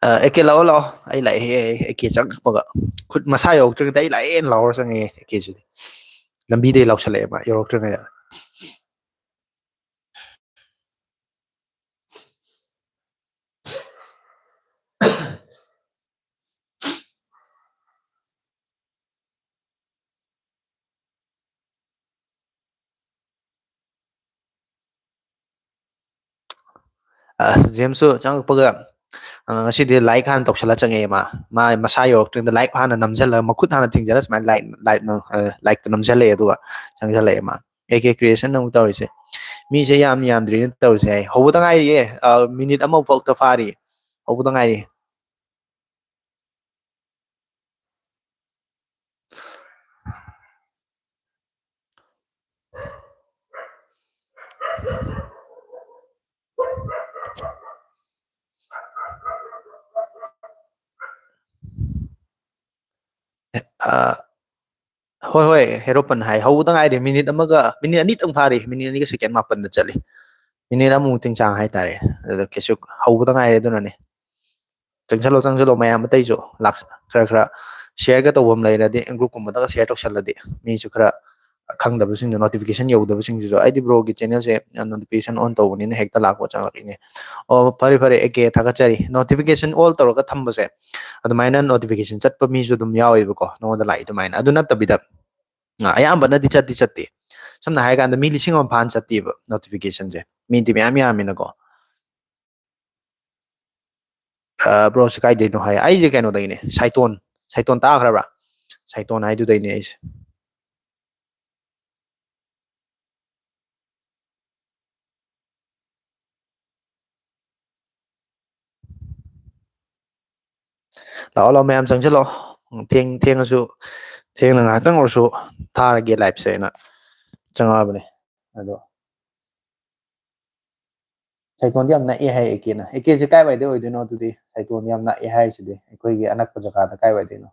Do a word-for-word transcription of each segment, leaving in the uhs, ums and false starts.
A K, ꯂꯥꯛꯑꯣ, ꯂꯥꯛꯑꯣ꯫ ꯑꯩ ꯂꯥꯛꯑꯦ꯫ ꯑꯦ ꯀꯦ ꯆꯪꯉꯛꯄꯒ ꯈꯨꯠ ꯃꯁꯥ ꯌꯧꯔꯛꯇ꯭ꯔꯤꯉꯩꯗ ꯑꯩ ꯂꯥꯛꯑꯦꯅ ꯂꯥꯎꯔ ꯆꯪꯉꯛꯑꯦ꯫ ꯑꯦ ꯀꯦꯁꯤꯗꯤ ꯂꯝꯕꯤꯗꯩ ꯂꯥꯎꯁꯜꯂꯛꯑꯦ ꯃꯥ ꯌꯧꯔꯛꯇ꯭ꯔꯤꯉꯩꯗ꯫ ꯑ, ꯖꯦꯝꯁꯁꯨ ꯆꯪꯉꯛꯄꯒ, ꯑ, ꯉꯁꯤꯗꯤ ꯂꯥꯏꯛ ꯍꯥꯟꯅ ꯇꯧꯁꯜꯂ ꯆꯪꯉꯛꯑꯦ ꯃꯥ꯫ ꯃꯥ ꯃꯁꯥ ꯌꯧꯔꯛꯇ꯭ꯔꯤꯉꯩꯗ ꯂꯥꯏꯛ ꯍꯥꯟꯅ ꯅꯝꯁꯤꯜꯂꯒ, ꯃꯈꯨꯠ ꯍꯥꯟꯅ ꯊꯤꯡꯖꯤꯜꯂ ꯁꯨꯃꯥꯏꯅ ꯂꯥꯏꯛ, ꯂꯥꯏꯛ, ꯑ, ꯂꯥꯏꯛꯇ ꯅꯝꯁꯤꯜꯂꯛꯑꯦ, ꯑꯗꯨꯒ ꯆꯪꯁꯤꯜꯂꯛꯑꯦ ꯃꯥ꯫ ꯑꯦ ꯀꯦ ꯀ꯭ꯔꯤꯌꯦꯁꯟ ꯑꯃꯨꯛ ꯇꯧꯔꯤꯁꯦ꯫ ꯃꯤꯁꯦ ꯌꯥꯝ ꯌꯥꯝꯗ꯭ꯔꯤꯅ ꯇꯧꯔꯤꯁꯦ꯫ ꯍꯥꯏ ꯍꯧꯕꯗ ꯉꯥꯏꯔꯤꯌꯦ꯫ ꯑ, ꯃꯤꯅꯤꯠ ꯑꯃꯐꯥꯎꯇ ꯐꯥꯔꯤ꯫ ꯍꯧꯕꯗ ꯉꯥꯏꯔꯤ꯫ ꯑ, ꯍꯣꯏ, ꯍꯣꯏ, ꯍꯦꯔꯣꯄꯟ ꯍꯥꯏ꯫ ꯍꯧꯕꯗ ꯉꯥꯏꯔꯤ, ꯃꯤꯅꯤꯠ ꯑꯃꯒ, ꯃꯤꯅꯤꯠ ꯑꯅꯤꯇꯪ ꯐꯥꯔꯤ, ꯃꯤꯅꯤꯠ ꯑꯅꯤꯒ ꯁꯦꯀꯦꯟ ꯃꯥꯄꯟꯗ ꯆꯠꯂꯤ꯫ ꯃꯤꯅꯤꯠ ꯑꯃꯃꯨꯛꯇꯪ ꯆꯥꯡ ꯍꯥꯏꯇꯥꯔꯦ꯫ ꯑꯗꯨꯗ ꯀꯩꯁꯨ ꯍꯧꯕꯗ ꯉꯥꯏꯔꯤ, ꯑꯗꯨꯅꯅꯦ꯫ ꯆꯪꯁꯜꯂꯣ, ꯆꯪꯁꯜꯂꯣ, ꯃꯌꯥꯝ ꯑꯇꯩꯁꯨ ꯂꯥꯛꯁ-, ꯈꯔ ꯈꯔ ꯁꯤꯌꯔꯒ ꯇꯧꯕ ꯑꯃ ꯂꯩꯔꯗꯤ, ꯒ꯭ꯔꯨꯞꯀꯨꯝꯕꯗꯒ ꯁꯤꯌꯔ ꯇꯧꯁꯜꯂꯗꯤ, ꯃꯤꯁꯨ ꯈꯔ ꯈꯪꯗꯕꯁꯤꯡꯗꯣ, ꯅꯣꯇꯤꯐꯤꯀꯦꯁꯟ ꯌꯧꯗꯕꯁꯤꯡꯁꯤꯁꯨ, ꯑꯩꯗꯤ ꯕ꯭ꯔꯣꯒꯤ ꯆꯦꯅꯦꯜꯁꯦ ꯅꯣꯇꯤꯐꯤꯀꯦꯁꯟ ꯑꯣꯟ ꯇꯧꯕꯅꯤꯅ ꯍꯦꯛꯇ ꯂꯥꯛꯄ ꯆꯪꯂꯛꯏꯅꯦ꯫ ꯑꯣ, ꯐꯔꯦ, ꯐꯔꯦ, ꯑꯦ ꯀꯦ, ꯊꯥꯒꯠꯆꯔꯤ꯫ ꯅꯣꯇꯤꯐꯤꯀꯦꯁꯟ ꯑꯣꯜ ꯇꯧꯔꯒ ꯊꯝꯕꯁꯦ, ꯑꯗꯨꯃꯥꯏꯅ ꯅꯣꯇꯤꯐꯤꯀꯦꯁꯟ ꯆꯠꯄ ꯃꯤꯁꯨ ꯑꯗꯨꯝ ꯌꯥꯎꯋꯦꯕꯀꯣ, ꯅꯉꯣꯟꯗ ꯂꯥꯛꯏ ꯑꯗꯨꯃꯥꯏꯅ꯫ ꯑꯗꯨ ꯅꯠꯇꯕꯤꯗ, ꯑ, ꯑꯌꯥꯝꯕꯅꯗꯤ ꯆꯠꯇꯤ ꯆꯠꯇꯦ꯫ ꯁꯝꯅ ꯍꯥꯏꯔꯀꯥꯟꯗ, ꯃꯤ ꯂꯤꯁꯤꯡ ꯑꯃ ꯐꯥꯅ ꯆꯠꯇꯦꯕ ꯅꯣꯇꯤꯐꯤꯀꯦꯁꯟꯁꯦ, ꯃꯤꯗꯤ ꯃꯌꯥꯝ ꯌꯥꯝꯃꯤꯅꯀꯣ꯫ ꯑ, ꯕ꯭ꯔꯣꯁꯦ ꯀꯥꯏꯗꯩꯅꯣ ꯍꯥꯏ꯫ ꯑꯩꯁꯦ ꯀꯩꯅꯣꯗꯒꯤꯅꯦ, ꯁꯥꯏꯇꯣꯟ꯫ ꯁꯥꯏꯇꯣꯟ ꯇꯥꯈ꯭ꯔꯕ꯭ꯔꯥ? ꯁꯥꯏꯇꯣꯟ ꯍꯥꯏꯗꯨꯗꯩꯅꯦ ꯑꯩꯁꯦ꯫ ꯂꯥꯛꯑꯣ, ꯂꯥꯛꯑꯣ, ꯃꯌꯥꯝ ꯆꯪꯁꯤꯜꯂꯛꯑꯣ꯫ ꯊꯦꯡ-, ꯊꯦꯡꯉꯁꯨ, ꯊꯦꯡꯅ ꯉꯥꯏꯍꯥꯛꯇꯪ ꯑꯣꯏꯔꯁꯨ ꯊꯥꯔꯒꯦ ꯂꯥꯏꯞꯁꯦ ꯍꯥꯏꯅ ꯆꯪꯉꯛꯑꯕꯅꯦ꯫ ꯑꯗꯣ ꯁꯥꯏꯇꯣꯟꯗꯤ ꯌꯥꯝ ꯅꯛꯑꯦ ꯍꯥꯏ ꯑꯦ ꯀꯦꯅ꯫ ꯑꯦ ꯀꯦꯁꯦ ꯀꯥꯏꯋꯥꯏꯗꯩ ꯑꯣꯏꯗꯣꯏꯅꯣ ꯑꯗꯨꯗꯤ? ꯁꯥꯏꯇꯣꯟ ꯌꯥꯝ ꯅꯛꯑꯦ ꯍꯥꯏꯔꯤꯁꯤꯗꯤ ꯑꯩꯈꯣꯏꯒꯤ ꯑꯅꯛꯄ ꯖꯒꯥꯗ ꯀꯥꯏꯋꯥꯏꯗꯩꯅꯣ?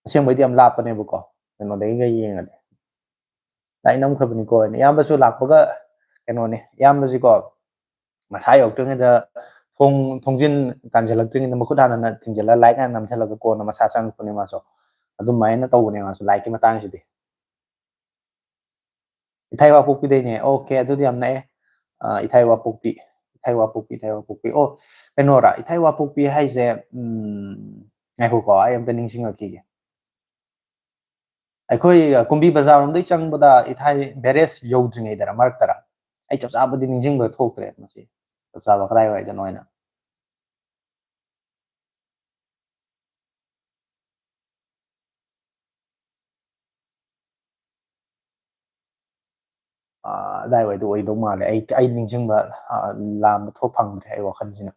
ꯑꯁꯦꯡꯕꯩꯗꯤ ꯌꯥꯝ ꯂꯥꯞꯄꯅꯦꯕꯀꯣ, ꯀꯩꯅꯣꯗꯒꯤꯒ ꯌꯦꯡꯉꯗꯤ꯫ ꯂꯥꯏ ꯅꯝꯈ꯭ꯔꯕꯅꯤꯀꯣ ꯍꯥꯏꯅ꯫ ꯏꯌꯥꯝꯕꯁꯨ ꯂꯥꯛꯄꯒ ꯀꯩꯅꯣꯅꯦ, ꯏꯌꯥꯝꯕꯁꯤꯀꯣ, ꯃꯁꯥ ꯌꯧꯔꯛꯇ꯭ꯔꯤꯉꯩꯗ ꯊꯣꯡ ꯊꯣꯡꯖꯤꯟ ꯀꯥꯟꯁꯤꯜꯂꯛꯇ꯭ꯔꯤꯉꯩꯗ ꯃꯈꯨꯠ ꯍꯥꯟꯅ ꯊꯤꯡꯖꯤꯜꯂ ꯂꯥꯏꯔꯤꯛ ꯍꯥꯟꯅ ꯅꯝꯁꯤꯜꯂꯒ ꯀꯣꯟꯅ ꯃꯁꯥ ꯆꯪꯉꯛꯄꯅꯦ ꯃꯥꯁꯨ꯫ ꯑꯗꯨꯃꯥꯏꯅ ꯇꯧꯕꯅꯦ ꯃꯥꯁꯨ ꯂꯥꯏꯔꯤꯛꯀꯤ ꯃꯇꯥꯡꯁꯤꯗꯤ꯫ ꯏꯊꯥꯏ ꯋꯥꯄꯣꯛꯄꯤꯗꯩꯅꯦ꯫ ꯑꯣꯀꯦ, ꯑꯗꯨꯗꯤ ꯌꯥꯝ ꯅꯛꯑꯦ꯫ ꯑ, ꯏꯊꯥꯏ ꯋꯥꯄꯣꯛꯄꯤ, ꯏꯊꯥꯏ ꯋꯥꯄꯣꯛꯄꯤ, ꯏꯊꯥꯏ ꯋꯥꯄꯣꯛꯄꯤ꯫ ꯑꯣ, ꯀꯩꯅꯣꯔꯥ, ꯏꯊꯥꯏ ꯋꯥꯄꯣꯛꯄꯤ ꯍꯥꯏꯁꯦ, ꯎꯝ, ꯉꯥꯏꯈꯣꯀꯣ, ꯑꯩ ꯑꯝꯇ ꯅꯤꯡꯁꯤꯡꯉꯛꯈꯤꯒꯦ꯫ ꯑꯩꯈꯣꯏ, ꯑ, ꯀꯨꯝꯕꯤ ꯕꯖꯥꯔ ꯂꯣꯝꯗꯩ ꯆꯪꯕꯗ ꯏꯊꯥꯏ ꯕꯦꯔꯦꯖ ꯌꯧꯗ꯭ꯔꯤꯉꯩꯗꯔ ꯃꯔꯛꯇꯔ? ꯑꯩ ꯆꯞ ꯆꯥꯕꯗꯤ ꯅꯤꯡꯁꯤꯡꯕ ꯊꯣꯛꯇ꯭ꯔꯦ ꯃꯁꯤ꯫ ꯆꯞ ꯆꯥꯕ ꯀꯗꯥꯏꯋꯥꯏꯗꯅꯣ ꯍꯥꯏꯅ꯫ ꯑ, ꯑꯗꯥꯏꯋꯥꯏꯗ ꯑꯣꯏꯗꯧ ꯃꯥꯜꯂꯦ꯫ ꯑꯩ, ꯑꯩ ꯅꯤꯡꯁꯤꯡꯕ, ꯑ, ꯂꯥꯝꯕ ꯊꯣꯛ ꯐꯪꯗ꯭ꯔꯦ ꯑꯩ ꯋꯥꯈꯜꯁꯤꯅ꯫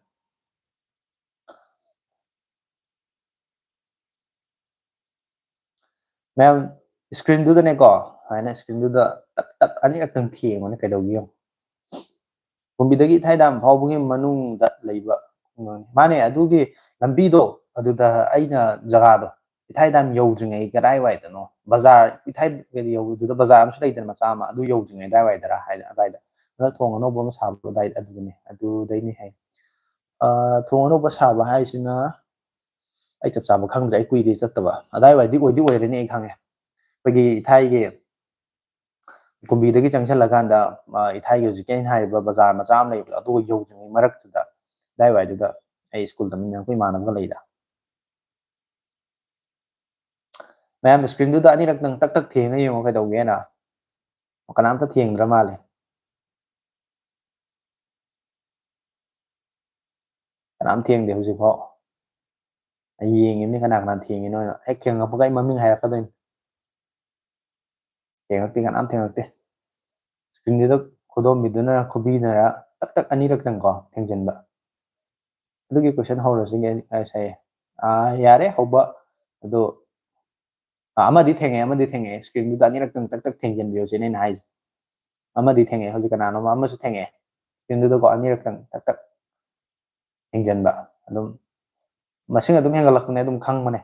ꯃꯌꯥꯝ, screenꯗꯨꯗꯅꯦꯀꯣ, ꯁꯨꯃꯥꯏꯅ screenꯗꯨꯗ ꯇꯛ ꯇꯛ ꯑꯅꯤꯔꯛꯇꯪ ꯊꯦꯡꯉꯨꯅꯦ, ꯀꯩꯗꯧꯒꯦ ꯌꯦꯡꯉꯨ꯫ ꯀꯨꯝꯕꯤꯗꯒꯤ ꯏꯊꯥꯏ ꯗꯥꯝ ꯐꯥꯎꯕꯒꯤ ꯃꯅꯨꯡꯗ ꯂꯩꯕ ꯈꯨꯡꯒꯪꯅꯤ꯫ ꯃꯥꯅꯦ, ꯑꯗꯨꯒꯤ ꯂꯝꯕꯤꯗꯣ, ꯑꯗꯨꯗ ꯑꯩꯅ ꯖꯒꯥꯗꯣ, ꯏꯊꯥꯏ ꯗꯥꯝ ꯌꯧꯗ꯭ꯔꯤꯉꯩ ꯀꯗꯥꯏꯋꯥꯏꯗꯅꯣ, ꯕꯖꯥꯔ, ꯏꯊꯥꯏ ꯌꯧꯕꯗꯨꯗ ꯕꯖꯥꯔ ꯑꯃꯁꯨ ꯂꯩꯗꯅ, ꯃꯆꯥ ꯑꯃ, ꯑꯗꯨ ꯌꯧꯗ꯭ꯔꯤꯉꯩ ꯑꯗꯥꯏꯋꯥꯏꯗꯔ ꯍꯥꯏꯅ, ꯑꯗꯥꯏꯗ꯫ ꯑꯗ ꯊꯣꯡ ꯑꯅꯧꯕ ꯑꯃ ꯁꯥꯕꯗꯣ ꯑꯗꯥꯏ-, ꯑꯗꯨꯗꯅꯦ, ꯑꯗꯨꯗꯩꯅꯦ ꯍꯥꯏ꯫ ꯑ, ꯊꯣꯡ ꯑꯅꯧꯕ ꯁꯥꯕ ꯍꯥꯏꯁꯤꯅ ꯑꯩ ꯆꯞ ꯆꯥꯕ ꯈꯪꯗ꯭ꯔꯦ, ꯑꯩ ꯀꯨꯏꯔꯦ ꯆꯠꯇꯕ꯫ ꯑꯗꯥꯏꯋꯥꯏꯗꯤ ꯑꯣꯏꯗꯤ ꯑꯣꯏꯔꯅꯤ, ꯑꯩ ꯈꯪꯉꯦ꯫ ꯑꯩꯈꯣꯏꯒꯤ ꯏꯊꯥꯏꯒꯤ ꯀꯨꯝꯕꯤꯗꯒꯤ ꯆꯪꯁꯤꯜꯂꯀꯥꯟꯗ, ꯑ, ꯏꯊꯥꯏꯒꯤ ꯍꯧꯖꯤꯛꯀꯤ ꯑꯩꯅ ꯍꯥꯏꯔꯤꯕ ꯕꯖꯥꯔ ꯃꯆꯥ ꯑꯃ ꯂꯩꯕꯗꯣ, ꯑꯗꯨꯒ ꯌꯧꯗ꯭ꯔꯤꯉꯩ ꯃꯔꯛꯇꯨꯗ, ꯑꯗꯥꯏꯋꯥꯏꯗꯨꯗ ꯑꯩ ꯁ꯭ꯀꯨꯜ ꯇꯝꯃꯤꯟꯅꯔꯛꯄ ꯏꯃꯥꯟꯅꯕꯒ ꯂꯩꯗ꯫ ꯃꯌꯥꯝ screenꯗꯨꯗ ꯑꯅꯤꯔꯛꯇꯪ ꯇꯛ ꯇꯛ ꯊꯦꯡꯉ ꯌꯦꯡꯉꯣ, ꯀꯩꯗꯧꯒꯦꯅ꯫ ꯀꯅꯥꯝꯇ ꯊꯦꯡꯗ꯭ꯔ ꯃꯥꯜꯂꯦ꯫ ꯀꯅꯥꯝ ꯊꯦꯡꯗꯦ ꯍꯧꯖꯤꯛꯐꯥꯎ꯫ ꯑꯩ ꯌꯦꯡꯉꯤꯕꯅꯤ ꯀꯅꯥ ꯀꯅꯥ ꯊꯦꯡꯉꯤꯅꯣꯅ꯫ ꯍꯦꯛ ꯊꯦꯡꯉꯛꯄꯒ ꯑꯩ ꯃꯃꯤꯡ ꯍꯥꯏꯔꯛꯀꯗꯣꯏꯅꯤ꯫ ꯊꯦꯡꯉꯛꯇꯦ, ꯀꯅꯥꯝ ꯊꯦꯡꯉꯛꯇꯦ꯫ Screenꯗꯨꯗ ꯈꯨꯗꯣꯝꯕꯤꯗꯨꯅ ꯈꯨꯕꯤꯅꯔ ꯇꯛ ꯇꯛ ꯑꯅꯤꯔꯛꯇꯪ ꯀꯣ ꯊꯦꯡꯖꯤꯟꯕ꯫ ꯑꯗꯨꯒꯤ question ꯍꯧꯔꯁꯤꯅꯦ, ꯑꯩ ꯉꯁꯥꯏ꯫ ꯑꯥ, ꯌꯥꯔꯦ ꯍꯧꯕ꯫ ꯑꯗꯣ, ꯑꯥ, ꯑꯃꯗꯤ ꯊꯦꯡꯉꯦ, ꯑꯃꯗꯤ ꯊꯦꯡꯉꯦ꯫ Screenꯗꯨꯗ ꯑꯅꯤꯔꯛꯇꯪ ꯇꯛ ꯇꯛ ꯊꯦꯡꯖꯤꯟꯕꯤꯌꯨ ꯁꯤꯅꯦ ꯑꯩꯅ ꯍꯥꯏꯁꯦ꯫ ꯑꯃꯗꯤ ꯊꯦꯡꯉꯦ, ꯍꯧꯖꯤꯛ ꯀꯅꯥꯅꯣꯝ ꯑꯃꯁꯨ ꯊꯦꯡꯉꯦ꯫ Screenꯗꯨꯗꯀꯣ ꯑꯅꯤꯔꯛꯇꯪ ꯇꯛ ꯇꯛ ꯊꯦꯡꯖꯤꯟꯕ꯫ ꯑꯗꯨꯝ ꯃꯁꯤꯡ ꯑꯗꯨꯝ ꯍꯦꯟꯒꯠꯂꯛꯄꯅꯦ, ꯑꯗꯨꯝ ꯈꯪꯕꯅꯦ꯫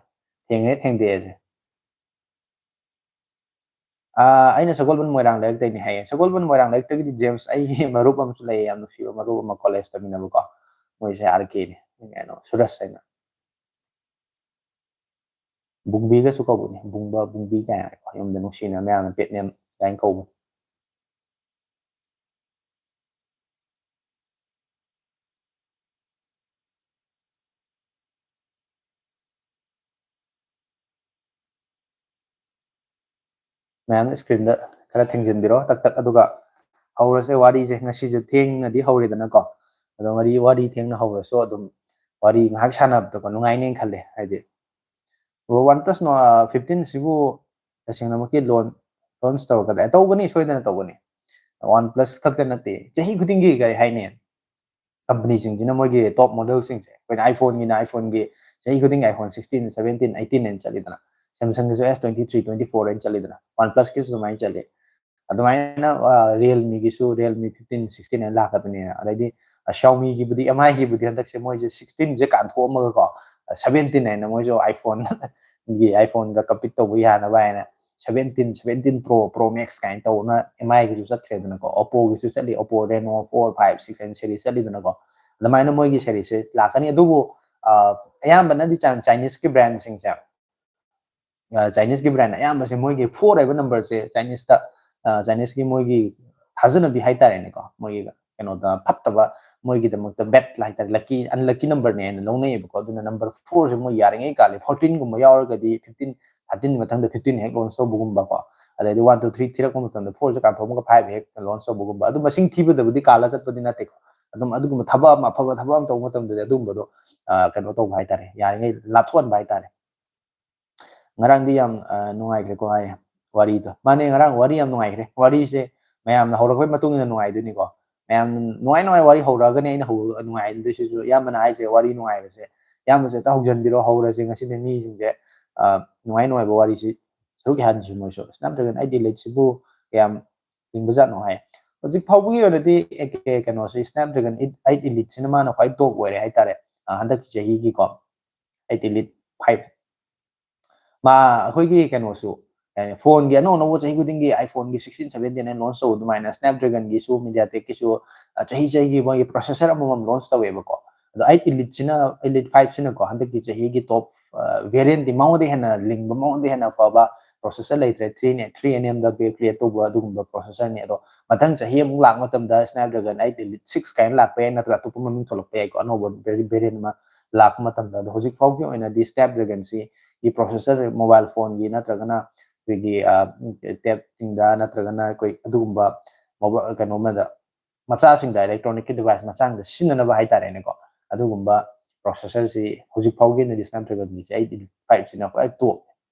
ꯊꯦꯡꯉꯦ, ꯊꯦꯡꯗꯦꯁꯦ꯫ ꯑꯥ, ꯑꯩꯅ ꯁꯒꯣꯜꯕꯟ ꯃꯣꯏꯔꯥꯡ ꯂꯩꯔꯛꯇꯩꯅꯦ ꯍꯥꯏꯌꯦ꯫ ꯁꯒꯣꯜꯕꯟ ꯃꯣꯏꯔꯥꯡ ꯂꯩꯔꯛꯇꯒꯤꯗꯤ ꯖꯦꯝꯁ, ꯑꯩꯒꯤ ꯃꯔꯨꯞ ꯑꯃꯁꯨ ꯂꯩꯌꯦ, ꯌꯥꯝ ꯅꯨꯡꯁꯤꯕ ꯃꯔꯨꯞ ꯑꯃ, ꯀꯣꯂꯦꯖ ꯇꯝꯃꯤꯟꯅꯕꯀꯣ꯫ ꯃꯣꯏꯁꯦ ꯑꯥꯔ ꯀꯦꯅꯦ꯫ ꯀꯩꯅꯣ, ꯁꯨꯔꯖ ꯍꯥꯏꯅ꯫ ꯕꯨꯡꯕꯤꯒꯁꯨ ꯀꯧꯕꯅꯦ꯫ ꯕꯨꯡꯕ, ꯕꯨꯡꯕꯤ ꯀꯥꯏꯅ ꯌꯨꯝꯗ ꯅꯨꯡꯁꯤꯅ ꯃꯌꯥꯝꯅ pet name ꯀꯥꯏꯅ ꯀꯧꯕꯅꯦ꯫ ꯃꯌꯥꯝꯅ screenꯗ ꯈꯔ ꯊꯦꯡꯖꯤꯟꯕꯤꯔꯣ ꯇꯛ ꯇꯛ, ꯑꯗꯨꯒ ꯍꯧꯔꯁꯦ ꯋꯥꯔꯤꯁꯦ꯫ ꯉꯁꯤꯁꯨ ꯊꯦꯡꯅꯗꯤ ꯍꯧꯔꯦꯗꯅꯀꯣ, ꯑꯗꯣ ꯋꯥꯔꯤ, ꯋꯥꯔꯤ ꯊꯦꯡꯅ ꯍꯧꯔꯁꯨ ꯑꯗꯨꯝ ꯋꯥꯔꯤ ꯉꯥꯏꯍꯥꯛ ꯁꯥꯟꯅꯕꯗꯀꯣ ꯅꯨꯡꯉꯥꯏꯅꯦꯅ ꯈꯜꯂꯦ꯫ ꯍꯥꯏꯗꯤ, ꯕ꯭ꯔꯣ, OnePlus ꯅꯣ-, ꯑ, fifteen ꯁꯤꯕꯨ ꯇꯁꯦꯡꯅꯃꯛꯀꯤ ꯂꯣꯟ-, launch ꯇꯧꯔꯛꯀꯗ꯭ꯔꯥ? ꯇꯧꯒꯅꯤ, ꯁꯣꯏꯗꯅ ꯇꯧꯒꯅꯤ꯫ OnePlus ꯈꯛꯇ ꯅꯠꯇꯦ, ꯆꯍꯤ ꯈꯨꯗꯤꯡꯒꯤ ꯀꯔꯤ ꯍꯥꯏꯅꯤ, ꯀꯝꯄꯅꯤꯁꯤꯡꯁꯤꯅ ꯃꯣꯏꯒꯤ top modelꯁꯤꯡꯁꯦ, ꯑꯩꯈꯣꯏꯅ iPhoneꯒꯤꯅ iPhoneꯒꯤ ꯆꯍꯤ ꯈꯨꯗꯤꯡꯒꯤ iPhone sixteen, seventeen, eighteen ꯍꯥꯏꯅ ꯆꯠꯂꯤꯗꯅ, Samsungꯒꯤꯁꯨ S twenty-three, twenty-four ꯍꯥꯏꯅ ꯆꯠꯂꯤꯗꯅ, OnePlusꯀꯤꯁꯨ ꯑꯗꯨꯃꯥꯏꯅ ꯆꯠꯂꯤ꯫ ꯑꯗꯨꯃꯥꯏꯅ, ꯑ, Realmeꯒꯤꯁꯨ Realme fifteen, sixteen ꯍꯥꯏꯅ ꯂꯥꯛꯀꯗꯣꯏꯅꯦ꯫ ꯑꯗꯩꯗꯤ, ꯑ, Xiaomiꯒꯤꯕꯨꯗꯤ, MIꯒꯤꯕꯨꯗꯤ ꯍꯟꯗꯛꯁꯦ ꯃꯣꯏꯁꯦ sixteenꯁꯦ ꯀꯥꯟꯊꯣꯛꯑꯝꯃꯒꯀꯣ, ꯑ, seventeen ꯍꯥꯏꯅ ꯃꯣꯏꯁꯨ iPhoneꯒꯤ, iPhoneꯒ compete ꯇꯧꯕ ꯌꯥꯅꯕ ꯍꯥꯏꯅ seventeen, seventeen Pro, Pro Max ꯀꯥꯏꯅ ꯇꯧꯅ MIꯒꯤꯁꯨ ꯆꯠꯈ꯭ꯔꯦꯗꯅꯀꯣ, Oppoꯒꯤꯁꯨ ꯆꯠꯂꯤ, Oppo Reno four, five, six ꯍꯥꯏꯅ series ꯆꯠꯂꯤꯗꯅꯀꯣ꯫ ꯑꯗꯨꯃꯥꯏꯅ ꯃꯣꯏꯒꯤ seriesꯁꯦ ꯂꯥꯛꯀꯅꯤ꯫ ꯑꯗꯨꯕꯨ, ꯑ, ꯑꯌꯥꯝꯕꯅꯗꯤ Chi-, Chineseꯀꯤ brandꯁꯤꯡꯁꯦ, ꯑ, Chineseꯀꯤ brand ꯑꯌꯥꯝꯕꯁꯦ ꯃꯣꯏꯒꯤ four ꯍꯥꯏꯕ numberꯁꯦ Chineseꯇ, ꯑ, Chineseꯀꯤ ꯃꯣꯏꯒꯤ ꯊꯥꯖꯅꯕꯤ ꯍꯥꯏꯇꯥꯔꯦꯅꯦꯀꯣ, ꯃꯣꯏꯒꯤ ꯀꯩꯅꯣꯗ ꯐꯠꯇꯕ, ꯃꯣꯏꯒꯤꯗꯃꯛꯇ bad ꯍꯥꯏꯇꯥꯔꯦ, lucky, unlucky numberꯅꯦ ꯍꯥꯏꯅ ꯂꯧꯅꯩꯌꯦꯕꯀꯣ꯫ ꯑꯗꯨꯅ number fourꯁꯦ ꯃꯣꯏ ꯌꯥꯔꯤꯉꯩ ꯀꯥꯜꯂꯤ, fourteenꯒꯨꯝꯕ ꯌꯥꯎꯔꯒꯗꯤ fifteen, thirteen ꯃꯊꯪꯗ fifteen ꯍꯦꯛ launch ꯇꯧꯕꯒꯨꯝꯕꯀꯣ, ꯑꯗꯩꯗꯤ one, two, three ꯊꯤꯔꯛꯄ ꯃꯇꯝꯗ fourꯁꯦ ꯀꯥꯟꯊꯣꯛꯑꯒ five ꯍꯦꯛ launch ꯇꯧꯕꯒꯨꯝꯕ꯫ ꯑꯗꯨ ꯃꯁꯤꯡ ꯊꯤꯕꯗꯕꯨꯗꯤ ꯀꯥꯜꯂ ꯆꯠꯄꯗꯤ ꯅꯠꯇꯦꯀꯣ꯫ ꯑꯗꯨꯝ ꯑꯗꯨꯒꯨꯝꯕ ꯊꯕꯛ ꯑꯃ, ꯑꯐꯕ ꯊꯕꯛ ꯑꯃ ꯇꯧꯕ ꯃꯇꯝꯗꯗꯤ ꯑꯗꯨꯒꯨꯝꯕꯗꯣ, ꯑ, ꯀꯩꯅꯣ ꯇꯧꯕ ꯍꯥꯏꯇꯥꯔꯦ, ꯌꯥꯔꯤꯉꯩ ꯂꯥꯞꯊꯣꯛꯍꯟꯕ ꯍꯥꯏꯇꯥꯔꯦ꯫ ꯉꯔꯥꯡꯗꯤ ꯌꯥꯝ, ꯑ, ꯅꯨꯡꯉꯥꯏꯈ꯭ꯔꯦꯀꯣ ꯍꯥꯏ ꯋꯥꯔꯤꯗꯣ꯫ ꯃꯥꯅꯦ, ꯉꯔꯥꯡ ꯋꯥꯔꯤ ꯌꯥꯝ ꯅꯨꯡꯉꯥꯏꯈ꯭ꯔꯦ꯫ ꯋꯥꯔꯤꯁꯦ ꯃꯌꯥꯝꯅ ꯍꯧꯔꯛꯄꯒꯤ ꯃꯇꯨꯡ ꯏꯟꯅ ꯅꯨꯡꯉꯥꯏꯗꯣꯏꯅꯤꯀꯣ꯫ ꯃꯌꯥꯝ ꯅꯨꯡꯉꯥꯏ ꯅꯨꯡꯉꯥꯏ ꯋꯥꯔꯤ ꯍꯧꯔꯛꯑꯒꯅꯤ ꯑꯩꯅ ꯍꯧ-, ꯅꯨꯡꯉꯥꯏꯗꯣꯏꯁꯤꯁꯨ꯫ ꯑꯌꯥꯝꯕꯅ ꯍꯥꯏꯁꯦ ꯋꯥꯔꯤ ꯅꯨꯡꯉꯥꯏꯕꯁꯦ, ꯑꯌꯥꯝꯕꯁꯦ ꯍꯦꯛꯇ ꯍꯧꯖꯤꯟꯕꯤꯔꯣ, ꯍꯧꯔꯁꯦ ꯉꯁꯤꯗꯤ ꯃꯤꯁꯤꯡꯁꯦ, ꯑ, ꯅꯨꯡꯉꯥꯏ ꯅꯨꯡꯉꯥꯏꯕ ꯋꯥꯔꯤꯁꯤ ꯁꯔꯨꯛ ꯌꯥꯍꯟꯁꯤ ꯃꯣꯏꯁꯨ꯫ Snapdragon eight Eliteꯁꯤꯕꯨ ꯀꯌꯥꯝ ꯂꯤꯡꯕꯖꯥꯠꯅꯣ ꯍꯥꯏ꯫ ꯍꯧꯖꯤꯛ ꯐꯥꯎꯕꯒꯤ ꯑꯣꯏꯅꯗꯤ ꯑꯦ ꯀꯦ ꯀꯩꯅꯣꯁꯤ Snapdragon eight Eliteꯁꯤꯅ ꯃꯥꯅ ꯈ꯭ꯋꯥꯏ top ꯑꯣꯏꯔꯦ ꯍꯥꯏꯇꯥꯔꯦ, ꯑ, ꯍꯟꯗꯛꯀꯤ ꯆꯍꯤꯒꯤꯀꯣ꯫ Eight Elite five꯫ ꯃꯥ ꯑꯩꯈꯣꯏꯒꯤ ꯀꯩꯅꯣꯁꯨ, ꯐꯣꯟꯒꯤ ꯑꯅꯧ ꯑꯅꯧꯕ ꯆꯍꯤ ꯈꯨꯗꯤꯡꯒꯤ iPhone ꯒꯤ sixteen seventeen ꯍꯥꯏꯅ launch ꯇꯧꯕ ꯑꯗꯨꯃꯥꯏꯅ Snapdragon ꯒꯤꯁꯨ, MediaTek ꯀꯤꯁꯨ, ꯑ, ꯆꯍꯤ ꯆꯍꯤꯒꯤ ꯃꯣꯏꯒꯤ processor ꯑꯃꯃꯝ launch ꯇꯧꯋꯦꯕꯀꯣ꯫ ꯑꯗꯣ eight Elite ꯁꯤꯅ, Elite five ꯁꯤꯅꯀꯣ, ꯍꯟꯗꯛꯀꯤ ꯆꯍꯤꯒꯤ top, ꯑ, variant ꯇꯤ ꯃꯉꯣꯟꯗ ꯍꯦꯟꯅ ꯂꯤꯡꯕ, ꯃꯉꯣꯟꯗ ꯍꯦꯟꯅ ꯐꯕ processor ꯂꯩꯇ꯭ꯔꯦ꯫ Three ꯅꯦ, three N M ꯗ create ꯇꯧꯕ ꯑꯗꯨꯒꯨꯝꯕ processor ꯅꯦ꯫ ꯑꯗꯣ ꯃꯊꯪ ꯆꯍꯤ ꯑꯃꯨꯛ ꯂꯥꯛꯄ ꯃꯇꯝꯗ Snapdragon eight Elite six ꯀꯥꯏꯅ ꯂꯥꯛꯄ ꯌꯥꯏ, ꯅꯠꯇ꯭ꯔꯒ ꯑꯇꯣꯞꯄ ꯃꯃꯤꯡ ꯊꯣꯛꯂꯛꯄ ꯌꯥꯏꯀꯣ, ꯑꯅꯧꯕ vari-, variant ꯑꯃ ꯂꯥꯛꯄ ꯃꯇꯝꯗ꯫ ꯑꯗꯣ ꯍꯧꯖꯤꯛ ꯐꯥꯎꯒꯤ ꯑꯣꯏꯅꯗꯤ Snapdragon ꯁꯤ ꯒꯤ processor, mobile phone ꯒꯤ ꯅꯠꯇ꯭ꯔꯒꯅ ꯑꯩꯈꯣꯏꯒꯤ, ꯑ, tab ꯁꯤꯡꯗ ꯅꯠꯇ꯭ꯔꯒꯅ ꯑꯩꯈꯣꯏ ꯑꯗꯨꯒꯨꯝꯕ mobile, ꯀꯩꯅꯣ ꯑꯃꯗ, ꯃꯆꯥꯁꯤꯡꯗ, electronic ꯀꯤ device ꯃꯆꯥꯁꯤꯡꯗ ꯁꯤꯖꯤꯟꯅꯅꯕ ꯍꯥꯏꯇꯥꯔꯦꯅꯦꯀꯣ, ꯑꯗꯨꯒꯨꯝꯕ processor ꯁꯤ ꯍꯧꯖꯤꯛ ꯐꯥꯎꯒꯤ ꯑꯣꯏꯅꯗꯤ Snapdragon ꯒꯤꯁꯦ eight Elite five ꯁꯤꯅ ꯈ꯭ꯋꯥꯏ top꯫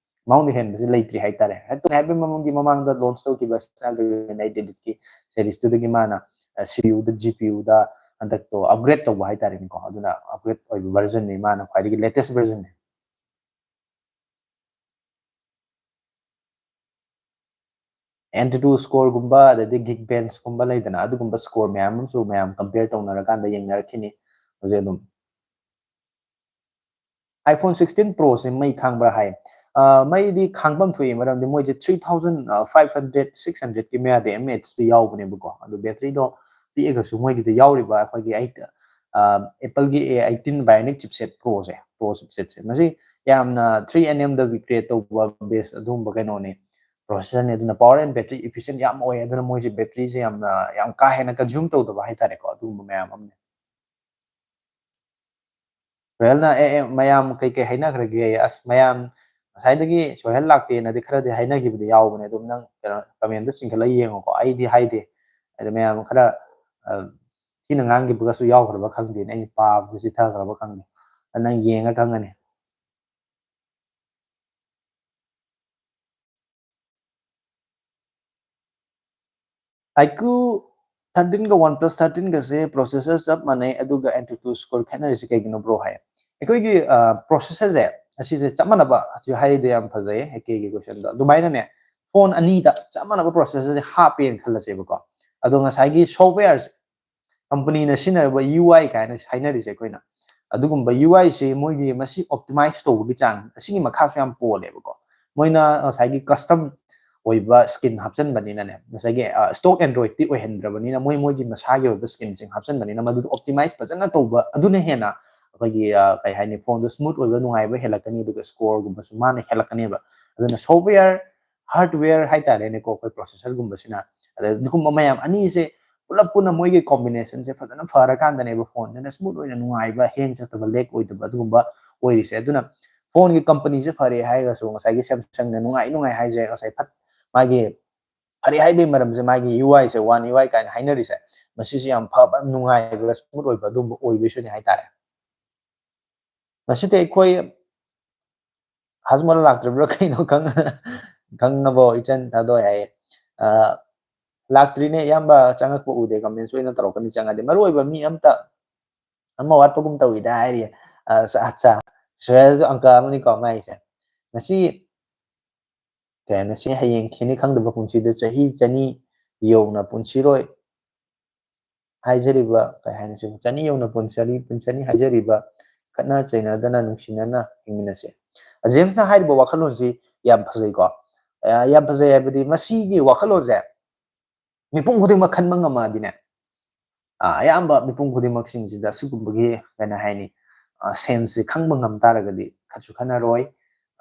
ꯃꯉꯣꯟꯗ ꯍꯦꯟꯕꯁꯤ ꯂꯩꯇ꯭ꯔꯤ ꯍꯥꯏꯇꯥꯔꯦ꯫ ꯍꯥꯏꯕꯗꯤ ꯃꯃꯥꯡꯒꯤ, ꯃꯃꯥꯡꯗ launch ꯇꯧꯈꯤꯕ Snapdragon eight Elite ꯀꯤ series ꯇꯨꯗꯒꯤ ꯃꯥꯅ, ꯑ, C P U ꯗ, G P U ꯗ ꯍꯟꯗꯛꯇꯣ upgrade ꯇꯧꯕ ꯍꯥꯏꯇꯥꯔꯦꯅꯦꯀꯣ꯫ ꯑꯗꯨꯅ upgrade ꯑꯣꯏꯕ version ꯅꯤ, ꯃꯥꯅ ꯈ꯭ꯋꯥꯏꯗꯒꯤ latest version ꯅꯤ꯫ AnTuTu score ꯒꯨꯝꯕ, ꯑꯗꯩꯗꯤ Geekbench ꯀꯨꯝꯕ ꯂꯩꯗꯅ, ꯑꯗꯨꯒꯨꯝꯕ score ꯃꯌꯥꯝ ꯑꯃꯁꯨ ꯃꯌꯥꯝ compare ꯇꯧꯅꯔꯀꯥꯟꯗ ꯌꯦꯡꯅꯔꯛꯈꯤꯅꯤ꯫ ꯍꯧꯖꯤꯛ ꯑꯗꯨꯝ iPhone sixteen Pro ꯁꯦ ꯃꯩ ꯈꯥꯡꯕ꯭ꯔꯥ ꯍꯥꯏ꯫ ꯑ, ꯃꯩꯗꯤ ꯈꯥꯡꯐꯝ ꯊꯣꯛꯏ, ꯃꯔꯝꯗꯤ ꯃꯣꯏꯁꯦ three thousand five hundred, six hundred ꯀꯤ ꯃꯌꯥꯗ mAh ꯇ ꯌꯥꯎꯕꯅꯦꯕꯀꯣ꯫ ꯑꯗꯨ battery ꯗꯣ ꯄꯤꯛꯑꯒꯁꯨ ꯃꯣꯏꯒꯤꯗ ꯌꯥꯎꯔꯤꯕ ꯑꯩꯈꯣꯏꯒꯤ eight, ꯑ, Apple ꯒꯤ A eighteen Bionic chipset Pro say, Pro chipset ꯁꯦ, ꯃꯁꯤ ꯌꯥꯝꯅ three N M ꯗ create ꯇꯧꯕ base ꯑꯗꯨꯒꯨꯝꯕ ꯀꯩꯅꯣꯅꯤ, processor ꯅꯤ꯫ ꯑꯗꯨꯅ power and battery efficient ꯌꯥꯝ ꯑꯣꯏ꯫ ꯑꯗꯨꯅ ꯃꯣꯏꯁꯦ battery ꯁꯦ ꯌꯥꯝꯅ, ꯌꯥꯝ ꯀꯥ ꯍꯦꯟꯅ consume ꯇꯧꯗꯕ ꯍꯥꯏꯇꯥꯔꯦꯀꯣ, ꯑꯗꯨꯒꯨꯝꯕ ꯃꯌꯥꯝ ꯑꯃꯅꯤ꯫ ꯁꯣꯍꯦꯜꯅ, "ꯑꯦ, ꯑꯦ, ꯃꯌꯥꯝ ꯀꯩꯀꯩ ꯍꯥꯏꯅꯈ꯭ꯔꯒꯦ?" ꯑꯁ, ꯃꯌꯥꯝ ꯉꯁꯥꯏꯗꯒꯤ ꯁꯣꯍꯦꯜ ꯂꯥꯛꯇꯦꯅꯗꯤ ꯈꯔꯗꯤ ꯍꯥꯏꯅꯈꯤꯕꯗꯤ ꯌꯥꯎꯕꯅꯦ꯫ ꯑꯗꯨꯝ ꯅꯪ ꯀꯩꯅꯣ, comment ꯗꯣ ꯆꯤꯡꯈꯠꯂꯒ ꯌꯦꯡꯉꯣꯀꯣ꯫ ꯑꯩꯗꯤ ꯍꯥꯏꯗꯦ꯫ ꯑꯗ ꯃꯌꯥꯝ ꯈꯔ, ꯑ, ꯊꯤꯅ ꯉꯥꯡꯈꯤꯕꯒꯁꯨ ꯌꯥꯎꯈ꯭ꯔꯕ ꯈꯪꯗꯦꯅꯦ꯫ ꯑꯩꯅ ꯄꯥꯕꯗ ꯆꯤꯊꯈ꯭ꯔꯕ ꯈꯪꯗꯦ꯫ ꯑꯗ ꯅꯪ ꯌꯦꯡꯉ ꯈꯪꯒꯅꯤ꯫ iQOO thirteen ꯒ OnePlus thirteen ꯒꯁꯦ processor ꯆꯞ ꯃꯥꯟꯅꯩ, ꯑꯗꯨꯒ AnTuTu score ꯈꯦꯠꯅꯔꯤꯁꯦ ꯀꯩꯒꯤꯅꯣ, bro? ꯍꯥꯏ꯫ ꯑꯩꯈꯣꯏꯒꯤ, ꯑ, processor ꯁꯦ, ꯑꯁꯤꯁꯦ ꯆꯞ ꯃꯥꯟꯅꯕ, ꯑꯁꯤ ꯍꯥꯏꯔꯤꯗꯣ ꯌꯥꯝ ꯐꯖꯩꯌꯦ, ꯑꯦ ꯀꯦꯒꯤ question ꯗꯣ꯫ ꯑꯗꯨꯃꯥꯏꯅꯅꯦ, phone ꯑꯅꯤꯗ ꯆꯞ ꯃꯥꯟꯅꯕ processor ꯁꯦ ꯍꯥꯞꯄꯦꯅ ꯈꯜꯂꯁꯦꯕꯀꯣ꯫ ꯑꯗꯣ ꯉꯁꯥꯏꯒꯤ software ꯁꯦ, company ꯅ ꯁꯤꯖꯤꯟꯅꯔꯤꯕ U I ꯀꯥꯏꯅ ꯍꯥꯏꯅꯔꯤꯁꯦ ꯑꯩꯈꯣꯏꯅ, ꯑꯗꯨꯒꯨꯝꯕ U I ꯁꯦ ꯃꯣꯏꯒꯤ ꯃꯁꯤ optimize ꯇꯧꯕꯒꯤ ꯆꯥꯡ ꯑꯁꯤꯒꯤ ꯃꯈꯥꯁꯨ ꯌꯥꯝ ꯄꯣꯜꯂꯦꯕꯀꯣ꯫ ꯃꯣꯏꯅ ꯉꯁꯥꯏꯒꯤ custom ꯑꯣꯏꯕ skin ꯍꯥꯞꯆꯤꯟꯕꯅꯤꯅꯅꯦ, ꯉꯁꯥꯏꯒꯤ stock Androidꯇꯤ ꯑꯣꯏꯍꯟꯗ꯭ꯔꯕꯅꯤꯅ, ꯃꯣꯏ ꯃꯣꯏꯒꯤ ꯃꯁꯥꯒꯤ ꯑꯣꯏꯕ skinꯁꯤꯡ ꯍꯥꯞꯆꯤꯟꯕꯅꯤꯅ, ꯃꯗꯨꯗ optimize ꯐꯖꯅ ꯇꯧꯕ ꯑꯗꯨꯅ ꯍꯦꯟꯅ ꯑꯩꯈꯣꯏꯒꯤ ꯀꯩ ꯍꯥꯏꯅꯤ, ꯐꯣꯟꯗꯣ smooth ꯑꯣꯏꯕ, ꯅꯨꯡꯉꯥꯏꯕ ꯍꯦꯜꯂꯛꯀꯅꯤ, ꯑꯗꯨꯒ scoreꯒꯨꯝꯕꯁꯨ ꯃꯥꯅ ꯍꯦꯜꯂꯛꯀꯅꯦꯕ꯫ ꯑꯗꯨꯅ software, hardware ꯍꯥꯏꯇꯥꯔꯦꯅꯦꯀꯣ, ꯑꯩꯈꯣꯏ processorꯒꯨꯝꯕꯁꯤꯅ, ꯑꯗ ꯑꯗꯨꯒꯨꯝꯕ ꯃꯌꯥꯝ ꯑꯅꯤꯁꯦ ꯄꯨꯂꯞ ꯄꯨꯟꯅ ꯃꯣꯏꯒꯤ combinationꯁꯦ ꯐꯖꯅ ꯐꯔꯀꯥꯟꯗꯅꯦꯕ ꯐꯣꯟꯁꯤꯅ smooth ꯑꯣꯏꯅ ꯅꯨꯡꯉꯥꯏꯕ, hang ꯆꯠꯇꯕ, lag ꯑꯣꯏꯗꯕ ꯑꯗꯨꯒꯨꯝꯕ ꯑꯣꯏꯔꯤꯁꯦ꯫ ꯑꯗꯨꯅ ꯐꯣꯟꯒꯤ companyꯁꯦ ꯐꯔꯦ ꯍꯥꯏꯔꯒꯁꯨ ꯉꯁꯥꯏꯒꯤ Samsungꯅ ꯅꯨꯡꯉꯥꯏ ꯅꯨꯡꯉꯥꯏ ꯍꯥꯏꯁꯦ ꯉꯁꯥꯏ ꯐꯠ ꯃꯥꯒꯤ ꯐꯔꯦ ꯍꯥꯏꯕꯒꯤ ꯃꯔꯝꯁꯦ ꯃꯥꯒꯤ UIꯁꯦ, One UI ꯀꯥꯏꯅ ꯍꯥꯏꯅꯔꯤꯁꯦ, ꯃꯁꯤꯁꯦ ꯌꯥꯝ ꯐꯕ, ꯅꯨꯡꯉꯥꯏꯕ, smooth ꯑꯣꯏꯕ ꯑꯗꯨꯝꯕ ꯑꯣꯏꯕꯩꯁꯨꯅꯤ ꯍꯥꯏꯇꯥꯔꯦ꯫ ꯉꯁꯤꯗꯤ ꯑꯩꯈꯣꯏ ꯍꯥꯖꯃꯣꯂꯥ ꯂꯥꯛꯇ꯭ꯔꯤꯕ꯭ꯔꯥ ꯀꯩꯅꯣ ꯈꯪ-, ꯈꯪꯉꯕꯣ? ꯏꯆꯟ ꯊꯥꯗꯣꯏ ꯍꯥꯏꯌꯦ꯫ ꯑ, ꯂꯥꯛꯇ꯭ꯔꯤꯅꯦ, ꯏꯌꯥꯝꯕ ꯆꯪꯉꯛꯄ ꯎꯗꯦ, comments ꯑꯣꯏꯅ ꯇꯧꯔꯛꯀꯅꯤ ꯆꯪꯉꯗꯤ꯫ ꯃꯔꯨ ꯑꯣꯏꯕ ꯃꯤ ꯑꯝꯇ, ꯑꯃ ꯋꯥꯠꯄꯒꯨꯝ ꯇꯧꯏꯗ ꯍꯥꯏꯔꯤꯌꯦ꯫ ꯑ, ꯑꯠꯆꯥ, ꯑꯠꯆꯥ꯫ ꯁꯨꯍꯦꯜꯁꯨ uncle ꯑꯃꯅꯤꯀꯣ ꯃꯥꯏꯁꯦ꯫ ꯉꯁꯤ ꯀꯩ ꯍꯥꯏꯅꯣ, ꯁꯤ ꯍꯌꯦꯡ ꯁꯤꯅꯤ ꯈꯪꯗꯕ ꯄꯨꯟꯁꯤꯗ ꯆꯍꯤ ꯆꯅꯤ ꯌꯧꯅ ꯄꯨꯟꯁꯤꯔꯣꯏ ꯍꯥꯏꯖꯔꯤꯕ, ꯀꯩ ꯍꯥꯏꯅꯣ, ꯁꯤꯕꯨ ꯆꯅꯤ ꯌꯧꯅ ꯄꯨꯟꯁꯤꯔꯤ, ꯄꯨꯟꯁꯤꯅꯤ ꯍꯥꯏꯖꯔꯤꯕ, ꯈꯠꯅ ꯆꯩꯅꯗꯅ ꯅꯨꯡꯁꯤꯅꯅ ꯍꯤꯡꯃꯤꯟꯅꯁꯦ꯫ ꯖꯦꯝꯁꯅ ꯍꯥꯏꯔꯤꯕ ꯋꯥꯈꯜꯂꯣꯟꯁꯤ ꯌꯥꯝ ꯐꯖꯩꯀꯣ꯫ ꯑ, ꯌꯥꯝ ꯐꯖꯩ ꯍꯥꯏꯕꯗꯤ ꯃꯁꯤꯒꯤ ꯋꯥꯈꯜꯂꯣꯟꯁꯦ ꯃꯤꯄꯨꯝ ꯈꯨꯗꯤꯡꯃꯛ ꯈꯟꯕ ꯉꯝꯃꯛꯑꯗꯤꯅꯦ, ꯑ, ꯑꯌꯥꯝꯕ ꯃꯤꯄꯨꯝ ꯈꯨꯗꯤꯡꯃꯛꯁꯤꯡꯁꯤꯗ ꯁꯤꯒꯨꯝꯕꯒꯤ, ꯀꯩꯅꯣ ꯍꯥꯏꯅꯤ, ꯑ, senseꯁꯦ ꯈꯪꯕ ꯉꯝ ꯇꯥꯔꯒꯗꯤ ꯈꯠꯁꯨ ꯈꯠꯅꯔꯣꯏ,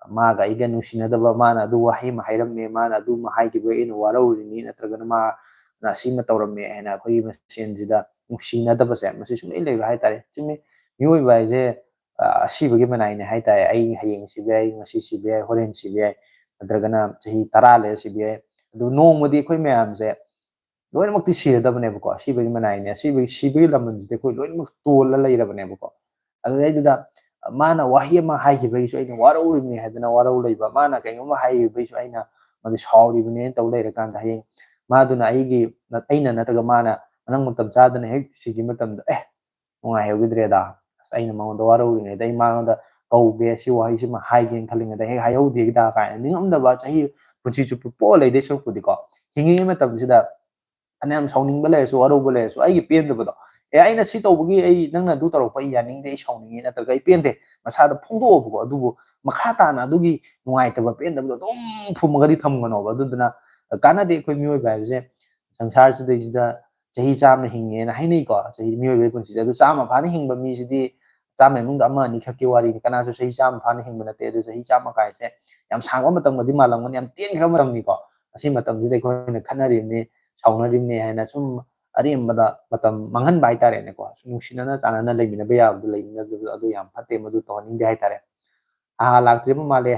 ꯃꯥꯒ ꯑꯩꯒ ꯅꯨꯡꯁꯤꯅꯗꯕ, ꯃꯥꯅ ꯑꯗꯨ ꯋꯥꯍꯩ ꯑꯃ ꯍꯥꯏꯔꯝꯃꯦ, ꯃꯥꯅ ꯑꯗꯨ ꯑꯃ ꯍꯥꯏꯈꯤꯕꯒꯤ ꯑꯩꯅ ꯋꯥꯔꯧꯔꯤꯅꯤ, ꯅꯠꯇ꯭ꯔꯒꯅ ꯃꯥꯅ ꯑꯁꯤꯃ ꯇꯧꯔꯝꯃꯦ ꯍꯥꯏꯅ ꯑꯩꯈꯣꯏꯒꯤ ꯃꯁꯦꯟꯁꯤꯗ ꯅꯨꯡꯁꯤꯅꯗꯕꯁꯦ, ꯃꯁꯤ ꯁꯨꯡꯂꯩ ꯂꯩꯔꯣꯏ ꯍꯥꯏꯇꯥꯔꯦ꯫ ꯆꯨꯝꯃꯤ, ꯃꯤꯑꯣꯏꯕ ꯍꯥꯏꯁꯦ, ꯑ, ꯑꯁꯤꯕꯒꯤ ꯃꯅꯥꯏꯅꯦ ꯍꯥꯏꯇꯥꯔꯦ꯫ ꯑꯩ ꯍꯌꯦꯡ ꯁꯤꯕ ꯌꯥꯏ, ꯉꯁꯤ ꯁꯤꯕ ꯌꯥꯏ, ꯍꯣꯔꯦꯟ ꯁꯤꯕ ꯌꯥꯏ, ꯅꯠꯇ꯭ꯔꯒꯅ ꯆꯍꯤ ꯇꯔꯥ ꯂꯩꯔ ꯁꯤꯕ ꯌꯥꯏ꯫ ꯑꯗꯨ ꯅꯣꯡꯃꯗꯤ ꯑꯩꯈꯣꯏ ꯃꯌꯥꯝꯁꯦ ꯂꯣꯏꯅꯃꯛꯇꯤ ꯁꯤꯔꯗꯕꯅꯦꯕꯀꯣ꯫ ꯑꯁꯤꯕꯒꯤ ꯃꯅꯥꯏꯅꯦ, ꯑꯁꯤꯕꯒꯤ, ꯁꯤꯕꯒꯤ ꯂꯃꯟꯁꯤꯗꯤ ꯑꯩꯈꯣꯏ ꯂꯣꯏꯅꯃꯛ ꯇꯣꯜꯂ ꯂꯩꯔꯕꯅꯦꯕꯀꯣ꯫ ꯑꯗꯨꯗꯩꯗꯨꯗ ꯃꯥꯅ ꯋꯥꯍꯩ ꯑꯃ ꯍꯥꯏꯈꯤꯕꯒꯤꯁꯨ ꯑꯩꯅ ꯋꯥꯔꯧꯔꯤꯕꯅꯤ ꯍꯥꯏꯗꯅ ꯋꯥꯔꯧ ꯂꯩꯕ, ꯃꯥꯅ ꯀꯩꯅꯣꯝꯃ ꯍꯥꯏꯈꯤꯕꯒꯤꯁꯨ ꯑꯩꯅ ꯃꯥꯗꯤ ꯁꯥꯎꯔꯤꯕꯅꯦꯅ ꯇꯧ ꯂꯩꯔꯀꯥꯟꯗ, ꯍꯌꯦꯡ ꯃꯥꯗꯨꯅ ꯑꯩꯒꯤ, ꯑꯩꯅ ꯅꯠꯇ꯭ꯔꯒ ꯃꯥꯅ ꯃꯅꯪ ꯃꯇꯝ ꯆꯥꯗꯅ ꯍꯦꯛ ꯁꯤꯈꯤꯕ ꯃꯇꯝꯗ, "ꯑꯦ, ꯅꯨꯡꯉꯥꯏꯍꯧꯈꯤꯗ꯭ꯔꯦꯗ, ꯑꯁ, ꯑꯩꯅ ꯃꯉꯣꯟꯗ ꯋꯥꯔꯧꯔꯤꯉꯩꯗ ꯑꯩ ꯃꯉꯣꯟꯗ ꯀꯧꯒꯦ, ꯁꯤ ꯋꯥꯍꯩꯁꯤꯃ ꯍꯥꯏꯒꯦꯅ ꯈꯜꯂꯤꯉꯩꯗ ꯍꯦꯛ ꯍꯥꯏꯍꯧꯗꯦꯗ" ꯀꯥꯏꯅ ꯅꯤꯡꯉꯝꯗꯕ ꯆꯍꯤ ꯄꯨꯟꯁꯤ ꯆꯨꯞꯄ ꯄꯣꯛꯑ ꯂꯩꯗꯣꯏ ꯁꯔꯨꯛꯄꯨꯗꯤꯀꯣ, ꯍꯤꯡꯉꯤꯉꯩ ꯃꯇꯝꯁꯤꯗ ꯐꯅꯌꯥꯝ ꯁꯥꯎꯅꯤꯡꯕ ꯂꯩꯔꯁꯨ, ꯋꯥꯔꯧꯕ ꯂꯩꯔꯁꯨ, ꯑꯩꯒꯤ ꯄꯦꯟꯗꯕꯗꯣ, "ꯑꯦ, ꯑꯩꯅ ꯁꯤ ꯇꯧꯕꯒꯤ, ꯑꯩ, ꯅꯪꯅ ꯑꯗꯨ ꯇꯧꯔꯛꯄ ꯑꯩ ꯌꯥꯅꯤꯡꯗꯦ, ꯑꯩ ꯁꯥꯎꯅꯤꯡꯉꯤ" ꯅꯠꯇ꯭ꯔꯒ "ꯑꯩ ꯄꯦꯟꯗꯦ", ꯃꯁꯥꯗ ꯐꯣꯡꯗꯣꯛꯑꯣꯕꯀꯣ꯫ ꯑꯗꯨꯕꯨ ꯃꯈꯥ ꯇꯥꯅ ꯑꯗꯨꯒꯤ ꯅꯨꯡꯉꯥꯏꯇꯕ ꯄꯦꯟꯗꯕꯗꯣ ꯑꯗꯨꯝ ꯐꯨꯝꯃꯒꯗꯤ ꯊꯝꯒꯅꯣꯕ꯫ ꯑꯗꯨꯗꯨꯅ ꯀꯥꯟꯅꯗꯦ꯫ ꯑꯩꯈꯣꯏ ꯃꯤꯑꯣꯏꯕ ꯍꯥꯏꯕꯁꯦ ꯁꯪꯁꯥꯔꯁꯤꯗꯩꯁꯤꯗ ꯆꯍꯤ ꯆꯥꯝꯃ ꯍꯤꯡꯉꯦꯅ ꯍꯥꯏꯅꯩꯀꯣ꯫ ꯆꯍꯤ ꯃꯤꯑꯣꯏꯕꯒꯤ ꯄꯨꯟꯁꯤꯁꯦ ꯑꯗꯨ ꯆꯥꯝꯃ ꯐꯥꯅ ꯍꯤꯡꯕ ꯃꯤꯁꯤꯗꯤ ꯆꯥꯝꯃ ꯏꯃꯨꯡꯗ ꯑꯃ ꯑꯅꯤ ꯈꯛꯀꯤ ꯋꯥꯔꯤꯅꯤ꯫ ꯀꯅꯥꯁꯨ ꯆꯍꯤ ꯆꯥꯝꯃ ꯐꯥꯅ ꯍꯤꯡꯕ ꯅꯠꯇꯦ꯫ ꯑꯗꯨ ꯆꯍꯤ ꯆꯥꯝꯃ ꯀꯥꯏꯁꯦ ꯌꯥꯝ ꯁꯥꯡꯕ ꯃꯇꯝꯒꯗꯤ ꯃꯥꯜꯂꯝꯒꯅꯤ, ꯌꯥꯝ ꯇꯦꯟꯈ꯭ꯔꯕ ꯃꯇꯝꯅꯤꯀꯣ꯫ ꯑꯁꯤ ꯃꯇꯝꯁꯤꯗ ꯑꯩꯈꯣꯏꯅ ꯈꯠꯅꯔꯤꯕꯅꯤ, ꯁꯥꯎꯅꯔꯤꯕꯅꯤ ꯍꯥꯏꯅ ꯁꯨꯝ ꯑꯔꯦꯝꯕꯗ ꯃꯇꯝ ꯃꯥꯡꯍꯟꯕ ꯍꯥꯏꯇꯥꯔꯦꯅꯦꯀꯣ꯫ ꯅꯨꯡꯁꯤꯅꯅ ꯆꯥꯟꯅꯅ ꯂꯩꯃꯤꯟꯅꯕ ꯌꯥꯕꯗꯨ ꯂꯩꯃꯤꯟꯅꯕꯗꯨ ꯑꯗꯨ ꯌꯥꯝ ꯐꯠꯇꯦ, ꯃꯗꯨ ꯇꯧꯍꯟꯅꯤꯡꯗꯦ ꯍꯥꯏꯇꯥꯔꯦ꯫ ꯑꯥ, ꯂꯥꯛꯇ꯭ꯔꯤꯕ ꯃꯥꯜꯂꯦ꯫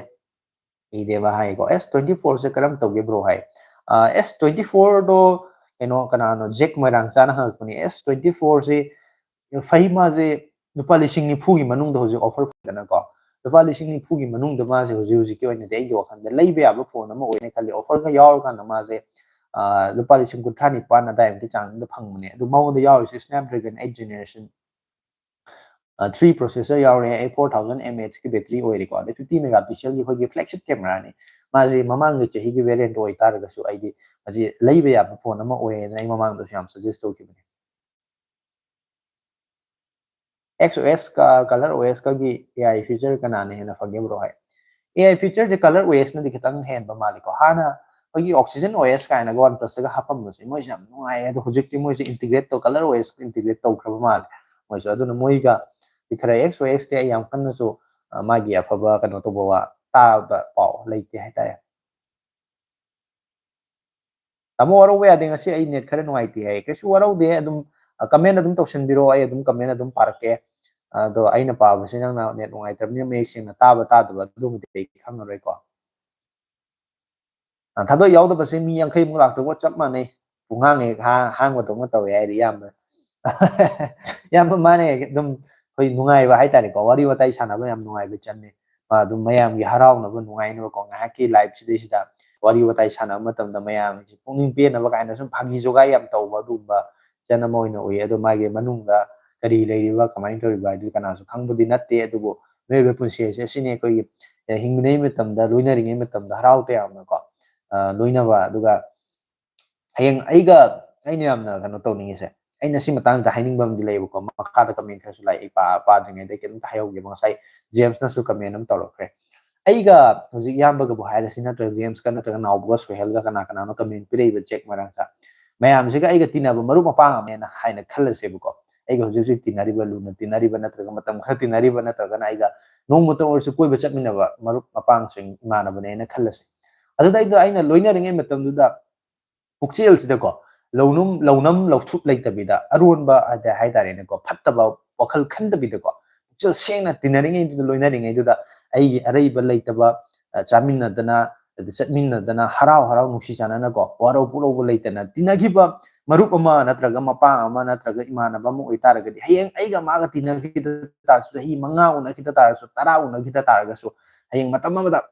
ꯏꯗꯦꯕ ꯍꯥꯏꯀꯣ꯫ ꯑꯦꯁ ꯇ꯭ꯋꯦꯟꯇꯤ ꯐꯣꯔꯁꯦ ꯀꯔꯝ ꯇꯧꯒꯦ ꯕ꯭ꯔꯣ ꯍꯥꯏ꯫ ꯑꯦꯁ ꯇ꯭ꯋꯦꯟꯇꯤ ꯐꯣꯔꯗꯣ ꯀꯩꯅꯣ, ꯀꯅꯥꯅꯣ, ꯖꯦꯛ ꯃꯣꯏꯔꯥꯡꯆꯥꯅ ꯍꯪꯉꯛꯄꯅꯤ꯫ ꯑꯦꯁ ꯇ꯭ꯋꯦꯟꯇꯤ ꯐꯣꯔꯁꯦ ꯐꯩ, ꯃꯥꯁꯦ ꯂꯨꯄꯥ ꯂꯤꯁꯤꯡ ꯅꯤꯐꯨꯒꯤ ꯃꯅꯨꯡꯗ ꯍꯧꯖꯤꯛ ꯑꯣꯐꯔ ꯐꯪꯗꯅꯀꯣ꯫ ꯂꯨꯄꯥ ꯂꯤꯁꯤꯡ ꯅꯤꯐꯨꯒꯤ ꯃꯅꯨꯡꯗ ꯃꯥꯁꯦ ꯍꯧꯖꯤꯛ ꯍꯧꯖꯤꯛꯀꯤ ꯑꯣꯏꯅꯗꯤ ꯑꯩꯒꯤ ꯋꯥꯈꯜꯗ ꯂꯩꯕ ꯌꯥꯕ ꯐꯣꯟ ꯑꯃ ꯑꯣꯏꯅ ꯈꯜꯂꯤ꯫ ꯑꯣꯐꯔꯒ ꯌꯥꯎꯔꯀꯥꯟꯗ ꯃꯥꯁꯦ, ꯑꯥ, ꯂꯨꯄꯥ ꯂꯤꯁꯤꯡ ꯀꯨꯟꯊ꯭ꯔꯥ ꯅꯤꯄꯥꯟ ꯑꯗꯥꯏꯃꯨꯛꯀꯤ ꯆꯥꯡꯗ ꯐꯪꯕꯅꯦ꯫ ꯑꯗꯨ ꯃꯉꯣꯟꯗ ꯌꯥꯎꯔꯤꯁꯦ Snapdragon eight generation, ꯑꯥ, three processor ꯌꯥꯎꯔꯦ, eight four thousand mAh ꯀꯤ battery ꯑꯣꯏꯔꯦꯀꯣ꯫ ꯑꯗꯩ fifty megapixel ꯒꯤ ꯑꯩꯈꯣꯏꯒꯤ flagship camera ꯅꯤ꯫ ꯃꯥꯁꯦ ꯃꯃꯥꯡꯒꯤ ꯆꯍꯤꯒꯤ variant ꯑꯣꯏꯇꯥꯔꯒꯁꯨ ꯑꯩꯗꯤ ꯃꯁꯤ ꯂꯩꯕ ꯌꯥꯕ ꯐꯣꯟ ꯑꯃ ꯑꯣꯏꯌꯦꯅ ꯑꯩ ꯃꯃꯥꯡꯗꯁꯨ ꯌꯥꯝ suggest ꯇꯧꯈꯤꯕꯅꯦ꯫ XOS ꯀ ColorOS ꯀꯒꯤ AI feature ꯀꯅꯥꯅ ꯍꯦꯟꯅ ꯐꯒꯦ ꯕ꯭ꯔꯣ ꯍꯥꯏ꯫ AI feature ꯁꯦ ColorOS ꯅꯗꯤ ꯈꯤꯇꯪ ꯍꯦꯟꯕ ꯃꯥꯜꯂꯤꯀꯣ꯫ ꯍꯥꯟꯅ ꯑꯩꯈꯣꯏꯒꯤ OxygenOS ꯀꯥꯏꯅꯒ OnePlus ꯇꯒ ꯍꯥꯞꯄꯝꯕꯁꯦ ꯃꯣꯏꯁꯦ ꯌꯥꯝ ꯅꯨꯡꯉꯥꯏꯌꯦ꯫ ꯑꯗꯣ ꯍꯧꯖꯤꯛꯇꯤ ꯃꯣꯏꯁꯦ integrate ꯇꯧ, ColorOS integrate ꯇꯧꯈ꯭ꯔꯕ ꯃꯥꯜꯂꯦ ꯃꯣꯏꯁꯨ꯫ ꯑꯗꯨꯅ ꯃꯣꯏꯒ ꯈꯔ, XOS ꯇꯤ ꯑꯩ ꯌꯥꯝ ꯀꯟꯅꯁꯨ, ꯑ, ꯃꯥꯒꯤ ꯑꯐꯕ ꯀꯩꯅꯣ ꯇꯧꯕ ꯋꯥ, ꯇꯥꯕ ꯄꯥꯎ ꯂꯩꯇꯦ ꯍꯥꯏꯇꯥꯔꯦ꯫ ꯇꯥꯃꯣ ꯋꯥꯔꯧꯕ ꯌꯥꯗꯦ, ꯉꯁꯤ ꯑꯩ net ꯈꯔ ꯅꯨꯡꯉꯥꯏꯇꯦ ꯍꯥꯏꯌꯦ꯫ ꯀꯩꯁꯨ ꯋꯥꯔꯧꯗꯦ, ꯑꯗꯨꯝ, ꯑ, comment ꯑꯗꯨꯝ ꯇꯧꯁꯟꯕꯤꯔꯣ, ꯑꯩ ꯑꯗꯨꯝ comment ꯑꯗꯨꯝ ꯄꯥꯔꯛꯀꯦ꯫ ꯑꯗꯣ ꯑꯩꯅ ꯄꯥꯕꯁꯤ ꯅꯪꯅ net ꯅꯨꯡꯉꯥꯏꯇ꯭ꯔꯕꯅꯤꯅ ꯃꯌꯦꯛ ꯁꯦꯡꯅ ꯇꯥꯕ ꯇꯥꯗꯕ ꯑꯗꯨꯃꯗꯤ ꯑꯩ ꯈꯪꯉꯔꯣꯏꯀꯣ꯫ ꯑ, ꯊꯥꯗꯣꯛ ꯌꯥꯎꯗꯕꯁꯦ ꯃꯤ ꯌꯥꯡꯈꯩꯃꯨꯛ ꯂꯥꯛꯇꯧꯕ ꯆꯞ ꯃꯥꯟꯅꯩ꯫ ꯄꯨꯡꯍꯥꯡ ꯍꯦꯛ ꯍꯥ-, ꯍꯥꯡꯕꯗꯧꯅ ꯇꯧꯋꯦ ꯍꯥꯏꯗꯤ ꯏꯌꯥꯝꯕ꯫ ꯏꯌꯥꯝꯕ ꯃꯥꯅꯦ ꯑꯗꯨꯝ ꯑꯩꯈꯣꯏ ꯅꯨꯡꯉꯥꯏꯕ ꯍꯥꯏꯇꯥꯔꯦꯀꯣ, ꯋꯥꯔꯤ ꯋꯥꯇꯥꯏ ꯁꯥꯟꯅꯕ ꯌꯥꯝ ꯅꯨꯡꯉꯥꯏꯕ ꯆꯟꯅꯦ꯫ ꯃꯥ ꯑꯗꯨꯝ ꯃꯌꯥꯝꯒꯤ ꯍꯔꯥꯎꯅꯕ ꯅꯨꯡꯉꯥꯏꯅꯕꯀꯣ, ꯉꯥꯏꯍꯥꯛꯀꯤ live ꯁꯤꯗꯩꯁꯤꯗ ꯋꯥꯔꯤ ꯋꯥꯇꯥꯏ ꯁꯥꯟꯅꯕ ꯃꯇꯝꯗ ꯃꯌꯥꯝꯁꯤ ꯄꯨꯛꯅꯤꯡ ꯄꯦꯟꯅꯕ ꯀꯥꯏꯅ ꯁꯨꯝ ꯐꯥꯒꯤ ꯖꯣꯒꯥꯏ ꯌꯥꯝ ꯇꯧꯕ ꯑꯗꯨꯒꯨꯝꯕ ꯆꯟ ꯑꯃ ꯑꯣꯏꯅ ꯎꯏ꯫ ꯑꯗꯣ ꯃꯥꯒꯤ ꯃꯅꯨꯡꯗ ꯀꯔꯤ ꯂꯩꯔꯤꯕ, ꯀꯃꯥꯏꯅ ꯇꯧꯔꯤꯕ ꯍꯥꯏꯗꯨꯗꯤ ꯀꯅꯥꯁꯨ ꯈꯪꯕꯗꯤ ꯅꯠꯇꯦ꯫ ꯑꯗꯨꯕꯨ ꯃꯤꯑꯣꯏꯕ ꯄꯨꯟꯁꯤ ꯍꯥꯏꯁꯦ ꯑꯁꯤꯅꯤ, ꯑꯩꯈꯣꯏꯒꯤ, ꯑꯦ, ꯍꯤꯡꯃꯤꯟꯅꯩ ꯃꯇꯝꯗ, ꯂꯣꯏꯅꯔꯤꯉꯩ ꯃꯇꯝꯗ ꯍꯔꯥꯎ ꯇꯌꯥꯝꯅꯀꯣ, ꯑ, ꯂꯣꯏꯅꯕ꯫ ꯑꯗꯨꯒ ꯍꯌꯦꯡ ꯑꯩꯒ, ꯑꯩꯅ ꯌꯥꯝꯅ ꯀꯩꯅꯣ ꯇꯧꯅꯤꯡꯉꯤꯁꯦ, ꯑꯩꯅ ꯁꯤ ꯃꯇꯥꯡꯁꯤꯗ ꯍꯥꯏꯅꯤꯡꯕ ꯑꯃꯗꯤ ꯂꯩꯌꯦꯕꯀꯣ, ꯃꯈꯥꯗ ꯀꯃꯦꯟ ꯈꯔꯁꯨ ꯂꯥꯛꯑꯦ, ꯑꯩ ꯄꯥ-, ꯄꯥꯗ꯭ꯔꯤꯉꯩꯗ ꯀꯩꯅꯣꯝꯇ ꯍꯥꯏꯍꯧꯒꯦꯕ꯫ ꯉꯁꯥꯏ ꯖꯦꯝꯁꯅꯁꯨ ꯀꯃꯦꯟ ꯑꯃ ꯇꯧꯔꯛꯈ꯭ꯔꯦ꯫ ꯑꯩꯒ ꯍꯧꯖꯤꯛ ꯏꯌꯥꯝꯕꯒꯕꯨ ꯍꯥꯏꯔꯁꯤ, ꯅꯠꯇ꯭ꯔꯒ ꯖꯦꯝꯁꯀ ꯅꯠꯇ꯭ꯔꯒ ꯅꯥꯎꯕꯒ ꯁꯣꯍꯦꯜꯒ ꯀꯅꯥ ꯀꯅꯥꯅꯣ ꯀꯃꯦꯟ ꯄꯤꯔꯛꯏꯕ ꯖꯦꯛ ꯃꯔꯥꯡꯁꯥ ꯃꯌꯥꯝꯁꯤꯒ ꯑꯩꯒ ꯇꯤꯟꯅꯕ ꯃꯔꯨꯞ ꯃꯄꯥꯡ ꯑꯃꯅꯦꯅ ꯍꯥꯏꯅ ꯈꯜꯂꯁꯦꯕꯀꯣ꯫ ꯑꯩꯒ ꯍꯧꯖꯤꯛ ꯍꯧꯖꯤꯛ ꯇꯤꯟꯅꯔꯤꯕ, ꯂꯨꯅ ꯇꯤꯟꯅꯔꯤꯕ, ꯅꯠꯇ꯭ꯔꯒ ꯃꯇꯝ ꯈꯔ ꯇꯤꯟꯅꯔꯤꯕ, ꯅꯠꯇ꯭ꯔꯒꯅ ꯑꯩꯒ ꯅꯣꯡꯃꯇ ꯑꯣꯏꯔꯁꯨ ꯀꯣꯏꯕ ꯆꯠꯃꯤꯟꯅꯕ ꯃꯔꯨꯞ ꯃꯄꯥꯡꯁꯤꯡ, ꯏꯃꯥꯟꯅꯕꯅꯦꯅ ꯈꯜꯂꯁꯦ꯫ ꯑꯗꯨꯗ ꯑꯩꯗꯣ, ꯑꯩꯅ ꯂꯣꯏꯅꯔꯤꯉꯩ ꯃꯇꯝꯗꯨꯗ ꯄꯨꯛꯆꯦꯜꯁꯤꯗꯀꯣ ꯂꯧꯅꯝ, ꯂꯧꯅꯝ ꯂꯧꯊꯨꯞ ꯂꯩꯇꯕꯤꯗ, ꯑꯔꯣꯟꯕ ꯍꯥꯏꯗ-, ꯍꯥꯏꯇꯥꯔꯦꯅꯦꯀꯣ, ꯐꯠꯇꯕ ꯋꯥꯈꯜ ꯈꯟꯗꯕꯤꯗꯀꯣ, ꯄꯨꯛꯆꯦꯜ ꯁꯦꯡꯅ ꯇꯤꯟꯅꯔꯤꯉꯩꯗꯨꯗ, ꯂꯣꯏꯅꯔꯤꯉꯩꯗꯨꯗ ꯑꯩꯒꯤ ꯑꯔꯩꯕ ꯂꯩꯇꯕ, ꯑ, ꯆꯥꯃꯤꯟꯅꯗꯅ, ꯑꯗ ꯆꯠꯃꯤꯟꯅꯗꯅ, ꯍꯔꯥꯎ ꯍꯔꯥꯎ ꯅꯨꯡꯁꯤ ꯆꯥꯟꯅꯅꯀꯣ, ꯋꯥꯔꯧ ꯄꯨꯛꯂꯧꯕ ꯂꯩꯇꯅ ꯇꯤꯟꯅꯈꯤꯕ ꯃꯔꯨꯞ ꯑꯃ ꯅꯠꯇ꯭ꯔꯒ ꯃꯄꯥꯡ ꯑꯃ ꯅꯠꯇ꯭ꯔꯒ ꯏꯃꯥꯟꯅꯕ ꯑꯃ ꯑꯣꯏꯇꯥꯔꯒꯗꯤ, ꯍꯌꯦꯡ ꯑꯩꯒ ꯃꯥꯒ ꯇꯤꯟꯅꯈꯤꯗ ꯇꯥꯔꯁꯨ, ꯆꯍꯤ ꯃꯉꯥ ꯎꯅꯈꯤꯗ ꯇꯥꯔꯁꯨ, ꯇꯔꯥ ꯎꯅꯈꯤꯗ ꯇꯥꯔꯒꯁꯨ, ꯍꯌꯦꯡ ꯃꯇꯝ ꯑꯃꯗ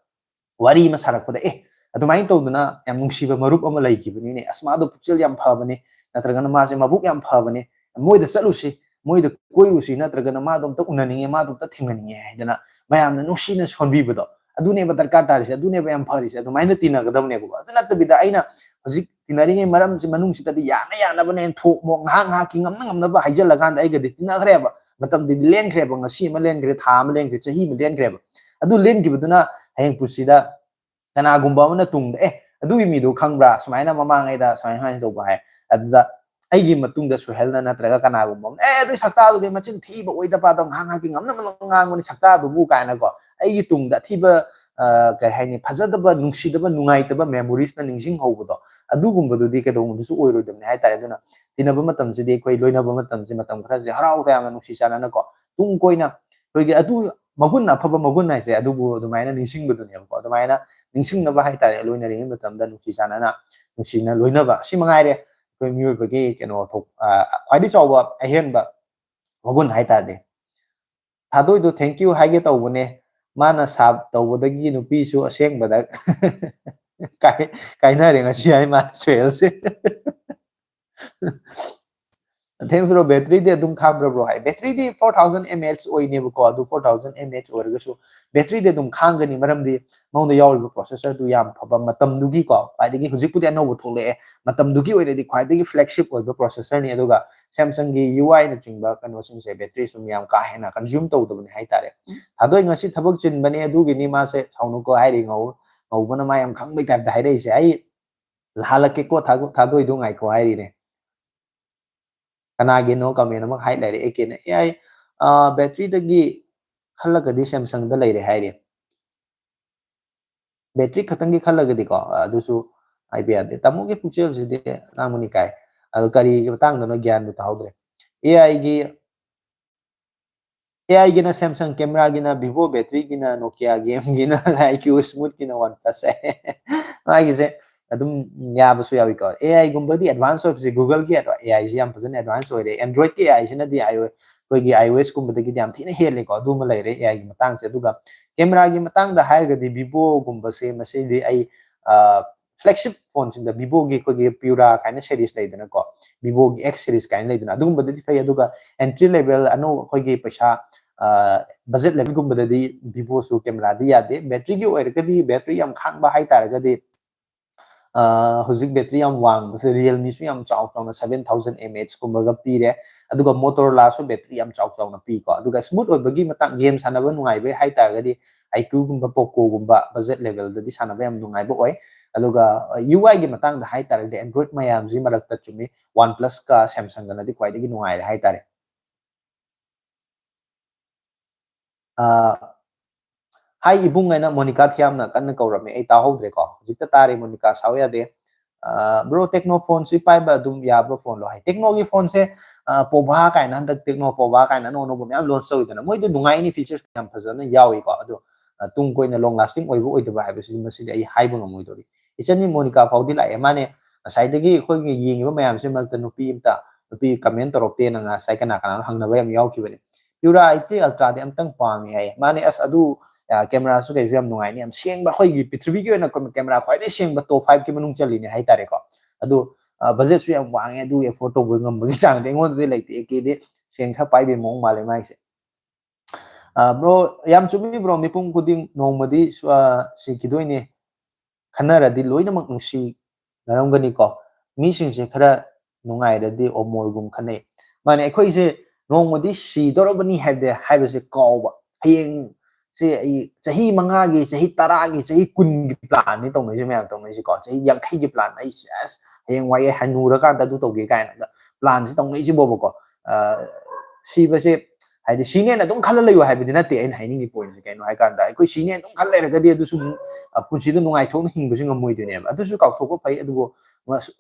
ꯋꯥꯔꯤ ꯑꯃ ꯁꯥꯔꯛꯄꯗ, "ꯑꯦ, ꯑꯗꯨꯃꯥꯏꯅ ꯇꯧꯗꯅ ꯌꯥꯝ ꯅꯨꯡꯁꯤꯕ ꯃꯔꯨꯞ ꯑꯃ ꯂꯩꯈꯤꯕꯅꯤꯅꯦ, ꯑꯁ, ꯃꯥꯗꯣ ꯄꯨꯛꯆꯦꯜ ꯌꯥꯝ ꯐꯕꯅꯦ, ꯅꯠꯇ꯭ꯔꯒꯅ ꯃꯥꯁꯦ ꯃꯕꯨꯛ ꯌꯥꯝ ꯐꯕꯅꯦ, ꯃꯣꯏꯗ ꯆꯠꯂꯨꯁꯤ, ꯃꯣꯏꯗ ꯀꯣꯏꯔꯨꯁꯤ, ꯅꯠꯇ꯭ꯔꯒꯅ ꯃꯥꯗꯣ ꯑꯝꯇ ꯎꯅꯅꯤꯡꯉꯦ, ꯃꯥꯗꯣ ꯑꯝꯇ ꯊꯦꯡꯅꯅꯤꯡꯉꯦ" ꯍꯥꯏꯗꯅ ꯃꯌꯥꯝꯅ ꯅꯨꯡꯁꯤꯅ ꯁꯣꯟꯕꯤꯕꯗꯣ, ꯑꯗꯨꯅꯦꯕ ꯗꯔꯀꯥꯔ ꯇꯥꯔꯤꯁꯦ, ꯑꯗꯨꯅꯦꯕ ꯌꯥꯝ ꯐꯔꯤꯁꯦ꯫ ꯑꯗꯨꯃꯥꯏꯅ ꯇꯤꯟꯅꯒꯗꯕꯅꯦꯕꯀꯣ꯫ ꯑꯗꯨ ꯅꯠꯇꯕꯤꯗ, ꯑꯩꯅ ꯍꯧꯖꯤꯛ ꯇꯤꯟꯅꯔꯤꯉꯩ ꯃꯔꯝꯁꯤ ꯃꯅꯨꯡꯁꯤꯗꯗꯤ ꯌꯥꯅ ꯌꯥꯅꯕꯅꯦꯅ ꯊꯣꯛ ꯃꯣꯛ, ꯉꯥꯏꯍꯥꯛ ꯉꯥꯏꯍꯥꯛꯀꯤ ꯉꯝꯅ ꯉꯝꯅꯕ ꯍꯥꯏꯖꯤꯜꯂꯀꯥꯟꯗ ꯑꯩꯒꯗꯤ ꯇꯤꯟꯅꯈ꯭ꯔꯦꯕ꯫ ꯃꯇꯝꯗꯨꯗꯤ ꯂꯦꯟꯈ꯭ꯔꯦꯕ, ꯉꯁꯤ ꯑꯃ ꯂꯦꯟꯈ꯭ꯔꯦ, ꯊꯥ ꯑꯃ ꯂꯦꯟꯈ꯭ꯔꯦ, ꯆꯍꯤ ꯑꯃ ꯂꯦꯟꯈ꯭ꯔꯦꯕ꯫ ꯑꯗꯨ ꯂꯦꯟꯈꯤꯕꯗꯨꯅ ꯍꯌꯦꯡ ꯄꯨꯟꯁꯤꯗ ꯀꯅꯥꯒꯨꯝꯕ ꯑꯃꯅ ꯇꯨꯡꯗ, "ꯑꯦ, ꯑꯗꯨꯒꯤ ꯃꯤꯗꯣ ꯈꯪꯕ꯭ꯔꯥ? ꯁꯨꯃꯥꯏꯅ ꯃꯃꯥꯡꯉꯩꯗ ꯁꯨꯃꯥꯏꯅ, ꯁꯨꯃꯥꯏꯅ ꯇꯧꯕ" ꯍꯥꯏ꯫ ꯑꯗꯨꯗ ꯑꯩꯒꯤ ꯃꯇꯨꯡꯗ ꯁꯨꯍꯦꯜꯅ ꯅꯠꯇ꯭ꯔꯒ ꯀꯅꯥꯒꯨꯝꯕ ꯑꯃꯅ, "ꯑꯦ, ꯑꯗꯨꯏ ꯁꯛꯇꯥꯗꯨꯗꯤ ꯃꯆꯤꯟ ꯊꯤꯕ, ꯑꯣꯏꯗ ꯄꯥꯗꯕ, ꯉꯥꯏꯍꯥꯛ ꯉꯥꯏꯍꯥꯛꯀꯤ ꯉꯝꯅ ꯉꯝꯅ ꯉꯥꯡꯕꯅꯤ ꯁꯛꯇꯥꯗꯨꯕꯨ" ꯀꯥꯏꯅꯀꯣ, ꯑꯩꯒꯤ ꯇꯨꯡꯗ ꯑꯊꯤꯕ, ꯑ, ꯀꯩ ꯍꯥꯏꯅꯤ, ꯐꯖꯗꯕ, ꯅꯨꯡꯁꯤꯗꯕ, ꯅꯨꯡꯉꯥꯏꯇꯕ memoriesꯅ ꯅꯤꯡꯁꯤꯡꯍꯧꯕꯗꯣ, ꯑꯗꯨꯒꯨꯝꯕꯗꯨꯗꯤ ꯀꯩꯗꯧꯅꯨꯡꯗꯁꯨ ꯑꯣꯏꯔꯣꯏꯗꯕꯅꯤ ꯍꯥꯏꯇꯥꯔꯦ꯫ ꯑꯗꯨꯅ ꯇꯤꯟꯅꯕ ꯃꯇꯝꯁꯤꯗꯤ, ꯑꯩꯈꯣꯏ ꯂꯣꯏꯅꯕ ꯃꯇꯝꯁꯤ, ꯃꯇꯝ ꯈꯔꯁꯦ ꯍꯔꯥꯎ ꯇꯌꯥꯝꯅ, ꯅꯨꯡꯁꯤ ꯆꯥꯟꯅꯅꯀꯣ, ꯇꯨꯡ ꯀꯣꯏꯅ ꯑꯩꯈꯣꯏꯒꯤ ꯑꯗꯨ ꯃꯒꯨꯟ, ꯑꯐꯕ ꯃꯒꯨꯟ ꯍꯥꯏꯁꯦ ꯑꯗꯨꯕꯨ ꯑꯗꯨꯃꯥꯏꯅ ꯅꯤꯡꯁꯤꯡꯕꯗꯨꯅꯦꯕꯀꯣ꯫ ꯑꯗꯨꯃꯥꯏꯅ ꯅꯤꯡꯁꯤꯡꯅꯕ ꯍꯥꯏꯇꯥꯔꯦ, ꯂꯣꯏꯅꯔꯤꯉꯩ ꯃꯇꯝꯗ ꯅꯨꯡꯁꯤ ꯆꯥꯟꯅꯅ, ꯅꯨꯡꯁꯤꯅ ꯂꯣꯏꯅꯕ, ꯁꯤ ꯃꯉꯥꯏꯔꯦ ꯑꯩꯈꯣꯏ ꯃꯤꯑꯣꯏꯕꯒꯤ ꯀꯩꯅꯣ ꯊꯣꯛ-, ꯑ, ꯈ꯭ꯋꯥꯏꯗꯒꯤ ꯆꯥꯎꯕ ꯑꯍꯦꯟꯕ ꯃꯒꯨꯟ ꯍꯥꯏꯇꯥꯔꯗꯤ꯫ ꯊꯥꯗꯣꯏꯗꯣ thank you ꯍꯥꯏꯒꯦ ꯇꯧꯕꯅꯦ, ꯃꯥꯅ ꯁꯥꯞ ꯇꯧꯕꯗꯒꯤ ꯅꯨꯄꯤꯁꯨ ꯑꯁꯦꯡꯕꯗ ꯀꯥꯏ-, ꯀꯥꯏꯅꯔꯦ ꯉꯁꯤ ꯍꯥꯏ ꯃꯥ ꯁꯣꯍꯦꯜꯁꯦ꯫ Thanks bro, battery ꯗꯤ ꯑꯗꯨꯝ ꯈꯥꯡꯕ꯭ꯔꯥ bro ꯍꯥꯏ? Battery ꯗꯤ four thousand mAh ꯑꯣꯏꯅꯦꯕꯀꯣ, ꯑꯗꯨ four thousand mAh ꯑꯣꯏꯔꯒꯁꯨ battery ꯗꯤ ꯑꯗꯨꯝ ꯈꯥꯡꯒꯅꯤ, ꯃꯔꯝꯗꯤ ꯃꯉꯣꯟꯗ ꯌꯥꯎꯔꯤꯕ processor ꯗꯨ ꯌꯥꯝ ꯐꯕ ꯃꯇꯝꯗꯨꯒꯤꯀꯣ, ꯈ꯭ꯋꯥꯏꯗꯒꯤ ꯍꯧꯖꯤꯛꯄꯨꯗꯤ ꯑꯅꯧꯕ ꯊꯣꯛꯂꯛꯑꯦ, ꯃꯇꯝꯗꯨꯒꯤ ꯑꯣꯏꯅꯗꯤ ꯈ꯭ꯋꯥꯏꯗꯒꯤ flagship ꯑꯣꯏꯕ processor ꯅꯤ꯫ ꯑꯗꯨꯒ Samsung ꯒꯤ U I ꯅꯆꯤꯡꯕ ꯀꯩꯅꯣꯁꯤꯡꯁꯦ battery ꯁꯨꯝ ꯌꯥꯝ ꯀꯥ ꯍꯦꯟꯅ consume ꯇꯧꯗꯕꯅꯤ ꯍꯥꯏꯇꯥꯔꯦ꯫ ꯊꯥꯗꯣꯏ ꯉꯁꯤ ꯊꯕꯛ ꯆꯤꯟꯕꯅꯦ, ꯑꯗꯨꯒꯤꯅꯤ ꯃꯥꯁꯦ ꯁꯥꯎꯅꯨꯀꯣ ꯍꯥꯏꯔꯤ, ꯉꯧ-, ꯉꯧꯕꯅ ꯃꯥ ꯌꯥꯝ ꯈꯪꯕꯩ type ꯇ ꯍꯥꯏꯔꯛꯏꯁꯦ꯫ ꯑꯩ ꯍꯜꯂꯛꯀꯦꯀꯣ, ꯊꯥꯗꯣ-, ꯊꯥꯗꯣꯏꯗꯣ ꯉꯥꯏꯈꯣ ꯍꯥꯏꯔꯤꯅꯦ꯫ ꯀꯅꯥꯒꯤꯅꯣ comment ꯑꯃ ꯍꯥꯏ ꯂꯩꯔꯦ, ꯑꯦ ꯀꯦꯅ, "ꯑꯦ ꯑꯥꯏ, ꯑ, battery ꯗꯒꯤ ꯈꯜꯂꯒꯗꯤ Samsung ꯗ ꯂꯩꯔꯦ" ꯍꯥꯏꯔꯤ꯫ Battery ꯈꯛꯇꯪꯒꯤ ꯈꯜꯂꯒꯗꯤꯀꯣ, ꯑꯗꯨꯁꯨ ꯍꯥꯏꯕ ꯌꯥꯗꯦ꯫ ꯇꯥꯃꯣꯒꯤ ꯄꯨꯛꯆꯦꯜꯁꯤꯗꯤ ꯂꯥꯡꯕꯅꯤ ꯀꯥꯏ꯫ ꯑꯗꯣ ꯀꯔꯤꯒꯤ ꯃꯇꯥꯡꯗꯅꯣ ꯒ꯭ꯌꯥꯟꯕꯨ ꯇꯥꯍꯧꯗ꯭ꯔꯦ꯫ ꯑꯦ ꯑꯥꯏꯒꯤ, ꯑꯦ ꯑꯥꯏꯒꯤꯅ Samsung, camera ꯒꯤꯅ Vivo, battery ꯒꯤꯅ Nokia, game ꯒꯤꯅ I Q, smooth ꯒꯤꯅ OnePlus꯫ ꯃꯥꯒꯤꯁꯦ ꯑꯗꯨꯝ ꯌꯥꯕꯁꯨ ꯌꯥꯎꯏꯀꯣ꯫ ꯑꯦ ꯑꯥꯏ ꯒꯨꯝꯕꯗꯤ advance ꯑꯣꯏꯕꯁꯦ, Google ꯒꯤ ꯑꯦ ꯑꯥꯏꯁꯦ ꯌꯥꯝ ꯐꯖꯅ advance ꯑꯣꯏꯔꯦ꯫ Android ꯀꯤ ꯑꯦ ꯑꯥꯏꯁꯤꯅꯗꯤ ꯑꯩꯈꯣꯏꯒꯤ I O S ꯀꯨꯝꯕꯗꯒꯤꯗꯤ ꯌꯥꯝ ꯊꯤꯅ ꯍꯦꯜꯂꯦꯀꯣ꯫ ꯑꯗꯨꯃ ꯂꯩꯔꯦ ꯑꯦ ꯑꯥꯏꯒꯤ ꯃꯇꯥꯡꯁꯦ꯫ ꯑꯗꯨꯒ camera ꯒꯤ ꯃꯇꯥꯡꯗ ꯍꯥꯏꯔꯒꯗꯤ Vivo ꯒꯨꯝꯕꯁꯦ, ꯃꯁꯤꯗꯤ ꯑꯩ, ꯑ, flagship phone ꯁꯤꯡꯗ, Vivo ꯒꯤ ꯑꯩꯈꯣꯏꯒꯤ Pura ꯀꯥꯏꯅ series ꯂꯩꯗꯅꯀꯣ, Vivo ꯒꯤ X series ꯀꯥꯏꯅ ꯂꯩꯗꯅ, ꯑꯗꯨꯒꯨꯝꯕꯗꯗꯤ ꯐꯩ꯫ ꯑꯗꯨꯒ entry level, ꯑꯅꯧ-, ꯑꯩꯈꯣꯏꯒꯤ ꯄꯩꯁꯥ, ꯑ, budget level ꯒꯨꯝꯕꯗꯗꯤ Vivo ꯁꯨ camera ꯗꯤ ꯌꯥꯗꯦ꯫ Battery ꯒꯤ ꯑꯣꯏꯔꯒꯗꯤ, battery ꯌꯥꯝ ꯈꯥꯡꯕ ꯍꯥꯏꯇꯥꯔꯒꯗꯤ, ꯑ, ꯍꯧꯖꯤꯛ battery ꯌꯥꯝ ꯋꯥꯡꯕꯁꯦ Realme ꯁꯨ ꯌꯥꯝ ꯆꯥꯎ ꯆꯥꯎꯅ seven thousand mAh ꯀꯨꯝꯕꯒ ꯄꯤꯔꯦ꯫ ꯑꯗꯨꯒ Motorola ꯁꯨ battery ꯌꯥꯝ ꯆꯥꯎ ꯆꯥꯎꯅ ꯄꯤꯀꯣ꯫ ꯑꯗꯨꯒ smooth ꯑꯣꯏꯕꯒꯤ ꯃꯇꯥꯡ, game ꯁꯥꯟꯅꯕ ꯅꯨꯡꯉꯥꯏꯕꯩ ꯍꯥꯏꯇꯥꯔꯒꯗꯤ iQOO ꯒꯨꯝꯕ, Poco ꯒꯨꯝꯕ budget level ꯗꯗꯤ ꯁꯥꯟꯅꯕ ꯌꯥꯝ ꯅꯨꯡꯉꯥꯏꯕ ꯑꯣꯏ꯫ ꯑꯗꯨꯒ, ꯑ, U I ꯒꯤ ꯃꯇꯥꯡꯗ ꯍꯥꯏꯇꯥꯔꯒꯗꯤ Android ꯃꯌꯥꯝꯁꯤ ꯃꯔꯛꯇ ꯆꯨꯝꯃꯤ, OnePlus ꯀ Samsung ꯒꯅꯗꯤ ꯈ꯭ꯋꯥꯏꯗꯒꯤ ꯅꯨꯡꯉꯥꯏꯔꯦ ꯍꯥꯏꯇꯥꯔꯦ꯫ ꯑ, ꯍꯥꯏ ꯏꯕꯨꯡ ꯍꯥꯏꯅ ꯃꯣꯅꯤꯀꯥ ꯊꯤꯌꯥꯝꯅ ꯀꯟꯅ ꯀꯧꯔꯝꯃꯦ, ꯑꯩ ꯇꯥꯍꯧꯗ꯭ꯔꯦꯀꯣ꯫ ꯍꯧꯖꯤꯛꯇ ꯇꯥꯔꯦ, ꯃꯣꯅꯤꯀꯥ, ꯁꯥꯎ ꯌꯥꯗꯦ꯫ ꯑ, bro, Tecno phone ꯁꯤ ꯄꯥꯏꯕ ꯑꯗꯨꯝ ꯌꯥꯕ phone ꯂꯣ ꯍꯥꯏ? Tecno ꯒꯤ phone ꯁꯦ, ꯑ, Povo ꯀꯥꯏꯅ, ꯍꯟꯗꯛ Tecno Povo ꯀꯥꯏꯅ ꯑꯅꯧ ꯑꯅꯧꯕ ꯃꯌꯥꯝ launch ꯇꯧꯋꯤꯗꯅ, ꯃꯣꯏꯗꯣ ꯅꯨꯡꯉꯥꯏꯅꯤ, features ꯌꯥꯝ ꯐꯖꯅ ꯌꯥꯎꯏꯀꯣ꯫ ꯑꯗꯣ, ꯑ, ꯇꯨꯡ ꯀꯣꯏꯅ long lasting ꯑꯣꯏꯕ ꯑꯣꯏꯗꯕ ꯍꯥꯏꯕꯁꯤꯗꯤ ꯃꯁꯤꯗꯤ ꯑꯩ ꯍꯥꯏꯕ ꯉꯝꯃꯣꯏꯗꯧꯔꯤ꯫ ꯏꯆꯟꯅꯤ ꯃꯣꯅꯤꯀꯥ ꯐꯥꯎꯗꯤ ꯂꯥꯛꯑꯦ, ꯃꯥꯅꯦ꯫ ꯉꯁꯥꯏꯗꯒꯤ ꯑꯩꯈꯣꯏꯒꯤ ꯌꯦꯡꯉꯤꯕ ꯃꯌꯥꯝꯁꯤ ꯃꯔꯛꯇ ꯅꯨꯄꯤ ꯑꯝꯇ, ꯅꯨꯄꯤ comment ꯇꯧꯔꯛꯇꯦꯅ ꯉꯁꯥꯏ ꯀꯅꯥ ꯀꯅꯥꯅꯣ ꯍꯪꯅꯕ ꯌꯥꯝ ꯌꯥꯎꯈꯤꯕꯅꯦ꯫ Pura eighty Ultra ꯗꯤ ꯑꯝꯇꯪ ꯄꯥꯝꯃꯤ ꯍꯥꯏꯌꯦ꯫ ꯃꯥꯅꯦ, ꯑꯁ, ꯑꯗꯨ, ꯑ, camera ꯁꯨ ꯀꯩꯁꯨ ꯌꯥꯝ ꯅꯨꯡꯉꯥꯏꯅꯤ, ꯌꯥꯝ ꯁꯦꯡꯕ, ꯑꯩꯈꯣꯏꯒꯤ ꯄ꯭ꯔꯤꯊꯤꯕꯤꯒꯤ ꯑꯣꯏꯅ camera ꯈ꯭ꯋꯥꯏꯗꯒꯤ ꯁꯦꯡꯕ top five ꯀꯤ ꯃꯅꯨꯡ ꯆꯜꯂꯤꯅꯦ ꯍꯥꯏꯇꯥꯔꯦꯀꯣ꯫ ꯑꯗꯨ, ꯕꯖꯦꯠꯁꯨ ꯌꯥꯝ ꯋꯥꯡꯉꯦ, ꯑꯗꯨꯒꯤ ꯑꯦꯐꯣꯔꯠ ꯇꯧꯕ ꯉꯝꯕꯒꯤ ꯆꯥꯡꯗꯤ ꯑꯩꯉꯣꯟꯗꯗꯤ ꯂꯩꯇꯦ꯫ ꯑꯦ ꯀꯦꯗꯤ ꯁꯦꯟ ꯈꯔ ꯄꯥꯏꯕꯩ ꯃꯑꯣꯡ ꯃꯥꯜꯂꯦ ꯃꯥꯏꯁꯦ꯫ ꯕ꯭ꯔꯣ, ꯌꯥꯝ ꯆꯨꯝꯃꯤ ꯕ꯭ꯔꯣ, ꯃꯤꯄꯨꯝ ꯈꯨꯗꯤꯡ ꯅꯣꯡꯃꯗꯤ ꯁꯤꯈꯤꯗꯣꯏꯅꯦ꯫ ꯈꯟꯅꯔꯗꯤ ꯂꯣꯏꯅꯃꯛ ꯅꯨꯡꯁꯤꯅꯔꯝꯒꯅꯤꯀꯣ꯫ ꯃꯤꯁꯤꯡꯁꯦ ꯈꯔ ꯅꯨꯡꯉꯥꯏꯔꯗꯤ ꯑꯣꯃꯣꯔꯒꯨꯝ ꯈꯟꯅꯩ꯫ ꯃꯥꯅꯦ, ꯑꯩꯈꯣꯏꯁꯦ ꯅꯣꯡꯃꯗꯤ ꯁꯤꯗꯧꯔꯕꯅꯤ ꯍꯥꯏꯕꯗꯤ, ꯍꯥꯏꯕꯁꯦ ꯀꯥꯎꯕ꯫ ꯍꯌꯦꯡ ꯁꯦ ꯑꯩ ꯆꯍꯤ ꯃꯉꯥꯒꯤ, ꯆꯍꯤ ꯇꯔꯥꯒꯤ, ꯆꯍꯤ ꯀꯨꯟꯒꯤ ꯄ꯭ꯂꯥꯟꯅꯤ ꯇꯧꯅꯩꯁꯦ ꯃꯌꯥꯝ ꯇꯧꯅꯩꯁꯦꯀꯣ꯫ ꯆꯍꯤ ꯌꯥꯡꯈꯩꯒꯤ ꯄ꯭ꯂꯥꯟ, ꯑꯩ ꯁꯦꯁ, ꯍꯌꯦꯡꯋꯥꯏ ꯑꯩ ꯍꯅꯨꯔꯀꯥꯟꯗ ꯑꯗꯨ ꯇꯧꯒꯦ ꯀꯥꯏꯅꯒ ꯄ꯭ꯂꯥꯟꯁꯦ ꯇꯧꯅꯩꯁꯤꯕꯣꯕꯀꯣ꯫ ꯁꯤꯕꯁꯦ ꯍꯥꯏꯗꯤ ꯁꯤꯅꯦꯅ ꯑꯗꯨꯝ ꯈꯜꯂ ꯂꯩꯌꯨ ꯍꯥꯏꯕꯗꯤ ꯅꯠꯇꯦ꯫ ꯑꯩꯅ ꯍꯥꯏꯅꯤꯡꯉꯤ ꯄꯣꯏꯟꯠꯁꯦ ꯀꯩꯅꯣ ꯍꯥꯏ ꯀꯥꯟꯗ, ꯑꯩꯈꯣꯏ ꯁꯤꯅꯦ ꯑꯗꯨꯝ ꯈꯜ ꯂꯩꯔꯒꯗꯤ ꯑꯗꯨꯁꯨ ꯑꯃꯨꯛ, ꯑ, ꯄꯨꯟꯁꯤꯗ ꯅꯨꯡꯉꯥꯏꯊꯣꯛꯅ ꯍꯤꯡꯕꯁꯨ ꯉꯝꯃꯣꯏꯗꯣꯏꯅꯦꯕ꯫ ꯑꯗꯨꯁꯨ ꯀꯥꯎꯊꯣꯛꯄ ꯐꯩ꯫ ꯑꯗꯨꯕꯨ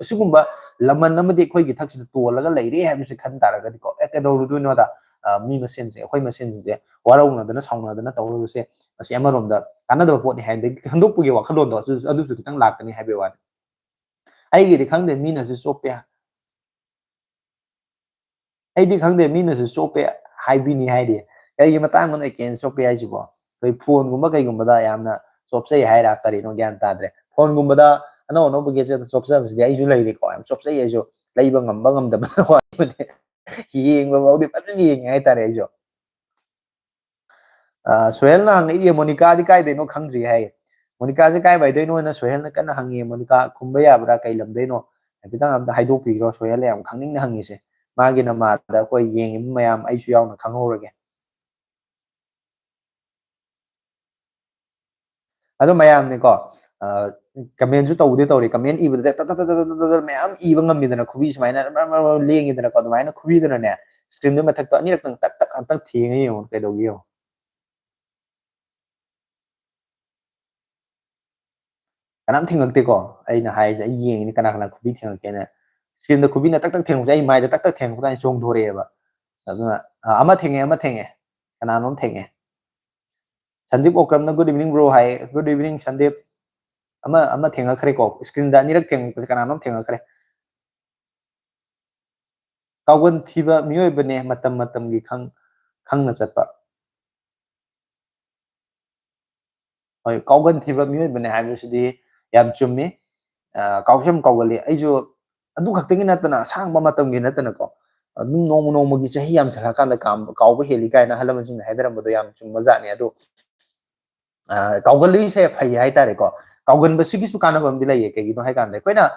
ꯑꯁꯤꯒꯨꯝꯕ ꯂꯃꯟ ꯑꯃꯗꯤ ꯑꯩꯈꯣꯏꯒꯤ ꯊꯛꯁꯤꯗ ꯇꯣꯜꯂꯒ ꯂꯩꯔꯦ ꯍꯥꯏꯕꯁꯦ ꯈꯟ ꯇꯥꯔꯒꯗꯤꯀꯣ, ꯑꯦ, ꯀꯩꯗꯧꯔꯨꯗꯣꯏꯅꯣꯗ? ꯑ, ꯃꯤ ꯃꯁꯦꯟꯁꯦ, ꯑꯩꯈꯣꯏ ꯃꯁꯦꯟꯁꯤꯡꯁꯦ ꯋꯥꯔꯧꯅꯗꯅ ꯁꯥꯎꯅꯗꯅ ꯇꯧꯔꯨꯕꯁꯦ, ꯃꯁꯤ ꯑꯃꯔꯣꯝꯗ ꯀꯥꯟꯅꯗꯕ ꯄꯣꯠꯅꯤ ꯍꯥꯏꯕꯗꯒꯤ ꯈꯟꯗꯣꯛꯄꯒꯤ ꯋꯥꯈꯜꯂꯣꯟꯗꯣ ꯑꯗꯨ, ꯑꯗꯨꯁꯨ ꯈꯤꯇꯪ ꯂꯥꯛꯀꯅꯤ ꯍꯥꯏꯕꯒꯤ ꯋꯥꯅꯤ꯫ ꯑꯩꯒꯤꯗꯤ ꯈꯪꯗꯦ, ꯃꯤꯅꯁꯨ ꯆꯣꯞꯄꯦ꯫ ꯑꯩꯗꯤ ꯈꯪꯗꯦ, ꯃꯤꯅꯁꯨ ꯆꯣꯞꯄꯦ ꯍꯥꯏꯕꯤꯅꯤ ꯍꯥꯏꯔꯤ꯫ ꯀꯩꯒꯤ ꯃꯇꯥꯡꯗꯅꯣ ꯑꯦꯀꯦꯟꯁ ꯆꯣꯞꯄꯦ ꯍꯥꯏꯁꯤꯕꯣ? ꯑꯩꯈꯣꯏ ꯐꯣꯟꯒꯨꯝꯕ ꯀꯩꯒꯨꯝꯕꯗ ꯌꯥꯝꯅ ꯆꯣꯞꯆꯩ ꯍꯥꯏꯔ ꯀꯔꯤꯅꯣ ꯒ꯭ꯌꯥꯟ ꯇꯥꯗ꯭ꯔꯦ꯫ ꯐꯣꯟꯒꯨꯝꯕꯗ ꯑꯅꯧ ꯑꯅꯧꯕ ꯒꯦꯖꯦꯠ ꯆꯣꯞꯆꯕꯁꯤꯗꯤ ꯑꯩꯁꯨ ꯂꯩꯔꯤꯀꯣ, ꯌꯥꯝ ꯆꯣꯞꯆꯩ ꯑꯩꯁꯨ꯫ ꯂꯩꯕ ꯉꯝꯕ ꯉꯝꯗꯕ ꯋꯥꯅꯦ꯫ ꯌꯦꯡꯕ ꯐꯥꯎꯗꯤ ꯐꯖꯅ ꯌꯦꯡꯉꯦ ꯍꯥꯏꯇꯥꯔꯦ ꯑꯩꯁꯨ꯫ ꯑ, ꯁꯣꯍꯦꯜꯅ ꯍꯪꯉꯛꯏꯌꯦ, "ꯃꯣꯅꯤꯀꯥꯗꯤ ꯀꯥꯏꯗꯩꯅꯣ ꯈꯪꯗ꯭ꯔꯤ" ꯍꯥꯏ꯫ ꯃꯣꯅꯤꯀꯥꯁꯦ ꯀꯥꯏ ꯋꯥꯏꯗꯩꯅꯣꯅ ꯁꯣꯍꯦꯜꯅ ꯀꯟꯅ ꯍꯪꯉꯤ꯫ ꯃꯣꯅꯤꯀꯥ ꯈꯨꯝꯕ ꯌꯥꯕ꯭ꯔꯥ, ꯀꯩ ꯂꯝꯗꯩꯅꯣ? ꯍꯥꯏꯐꯦꯠꯇꯪ ꯑꯝꯇ ꯍꯥꯏꯗꯣꯛꯄꯤꯈ꯭ꯔꯣ꯫ ꯁꯣꯍꯦꯜꯅ ꯌꯥꯝ ꯈꯪꯅꯤꯡꯅ ꯍꯪꯉꯤꯁꯦ꯫ ꯃꯥꯒꯤ ꯅꯃꯥꯗ ꯑꯩꯈꯣꯏ ꯌꯦꯡꯉꯤꯕ ꯃꯌꯥꯝ ꯑꯩꯁꯨ ꯌꯥꯎꯅ ꯈꯪꯍꯧꯔꯒꯦ꯫ ꯑꯗꯣ ꯃꯌꯥꯝꯅꯦꯀꯣ, ꯑ, ꯀꯃꯦꯟꯁꯨ ꯇꯧꯕꯗꯤ ꯇꯧꯔꯤ꯫ ꯀꯃꯦꯟ ꯏꯕꯗ ꯇꯠ ꯇꯠ ꯇꯠ ꯇꯠ ꯇꯠ ꯇꯠ ꯃꯌꯥꯝ ꯏꯕ ꯉꯝꯃꯤꯗꯅ, ꯈꯨꯕꯤ ꯁꯨꯃꯥꯏꯅ ꯃꯔ ꯃꯔ ꯃꯔ ꯂꯦꯡꯉꯤꯗꯅꯀꯣ꯫ ꯑꯗꯨꯃꯥꯏꯅ ꯈꯨꯕꯤꯗꯨꯅꯅꯦ, ꯁ꯭ꯀ꯭ꯔꯤꯟꯗꯨ ꯃꯊꯛꯇ ꯑꯅꯤꯔꯛꯇꯪ ꯇꯛ ꯇꯛ ꯑꯝꯇꯪ ꯊꯦꯡꯉ ꯌꯦꯡꯉꯣ ꯀꯩꯗꯧꯒꯦ ꯌꯦꯡꯉꯣ꯫ ꯀꯅꯥꯝ ꯊꯦꯡꯉꯛꯇꯦꯀꯣ꯫ ꯑꯩꯅ ꯍꯥꯏꯁꯦ, ꯑꯩ ꯌꯦꯡꯉꯤꯅꯤ ꯀꯅꯥ ꯀꯅꯥ ꯈꯨꯕꯤ ꯊꯦꯡꯉꯛꯀꯦꯅ꯫ ꯁ꯭ꯀ꯭ꯔꯤꯟꯗ ꯈꯨꯕꯤꯅ ꯇꯛ ꯇꯛ ꯊꯦꯡꯉꯛꯄꯁꯦ ꯑꯩ ꯃꯥꯏꯗ ꯇꯛ ꯇꯛ ꯊꯦꯡꯉꯛꯄꯗ ꯑꯩ ꯆꯣꯡꯊꯣꯔꯛꯑꯦꯕ꯫ ꯑꯗꯨꯅ, ꯑ, ꯑꯃ ꯊꯦꯡꯉꯦ, ꯑꯃ ꯊꯦꯡꯉꯦ꯫ ꯀꯅꯥꯅꯣꯝ ꯊꯦꯡꯉꯦ꯫ ꯁꯟꯗꯤꯞ ꯑꯣꯀ꯭ꯔꯝꯅ "Good evening bro" ꯍꯥꯏ꯫ Good evening Sandeep. ꯑꯃ, ꯑꯃ ꯊꯦꯡꯉꯛꯈ꯭ꯔꯦꯀꯣ꯫ ꯁ꯭ꯀ꯭ꯔꯤꯟꯗ ꯑꯅꯤꯔꯛ ꯊꯦꯡꯉꯛꯄꯁꯦ ꯀꯅꯥꯅꯣꯝ ꯊꯦꯡꯉꯛꯈ꯭ꯔꯦ꯫ ꯀꯥꯎꯒꯟ ꯊꯤꯕ ꯃꯤꯑꯣꯏꯕꯅꯦ, ꯃꯇꯝ ꯃꯇꯝꯒꯤ ꯈꯪ-, ꯈꯪꯅ ꯆꯠꯄ꯫ ꯍꯣꯏ, ꯀꯥꯎꯒꯟ ꯊꯤꯕ ꯃꯤꯑꯣꯏꯕꯅꯦ ꯍꯥꯏꯕꯁꯤꯗꯤ ꯌꯥꯝ ꯆꯨꯝꯃꯤ꯫ ꯑ, ꯀꯥꯎꯁꯨ ꯌꯥꯝ ꯀꯥꯎꯒꯜꯂꯤ꯫ ꯑꯩꯁꯨ ꯑꯗꯨ ꯈꯛꯇꯒꯤ ꯅꯠꯇꯅ, ꯑꯁꯥꯡꯕ ꯃꯇꯝꯒꯤ ꯅꯠꯇꯅꯀꯣ, ꯑꯗꯨꯝ ꯅꯣꯡꯃ ꯅꯣꯡꯃꯒꯤ ꯆꯍꯤ ꯌꯥꯝꯁꯜꯂꯛꯀꯥꯟꯗ ꯀꯥꯝ-, ꯀꯥꯎꯕ ꯍꯦꯜꯂꯤ ꯀꯥꯏꯅ ꯑꯍꯜ ꯂꯃꯟꯁꯤꯡꯅ ꯍꯥꯏꯅꯔꯝꯕꯗꯣ ꯌꯥꯝ ꯆꯨꯝꯕ ꯖꯥꯠꯅꯤ꯫ ꯑꯗꯣ, ꯑ, ꯀꯥꯎꯒꯜꯂꯤꯁꯦ ꯐꯩ ꯍꯥꯏꯇꯥꯔꯦꯀꯣ꯫ ꯀꯥꯎꯒꯟꯕꯁꯤꯒꯤꯁꯨ ꯀꯥꯟꯅꯕ ꯑꯃꯗꯤ ꯂꯩꯌꯦ꯫ ꯀꯩꯒꯤꯅꯣ ꯍꯥꯏ ꯀꯥꯟꯗ, ꯑꯩꯈꯣꯏꯅ,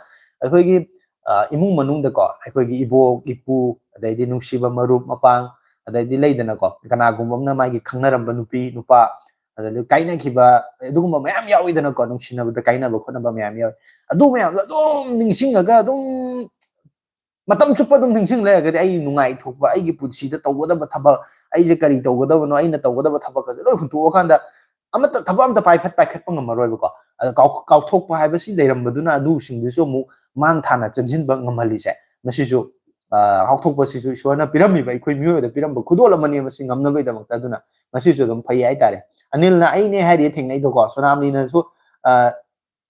ꯑꯩꯈꯣꯏꯒꯤ, ꯑ, ꯏꯃꯨꯡ ꯃꯅꯨꯡꯗꯀꯣ, ꯑꯩꯈꯣꯏꯒꯤ ꯏꯕꯣꯛ, ꯏꯄꯨ, ꯑꯗꯩꯗꯤ ꯅꯨꯡꯁꯤꯕ ꯃꯔꯨꯞ ꯃꯄꯥꯡ, ꯑꯗꯩꯗꯤ ꯂꯩꯗꯅꯀꯣ, ꯀꯅꯥꯒꯨꯝꯕ ꯑꯃꯅ ꯃꯥꯒꯤ ꯈꯪꯅꯔꯝꯕ ꯅꯨꯄꯤ, ꯅꯨꯄꯥ, ꯑꯗꯩꯗꯤ ꯀꯥꯏꯅꯈꯤꯕ, ꯑꯗꯨꯒꯨꯝꯕ ꯃꯌꯥꯝ ꯌꯥꯎꯋꯤꯗꯅꯀꯣ, ꯅꯨꯡꯁꯤꯅꯕꯗ ꯀꯥꯏꯅꯕ ꯈꯣꯠꯅꯕ ꯃꯌꯥꯝ ꯌꯥꯎꯋꯤ꯫ ꯑꯗꯨ ꯃꯌꯥꯝꯗꯣ ꯑꯗꯨꯝ ꯅꯤꯡꯁꯤꯡꯉꯒ ꯑꯗꯨꯝ ꯃꯇꯝ ꯆꯨꯞꯄ ꯑꯗꯨꯝ ꯅꯤꯡꯁꯤꯡ ꯂꯩꯔꯒꯗꯤ, ꯑꯩ ꯅꯨꯡꯉꯥꯏꯊꯣꯛꯄ, ꯑꯩꯒꯤ ꯄꯨꯟꯁꯤꯗ ꯇꯧꯒꯗꯕ ꯊꯕꯛ, ꯑꯩꯁꯦ ꯀꯔꯤ ꯇꯧꯒꯗꯕꯅꯣ, ꯑꯩꯅ ꯇꯧꯒꯗꯕ ꯊꯕꯛ ꯑꯁꯦ ꯂꯣꯏ ꯍꯨꯟꯇꯣꯛꯑꯀꯥꯟꯗ ꯑꯃꯠꯇ, ꯊꯕꯛ ꯑꯝꯇ ꯄꯥꯏꯈꯠ-, ꯄꯥꯏꯈꯠꯄ ꯉꯝꯃꯔꯣꯏꯕꯀꯣ꯫ ꯑꯗ ꯀꯥꯎ-, ꯀꯥꯎꯊꯣꯛꯄ ꯍꯥꯏꯕꯁꯤ ꯂꯩꯔꯝꯕꯗꯨꯅ ꯑꯗꯨꯁꯤꯡꯗꯨꯁꯨ ꯑꯃꯨꯛ ꯃꯥꯡ ꯊꯥꯅ ꯆꯪꯁꯤꯟꯕ ꯉꯝꯍꯜꯂꯤꯁꯦ꯫ ꯃꯁꯤꯁꯨ, ꯑ, ꯀꯥꯎꯊꯣꯛꯄꯁꯤꯁꯨ ꯏꯁꯣꯔꯅ ꯄꯤꯔꯝꯃꯤꯕ, ꯑꯩꯈꯣꯏ ꯃꯤꯑꯣꯏꯕꯗ ꯄꯤꯔꯝꯕ ꯈꯨꯗꯣꯜ ꯑꯃꯅꯤ, ꯃꯁꯤ ꯉꯝꯅꯕꯒꯤꯗꯃꯛꯇ꯫ ꯑꯗꯨꯅ ꯃꯁꯤꯁꯨ ꯑꯗꯨꯝ ꯐꯩ ꯍꯥꯏꯇꯥꯔꯦ꯫ ꯑꯅꯤꯜꯅ "ꯑꯩꯅꯦ" ꯍꯥꯏꯔꯤ ꯊꯦꯡꯅꯩꯗꯣꯀꯣ, ꯁꯣꯅꯥꯝꯅꯤꯅꯁꯨ, ꯑ,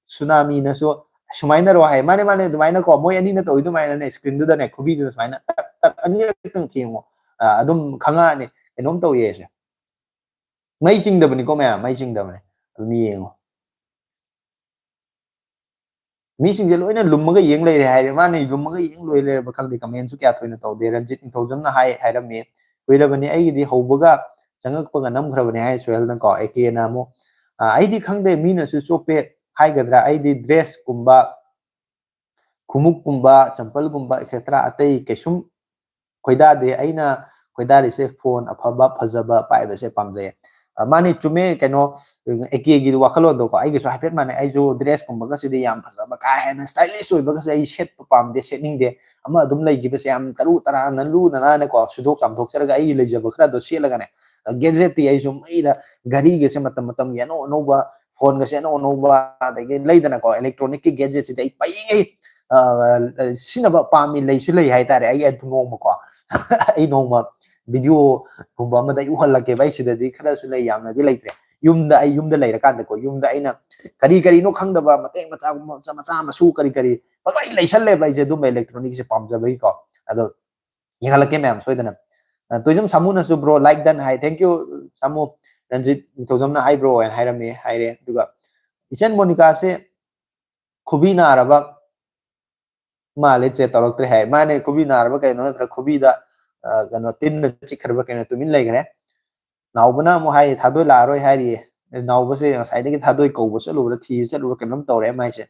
ꯁꯨꯅꯥꯃꯤꯅꯁꯨ "ꯁꯨꯃꯥꯏꯅꯔꯣ" ꯍꯥꯏ꯫ ꯃꯥꯅꯦ, ꯃꯥꯅꯦ, ꯑꯗꯨꯃꯥꯏꯅꯀꯣ, ꯃꯣꯏ ꯑꯅꯤꯅ ꯇꯧꯋꯤ ꯑꯗꯨꯃꯥꯏꯅꯅꯦ, screenꯗꯨꯗꯅꯦ, ꯈꯨꯕꯤꯗꯨꯗ ꯁꯨꯃꯥꯏꯅ ꯇꯛ, ꯇꯛ, ꯑꯅꯤꯔꯛꯇꯪ ꯊꯦꯡꯉꯣ, ꯑ, ꯑꯗꯨꯝ ꯈꯪꯉꯛꯑꯅꯤ ꯀꯩꯅꯣꯝ ꯇꯧꯋꯦꯁꯦ꯫ ꯃꯩ ꯆꯤꯡꯗꯕꯅꯤꯀꯣ ꯃꯌꯥꯝ, ꯃꯩ ꯆꯤꯡꯗꯕꯅꯤ꯫ ꯑꯗꯨꯝ ꯌꯦꯡꯉꯣ꯫ ꯃꯤꯁꯤꯡꯁꯦ ꯂꯣꯏꯅ ꯂꯨꯝꯃꯒ ꯌꯦꯡ ꯂꯩꯔꯦ ꯍꯥꯏꯔꯦ꯫ ꯃꯥꯅ ꯂꯨꯝꯃꯒ ꯌꯦꯡ ꯂꯣꯏ ꯂꯩꯔꯕ ꯈꯪꯗꯦ, commentꯁꯨ ꯀꯌꯥ ꯊꯣꯏꯅ ꯇꯧꯗꯦ꯫ ꯔꯟꯖꯤꯠ ꯅꯤꯡꯊꯧꯖꯝꯅ ꯍꯥꯏ, ꯍꯥꯏꯔꯝꯃꯤ, "ꯀꯨꯏꯔꯕꯅꯤ ꯑꯩꯒꯤꯗꯤ, ꯍꯧꯕꯒ ꯆꯪꯉꯛꯄꯒ ꯅꯝꯈ꯭ꯔꯕꯅꯤ" ꯍꯥꯏ ꯁꯣꯍꯦꯜꯅꯀꯣ꯫ ꯑꯦ ꯀꯦꯅ ꯑꯃꯨꯛ, "ꯑ, ꯑꯩꯗꯤ ꯈꯪꯗꯦ, ꯃꯤꯅꯁꯨ ꯆꯣꯞꯄꯦ ꯍꯥꯏꯒꯗ꯭ꯔꯥ, ꯑꯩꯗꯤ dressꯀꯨꯝꯕ, ꯈꯣꯡꯎꯞꯀꯨꯝꯕ, ꯆꯝꯄꯜꯒꯨꯝꯕ, et cetera ꯑꯇꯩ ꯀꯩꯁꯨꯝ ꯈꯣꯏꯗꯥꯗꯦ꯫ ꯑꯩꯅ ꯈꯣꯏꯗꯥꯔꯤꯁꯦ ꯐꯣꯟ ꯑꯐꯕ, ꯐꯖꯕ ꯄꯥꯏꯕꯁꯦ ꯄꯥꯝꯖꯩ"꯫ ꯑ, ꯃꯥꯅꯤ, ꯆꯨꯝꯃꯦ꯫ ꯀꯩꯅꯣ, ꯑꯦ ꯀꯦꯒꯤ ꯋꯥꯈꯜꯂꯣꯟꯗꯣꯀꯣ, ꯑꯩꯒꯤꯁꯨ ꯍꯥꯏꯐꯦꯠ ꯃꯥꯟꯅꯩ꯫ ꯑꯩꯁꯨ dressꯀꯨꯝꯕꯒꯁꯤꯗꯤ ꯌꯥꯝ ꯐꯖꯕ, ꯀꯥ ꯍꯦꯟꯅ stylish ꯑꯣꯏꯕꯒꯁꯦ ꯑꯩ ꯁꯦꯠꯄ ꯄꯥꯝꯗꯦ, ꯁꯦꯠꯅꯤꯡꯗꯦ꯫ ꯑꯃ ꯑꯗꯨꯝ ꯂꯩꯈꯤꯕꯁꯦ, ꯌꯥꯝ ꯇꯔꯨ ꯇꯔꯥꯟꯅ, ꯂꯨꯅ ꯅꯥꯟꯅꯀꯣ, ꯁꯨꯗꯣꯛ ꯆꯥꯝꯊꯣꯛꯆꯔꯒ ꯑꯩꯒꯤ ꯂꯩꯖꯕ ꯈꯔꯗꯣ ꯁꯦꯠꯂꯒꯅꯦ꯫ ꯑ, gadgetꯇꯤ ꯑꯩꯁꯨ ꯃꯩꯗ, ꯘꯔꯤꯒꯁꯦ ꯃꯇꯝ ꯃꯇꯝꯒꯤ ꯑꯅꯧ ꯑꯅꯧꯕ, ꯐꯣꯟꯒꯁꯦ ꯑꯅꯧ ꯑꯅꯧꯕ, ꯑꯗꯒꯤ ꯂꯩꯗꯅꯀꯣ, electronicꯀꯤ gadgetꯁꯤꯗꯤ ꯑꯩ ꯄꯥꯏꯔꯤꯉꯩ, ꯑ, ꯁꯤꯖꯤꯟꯅꯕ ꯄꯥꯝꯃꯤ, ꯂꯩꯁꯨ ꯂꯩ ꯍꯥꯏꯇꯥꯔꯦ꯫ ꯑꯩ ꯑꯗꯨ ꯅꯣꯡꯃꯀꯣ, ꯑꯩ ꯅꯣꯡꯃ videoꯒꯨꯝꯕ ꯑꯃꯗ ꯑꯩ ꯎꯍꯜꯂꯛꯀꯦꯕ꯫ ꯑꯩ ꯁꯤꯗꯗꯤ ꯈꯔꯁꯨ ꯂꯩ, ꯌꯥꯝꯅꯗꯤ ꯂꯩꯇ꯭ꯔꯦ꯫ ꯌꯨꯝꯗ, ꯑꯩ ꯌꯨꯝꯗ ꯂꯩꯔꯀꯥꯟꯗꯀꯣ, ꯌꯨꯝꯗ ꯑꯩꯅ ꯀꯔꯤ ꯀꯔꯤꯅꯣ ꯈꯪꯗꯕ ꯃꯇꯦꯛ ꯃꯆꯥꯒꯨꯝꯕ, ꯃꯆꯥ, ꯃꯆꯥ ꯃꯁꯨ ꯀꯔꯤ ꯀꯔꯤ ꯄꯪꯂꯩ ꯂꯩꯁꯜꯂꯦꯕ ꯑꯩꯁꯦ, ꯑꯗꯨꯝꯕ electronicꯁꯦ ꯄꯥꯝꯖꯕꯒꯤꯀꯣ꯫ ꯑꯗꯣ ꯌꯦꯡꯍꯜꯂꯛꯀꯦ ꯃꯌꯥꯝ ꯁꯣꯏꯗꯅ꯫ ꯑ, Toijam ꯁꯥꯃꯨꯅꯁꯨ "Bro, like done" high. Thank you, ꯁꯥꯃꯨ꯫ ꯔꯟꯖꯤꯠ ꯇꯣꯏꯖꯝꯅ "Hi bro" ꯍꯥꯏꯅ ꯍꯥꯏꯔꯝꯃꯤ, ꯍꯥꯏꯔꯦ꯫ ꯑꯗꯨꯒ ꯏꯆꯟ ꯃꯣꯅꯤꯀꯥꯁꯦ ꯈꯨꯕꯤ ꯅꯥꯔꯕ, ꯃꯥ ꯂꯦꯠꯁꯦ ꯇꯧꯔꯛꯇ꯭ꯔꯦ ꯍꯥꯏ꯫ ꯃꯥꯅꯦ, ꯈꯨꯕꯤ ꯅꯥꯔꯕ ꯀꯩꯅꯣ, ꯅꯠꯇ꯭ꯔ ꯈꯨꯕꯤꯗ, ꯑ, ꯀꯩꯅꯣ, ꯇꯤꯟꯅ ꯆꯤꯛꯈ꯭ꯔꯕ ꯀꯩꯅꯣ, ꯇꯨꯃꯤꯟ ꯂꯩꯈ꯭ꯔꯦ꯫ ꯅꯥꯎꯕꯅ ꯑꯃꯨꯛ ꯍꯥꯏꯔꯤ, "ꯊꯥꯗꯣꯏ ꯂꯥꯛꯑꯔꯣꯏ" ꯍꯥꯏꯔꯤꯌꯦ꯫ ꯅꯥꯎꯕꯁꯦ ꯉꯁꯥꯏꯗꯒꯤ ꯊꯥꯗꯣꯏ ꯀꯧꯕ ꯆꯠꯂꯨꯕ꯭ꯔꯥ, ꯊꯤꯕ ꯆꯠꯂꯨꯕ꯭ꯔꯥ, ꯀꯩꯅꯣꯝ ꯇꯧꯔꯦ ꯃꯥꯏꯁꯦ꯫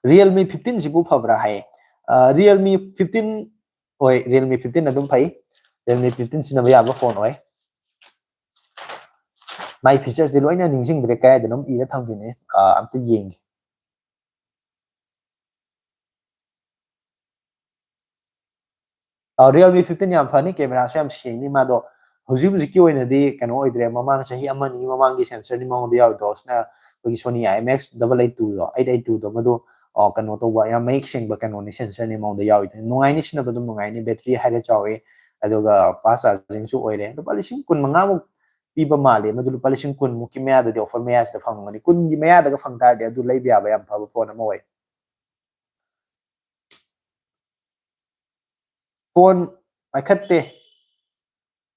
Realme fifteen ꯁꯤꯕꯨ ꯐꯕ꯭ꯔꯥ ꯍꯥꯏꯌꯦ꯫ ꯑ, Realme fifteen, ꯍꯣꯏ, Realme fifteen ꯑꯗꯨꯝ ꯐꯩ꯫ Realme fifteen ꯁꯤꯖꯤꯟꯅꯕ ꯌꯥꯕ ꯐꯣꯟ ꯑꯣꯏ꯫ ꯃꯥꯏ features ꯁꯦ ꯂꯣꯏꯅ ꯅꯤꯡꯁꯤꯡꯗ꯭ꯔꯦ, ꯀꯗꯥꯏꯗꯅꯣꯝ ꯏꯔ ꯊꯝꯈꯤꯕꯅꯦ꯫ ꯑ, ꯑꯝꯇ ꯌꯦꯡꯒꯦ꯫ ꯑ, Realme fifteen ꯌꯥꯝ ꯐꯅꯤ, camera ꯁꯨ ꯌꯥꯝ ꯁꯦꯡꯅꯤ꯫ ꯃꯥꯗꯣ ꯍꯧꯖꯤꯛ ꯍꯧꯖꯤꯛꯀꯤ ꯑꯣꯏꯅꯗꯤ ꯀꯩꯅꯣ ꯑꯣꯏꯗ꯭ꯔꯦ, ꯃꯃꯥꯡ ꯆꯍꯤ ꯑꯃ ꯑꯅꯤꯒꯤ ꯃꯃꯥꯡꯒꯤ sensor ꯅꯤ ꯃꯉꯣꯟꯗ ꯌꯥꯎꯔꯤꯗꯣ꯫ ꯑꯁꯤꯅ ꯑꯩꯈꯣꯏꯒꯤ Sony IMX double eight two ꯗꯣ, eight eight two ꯗꯣ, ꯃꯗꯨ, ꯑ, ꯀꯩꯅꯣ ꯇꯧꯕ, ꯌꯥꯝ ꯃꯌꯦꯛ ꯁꯦꯡꯕ ꯀꯩꯅꯣꯅꯤ, sensor ꯅꯤ ꯃꯉꯣꯟꯗ ꯌꯥꯎꯔꯤꯗꯣ꯫ ꯅꯨꯡꯉꯥꯏꯅꯤ, ꯁꯤꯖꯤꯟꯅꯕ ꯑꯗꯨꯝ ꯅꯨꯡꯉꯥꯏꯅꯤ, battery ꯍꯥꯏꯔ ꯆꯥꯎꯋꯤ, ꯑꯗꯨꯒ fast charging ꯁꯨ ꯑꯣꯏꯔꯦ꯫ ꯂꯨꯄꯥ ꯂꯤꯁꯤꯡ ꯀꯨꯟ ꯃꯉꯥꯃꯨꯛ ꯄꯤꯕ ꯃꯥꯜꯂꯦ, ꯃꯗꯨ ꯂꯨꯄꯥ ꯂꯤꯁꯤꯡ ꯀꯨꯟꯃꯨꯛꯀꯤ ꯃꯌꯥꯗꯗꯤ offer ꯃꯌꯥꯁꯤꯗ ꯐꯪꯒꯅꯤ꯫ ꯀꯨꯟꯒꯤ ꯃꯌꯥꯗꯒ ꯐꯪ ꯇꯥꯔꯗꯤ ꯑꯗꯨ ꯂꯩꯕ ꯌꯥꯕ ꯌꯥꯝ ꯐꯕ ꯐꯣꯟ ꯑꯃ ꯑꯣꯏ꯫ ꯐꯣꯟ ꯄꯥꯏꯈꯠꯇꯦ꯫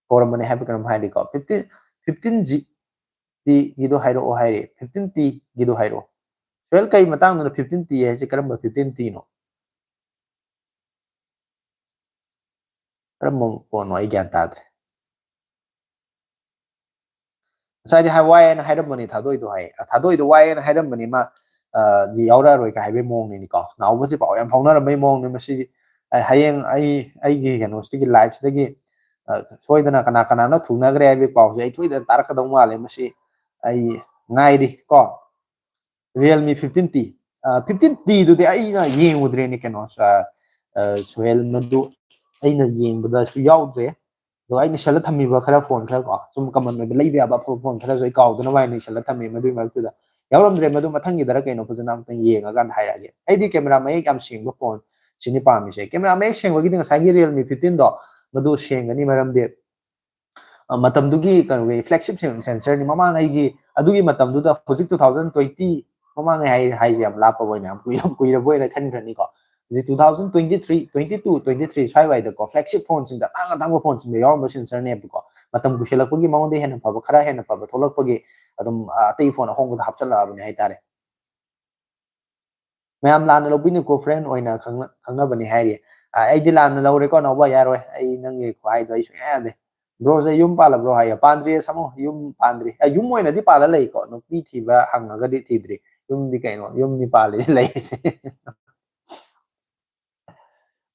ꯀꯧꯔꯝꯕꯅꯦ ꯍꯥꯏꯕ ꯀꯩꯅꯣꯝ ꯍꯥꯏꯔꯤꯀꯣ꯫ Fifteen, fifteen G T ꯒꯤꯗꯣ ꯍꯥꯏꯔꯛꯑꯣ ꯍꯥꯏꯔꯤ꯫ Fifteen T ꯒꯤꯗꯣ ꯍꯥꯏꯔꯛꯑꯣ꯫ ꯁꯣꯍꯦꯜ, ꯀꯩ ꯃꯇꯥꯡꯗꯅꯣ fifteen T ꯍꯥꯏꯁꯦ? ꯀꯔꯝꯕ fifteen T ꯅꯣ? ꯀꯔꯝꯕ ꯐꯣꯟꯅꯣ? ꯑꯩ ꯒ꯭ꯌꯥꯟ ꯇꯥꯗ꯭ꯔꯦ꯫ ꯉꯁꯥꯏꯗꯤ ꯍꯥꯏ, ꯋꯥꯏ ꯍꯥꯏꯅ ꯍꯥꯏꯔꯝꯕꯅꯤ, ꯊꯥꯗꯣꯏꯗꯣ ꯍꯥꯏ꯫ ꯑ, ꯊꯥꯗꯣꯏꯗꯣ ꯋꯥꯏ ꯍꯥꯏꯅ ꯍꯥꯏꯔꯝꯕꯅꯤ, ꯃꯥ, ꯑ, ꯌꯥꯎꯔꯛꯑꯔꯣꯏ ꯀꯥꯏ ꯍꯥꯏꯕꯒꯤ ꯃꯑꯣꯡꯅꯤꯅꯤꯀꯣ꯫ ꯅꯥꯎꯕꯁꯤ ꯄꯥꯎ ꯌꯥꯝ ꯐꯥꯎꯅꯔꯝꯕꯒꯤ ꯃꯑꯣꯡꯅꯤ꯫ ꯃꯁꯤ ꯑꯩ ꯍꯌꯦꯡ ꯑꯩ, ꯑꯩꯒꯤ ꯀꯩꯅꯣꯁꯤꯗꯒꯤ, live ꯁꯤꯗꯒꯤ, ꯑ, ꯁꯣꯏꯗꯅ ꯀꯅꯥ ꯀꯅꯥꯅ ꯊꯨꯡꯅꯈ꯭ꯔꯦ ꯍꯥꯏꯕꯒꯤ ꯄꯥꯎꯁꯦ ꯑꯩ ꯁꯣꯏꯗꯅ ꯇꯥꯔꯛꯀꯗꯧ ꯃꯥꯜꯂꯦ꯫ ꯃꯁꯤ ꯑꯩ ꯉꯥꯏꯔꯤ ꯀꯣ꯫ Realme fifteen T꯫ ꯑ, fifteen T ꯗꯨꯗꯤ ꯑꯩꯅ ꯌꯦꯡꯉꯨꯗ꯭ꯔꯦꯅꯦ ꯀꯩꯅꯣ, ꯑ, ꯑ, ꯁꯣꯍꯦꯜ, ꯃꯗꯨ ꯑꯩꯅ ꯌꯦꯡꯕꯗꯁꯨ ꯌꯥꯎꯗ꯭ꯔꯦ꯫ ꯑꯗꯣ ꯑꯩꯅ ꯏꯁꯜꯂ ꯊꯝꯃꯤꯕ ꯈꯔ ꯐꯣꯟ ꯈꯔ ꯀꯣ, ꯁꯨꯝ common ꯑꯣꯏꯕ ꯂꯩꯕ ꯌꯥꯕ ꯑꯐꯕ ꯐꯣꯟ ꯈꯔꯁꯨ ꯑꯩ ꯀꯥꯎꯗꯅꯕ ꯍꯥꯏꯅ ꯏꯁꯜꯂ ꯊꯝꯃꯤ꯫ ꯃꯗꯨꯒꯤ ꯃꯔꯛꯇꯨꯗ ꯌꯥꯎꯔꯝꯗ꯭ꯔꯦ꯫ ꯃꯗꯨ ꯃꯊꯪꯒꯤꯗꯔ ꯀꯩꯅꯣ ꯐꯖꯅ ꯑꯝꯇꯪ ꯌꯦꯡꯉꯀꯥꯟꯗ ꯍꯥꯏꯔꯛꯑꯒꯦ꯫ ꯑꯩꯗꯤ camera ꯃꯌꯦꯛ ꯌꯥꯝ ꯁꯦꯡꯕ ꯐꯣꯟ ꯁꯤꯅꯤ ꯄꯥꯝꯃꯤꯁꯦ꯫ Camera ꯃꯌꯦꯛ ꯁꯦꯡꯕꯒꯤꯗꯤ ꯉꯁꯥꯏꯒꯤ Realme fifteen ꯗꯣ ꯃꯗꯨ ꯁꯦꯡꯒꯅꯤ, ꯃꯔꯝꯗꯤ, ꯑ, ꯃꯇꯝꯗꯨꯒꯤ ꯀꯩꯅꯣꯒꯤ flagship sen-, sensor ꯅꯤ꯫ ꯃꯃꯥꯡꯉꯩꯒꯤ ꯑꯗꯨꯒꯤ ꯃꯇꯝꯗꯨꯗ, ꯍꯧꯖꯤꯛ two thousand twenty ꯃꯃꯥꯡꯉꯩ ꯍꯥꯏ-, ꯍꯥꯏꯁꯦ ꯌꯥꯝ ꯂꯥꯞꯄꯕ ꯑꯣꯏꯅ, ꯌꯥꯝ ꯀꯨꯏꯔ-, ꯀꯨꯏꯔꯕ ꯑꯣꯏꯅ ꯈꯟꯈ꯭ꯔꯅꯤꯀꯣ꯫ ꯍꯧꯖꯤꯛ two thousand twenty three, twenty two, twenty three ꯁ꯭ꯋꯥꯏꯋꯥꯏꯗꯀꯣ, flagship ꯐꯣꯟꯁꯤꯡꯗ, ꯑꯇꯥꯡ ꯑꯇꯥꯡꯕ ꯐꯣꯟꯁꯤꯡꯗ ꯌꯥꯎꯔꯝꯕ sensor ꯅꯦꯕꯀꯣ꯫ ꯃꯇꯝ ꯀꯨꯏꯁꯜꯂꯛꯄꯒꯤ ꯃꯉꯣꯟꯗ ꯍꯦꯟꯅ ꯐꯕ, ꯈꯔ ꯍꯦꯟꯅ ꯐꯕ ꯊꯣꯛꯂꯛꯄꯒꯤ ꯑꯗꯨꯝ, ꯑ, ꯑꯇꯩ ꯐꯣꯟ ꯑꯍꯣꯡꯕꯗ ꯍꯥꯞꯆꯜꯂꯛꯑꯕꯅꯦ ꯍꯥꯏꯇꯥꯔꯦ꯫ ꯃꯌꯥꯝ ꯂꯥꯟꯅ ꯂꯧꯕꯤꯅꯨꯀꯣ, friend ꯑꯣꯏꯅ ꯈꯪꯅ-, ꯈꯪꯅꯕꯅꯤ ꯍꯥꯏꯔꯤ꯫ ꯑ, ꯑꯩꯗꯤ ꯂꯥꯟꯅ ꯂꯧꯔꯦꯀꯣ, ꯅꯥꯎꯕ, ꯌꯥꯔꯣꯏ꯫ ꯑꯩ ꯅꯪꯒꯤ ꯈꯨꯍꯥꯏꯗꯣ ꯑꯩ ꯁꯨꯡꯌꯥ ꯌꯥꯗꯦ꯫ Broꯁꯦ ꯌꯨꯝ ꯄꯥꯜꯂꯕ꯭ꯔꯣ ꯍꯥꯏꯌꯦ꯫ ꯄꯥꯟꯗ꯭ꯔꯤꯌꯦ ꯁꯥꯃꯣ, ꯌꯨꯝ ꯄꯥꯟꯗ꯭ꯔꯤ꯫ ꯑ, ꯌꯨꯝ ꯑꯣꯏꯅꯗꯤ ꯄꯥꯜꯂ ꯂꯩꯀꯣ, ꯅꯨꯄꯤ ꯊꯤꯕ ꯍꯪꯉꯒꯗꯤ ꯊꯤꯗ꯭ꯔꯤ꯫ ꯌꯨꯝꯗꯤ ꯀꯩꯅꯣ, ꯌꯨꯝꯗꯤ ꯄꯥꯜꯂꯤ ꯂꯩꯔꯤꯁꯦ꯫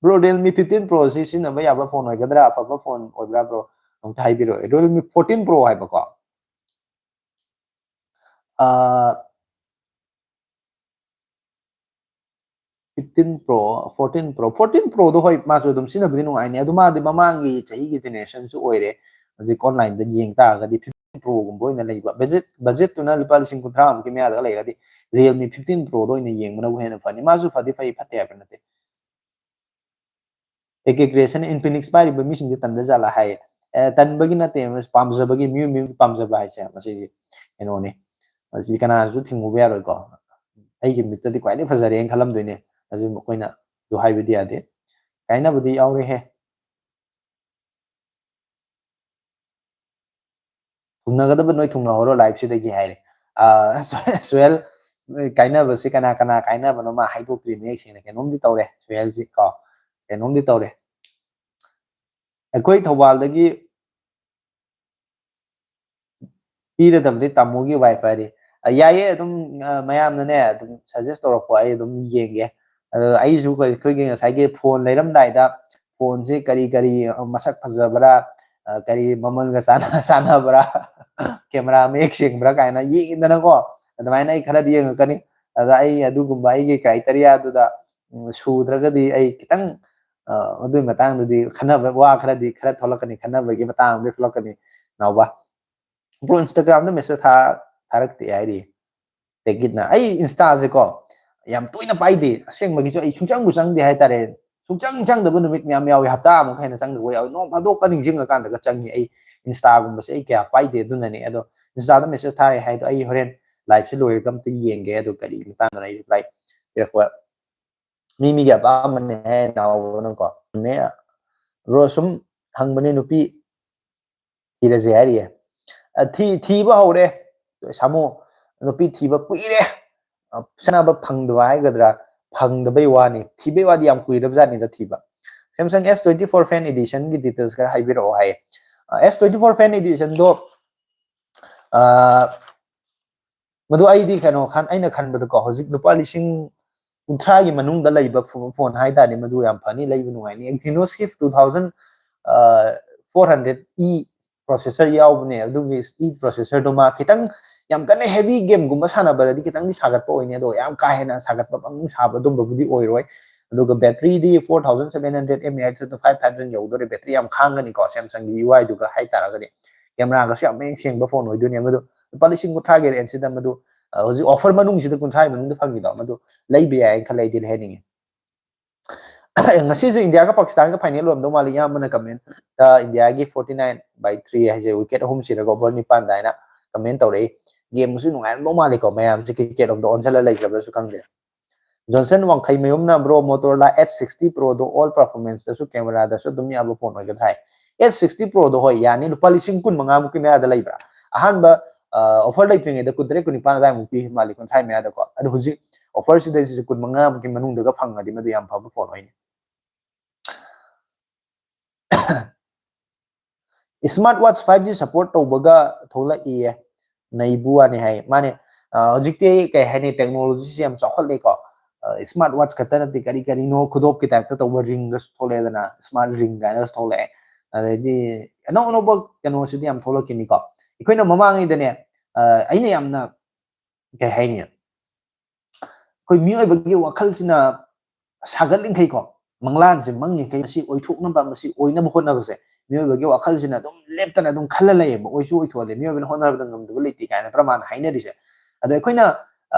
Bro, Realme fifteen Pro ꯁꯤ ꯁꯤꯖꯤꯟꯅꯕ ꯌꯥꯕ phone ꯑꯣꯏꯒꯗ꯭ꯔꯥ? ꯑꯐꯕ phone ꯑꯣꯏꯕ꯭ꯔꯥ, bro? ꯑꯝꯇ ꯍꯥꯏꯕꯤꯔꯛꯑꯣ꯫ Realme fourteen Pro ꯍꯥꯏꯕꯀꯣ꯫ ꯑ, fifteen Pro, fourteen Pro, fourteen Proꯗꯣ ꯍꯣꯏ, ꯃꯥꯁꯨ ꯑꯗꯨꯝ ꯁꯤꯖꯤꯟꯅꯕꯗꯤ ꯅꯨꯡꯉꯥꯏꯅꯤ꯫ ꯑꯗꯨ ꯃꯥꯗꯤ ꯃꯃꯥꯡꯒꯤ ꯆꯍꯤꯒꯤ generationꯁꯨ ꯑꯣꯏꯔꯦ꯫ ꯍꯧꯖꯤꯛ onlineꯗ ꯌꯦꯡ ꯇꯥꯔꯒꯗꯤ fifteen Proꯒꯨꯝꯕ ꯑꯣꯏꯅ ꯂꯩꯕ꯫ Budget, budgetꯇꯨꯅ ꯂꯨꯄꯥ ꯂꯤꯁꯤꯡ ꯀꯨꯟꯊ꯭ꯔꯥ ꯃꯨꯛꯀꯤ ꯃꯌꯥꯗꯒ ꯂꯩꯔꯒꯗꯤ Realme fifteen Proꯗ ꯑꯣꯏꯅ ꯌꯦꯡꯕꯅꯕꯨ ꯍꯦꯟꯅ ꯐꯅꯤ꯫ ꯃꯥꯁꯨ ꯐꯗꯤ ꯐꯩ, ꯐꯠꯇꯦ ꯍꯥꯏꯕ ꯅꯠꯇꯦ꯫ A K Creation Infinix ꯄꯥꯏꯔꯤꯕ ꯃꯤꯁꯤꯡꯁꯦ ꯇꯟꯗ ꯖꯥꯠꯂꯥ ꯍꯥꯏꯌꯦ꯫ ꯑꯦ, ꯇꯟꯕꯒꯤ ꯅꯠꯇꯦ, ꯃꯁꯤ ꯄꯥꯝꯖꯕꯒꯤ, ꯃꯤꯑꯣꯏ ꯃꯤꯑꯣꯏ ꯄꯥꯝꯖꯕ ꯍꯥꯏꯁꯦ ꯃꯁꯤꯗꯤ ꯀꯩꯅꯣꯅꯤ꯫ ꯃꯁꯤꯗꯤ ꯀꯅꯥꯅꯁꯨ ꯊꯤꯡꯉꯨꯕ ꯌꯥꯔꯣꯏꯀꯣ꯫ ꯑꯩꯒꯤ ꯃꯤꯠꯇꯗꯤ ꯈ꯭ꯋꯥꯏꯗꯒꯤ ꯐꯖꯔꯦꯅ ꯈꯜꯂꯝꯗꯣꯏꯅꯦ꯫ ꯑꯗꯨ ꯑꯩꯈꯣꯏꯅ ꯑꯗꯨ ꯍꯥꯏꯕꯗꯤ ꯌꯥꯗꯦ꯫ ꯀꯥꯏꯅꯕꯗꯤ ꯌꯥꯎꯔꯦꯍꯦ꯫ ꯊꯨꯡꯅꯒꯗꯕ ꯅꯣꯏ ꯊꯨꯡꯅꯍꯧꯔꯣ liveꯁꯤꯗꯒꯤ ꯍꯥꯏꯔꯦ꯫ ꯑ, ꯁꯨꯍꯦꯜ, ꯀꯥꯏꯅꯕꯁꯤ ꯀꯅꯥ ꯀꯅꯥ ꯀꯥꯏꯅꯕꯅꯣ ꯃꯥ ꯍꯥꯏꯗꯣꯛꯇ꯭ꯔꯤ ꯃꯌꯦꯛ ꯁꯦꯡꯅ꯫ ꯀꯩꯅꯣꯝꯗꯤ ꯇꯧꯔꯦ ꯁꯨꯍꯦꯜꯁꯤ ꯀꯣ, ꯀꯩꯅꯣꯝꯗꯤ ꯇꯧꯔꯦ꯫ ꯑꯩꯈꯣꯏ ꯊꯧꯕꯥꯜꯗꯒꯤ ꯄꯤꯔꯗꯕꯅꯤ ꯇꯥꯃꯣꯒꯤ WiFiꯗꯤ꯫ ꯑ, ꯌꯥꯏꯌꯦ, ꯑꯗꯨꯝ, ꯑ, ꯃꯌꯥꯝꯅꯅꯦ ꯑꯗꯨꯝ suggest ꯇꯧꯔꯛꯄ ꯑꯩ ꯑꯗꯨꯝ ꯌꯦꯡꯒꯦ꯫ ꯑꯗꯣ ꯑꯩꯁꯨ ꯑꯩꯈꯣꯏ-, ꯑꯩꯈꯣꯏꯒꯤ ꯉꯁꯥꯏꯒꯤ phone ꯂꯩꯔꯝꯗꯥꯏꯗ phoneꯁꯤ ꯀꯔꯤ ꯀꯔꯤ, ꯑ, ꯃꯁꯛ ꯐꯖꯕ꯭ꯔꯥ, ꯑ, ꯀꯔꯤ ꯃꯃꯜꯒ ꯆꯥꯟꯅ-, ꯆꯥꯟꯅꯕ꯭ꯔꯥ, camera ꯃꯌꯦꯛ ꯁꯦꯡꯕ꯭ꯔꯥ ꯀꯥꯏꯅ ꯌꯦꯡꯉꯤꯗꯅꯀꯣ꯫ ꯑꯗꯨꯃꯥꯏꯅ ꯑꯩ ꯈꯔꯗꯤ ꯌꯦꯡꯉꯛꯀꯅꯤ꯫ ꯑꯗ ꯑꯩ ꯑꯗꯨꯒꯨꯝꯕ ꯑꯩꯒꯤ criteriaꯗꯨꯗ, ꯎꯝ, ꯁꯨꯗ꯭ꯔꯒꯗꯤ ꯑꯩ ꯈꯤꯇꯪ, ꯑ, ꯑꯗꯨꯒꯤ ꯃꯇꯥꯡꯗꯗꯤ ꯈꯟꯅꯕ ꯋꯥ ꯈꯔꯗꯤ ꯈꯔ ꯊꯣꯛꯂꯛꯀꯅꯤ, ꯈꯟꯅꯕꯒꯤ ꯃꯇꯥꯡ ꯑꯃꯗꯤ ꯊꯣꯛꯂꯛꯀꯅꯤ, ꯅꯥꯎꯕ꯫ Bro, Instagramꯗ message ꯊꯥ-, ꯊꯥꯔꯛꯇꯦ ꯍꯥꯏꯔꯤ꯫ ꯇꯦꯒꯤꯠꯅ꯫ ꯑꯩ Instaꯁꯦꯀꯣ ꯌꯥꯝ ꯇꯣꯏꯅ ꯄꯥꯏꯗꯦ꯫ ꯑꯁꯦꯡꯕꯒꯤꯁꯨ ꯑꯩ ꯁꯨꯡꯆꯪꯕꯨ ꯆꯪꯗꯦ ꯍꯥꯏꯇꯥꯔꯦ꯫ ꯁꯨꯡꯆꯪ ꯆꯪꯗꯕ ꯅꯨꯃꯤꯠ ꯃꯌꯥꯝ ꯌꯥꯎꯋꯤ꯫ ꯍꯞꯇꯥ ꯑꯃꯨꯛ ꯍꯦꯟꯅ ꯆꯪꯗꯕ ꯌꯥꯎꯋꯤ꯫ ꯅꯣꯡ ꯐꯥꯗꯣꯛꯀ ꯅꯤꯡꯁꯤꯡꯉꯀꯥꯟꯗꯒ ꯆꯪꯉꯤ꯫ ꯑꯩ Instaꯒꯨꯝꯕꯁꯦ ꯑꯩ ꯀꯌꯥ ꯄꯥꯏꯗꯦ꯫ ꯑꯗꯨꯅꯅꯦ꯫ ꯑꯗꯣ Instaꯗ message ꯊꯥꯔꯦ ꯍꯥꯏꯗꯣ ꯑꯩ ꯍꯣꯔꯦꯟ liveꯁꯦ ꯂꯣꯏꯔꯒ ꯑꯝꯇ ꯌꯦꯡꯒꯦ꯫ ꯑꯗꯨ ꯀꯔꯤ ꯃꯇꯥꯡꯗꯅ ꯑꯩ reply ꯄꯤꯔꯛꯄ꯫ ꯃꯤ ꯃꯤꯒꯤ ꯑꯄꯥꯝꯕꯅꯦ ꯍꯥꯏ ꯅꯥꯎꯕꯅꯀꯣ꯫ ꯆꯨꯝꯃꯦ꯫ Bro, ꯁꯨꯝ ꯍꯪꯕꯅꯦ, ꯅꯨꯄꯤ ꯊꯤꯔꯁꯦ ꯍꯥꯏꯔꯤꯌꯦ꯫ ꯑ, ꯊꯤ-, ꯊꯤꯕ ꯍꯧꯔꯦ꯫ ꯁꯥꯃꯨ, ꯅꯨꯄꯤ ꯊꯤꯕ ꯀꯨꯏꯔꯦ꯫ ꯁꯥꯟꯅꯕ ꯐꯪꯗꯕ ꯍꯥꯏꯒꯗ꯭ꯔꯥ, ꯐꯪꯗꯕꯩ ꯋꯥꯅꯤ, ꯊꯤꯕꯩ ꯋꯥꯗꯤ ꯌꯥꯝ ꯀꯨꯏꯔꯕꯖꯥꯠꯅꯤꯗ ꯊꯤꯕ꯫ Samsung S twenty four Fan Editionꯒꯤ details ꯈꯔ ꯍꯥꯏꯕꯤꯔꯛꯑꯣ ꯍꯥꯏꯌꯦ꯫ S twenty four Fan Editionꯗꯣ ꯃꯗꯨ ꯑꯩꯗꯤ ꯀꯩꯅꯣ ꯑꯩꯅ ꯈꯟꯕꯗꯀꯣ, ꯍꯧꯖꯤꯛ ꯂꯨꯄꯥ ꯂꯤꯁꯤꯡ ꯀꯨꯟꯊ꯭ꯔꯥꯒꯤ ꯃꯅꯨꯡꯗ ꯂꯩꯕ ꯐꯣꯟ ꯍꯥꯏꯇꯥꯔꯗꯤ ꯃꯗꯨ ꯌꯥꯝ ꯐꯅꯤ, ꯂꯩꯕ ꯅꯨꯡꯉꯥꯏꯅꯤ꯫ Exynosꯀꯤ two thousand four hundred E processor ꯌꯥꯎꯕꯅꯦ꯫ ꯑꯗꯨꯒꯤ E processorꯗꯣ ꯃꯥ ꯈꯤꯇꯪ ꯌꯥꯝ ꯀꯟꯅ heavy gameꯒꯨꯝꯕ ꯁꯥꯟꯅꯕꯗꯗꯤ ꯈꯤꯇꯪꯗꯤ ꯁꯥꯒꯠꯄ ꯑꯣꯏꯅꯤ, ꯑꯗꯣ ꯌꯥꯝ ꯀꯥ ꯍꯦꯟꯅ ꯁꯥꯒꯠꯄ ꯄꯪ ꯁꯥꯕ ꯑꯗꯨꯝꯕꯕꯨꯗꯤ ꯑꯣꯏꯔꯣꯏ꯫ ꯑꯗꯨꯒ batteryꯗꯤ four thousand seven hundred mAh ꯑꯗꯨ five thousand ꯌꯧꯗꯣꯔꯦ꯫ Battery ꯌꯥꯝ ꯈꯥꯡꯒꯅꯤꯀꯣ Samsungꯒꯤ UIꯗꯨꯒ ꯍꯥꯏꯇꯥꯔꯒꯗꯤ꯫ Cameraꯒꯁꯨ ꯌꯥꯝ ꯃꯌꯦꯛ ꯁꯦꯡꯕ ꯐꯣꯟ ꯑꯣꯏꯗꯣꯏꯅꯦ꯫ ꯃꯗꯨ ꯂꯨꯄꯥ ꯂꯤꯁꯤꯡ ꯀꯨꯟꯊ꯭ꯔꯥꯒꯤ rangeꯁꯤꯗ ꯃꯗꯨ ꯍꯧꯖꯤꯛ offer ꯃꯅꯨꯡꯁꯤꯗ ꯀꯨꯟꯊ꯭ꯔꯥꯒꯤ ꯃꯅꯨꯡꯗ ꯐꯪꯉꯤꯗꯣ ꯃꯗꯨ ꯂꯩꯕ ꯌꯥꯏ ꯈꯜꯂꯦ, ꯑꯩꯗꯤ ꯂꯩꯍꯟꯅꯤꯡꯉꯤ꯫ ꯉꯁꯤꯁꯨ ꯏꯟꯗꯤꯌꯥꯒ ꯄꯥꯀꯤꯁꯇꯥꯟꯒ final ꯑꯣꯏꯔꯝꯗꯧ ꯃꯥꯜꯂꯤ꯫ ꯏꯌꯥꯝꯕꯅ comment ꯏꯟꯗꯤꯌꯥꯒꯤ forty nine by three ꯍꯥꯏꯁꯦ wicket ꯑꯍꯨꯝ ꯁꯤꯔꯒ over ꯅꯤꯄꯥꯟꯗ ꯍꯥꯏꯅ comment ꯇꯧꯔꯛꯏ꯫ Gameꯁꯨ ꯅꯨꯡꯉꯥꯏꯔꯝꯗꯧ ꯃꯥꯜꯂꯤꯀꯣ, ꯃꯌꯥꯝꯁꯦ cricket ꯂꯣꯝꯗ ꯑꯣꯟꯁꯤꯜꯂ ꯂꯩꯈ꯭ꯔꯕ꯭ꯔꯁꯨ ꯈꯪꯗꯦ꯫ Johnson ꯋꯥꯡꯈꯩꯃꯌꯨꯝꯅ bro, Motorola H sixty Proꯗꯣ all performanceꯇꯁꯨ cameraꯗꯁꯨ ꯑꯗꯨꯝ ꯌꯥꯕ ꯐꯣꯟ ꯑꯣꯏꯒꯗ꯭ꯔꯥ ꯍꯥꯏ꯫ H sixty Proꯗꯣ ꯍꯣꯏ ꯌꯥꯅꯤ, ꯂꯨꯄꯥ ꯂꯤꯁꯤꯡ ꯀꯨꯟ ꯃꯉꯥꯃꯨꯛꯀꯤ ꯃꯌꯥꯗ ꯂꯩꯕ꯭ꯔꯥ? ꯑꯍꯥꯟꯕ offer ꯂꯩꯇ꯭ꯔꯤꯉꯩꯗ ꯀꯨꯟꯇꯔꯦꯠ ꯀꯨꯟꯅꯤꯄꯥꯟ ꯑꯗꯨꯋꯥꯏꯃꯨꯛ ꯄꯤ ꯃꯥꯜꯂꯤ, ꯀꯨꯟꯊ꯭ꯔꯥ ꯃꯌꯥꯗꯀꯣ꯫ ꯑꯗꯣ ꯍꯧꯖꯤꯛ offer ꯁꯤꯗꯩꯁꯤꯁꯨ ꯀꯨꯟ ꯃꯉꯥꯃꯨꯛꯀꯤ ꯃꯅꯨꯡꯗꯒ ꯐꯪꯉꯗꯤ ꯃꯗꯨ ꯌꯥꯝ ꯐꯕ ꯐꯣꯟ ꯑꯣꯏꯅꯤ꯫ Smart watch five G support ꯇꯧꯕꯒ ꯊꯣꯛꯂꯛꯏꯌꯦ, ꯅꯩꯕꯨ ꯋꯥꯅꯤ ꯍꯥꯏ꯫ ꯃꯥꯅꯦ, ꯍꯧꯖꯤꯛꯇꯤ ꯀꯩ ꯍꯥꯏꯅꯤ, technologyꯁꯤ ꯌꯥꯝ ꯆꯥꯎꯈꯠꯂꯦꯀꯣ꯫ Smart watch ꯈꯛꯇ ꯅꯠꯇꯦ, ꯀꯔꯤ ꯀꯔꯤꯅꯣ ꯈꯨꯗꯣꯞꯀꯤ typeꯇ ꯇꯧꯕ ringꯒꯁꯨ ꯊꯣꯛꯂꯛꯑꯦꯗꯅ, smart ring ꯀꯥꯏꯅꯒꯁꯨ ꯊꯣꯛꯂꯛꯑꯦ꯫ ꯑꯗꯩꯗꯤ ꯑꯅꯧ ꯑꯅꯧꯕ ꯀꯩꯅꯣꯁꯤꯗꯤ ꯌꯥꯝ ꯊꯣꯛꯂꯛꯈꯤꯅꯤꯀꯣ꯫ ꯑꯩꯈꯣꯏꯅ ꯃꯃꯥꯡꯉꯩꯗꯅꯦ, ꯑꯩꯅ ꯌꯥꯝꯅ ꯀꯩ ꯍꯥꯏꯅꯤ, ꯑꯩꯈꯣꯏ ꯃꯤꯑꯣꯏꯕꯒꯤ ꯋꯥꯈꯜꯁꯤꯅ ꯁꯥꯒꯠꯂꯤꯡꯈꯩꯀꯣ, ꯃꯪꯂꯥꯟꯁꯦ ꯃꯪꯉꯤꯈꯩ ꯃꯁꯤ ꯑꯣꯏꯊꯣꯛꯅꯕ, ꯃꯁꯤ ꯑꯣꯏꯅꯕ ꯍꯣꯠꯅꯕꯁꯦ ꯃꯤꯑꯣꯏꯕꯒꯤ ꯋꯥꯈꯜꯁꯤꯅ ꯑꯗꯨꯝ ꯂꯦꯞꯇꯅ ꯑꯗꯨꯝ ꯈꯜꯂ ꯂꯩꯌꯦꯕ꯫ ꯑꯣꯏꯁꯨ ꯑꯣꯏꯊꯣꯛꯍꯜꯂꯦ, ꯃꯤꯑꯣꯏꯕꯅ ꯍꯣꯠꯅꯕꯗ ꯉꯝꯗꯕ ꯂꯩꯇꯦ ꯀꯥꯏꯅ ꯄ꯭ꯔꯃꯥꯟ ꯍꯥꯏꯅꯔꯤꯁꯦ꯫ ꯑꯗꯣ ꯑꯩꯈꯣꯏꯅ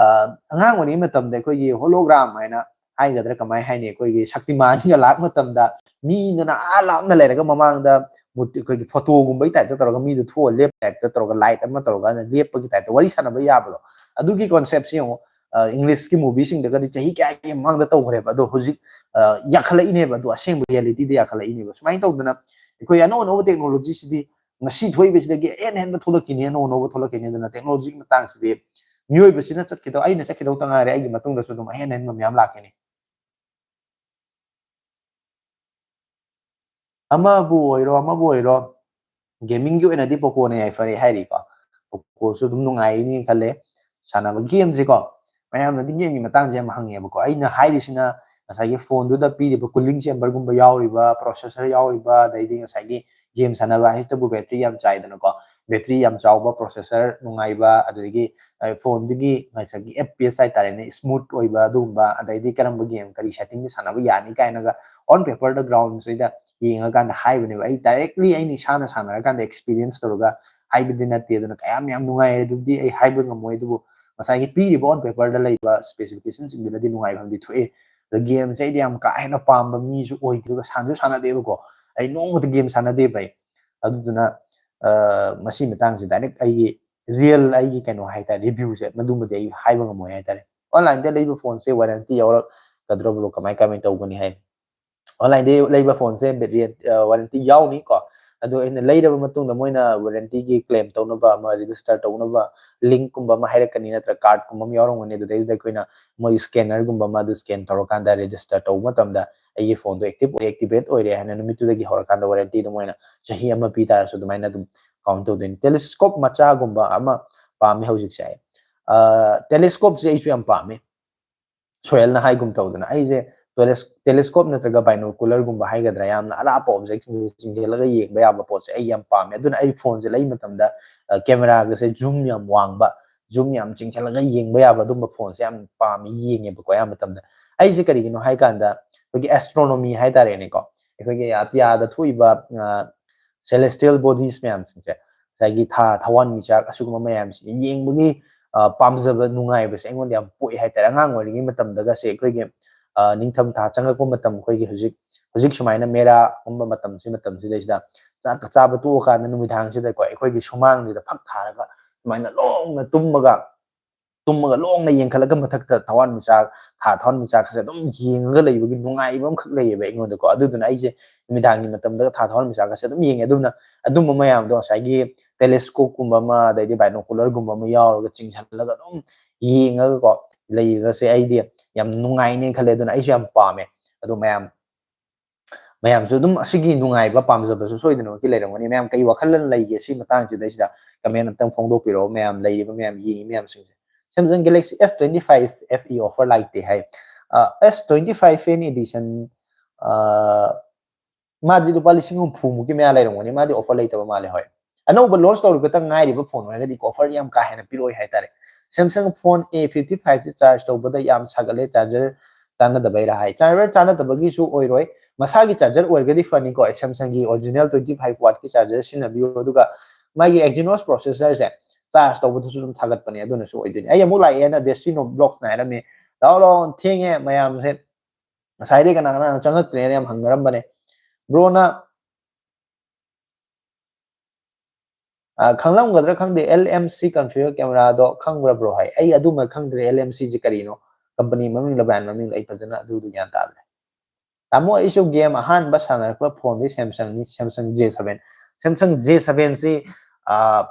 ꯑꯉꯥꯡ ꯑꯣꯏꯔꯤꯉꯩ ꯃꯇꯝꯗ ꯑꯩꯈꯣꯏꯒꯤ hologram ꯍꯥꯏꯅ ꯍꯥꯏꯒꯗ꯭ꯔꯥ, ꯀꯃꯥꯏꯅ ꯍꯥꯏꯅꯤ, ꯑꯩꯈꯣꯏꯒꯤ ꯁꯛꯇꯤꯃꯥꯟꯒ ꯂꯥꯛꯄ ꯃꯇꯝꯗ ꯃꯤꯗꯨꯅ ꯑꯥ ꯂꯥꯞꯅ ꯂꯩꯔꯒ ꯃꯃꯥꯡꯗ ꯑꯩꯈꯣꯏꯒꯤ photoꯒꯨꯝꯕꯒꯤ typeꯇ ꯇꯧꯔꯒ ꯃꯤꯗꯨ ꯊꯣꯛꯑ ꯂꯦꯞꯄ typeꯇ ꯇꯧꯔꯒ light ꯑꯃ ꯇꯧꯔꯒ ꯂꯦꯞꯄꯒꯤ typeꯇ ꯋꯥꯔꯤ ꯁꯥꯟꯅꯕ ꯌꯥꯕꯗꯣ, ꯑꯗꯨꯒꯤ conceptꯁꯦ ꯌꯦꯡꯉꯣ꯫ Englishꯀꯤ movieꯁꯤꯡꯗꯒꯗꯤ ꯆꯍꯤ ꯀꯌꯥꯒꯤ ꯃꯃꯥꯡꯗ ꯇꯧꯈ꯭ꯔꯦꯕ, ꯑꯗꯣ ꯍꯧꯖꯤꯛ ꯌꯥꯈꯠꯂꯛꯏꯅꯦꯕ꯫ ꯑꯗꯣ ꯑꯁꯦꯡꯕ realityꯗ ꯌꯥꯈꯠꯂꯛꯏꯅꯦꯕ꯫ ꯁꯨꯃꯥꯏꯅ ꯇꯧꯗꯅ ꯑꯩꯈꯣꯏ ꯑꯅꯧ ꯑꯅꯧꯕ technologyꯁꯤꯗꯤ ꯉꯁꯤ ꯊꯣꯛꯏꯕꯁꯤꯗꯒꯤ ꯑꯍꯦꯟ ꯑꯍꯦꯟꯕ ꯊꯣꯛꯂꯛꯈꯤꯅꯤ, ꯑꯅꯧ ꯑꯅꯧꯕ ꯊꯣꯛꯂꯛꯈꯤꯅꯤ꯫ ꯑꯗꯨꯅ technologyꯒꯤ ꯃꯇꯥꯡꯁꯤꯗꯤ ꯃꯤꯑꯣꯏꯕꯁꯤꯅ ꯆꯠꯈꯤꯗꯧ, ꯑꯩꯅ ꯆꯠꯈꯤꯗꯧꯇ ꯉꯥꯏꯔꯦ, ꯑꯩꯒꯤ ꯃꯇꯨꯡꯗꯁꯨ ꯑꯗꯨꯝ ꯑꯍꯦꯟ ꯑꯍꯦꯟꯕ ꯃꯌꯥꯝ ꯂꯥꯛꯈꯤꯅꯤ꯫ ꯑꯃꯕꯨ ꯑꯣꯏꯔꯣ, ꯑꯃꯕꯨ ꯑꯣꯏꯔꯣ, ꯒꯦꯃꯤꯡꯒꯤ ꯑꯣꯏꯅꯗꯤ ꯄꯣꯀꯣꯅ ꯌꯥꯏꯐꯔꯦ ꯍꯥꯏꯔꯤꯀꯣ꯫ ꯄꯣꯀꯣꯁꯨ ꯑꯗꯨꯝ ꯅꯨꯡꯉꯥꯏꯅꯤ ꯈꯜꯂꯦ ꯁꯥꯟꯅꯕ꯫ ꯒꯦꯝꯁꯦꯀꯣ, ꯃꯌꯥꯝꯅꯗꯤ ꯒꯦꯝꯒꯤ ꯃꯇꯥꯡꯁꯦ ꯌꯥꯝ ꯍꯪꯉꯦꯕꯀꯣ꯫ ꯑꯩꯅ ꯍꯥꯏꯔꯤꯁꯤꯅ ꯉꯁꯥꯏꯒꯤ ꯐꯣꯟꯗꯨꯗ ꯄꯤꯔꯤꯕ cooling chamberꯒꯨꯝꯕ ꯌꯥꯎꯔꯤꯕ, processor ꯌꯥꯎꯔꯤꯕ, ꯑꯗꯩꯗꯤ ꯉꯁꯥꯏꯒꯤ ꯒꯦꯝ ꯁꯥꯟꯅꯕ ꯍꯥꯏꯁꯤꯇꯕꯨ battery ꯌꯥꯝ ꯆꯥꯏꯗꯅꯀꯣ꯫ Battery ꯌꯥꯝ ꯆꯥꯎꯕ, processor ꯅꯨꯡꯉꯥꯏꯕ, ꯑꯗꯨꯗꯒꯤ ꯐꯣꯟꯗꯨꯒꯤ ꯉꯁꯥꯏꯒꯤ F P S ꯍꯥꯏꯇꯥꯔꯦꯅꯦ, smooth ꯑꯣꯏꯕ ꯑꯗꯨꯒꯨꯝꯕ, ꯑꯗꯩꯗꯤ ꯀꯔꯝꯕ ꯒꯦꯝ ꯀꯔꯤ settingꯗ ꯁꯥꯟꯅꯕ ꯌꯥꯅꯤ ꯀꯥꯏꯅꯒ on paperꯗ groundꯁꯤꯗ ꯌꯦꯡꯉꯀꯥꯟꯗ ꯍꯥꯏꯕꯅꯦꯕ꯫ ꯑꯩ directly ꯑꯩꯅ ꯏꯁꯥꯅ ꯁꯥꯟꯅꯔꯀꯥꯟꯗ experience ꯇꯧꯔꯒ ꯍꯥꯏꯕꯗꯤ ꯅꯠꯇꯦ꯫ ꯑꯗꯨꯅ ꯀꯌꯥꯝ ꯌꯥꯝ ꯅꯨꯡꯉꯥꯏ ꯑꯗꯨꯕꯨꯗꯤ ꯑꯩ ꯍꯥꯏꯕ ꯉꯝꯃꯣꯏ, ꯑꯗꯨꯕꯨ ꯉꯁꯥꯏꯒꯤ ꯄꯤꯔꯤꯕ on paperꯗ ꯂꯩꯕ specificationꯁꯤꯡꯗꯨꯅꯗꯤ ꯅꯨꯡꯉꯥꯏꯕ ꯑꯃꯗꯤ ꯊꯣꯛꯑꯦ꯫ ꯑꯗ ꯒꯦꯝꯁꯦ ꯑꯩꯗꯤ ꯌꯥꯝ ꯀꯥ ꯍꯦꯟꯅ ꯄꯥꯝꯕ ꯃꯤꯁꯨ ꯑꯣꯏꯗꯦ, ꯑꯗꯨꯒ ꯁꯥꯟꯅꯁꯨ ꯁꯥꯟꯅꯗꯦꯕꯀꯣ꯫ ꯑꯩ ꯅꯣꯡꯃꯇ ꯒꯦꯝ ꯁꯥꯟꯅꯗꯦꯕ ꯑꯩ꯫ ꯑꯗꯨꯗꯨꯅ, ꯑ, ꯃꯁꯤ ꯃꯇꯥꯡꯁꯦ direct ꯑꯩꯒꯤ real, ꯑꯩꯒꯤ ꯀꯩꯅꯣ ꯍꯥꯏꯇꯥꯔꯦ, reviewꯁꯦ ꯃꯗꯨꯃꯗꯤ ꯑꯩ ꯍꯥꯏꯕ ꯉꯝꯃꯣꯏ ꯍꯥꯏꯇꯥꯔꯦ꯫ Onlineꯗ ꯂꯩꯕ ꯐꯣꯟꯁꯦ warranty ꯌꯥꯎꯔꯛꯀꯗ꯭ꯔꯕ꯭ꯔꯣ, ꯀꯃꯥꯏ ꯀꯃꯥꯏ ꯇꯧꯒꯅꯤ ꯍꯥꯏ? Onlineꯗ ꯂꯩꯕ ꯐꯣꯟꯁꯦ ꯕꯦꯇ꯭ꯔꯤ, ꯑ, warranty ꯌꯥꯎꯅꯤ ꯀꯣ꯫ ꯑꯗꯣ ꯑꯩꯅ ꯂꯩꯔꯕ ꯃꯇꯨꯡꯗ ꯃꯣꯏꯅ warrantyꯒꯤ claim ꯇꯧꯅꯕ ꯑꯃ, register ꯇꯧꯅꯕ linkꯀꯨꯝꯕ ꯑꯃ ꯍꯥꯏꯔꯛꯀꯅꯤ, ꯅꯠꯇ꯭ꯔꯒ cardꯀꯨꯝꯕ ꯑꯃ ꯌꯥꯎꯔꯝꯒꯅꯤ꯫ ꯑꯗꯨꯗꯩꯗꯨꯗ ꯑꯩꯈꯣꯏꯅ ꯃꯣꯏ scannerꯒꯨꯝꯕ ꯑꯃ ꯑꯗꯨ scan ꯇꯧꯔꯀꯥꯟꯗ register ꯇꯧꯕ ꯃꯇꯝꯗ ꯑꯩꯒꯤ ꯐꯣꯟꯗꯣ active ꯑꯣꯏ, activate ꯑꯣꯏꯔꯦ ꯍꯥꯏꯅ ꯅꯨꯃꯤꯠꯇꯨꯗꯒꯤ ꯍꯧꯔꯀꯥꯟꯗ warrantyꯗꯣ ꯃꯣꯏꯅ ꯆꯍꯤ ꯑꯃ ꯄꯤ ꯇꯥꯔꯁꯨ ꯑꯗꯨꯃꯥꯏꯅ ꯑꯗꯨꯝ count ꯇꯧꯗꯣꯏꯅꯤ꯫ Telescope ꯃꯆꯥꯒꯨꯝꯕ ꯑꯃ ꯄꯥꯝꯃꯤ ꯍꯧꯖꯤꯛꯁꯦ ꯑꯩ꯫ ꯑ, telescopeꯁꯦ ꯑꯩꯁꯨ ꯌꯥꯝ ꯄꯥꯝꯃꯤ꯫ ꯁꯣꯍꯦꯜꯅ ꯍꯥꯏꯒꯨꯝ ꯇꯧꯗꯅ ꯑꯩꯁꯦ teles-, telescope ꯅꯠꯇ꯭ꯔꯒ binocularꯒꯨꯝꯕ ꯍꯥꯏꯒꯗ꯭ꯔꯥ, ꯌꯥꯝꯅ ꯑꯔꯥꯞꯄ objectꯁꯤꯡꯁꯦ ꯆꯤꯡꯁꯤꯜꯂꯒ ꯌꯦꯡꯕ ꯌꯥꯕ ꯄꯣꯠꯁꯦ ꯑꯩ ꯌꯥꯝ ꯄꯥꯝꯃꯦ꯫ ꯑꯗꯨꯅ ꯑꯩ ꯐꯣꯟꯁꯦ ꯂꯩ ꯃꯇꯝꯗ, ꯑ, cameraꯒꯁꯦ zoom ꯌꯥꯝ ꯋꯥꯡꯕ, zoom ꯌꯥꯝ ꯆꯤꯡꯁꯤꯜꯂꯒ ꯌꯦꯡꯕ ꯌꯥꯕ ꯑꯗꯨꯝꯕ ꯐꯣꯟꯁꯦ ꯌꯥꯝ ꯄꯥꯝꯃꯤ, ꯌꯦꯡꯉꯦꯕꯀꯣ ꯑꯌꯥꯝꯕ ꯃꯇꯝꯗ꯫ ꯑꯩꯁꯦ ꯀꯔꯤꯒꯤꯅꯣ ꯍꯥꯏꯀꯥꯟꯗ ꯑꯩꯈꯣꯏꯒꯤ astronomy ꯍꯥꯏꯇꯥꯔꯦꯅꯦꯀꯣ, ꯑꯩꯈꯣꯏꯒꯤ ꯑꯇꯤꯌꯥꯗ ꯊꯣꯛꯏꯕ, ꯑ, celestial bodies ꯃꯌꯥꯝꯁꯤꯡꯁꯦ, ꯉꯁꯥꯏꯒꯤ ꯊꯥ, ꯊꯋꯥꯟꯃꯤꯆꯥꯛ, ꯑꯁꯤꯒꯨꯝꯕ ꯃꯌꯥꯝꯁꯦ ꯌꯦꯡꯕꯒꯤ, ꯑ, ꯄꯥꯝꯖꯕ, ꯅꯨꯡꯉꯥꯏꯕꯁꯦ ꯑꯩꯉꯣꯟꯗ ꯌꯥꯝ ꯄꯣꯛꯑꯦ ꯍꯥꯏꯇꯥꯔꯦ꯫ ꯑꯉꯥꯡ ꯑꯣꯏꯔꯤꯉꯩ ꯃꯇꯝꯗꯒꯁꯦ ꯑꯩꯈꯣꯏꯒꯤ, ꯑ, ꯅꯤꯡꯊꯝ ꯊꯥ ꯆꯪꯉꯛꯄ ꯃꯇꯝ, ꯑꯩꯈꯣꯏꯒꯤ ꯍꯧꯖꯤꯛ, ꯍꯧꯖꯤꯛ ꯁꯨꯃꯥꯏꯅ ꯃꯦꯔꯥꯒꯨꯝꯕ ꯃꯇꯝꯁꯤ, ꯃꯇꯝꯁꯤꯗꯩꯁꯤꯗ ꯆꯥꯛꯀ ꯆꯥꯕ ꯇꯣꯛꯑꯀꯥꯟꯗ ꯅꯨꯃꯤꯗꯥꯡꯁꯤꯗꯀꯣ ꯑꯩꯈꯣꯏꯒꯤ ꯁꯨꯃꯥꯡꯁꯤꯗ ꯐꯛ ꯊꯥꯔꯒ ꯁꯨꯃꯥꯏꯅ ꯂꯣꯡꯅ ꯇꯨꯝꯃꯒ, ꯇꯨꯝꯃꯒ ꯂꯣꯡꯅ ꯌꯦꯡꯈꯠꯂꯒ ꯃꯊꯛꯇ ꯊꯋꯥꯟꯃꯤꯆꯥꯛ, ꯊꯥ ꯊꯋꯥꯟꯃꯤꯆꯥꯛꯀꯁꯦ ꯑꯗꯨꯝ ꯌꯦꯡꯉꯒ ꯂꯩꯕꯒꯤ ꯅꯨꯡꯉꯥꯏꯕ ꯑꯃꯈꯛ ꯂꯩꯌꯦꯕ ꯑꯩꯉꯣꯟꯗꯀꯣ꯫ ꯑꯗꯨꯗꯨꯅ ꯑꯩꯁꯦ ꯅꯨꯃꯤꯗꯥꯡꯒꯤ ꯃꯇꯝꯗꯒ ꯊꯥ ꯊꯋꯥꯟꯃꯤꯆꯥꯛꯀꯁꯦ ꯑꯗꯨꯝ ꯌꯦꯡꯉꯦ꯫ ꯑꯗꯨꯅ ꯑꯗꯨꯝꯕ ꯃꯌꯥꯝꯗꯣ ꯉꯁꯥꯏꯒꯤ ꯇꯦꯂꯦꯁꯀꯣꯞꯀꯨꯝꯕ ꯑꯃ, ꯑꯗꯩꯗꯤ ꯕꯥꯏꯅꯣꯀꯨꯂꯔꯒꯨꯝꯕ ꯑꯃ ꯌꯥꯎꯔꯒ ꯆꯤꯡꯁꯜꯂꯒ ꯑꯗꯨꯝ ꯌꯦꯡꯉꯒꯀꯣ ꯂꯩꯕꯁꯦ ꯑꯩꯗꯤ ꯌꯥꯝ ꯅꯨꯡꯉꯥꯏꯅꯦ ꯈꯜꯂꯦ꯫ ꯑꯗꯨꯅ ꯑꯩꯁꯨ ꯌꯥꯝ ꯄꯥꯝꯃꯦ꯫ ꯑꯗꯣ ꯃꯌꯥꯝ ꯃꯌꯥꯝꯁꯨ ꯑꯗꯨꯝ ꯑꯁꯤꯒꯤ ꯅꯨꯡꯉꯥꯏꯕ ꯄꯥꯝꯖꯕꯁꯨ ꯁꯣꯏꯗꯅꯃꯛꯀꯤ ꯂꯩꯔꯝꯒꯅꯤ꯫ ꯃꯌꯥꯝ ꯀꯩ ꯋꯥꯈꯜ ꯂꯩꯒꯦ ꯁꯤ ꯃꯇꯥꯡꯁꯤꯗꯩꯁꯤꯗ ꯀꯃꯦꯟ ꯑꯝꯇꯪ ꯐꯣꯡꯗꯣꯛꯄꯤꯔꯛꯑꯣ꯫ ꯃꯌꯥꯝ ꯂꯩꯔꯤꯕ ꯃꯌꯥꯝ ꯌꯦꯡꯉꯤ ꯃꯌꯥꯝꯁꯤꯡꯁꯦ, Samsung Galaxy S twenty five F E offer ꯂꯥꯛꯇꯦ ꯍꯥꯏ꯫ ꯑ, S twenty five Fan Edition, ꯑ, ꯃꯥꯗꯤ ꯂꯨꯄꯥ ꯂꯤꯁꯤꯡ ꯍꯨꯝꯐꯨ ꯃꯨꯛꯀꯤ ꯃꯌꯥ ꯂꯩꯔꯝꯒꯅꯤ꯫ ꯃꯥꯗꯤ offer ꯂꯩꯇꯕ ꯃꯥꯜꯂꯦ꯫ ꯍꯣꯏ, ꯑꯅꯧꯕ launch ꯇꯧꯔꯤꯕꯇ ꯉꯥꯏꯔꯤꯕ ꯐꯣꯟ ꯑꯣꯏꯔꯒꯗꯤ offer ꯌꯥꯝ ꯀꯥ ꯍꯦꯟꯅ ꯄꯤꯔꯛꯑꯣꯏ ꯍꯥꯏꯇꯥꯔꯦ꯫ Samsung Phone A fifty five ꯁꯤ charge ꯇꯧꯕꯗ ꯌꯥꯝ ꯁꯥꯒꯠꯂꯦ, charger ꯆꯥꯟꯅꯗꯕꯩꯔꯥ ꯍꯥꯏ꯫ Charger ꯆꯥꯟꯅꯗꯕꯒꯤꯁꯨ ꯑꯣꯏꯔꯣꯏ, ꯃꯁꯥꯒꯤ charger ꯑꯣꯏꯔꯒꯗꯤ ꯐꯅꯤꯀꯣ꯫ Samsungꯒꯤ original twenty five wattꯀꯤ charger ꯁꯤꯖꯤꯟꯅꯕꯤꯌꯨ, ꯑꯗꯨꯒ ꯃꯥꯒꯤ Exynos processorꯁꯦ charge ꯇꯧꯕꯗꯁꯨ ꯑꯗꯨꯝ ꯊꯥꯒꯠꯄꯅꯦ, ꯑꯗꯨꯅꯁꯨ ꯑꯣꯏꯗꯣꯏꯅꯦ꯫ ꯑꯩ ꯑꯃꯨꯛ ꯂꯥꯛꯑꯦꯅ Destino Vlogs ꯉꯥꯏꯔꯝꯃꯤ꯫ ꯂꯥꯛꯑꯣ ꯂꯥꯛꯑꯣ, ꯊꯦꯡꯉꯦ ꯃꯌꯥꯝꯁꯦ꯫ ꯉꯁꯥꯏꯗꯩ ꯀꯅꯥ ꯀꯅꯥꯅꯣ ꯆꯪꯉꯛꯇ꯭ꯔꯦꯅ ꯌꯥꯝ ꯍꯪꯅꯔꯝꯕꯅꯦ꯫ Broꯅ ꯑ, ꯈꯪꯂꯝꯒꯗ꯭ꯔꯥ ꯈꯪꯗꯦ, L M C configure cameraꯗꯣ ꯈꯪꯕ꯭ꯔꯥ bro ꯍꯥꯏ꯫ ꯑꯩ ꯑꯗꯨꯃ ꯈꯪꯗ꯭ꯔꯦ, L M Cꯁꯦ ꯀꯔꯤꯅꯣ, company ꯃꯃꯤꯡꯂ brand ꯃꯃꯤꯡꯂ ꯑꯩ ꯐꯖꯅ ꯑꯗꯨꯗꯨ ꯒ꯭ꯌꯥꯟ ꯇꯥꯗ꯭ꯔꯦ꯫ ꯇꯥꯃꯣ, ꯑꯩꯁꯨ game ꯑꯍꯥꯟꯕ ꯁꯥꯟꯅꯔꯛꯄ ꯐꯣꯟꯗꯤ Samsungꯅꯤ, Samsung J seven꯫ Samsung J sevenꯁꯤ, ꯑ,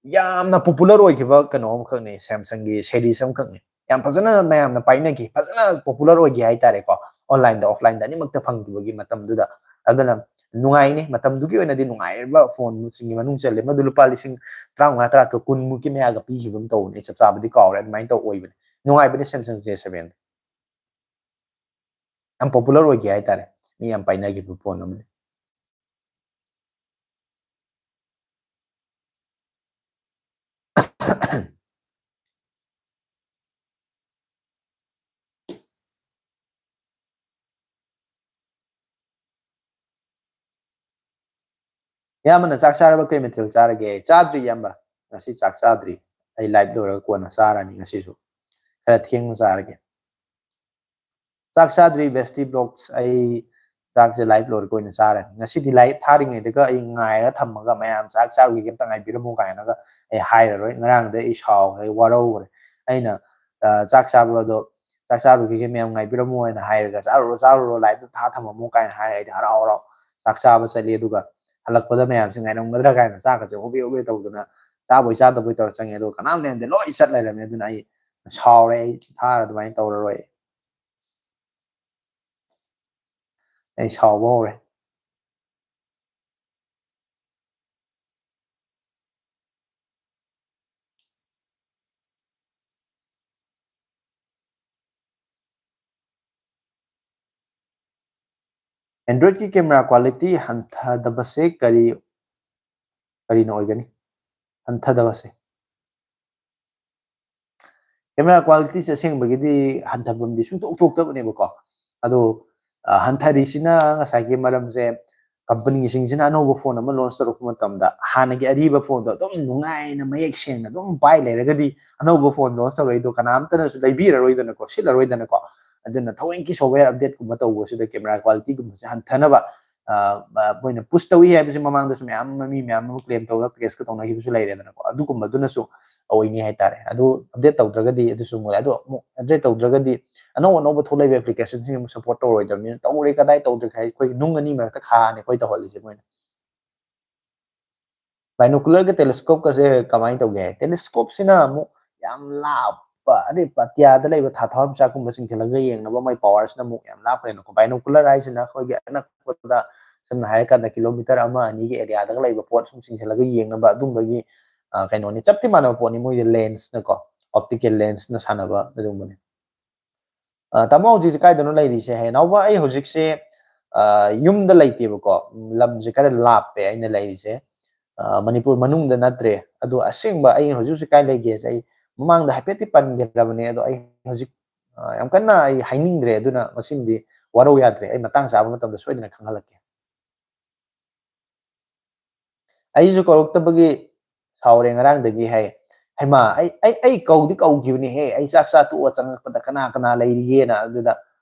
ꯌꯥꯝꯅ popular ꯑꯣꯏꯈꯤꯕ ꯀꯩꯅꯣ ꯑꯃꯈꯛꯅꯤ, Samsungꯒꯤ series ꯑꯃꯈꯛꯅꯤ꯫ ꯌꯥꯝ ꯐꯖꯅ ꯃꯌꯥꯝꯅ ꯄꯥꯏꯅꯈꯤ, ꯐꯖꯅ popular ꯑꯣꯏꯈꯤ ꯍꯥꯏꯇꯥꯔꯦꯀꯣ, onlineꯗ offlineꯗ ꯑꯅꯤꯃꯛꯇ ꯐꯪꯈꯤꯕꯒꯤ ꯃꯇꯝꯗꯨꯗ꯫ ꯑꯗꯨꯅ ꯅꯨꯡꯉꯥꯏꯅꯤ, ꯃꯇꯝꯗꯨꯒꯤ ꯑꯣꯏꯅꯗꯤ ꯅꯨꯡꯉꯥꯏꯔꯕ ꯐꯣꯟꯁꯤꯡꯒꯤ ꯃꯅꯨꯡ ꯆꯜꯂꯦ꯫ ꯃꯗꯨ ꯂꯨꯄꯥ ꯂꯤꯁꯤꯡ ꯇꯔꯥꯃꯉꯥ, ꯇꯔꯥ ꯇꯔꯨꯛ, ꯀꯨꯟ ꯃꯨꯛꯀꯤ ꯃꯌꯥꯒ ꯄꯤꯈꯤꯕ ꯑꯃ ꯇꯧꯕꯅꯦ, ꯑꯩ ꯆꯞ ꯆꯥꯕꯗꯤ ꯀꯥꯎꯔꯦ꯫ ꯑꯗꯨꯃꯥꯏꯅ ꯇꯧ ꯑꯣꯏꯕꯅꯦ꯫ ꯅꯨꯡꯉꯥꯏꯕꯅꯦ Samsung J seven꯫ ꯌꯥꯝ popular ꯑꯣꯏꯈꯤ ꯍꯥꯏꯇꯥꯔꯦ, ꯃꯤ ꯌꯥꯝ ꯄꯥꯏꯅꯈꯤꯕ ꯐꯣꯟ ꯑꯃꯅꯤ꯫ ꯏꯌꯥꯝꯕꯅ ꯆꯥꯛ ꯆꯥꯔꯕ? ꯀꯩ ꯃꯊꯦꯜ ꯆꯥꯔꯒꯦ? ꯆꯥꯗ꯭ꯔꯤ ꯏꯌꯥꯝꯕ, ꯉꯁꯤ ꯆꯥꯛ ꯆꯥꯗ꯭ꯔꯤ꯫ ꯑꯩ live ꯂꯣꯏꯔꯒ ꯀꯣꯟꯅ ꯆꯥꯔꯅꯤ꯫ ꯉꯁꯤꯁꯨ ꯈꯔ ꯊꯦꯡꯅ ꯆꯥꯔꯒꯦ꯫ ꯆꯥꯛ ꯆꯥꯗ꯭ꯔꯤ Bestie Vlogs꯫ ꯑꯩ ꯆꯥꯛꯁꯦ live ꯂꯣꯏꯔꯒ ꯑꯣꯏꯅ ꯆꯥꯔꯅꯤ꯫ ꯉꯁꯤꯗꯤ live ꯊꯥꯔꯤꯉꯩꯗꯒ ꯑꯩ ꯉꯥꯏꯔ ꯊꯝꯃꯒ, "ꯃꯌꯥꯝ ꯆꯥꯛ ꯆꯥꯔꯨꯒꯦ, ꯑꯝꯇ ꯉꯥꯏꯕꯤꯔꯝꯃꯨ" ꯀꯥꯏꯅꯒ ꯑꯩ ꯍꯥꯏꯔꯔꯣꯏ꯫ ꯉꯔꯥꯡꯗꯩ ꯑꯩ ꯁꯥꯎꯈ꯭ꯔꯦ, ꯋꯥꯔꯧꯈ꯭ꯔꯦ꯫ ꯑꯩꯅ, ꯑ, ꯆꯥꯛ ꯆꯥꯕꯗꯣ, "ꯆꯥꯛ ꯆꯥꯔꯨꯈꯤꯒꯦ, ꯃꯌꯥꯝ ꯉꯥꯏꯕꯤꯔꯝꯃꯨ" ꯍꯥꯏꯅ ꯍꯥꯏꯔꯒ, "ꯆꯥꯔꯨꯔꯣ, ꯆꯥꯔꯨꯔꯣ, liveꯇ ꯊꯥ ꯊꯝꯃꯝꯃꯨ" ꯀꯥꯏꯅ ꯍꯥꯏꯔꯒ ꯑꯩꯗꯤ ꯍꯔꯥꯎ ꯍꯔꯥꯎ ꯆꯥꯛ ꯆꯥꯕ ꯆꯠꯂꯤ꯫ ꯑꯗꯨꯒ ꯍꯜꯂꯛꯄꯗ ꯃꯌꯥꯝꯁꯦ ꯉꯥꯏꯔꯝꯒꯗ꯭ꯔꯥ ꯀꯥꯏꯅ ꯆꯥꯛꯀꯁꯦ ꯍꯣꯕꯦ ꯍꯣꯕꯦ ꯇꯧꯗꯅ ꯆꯥꯕꯣꯏ ꯆꯥꯗꯕꯣꯏ ꯇꯧꯔ ꯆꯪꯉꯦ꯫ ꯑꯗꯨꯒ ꯀꯅꯥꯝ ꯂꯩꯔꯝꯗꯦ, ꯂꯣꯏ ꯆꯠ ꯂꯩꯔꯝꯃꯦ꯫ ꯑꯗꯨꯅ ꯑꯩ ꯁꯥꯎꯔꯦ, ꯑꯩ ꯊꯥꯔ ꯑꯗꯨꯃꯥꯏꯅ ꯇꯧꯔꯔꯣꯏ꯫ ꯑꯩ ꯁꯥꯎꯕ ꯍꯧꯔꯦ꯫ Androidꯀꯤ camera quality ꯍꯟꯊꯗꯕꯁꯦ ꯀꯔꯤ, ꯀꯔꯤꯅ ꯑꯣꯏꯒꯅꯤ? ꯍꯟꯊꯗꯕꯁꯦ꯫ Camera qualityꯁꯦ ꯑꯁꯦꯡꯕꯒꯤꯗꯤ ꯍꯟꯊꯐꯝꯗꯤ ꯁꯨꯡꯊꯣꯛ ꯊꯣꯛꯇꯕꯅꯦꯕꯀꯣ꯫ ꯑꯗꯣ, ꯑ, ꯍꯟꯊꯔꯤꯁꯤꯅ ꯉꯁꯥꯏꯒꯤ ꯃꯔꯝꯁꯦ, companyꯁꯤꯡꯁꯤꯅ ꯑꯅꯧꯕ phone ꯑꯃ launch ꯇꯧꯔꯛꯄ ꯃꯇꯝꯗ ꯍꯥꯟꯅꯒꯤ ꯑꯔꯤꯕ phoneꯗꯣ ꯑꯗꯨꯝ ꯅꯨꯡꯉꯥꯏꯅ ꯃꯌꯦꯛ ꯁꯦꯡꯅ ꯑꯗꯨꯝ ꯄꯥꯏ ꯂꯩꯔꯒꯗꯤ ꯑꯅꯧꯕ phone launch ꯇꯧꯔꯛꯏꯗꯣ ꯀꯅꯥꯝꯇꯅꯁꯨ ꯂꯩꯕꯤꯔꯔꯣꯏꯗꯅꯀꯣ, ꯁꯤꯠꯂꯔꯣꯏꯗꯅꯀꯣ꯫ ꯑꯗꯨꯅ ꯊꯑꯣꯏꯀꯤ software updateꯀꯨꯝꯕ ꯇꯧꯕꯁꯤꯗ camera qualityꯒꯨꯝꯕꯁꯦ ꯍꯟꯊꯅꯕ, ꯑ, ꯑ, ꯃꯣꯏꯅ push ꯇꯧꯏ ꯍꯥꯏꯕꯁꯤ ꯃꯃꯥꯡꯗꯁꯨ ꯃꯌꯥꯝ ꯑꯃ, ꯃꯤ ꯃꯌꯥꯝ ꯑꯃ claim ꯇꯧꯔꯒ caseꯀ ꯇꯧꯅꯈꯤꯕꯁꯨ ꯂꯩꯔꯦꯗꯅꯀꯣ꯫ ꯑꯗꯨꯒꯨꯝꯕꯗꯨꯅꯁꯨ ꯑꯣꯏꯅꯤ ꯍꯥꯏꯇꯥꯔꯦ꯫ ꯑꯗꯨ update ꯇꯧꯗ꯭ꯔꯒꯗꯤ ꯑꯗꯨꯁꯨ ꯃꯣꯏ, ꯑꯗꯣ ꯑꯃꯨꯛ update ꯇꯧꯗ꯭ꯔꯒꯗꯤ ꯑꯅꯧ ꯑꯅꯧꯕ ꯊꯣꯛꯂꯛꯏꯕ applicationꯁꯤꯡ ꯑꯃꯨꯛ support ꯇꯧꯔꯣꯏꯗꯕꯅꯤꯅ ꯇꯧꯔꯦ ꯀꯗꯥꯏ ꯇꯧꯗ꯭ꯔꯦ ꯍꯥꯏ ꯑꯩꯈꯣꯏ ꯅꯨꯡ ꯑꯅꯤ ꯃꯔꯛꯇ ꯈꯥꯅꯤ ꯑꯩꯈꯣꯏ ꯇꯧꯍꯜꯂꯤꯁꯦ ꯃꯣꯏꯅ꯫ Binocularꯒ telescopeꯀꯁꯦ ꯀꯃꯥꯏꯅ ꯇꯧꯒꯦ ꯍꯥꯏ? Telescopeꯁꯤꯅ ꯑꯃꯨꯛ ꯌꯥꯝ ꯂꯥꯞꯄ, ꯑꯗꯩ ꯑꯇꯤꯌꯥꯗ ꯂꯩꯕ ꯊꯥ ꯊꯋꯥꯟꯃꯤꯆꯥꯛꯀꯨꯝꯕꯁꯤꯡꯁꯤꯂꯒ ꯌꯦꯡꯅꯕ ꯃꯣꯏ powerꯁꯤꯅ ꯑꯃꯨꯛ ꯌꯥꯝ ꯂꯥꯞꯈ꯭ꯔꯦꯅꯀꯣ꯫ Binocular ꯍꯥꯏꯁꯤꯅ ꯑꯩꯈꯣꯏꯒꯤ ꯑꯅꯛꯄꯗ, ꯁꯝꯅ ꯍꯥꯏꯔꯀꯥꯟꯗ kilometre ꯑꯃ ꯑꯅꯤꯒꯤ areaꯗꯒ ꯂꯩꯕ ꯄꯣꯠ ꯁꯨꯝ ꯆꯤꯡꯁꯤꯜꯂꯒ ꯌꯦꯡꯅꯕ ꯑꯗꯨꯝꯕꯒꯤ, ꯑ, ꯀꯩꯅꯣꯅꯤ, ꯆꯞꯇꯤ ꯃꯥꯟꯅꯕ ꯄꯣꯠꯅꯤ, ꯃꯣꯏꯁꯦ lensꯅꯀꯣ, optical lensꯅ ꯁꯥꯟꯅꯕ ꯑꯗꯨꯒꯨꯝꯕꯅꯤ꯫ ꯑ, ꯇꯥꯃꯣ ꯍꯧꯖꯤꯛꯁꯦ ꯀꯥꯏꯗꯅꯣ ꯂꯩꯔꯤꯁꯦ? ꯍꯥꯏ ꯅꯥꯎꯕ, ꯑꯩ ꯍꯧꯖꯤꯛꯁꯦ, ꯑ, ꯌꯨꯝꯗ ꯂꯩꯇꯦꯕꯀꯣ, ꯎꯝ, ꯂꯝꯁꯦ ꯈꯔ ꯂꯥꯞꯄꯦ ꯑꯩꯅ ꯂꯩꯔꯤꯁꯦ꯫ ꯑ, ꯃꯅꯤꯄꯨꯔ ꯃꯅꯨꯡꯗ ꯅꯠꯇ꯭ꯔꯦ꯫ ꯑꯗꯣ ꯑꯁꯦꯡꯕ ꯑꯩ ꯍꯧꯖꯤꯛ ꯍꯧꯖꯤꯛ ꯀꯥꯏ ꯂꯩꯒꯦꯁꯦ ꯑꯩ ꯃꯃꯥꯡꯗ ꯍꯥꯏꯐꯦꯠꯇꯤ ꯄꯟꯈ꯭ꯔꯕꯅꯦ꯫ ꯑꯗꯣ ꯑꯩ ꯍꯧꯖꯤꯛ, ꯑ, ꯌꯥꯝ ꯀꯟꯅ ꯑꯩ ꯍꯥꯏꯅꯤꯡꯗ꯭ꯔꯦ꯫ ꯑꯗꯨꯅ ꯃꯁꯤꯃꯗꯤ ꯋꯥꯔꯧ ꯌꯥꯗ꯭ꯔꯦ꯫ ꯑꯩ ꯃꯇꯥꯡ ꯆꯥꯕ ꯃꯇꯝꯗ ꯁꯣꯏꯗꯅ ꯈꯪꯍꯜꯂꯛꯀꯦ꯫ ꯑꯩꯁꯨ ꯀꯧꯔꯛꯇꯕꯒꯤ ꯁꯥꯎꯔꯦ ꯉꯔꯥꯡꯗꯒꯤ ꯍꯥꯏ꯫ ꯍꯩꯃꯥ, ꯑꯩ, ꯑꯩ, ꯑꯩ ꯀꯧꯗꯤ ꯀꯧꯈꯤꯕꯅꯤꯍꯦ꯫ ꯑꯩ ꯆꯥꯛ ꯆꯥ ꯇꯣꯛꯑ ꯆꯪꯉꯛꯄꯗ ꯀꯅꯥ ꯀꯅꯥ ꯂꯩꯔꯤꯒꯦꯅ꯫ ꯑꯗꯨꯗ,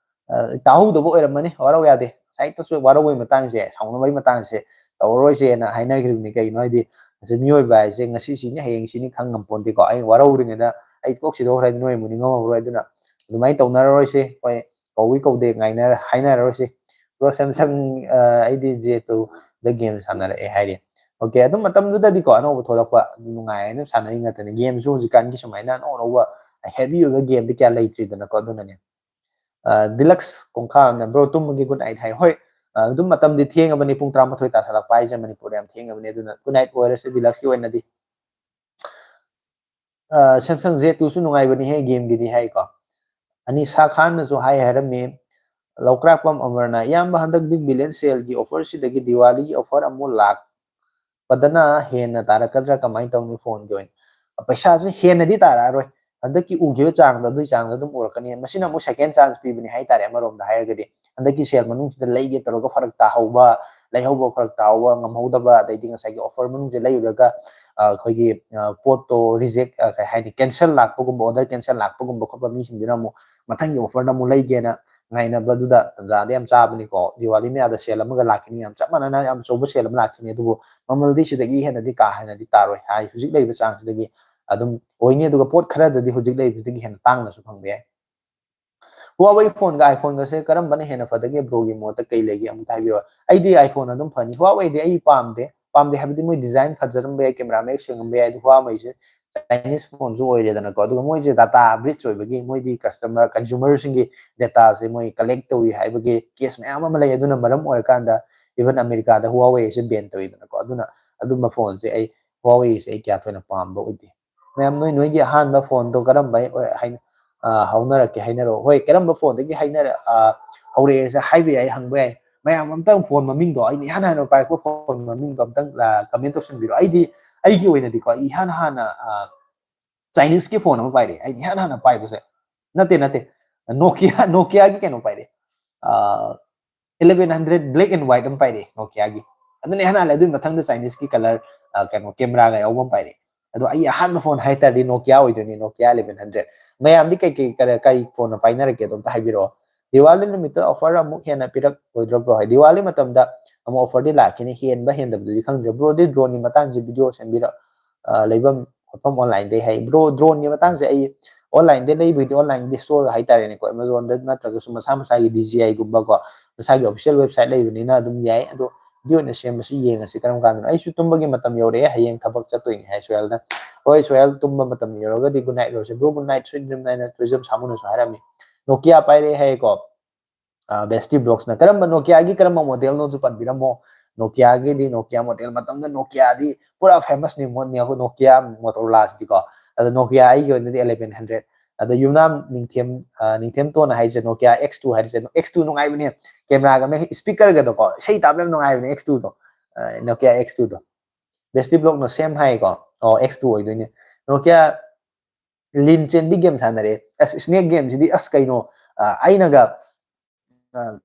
ꯑ, ꯇꯥꯍꯧꯗꯕ ꯑꯣꯏꯔꯝꯃꯅꯤ꯫ ꯋꯥꯔꯧ ꯌꯥꯗꯦ꯫ ꯉꯁꯥꯏ ꯋꯥꯔꯧꯕꯩ ꯃꯇꯥꯡꯁꯦ, ꯁꯥꯎꯅꯕꯩ ꯃꯇꯥꯡꯁꯦ ꯇꯧꯔꯔꯣꯏꯁꯦꯅ ꯍꯥꯏꯅꯈꯤꯕꯅꯤ꯫ ꯀꯩꯒꯤꯅꯣ ꯍꯥꯏꯗꯤ, ꯉꯁꯤ ꯃꯤꯑꯣꯏꯕ ꯍꯥꯏꯁꯦ ꯉꯁꯤ ꯁꯤꯅꯤ, ꯍꯌꯦꯡ ꯁꯤꯅꯤ ꯈꯪ ꯉꯝꯄꯣꯟꯇꯦꯀꯣ꯫ ꯑꯩ ꯋꯥꯔꯧꯔꯤꯉꯩꯗ ꯑꯩ ꯀꯣꯛ ꯁꯤꯗꯣꯛꯈ꯭ꯔꯗꯤ ꯅꯣꯏ ꯑꯃꯨꯛ ꯅꯤꯡꯉꯝꯃꯔꯣꯏ꯫ ꯑꯗꯨꯅ ꯑꯗꯨꯃꯥꯏꯅ ꯇꯧꯅꯔꯔꯣꯏꯁꯦ꯫ ꯍꯣꯏ, ꯀꯧꯏ ꯀꯧꯗꯦ ꯉꯥꯏꯅꯔ-, ꯍꯥꯏꯅꯔꯔꯣꯏꯁꯦ꯫ ꯕ꯭ꯔꯣ ꯁꯦꯝꯁꯪ, ꯑ, ꯑꯩꯗꯤ ꯖꯦ ꯇꯨ ꯗ ꯒꯦꯝ ꯁꯥꯟꯅꯔꯛꯑꯦ ꯍꯥꯏꯔꯤ꯫ ꯑꯣꯀꯦ, ꯑꯗꯨꯝ ꯃꯇꯝꯗꯨꯗꯗꯤꯀꯣ ꯑꯅꯧꯕ ꯊꯣꯛꯂꯛꯄ ꯑꯗꯨꯝ ꯅꯨꯡꯉꯥꯏ ꯑꯗꯨꯝ ꯁꯥꯟꯅꯔꯤ ꯉꯥꯛꯇꯅꯤ꯫ ꯒꯦꯝꯁꯨ ꯍꯧꯖꯤꯛꯀꯥꯟꯒꯤ ꯁꯨꯃꯥꯏꯅ ꯑꯅꯧ ꯑꯅꯧꯕ ꯍꯦꯚꯤ ꯑꯣꯏꯕ ꯒꯦꯝꯗꯤ ꯀꯌꯥ ꯂꯩꯇ꯭ꯔꯤꯗꯅꯀꯣ꯫ ꯑꯗꯨꯅꯅꯦ ꯗꯤꯂꯛꯁ ꯀꯣꯡꯈꯥ ꯑꯃꯅ ꯕ꯭ꯔꯣ ꯇꯨꯝꯃꯒꯦ ꯒꯨꯗ ꯅꯥꯏꯠ ꯍꯥꯏ꯫ ꯍꯣꯏ, ꯑꯗꯨꯝ ꯃꯇꯝꯗꯤ ꯊꯦꯡꯉꯕꯅꯤ, ꯄꯨꯡ ꯇꯔꯥꯃꯥꯊꯣꯏ ꯇꯥꯁꯜꯂꯛꯄ ꯍꯥꯏꯁꯦ ꯃꯅꯤꯄꯨꯔꯗ ꯌꯥꯝ ꯊꯦꯡꯉꯕꯅꯤ꯫ ꯑꯗꯨꯅ ꯒꯨꯗ ꯅꯥꯏꯠ ꯑꯣꯏꯔꯁꯦ ꯗꯤꯂꯛꯁꯀꯤ ꯑꯣꯏꯅꯗꯤ꯫ ꯁꯦꯝꯁꯪ ꯖꯦ ꯇꯨꯁꯨ ꯅꯨꯡꯉꯥꯏꯕꯅꯤꯍꯦ ꯒꯦꯝꯒꯤꯗꯤ ꯍꯥꯏꯀꯣ꯫ ꯑꯅꯤꯁꯥ ꯈꯥꯟꯅꯁꯨ ꯍꯥꯏ ꯍꯥꯏꯔꯝꯃꯤ꯫ ꯂꯧꯀ꯭ꯔꯥꯛꯄꯝ ꯑꯃꯔꯅ, ꯏꯌꯥꯝꯕ ꯍꯟꯗꯛ ꯕꯤꯛ ꯕꯤꯂꯤꯌꯟ ꯁꯦꯜꯒꯤ ꯑꯣꯐꯔꯁꯤꯗꯒꯤ ꯗꯤꯋꯥꯂꯤꯒꯤ ꯑꯣꯐꯔ ꯑꯃꯨꯛ ꯂꯥꯛꯄꯗꯅ ꯍꯦꯟꯅ ꯇꯥꯔꯛꯀꯗ꯭ꯔꯥ, ꯀꯃꯥꯏꯅ ꯇꯧꯅꯤ ꯐꯣꯟꯒꯤ ꯑꯣꯏꯅ? ꯄꯩꯁꯥꯁꯦ ꯍꯦꯟꯅꯗꯤ ꯇꯥꯔꯛꯑꯔꯣꯏ, ꯍꯟꯗꯛꯀꯤ ꯎꯈꯤꯕ ꯆꯥꯡꯗꯣ ꯑꯗꯨꯒꯤ ꯆꯥꯡꯗꯣ ꯑꯗꯨꯝ ꯎꯔꯛꯀꯅꯤ꯫ ꯃꯁꯤꯅ ꯑꯃꯨꯛ ꯁꯦꯀꯦꯟ ꯆꯥꯟꯁ ꯄꯤꯕꯅꯤ ꯍꯥꯏꯇꯥꯔꯦ꯫ ꯑꯃꯔꯣꯝꯗ ꯍꯥꯏꯔꯒꯗꯤ ꯍꯟꯗꯛꯀꯤ ꯁꯦꯜ ꯃꯅꯨꯡꯁꯤꯗ ꯂꯩꯒꯦ ꯇꯧꯔꯒ ꯐꯔꯛ ꯇꯥꯍꯧꯕ, ꯂꯩꯍꯧꯕ ꯐꯔꯛ ꯇꯥꯍꯧꯕ ꯉꯝꯍꯧꯗꯕ, ꯑꯗꯩꯗꯤ ꯉꯁꯥꯏꯒꯤ ꯑꯣꯐꯔ ꯃꯅꯨꯡꯁꯤꯗ ꯂꯩꯔꯨꯔꯒ ꯑꯩꯈꯣꯏꯒꯤ ꯄꯣꯠꯇꯣ ꯔꯤꯖꯦꯛ, ꯀꯩ ꯍꯥꯏꯅꯤ, ꯀꯦꯟꯁꯦꯜ ꯂꯥꯛꯄꯒꯨꯝꯕ, ꯑꯣꯔꯗꯔ ꯀꯦꯟꯁꯦꯜ ꯂꯥꯛꯄꯒꯨꯝꯕ ꯈꯣꯠꯄ ꯃꯤꯁꯤꯡꯗꯨꯅ ꯑꯃꯨꯛ ꯃꯊꯪꯒꯤ ꯑꯣꯐꯔꯗ ꯑꯃꯨꯛ ꯂꯩꯒꯦꯅ ꯉꯥꯏꯅꯕꯗꯨꯗ ꯇꯟꯖꯥꯗꯤ ꯌꯥꯝ ꯆꯥꯕꯅꯤꯀꯣ꯫ ꯗꯤꯋꯥꯂꯤ ꯃꯌꯥꯗ ꯁꯦꯜ ꯑꯃꯒ ꯂꯥꯛꯈꯤꯅꯤ, ꯌꯥꯝ ꯆꯞ ꯃꯥꯟꯅꯅ ꯌꯥꯝ ꯑꯆꯧꯕ ꯁꯦꯜ ꯑꯃ ꯂꯥꯛꯈꯤꯅꯤ, ꯑꯗꯨꯕꯨ ꯃꯃꯜꯗꯤ ꯁꯤꯗꯒꯤ ꯍꯦꯟꯅꯗꯤ ꯀꯥ ꯍꯦꯟꯅꯗꯤ ꯇꯥꯔꯣꯏ ꯍꯥꯏ꯫ ꯍꯧꯖꯤꯛ ꯂꯩꯔꯤꯕ ꯆꯥꯡꯁꯤꯗꯒꯤ ꯑꯗꯨꯝ ꯑꯣꯏꯅꯤ, ꯑꯗꯨꯒ ꯄꯣꯠ ꯈꯔꯗꯗꯤ ꯍꯧꯖꯤꯛ ꯂꯩꯔꯤꯕꯁꯤꯗꯒꯤ ꯍꯦꯟꯅ ꯇꯥꯡꯅꯁꯨ ꯐꯪꯕ ꯌꯥꯏ꯫ ꯍꯨꯋꯥꯋꯦ ꯐꯣꯟꯒ ꯑꯥꯏꯐꯣꯟꯒꯁꯦ ꯀꯔꯝꯕꯅ ꯍꯦꯟꯅ ꯐꯗꯒꯦ? ꯕ꯭ꯔꯣꯒꯤ ꯃꯣꯠꯇ ꯀꯩ ꯂꯩꯒꯦ? ꯑꯃꯨꯛꯇ ꯍꯥꯏꯕꯤꯔꯣ꯫ ꯑꯩꯗꯤ ꯑꯥꯏꯐꯣꯟ ꯑꯗꯨꯝ ꯐꯅꯤ, ꯍꯨꯋꯥꯋꯦꯗꯤ ꯑꯩ ꯄꯥꯝꯗꯦ꯫ ꯄꯥꯝꯗꯦ ꯍꯥꯏꯕꯗꯤ ꯃꯣꯏ ꯗꯤꯖꯥꯏꯟ ꯐꯖꯔꯝꯕ ꯌꯥꯏ, ꯀꯦꯃꯦꯔꯥ ꯃꯌꯦꯛ ꯁꯦꯡꯉꯝꯕ ꯌꯥꯏ, ꯑꯗꯨ ꯍꯨꯋꯥꯋꯦꯁꯦ ꯆꯥꯏꯅꯤꯁ ꯐꯣꯟꯁꯨ ꯑꯣꯏꯔꯦꯗꯅꯀꯣ꯫ ꯑꯗꯨꯒ ꯃꯣꯏꯁꯦ ꯗꯥꯇꯥ ꯕ꯭ꯔꯤꯆ ꯑꯣꯏꯕꯒꯤ ꯃꯣꯏꯗꯤ ꯀꯁꯇꯃꯔ, ꯀꯟꯖꯨꯃꯔꯁꯤꯡꯒꯤ ꯗꯦꯇꯥꯁꯦ ꯃꯣꯏ ꯀꯂꯦꯛ ꯇꯧꯏ ꯍꯥꯏꯕꯒꯤ ꯀꯦꯁ ꯃꯌꯥꯝ ꯑꯃ ꯂꯩ꯫ ꯑꯗꯨꯅ ꯃꯔꯝ ꯑꯣꯏꯔꯀꯥꯟꯗ ꯏꯚꯟ ꯑꯃꯦꯔꯤꯀꯥꯗ ꯍꯨꯋꯥꯋꯦꯁꯦ ꯕꯦꯟ ꯇꯧꯏꯗꯅꯀꯣ꯫ ꯑꯗꯨꯅ ꯑꯗꯨꯝꯕ ꯐꯣꯟꯁꯦ ꯑꯩ, ꯍꯨꯋꯥꯋꯦꯁꯦ ꯑꯩ ꯀꯌꯥ ꯊꯣꯏꯅ ꯄꯥꯝꯕ ꯑꯣꯏꯗꯦ꯫ ꯃꯌꯥꯝ, ꯅꯣꯏ ꯅꯣꯏꯒꯤ ꯑꯍꯥꯟꯕ ꯐꯣꯟꯗꯣ ꯀꯔꯝꯕ ꯑꯣꯏ-, ꯍꯥꯏꯅ, ꯑ, ꯍꯧꯅꯔꯛꯀꯦ ꯍꯥꯏꯅꯔꯛꯑꯣ꯫ ꯍꯣꯏ, ꯀꯔꯝꯕ ꯐꯣꯟꯗꯒꯤ ꯍꯥꯏꯅꯔ-, ꯑ, ꯍꯧꯔꯛꯑꯦꯁꯦ ꯍꯥꯏꯕ ꯌꯥꯏ, ꯍꯪꯕ ꯌꯥꯏ꯫ ꯃꯌꯥꯝ ꯑꯝꯇꯪ ꯐꯣꯟ ꯃꯃꯤꯡꯗꯣ, ꯑꯩꯅ ꯏꯍꯥꯟ ꯍꯥꯟꯅ ꯄꯥꯏꯔꯛꯄ ꯐꯣꯟ ꯃꯃꯤꯡꯗꯣ ꯑꯝꯇꯪ, ꯑ, ꯀꯃꯦꯟ ꯇꯧꯁꯟꯕꯤꯔꯣ꯫ ꯑꯩꯗꯤ, ꯑꯩꯒꯤ ꯑꯣꯏꯅꯗꯤꯀꯣ, ꯑꯩ ꯏꯍꯥꯟ ꯍꯥꯟꯅ, ꯑ, ꯆꯥꯏꯅꯤꯁꯀꯤ ꯐꯣꯟ ꯑꯃ ꯄꯥꯏꯔꯛꯑꯦ꯫ ꯑꯩꯗꯤ ꯏꯍꯥꯟ ꯍꯥꯟꯅ ꯄꯥꯏꯕꯁꯦ, ꯅꯠꯇꯦ, ꯅꯠꯇꯦ, Nokia, Nokiaꯒꯤ ꯀꯩꯅꯣ ꯄꯥꯏꯔꯛꯑꯦ꯫ ꯑ, eleven hundred black and white ꯑꯃ ꯄꯥꯏꯔꯛꯑꯦ Nokiaꯒꯤ꯫ ꯑꯗꯨꯅ ꯏꯍꯥꯟ ꯍꯥꯟꯅ, ꯑꯗꯨꯒꯤ ꯃꯊꯪꯗ ꯆꯥꯏꯅꯤꯁꯀꯤ ꯀꯂꯔ, ꯑ, ꯀꯩꯅꯣ, ꯀꯦꯃꯦꯔꯥꯒ ꯌꯥꯎꯕ ꯑꯃ ꯄꯥꯏꯔꯛꯑꯦ꯫ ꯑꯗꯣ ꯑꯩ ꯑꯍꯥꯟꯕ ꯐꯣꯟ ꯍꯥꯏꯇꯥꯔꯗꯤ Nokia ꯑꯣꯏꯗꯣꯏꯅꯤ, Nokia eleven hundred꯫ ꯃꯌꯥꯝꯗꯤ ꯀꯩ, ꯀꯩ, ꯀꯔ-, ꯀꯩ ꯐꯣꯟꯅ ꯄꯥꯏꯅꯔꯛꯀꯦ ꯑꯗꯣ ꯑꯝꯇ ꯍꯥꯏꯕꯤꯔꯛꯑꯣ꯫ ꯗꯤꯋꯥꯂꯤ ꯅꯨꯃꯤꯠꯇ ꯑꯣꯐꯔ ꯑꯃꯨꯛ ꯍꯦꯟꯅ ꯄꯤꯔꯛꯑꯣꯏꯗ꯭ꯔꯣ ꯕ꯭ꯔꯣ? ꯍꯣꯏ, ꯗꯤꯋꯥꯂꯤ ꯃꯇꯝꯗ ꯑꯃꯨꯛ ꯑꯣꯐꯔꯗꯤ ꯂꯥꯛꯈꯤꯅꯤ, ꯍꯦꯟꯕ ꯍꯦꯟꯗꯕꯗꯨꯗꯤ ꯈꯪꯗ꯭ꯔꯦ꯫ ꯕ꯭ꯔꯣꯗꯤ ꯗ꯭ꯔꯣꯟꯒꯤ ꯃꯇꯥꯡꯁꯦ ꯚꯤꯗꯤꯑꯣ ꯁꯦꯝꯕꯤꯔꯛ-, ꯑ, ꯂꯩꯐꯝ ꯈꯣꯠꯐꯝ ꯑꯣꯟꯂꯥꯏꯟꯗꯩ ꯍꯥꯏ꯫ ꯕ꯭ꯔꯣ, ꯗ꯭ꯔꯣꯟꯒꯤ ꯃꯇꯥꯡꯁꯦ ꯑꯩ ꯑꯣꯟꯂꯥꯏꯟꯗ ꯂꯩꯕꯒꯤꯗꯤ ꯑꯣꯟꯂꯥꯏꯟꯒꯤ ꯁ꯭ꯇꯣꯔ ꯍꯥꯏꯇꯥꯔꯦꯅꯦꯀꯣ, Amazonꯗ ꯅꯠꯇ꯭ꯔꯒꯁꯨ ꯃꯁꯥ ꯃꯁꯥꯒꯤ D J Iꯒꯨꯝꯕꯀꯣ, ꯃꯁꯥꯒꯤ ꯑꯣꯐꯤꯁꯤꯌꯦꯜ ꯋꯦꯕꯁꯥꯏꯠ ꯂꯩꯕꯅꯤꯅ ꯑꯗꯨꯝ ꯌꯥꯏ꯫ ꯑꯗꯣ ꯑꯣꯏꯅ ꯁꯦꯝꯕꯁꯤ ꯌꯦꯡꯉꯁꯤ ꯀꯔꯝ ꯀꯥꯟꯗꯅꯣ꯫ ꯑꯩꯁꯨ ꯇꯨꯝꯕꯒꯤ ꯃꯇꯝ ꯌꯧꯔꯛꯑꯦ, ꯍꯌꯦꯡ ꯊꯕꯛ ꯆꯠꯇꯣꯏꯅꯤ ꯍꯥꯏ ꯁꯣꯍꯦꯜꯅ꯫ ꯍꯣꯏ ꯁꯣꯍꯦꯜ, ꯇꯨꯝꯕ ꯃꯇꯝ ꯌꯧꯔꯒꯗꯤ good night ꯂꯣꯏꯁꯦ꯫ Bro, good night, sweet dream ꯍꯥꯏꯅ ꯇꯨꯔꯤꯖꯝ ꯁꯥꯃꯨꯅꯁꯨ ꯍꯥꯏꯔꯝꯃꯤ꯫ ꯅꯣꯀꯤꯌꯥ ꯄꯥꯏꯔꯛꯑꯦ ꯍꯥꯏꯌꯦꯀꯣ꯫ ꯕꯦꯁꯇꯤ ꯕ꯭ꯂꯣꯛꯁꯅ ꯀꯔꯝꯕ ꯅꯣꯀꯤꯌꯥꯒꯤ ꯀꯔꯝꯕ ꯃꯣꯗꯦꯜꯅꯣꯁꯨ ꯄꯟꯕꯤꯔꯝꯃꯣ꯫ ꯅꯣꯀꯤꯌꯥꯒꯤꯗꯤ ꯅꯣꯀꯤꯌꯥ ꯃꯣꯗꯦꯜ, ꯃꯇꯝꯗ ꯅꯣꯀꯤꯌꯥꯗꯤ ꯄꯨꯔꯥ ꯐꯦꯃꯁꯅꯤ꯫ ꯅꯣꯀꯤꯌꯥ ꯃꯣꯇꯣꯔꯣꯂꯥꯁꯤꯗꯤꯀꯣ꯫ ꯑꯗꯣ ꯅꯣꯀꯤꯌꯥ ꯑꯩꯒꯤ ꯑꯣꯏꯅꯗꯤ eleven hundred꯫ ꯑꯗꯣ ꯌꯨꯝꯅꯥꯝ ꯅꯤꯡꯊꯦꯝ, ꯅꯤꯡꯊꯦꯝꯇꯣꯟꯅ ꯍꯥꯏꯁꯦ ꯅꯣꯀꯤꯌꯥ X two ꯍꯥꯏꯔꯤꯁꯦ, X two ꯅꯨꯡꯉꯥꯏꯕꯅꯦ꯫ ꯀꯦꯃꯦꯔꯥꯒ ꯃꯦ ꯁ꯭ꯄꯤꯀꯔꯒꯗꯣꯀꯣ, ꯏꯁꯩ ꯇꯥꯕ ꯌꯥꯝ ꯅꯨꯡꯉꯥꯏꯕꯅꯦ X two ꯗꯣ꯫ ꯅꯣꯀꯤꯌꯥ X two ꯗꯣ꯫ ꯕꯦꯁꯇꯤ ꯕ꯭ꯂꯣꯛꯅ ꯁꯦꯝ ꯍꯥꯏꯌꯦꯀꯣ꯫ ꯑꯣ, X two ꯑꯣꯏꯗꯣꯏꯅꯦ꯫ ꯅꯣꯀꯤꯌꯥ ꯂꯤꯟ ꯆꯦꯟꯕꯤ ꯒꯦꯝ ꯁꯥꯟꯅꯔꯦ꯫ ꯑꯁ, ꯁ꯭ꯅꯦꯛ ꯒꯦꯝꯁꯤꯗꯤ ꯑꯁ ꯀꯩꯅꯣ, ꯑ, ꯑꯩꯅꯒ, ꯑ,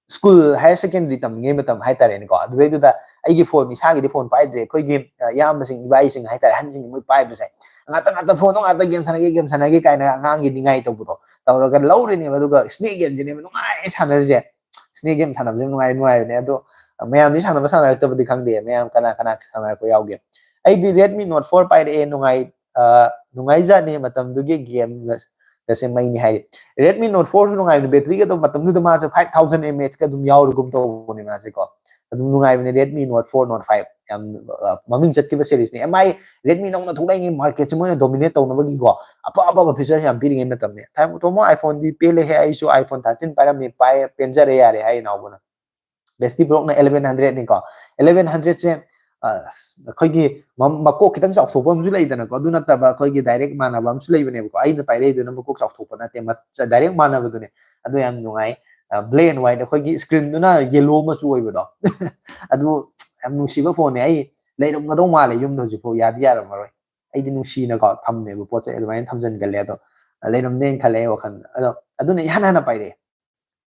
ꯁ꯭ꯀꯨꯜ ꯍꯥꯌꯔ ꯁꯦꯀꯦꯟꯗꯔꯤ ꯇꯝꯂꯤꯉꯩ ꯃꯇꯝ ꯍꯥꯏꯇꯥꯔꯦꯅꯦꯀꯣ, ꯑꯗꯨꯗꯩꯗꯨꯗ ꯑꯩꯒꯤ ꯐꯣꯟ, ꯏꯁꯥꯒꯤꯗꯤ ꯐꯣꯟ ꯄꯥꯏꯗ꯭ꯔꯦ, ꯑꯩꯈꯣꯏꯒꯤ, ꯑ, ꯏꯌꯥꯝꯕꯁꯤꯡ, ꯏꯕꯥꯏꯁꯤꯡ ꯍꯥꯏꯇꯥꯔꯦ, ꯑꯍꯟꯁꯤꯡ ꯃꯣꯏ ꯄꯥꯏꯕꯁꯦ, ꯉꯥꯛꯇ ꯉꯥꯛꯇ ꯐꯣꯟꯗꯣ ꯉꯥꯛꯇ ꯒꯦꯝ ꯁꯥꯟꯅꯒꯦ, ꯒꯦꯝ ꯁꯥꯟꯅꯒꯦ ꯀꯥꯏꯅ ꯑꯉꯥꯡꯒꯤ ꯅꯤꯡꯉꯥꯏ ꯇꯧꯕꯗꯣ ꯇꯧꯔꯒ ꯂꯧꯔꯤꯅꯦꯕ꯫ ꯑꯗꯨꯒ ꯁ꯭ꯅꯦꯛ ꯒꯦꯝꯁꯤꯅꯦꯕ ꯅꯨꯡꯉꯥꯏ ꯁꯥꯟꯅꯔꯤꯁꯦ꯫ ꯁ꯭ꯅꯦꯛ ꯒꯦꯝ ꯁꯥꯟꯅꯕꯁꯦ ꯌꯥꯝ ꯅꯨꯡꯉꯥꯏ, ꯅꯨꯡꯉꯥꯏꯕꯅꯦ꯫ ꯑꯗꯣ ꯃꯌꯥꯝꯗꯤ ꯁꯥꯟꯅꯕ ꯁꯥꯟꯅꯔꯛꯇꯕꯗꯤ ꯈꯪꯗꯦ, ꯃꯌꯥꯝ ꯀꯅꯥ ꯀꯅꯥ ꯁꯥꯟꯅꯔꯛꯄ ꯌꯥꯎꯒꯦ? ꯑꯩꯗꯤ Redmi Note four ꯄꯥꯏꯔꯛꯑꯦ, ꯅꯨꯡꯉꯥꯏ, ꯑ, ꯅꯨꯡꯉꯥꯏꯖꯥꯠꯅꯤ, ꯃꯇꯝꯗꯨꯒꯤ ꯒꯦꯝꯒꯁꯦ ꯃꯩꯅꯤ ꯍꯥꯏꯔꯤ꯫ Redmi Note four ꯁꯨ ꯅꯨꯡꯉꯥꯏꯕꯅꯤ, ꯕꯦꯇ꯭ꯔꯤꯒꯗꯣ ꯃꯇꯝꯗꯨꯗ ꯃꯥꯁꯦ five thousand mAh ꯀ ꯑꯗꯨꯝ ꯌꯥꯎꯔꯒꯨꯝ ꯇꯧꯕꯅꯦ ꯃꯥꯁꯦ ꯀꯣ꯫ ꯑꯗꯨꯝ ꯅꯨꯡꯉꯥꯏꯕꯅꯦ Redmi Note four, Note five꯫ ꯌꯥꯝ, ꯑ, ꯃꯃꯤꯡ ꯆꯠꯈꯤꯕ ꯁꯦꯔꯤꯁꯅꯦ꯫ M I, Redmi ꯅꯧꯅ ꯊꯣꯛꯂꯛꯏꯉꯩ ꯃꯥꯔꯀꯦꯠꯁꯦ ꯃꯣꯏꯅ ꯗꯣꯃꯤꯅꯦꯠ ꯇꯧꯅꯕꯒꯤꯀꯣ, ꯑꯐ ꯑꯐꯕ ꯐꯤꯆꯔꯁ ꯌꯥꯝ ꯄꯤꯔꯤꯉꯩ ꯃꯇꯝꯅꯦ꯫ ꯊꯥꯏ-, ꯇꯥꯃꯣ iPhone ꯗꯤ ꯄꯦꯜꯂꯦꯍꯦ, ꯑꯩꯁꯨ iPhone thirteen ꯄꯥꯏꯔꯝꯃꯤ, ꯄꯥꯏ-, ꯄꯦꯟꯖꯔꯦ ꯌꯥꯔꯦ ꯍꯥꯏ ꯏꯅꯥꯎꯕꯅ꯫ ꯕꯦꯁꯇꯤ ꯕ꯭ꯂꯣꯛꯅ eleven hundred ꯅꯤꯀꯣ꯫ Eleven hundred ꯁꯦ, ꯑ, ꯑꯩꯈꯣꯏꯒꯤ ꯃ-, ꯃꯀꯣꯛ ꯈꯤꯇꯪ ꯆꯥꯎꯊꯣꯛꯄ ꯑꯃꯁꯨ ꯂꯩꯗꯅꯀꯣ, ꯑꯗꯨ ꯅꯠꯇꯕ ꯑꯩꯈꯣꯏꯒꯤ ꯗꯥꯏꯔꯦꯛ ꯃꯥꯟꯅꯕ ꯑꯃꯁꯨ ꯂꯩꯕꯅꯦꯕꯀꯣ꯫ ꯑꯩꯅ ꯄꯥꯏꯔꯛꯏꯗꯨꯅ ꯃꯀꯣꯛ ꯆꯥꯎꯊꯣꯛꯄ ꯅꯠꯇꯦ, ꯃ-, ꯆ-, ꯗꯥꯏꯔꯦꯛ ꯃꯥꯟꯅꯕꯗꯨꯅꯦ꯫ ꯑꯗꯨ ꯌꯥꯝ ꯅꯨꯡꯉꯥꯏ꯫ ꯑ, black and white, ꯑꯩꯈꯣꯏꯒꯤ screen ꯗꯨꯅ yellow ꯃꯆꯨ ꯑꯣꯏꯕꯗꯣ꯫ ꯑꯗꯨ ꯌꯥꯝ ꯅꯨꯡꯁꯤꯕ ꯐꯣꯟꯅꯦ꯫ ꯑꯩ ꯂꯩꯔꯝꯒꯗꯧ ꯃꯥꯜꯂꯦ ꯌꯨꯝꯗ ꯍꯧꯖꯤꯛꯐꯥꯎ, ꯌꯥꯗꯤ ꯌꯥꯔꯝꯃꯔꯣꯏ꯫ ꯑꯩꯗꯤ ꯅꯨꯡꯁꯤꯅꯀꯣ ꯊꯝꯃꯦꯕ ꯄꯣꯠ ꯆꯩ, ꯑꯗꯨꯃꯥꯏꯅ ꯊꯝꯖꯤꯟꯒꯜꯂꯦ꯫ ꯑꯗꯣ ꯂꯩꯔꯝꯅꯦꯅ ꯈꯜꯂꯦ ꯑꯩ ꯋꯥꯈꯜꯗ꯫ ꯑꯗꯣ ꯑꯗꯨꯅ ꯏꯍꯥꯟ ꯍꯥꯟꯅ ꯄꯥꯏꯔꯛꯑꯦ꯫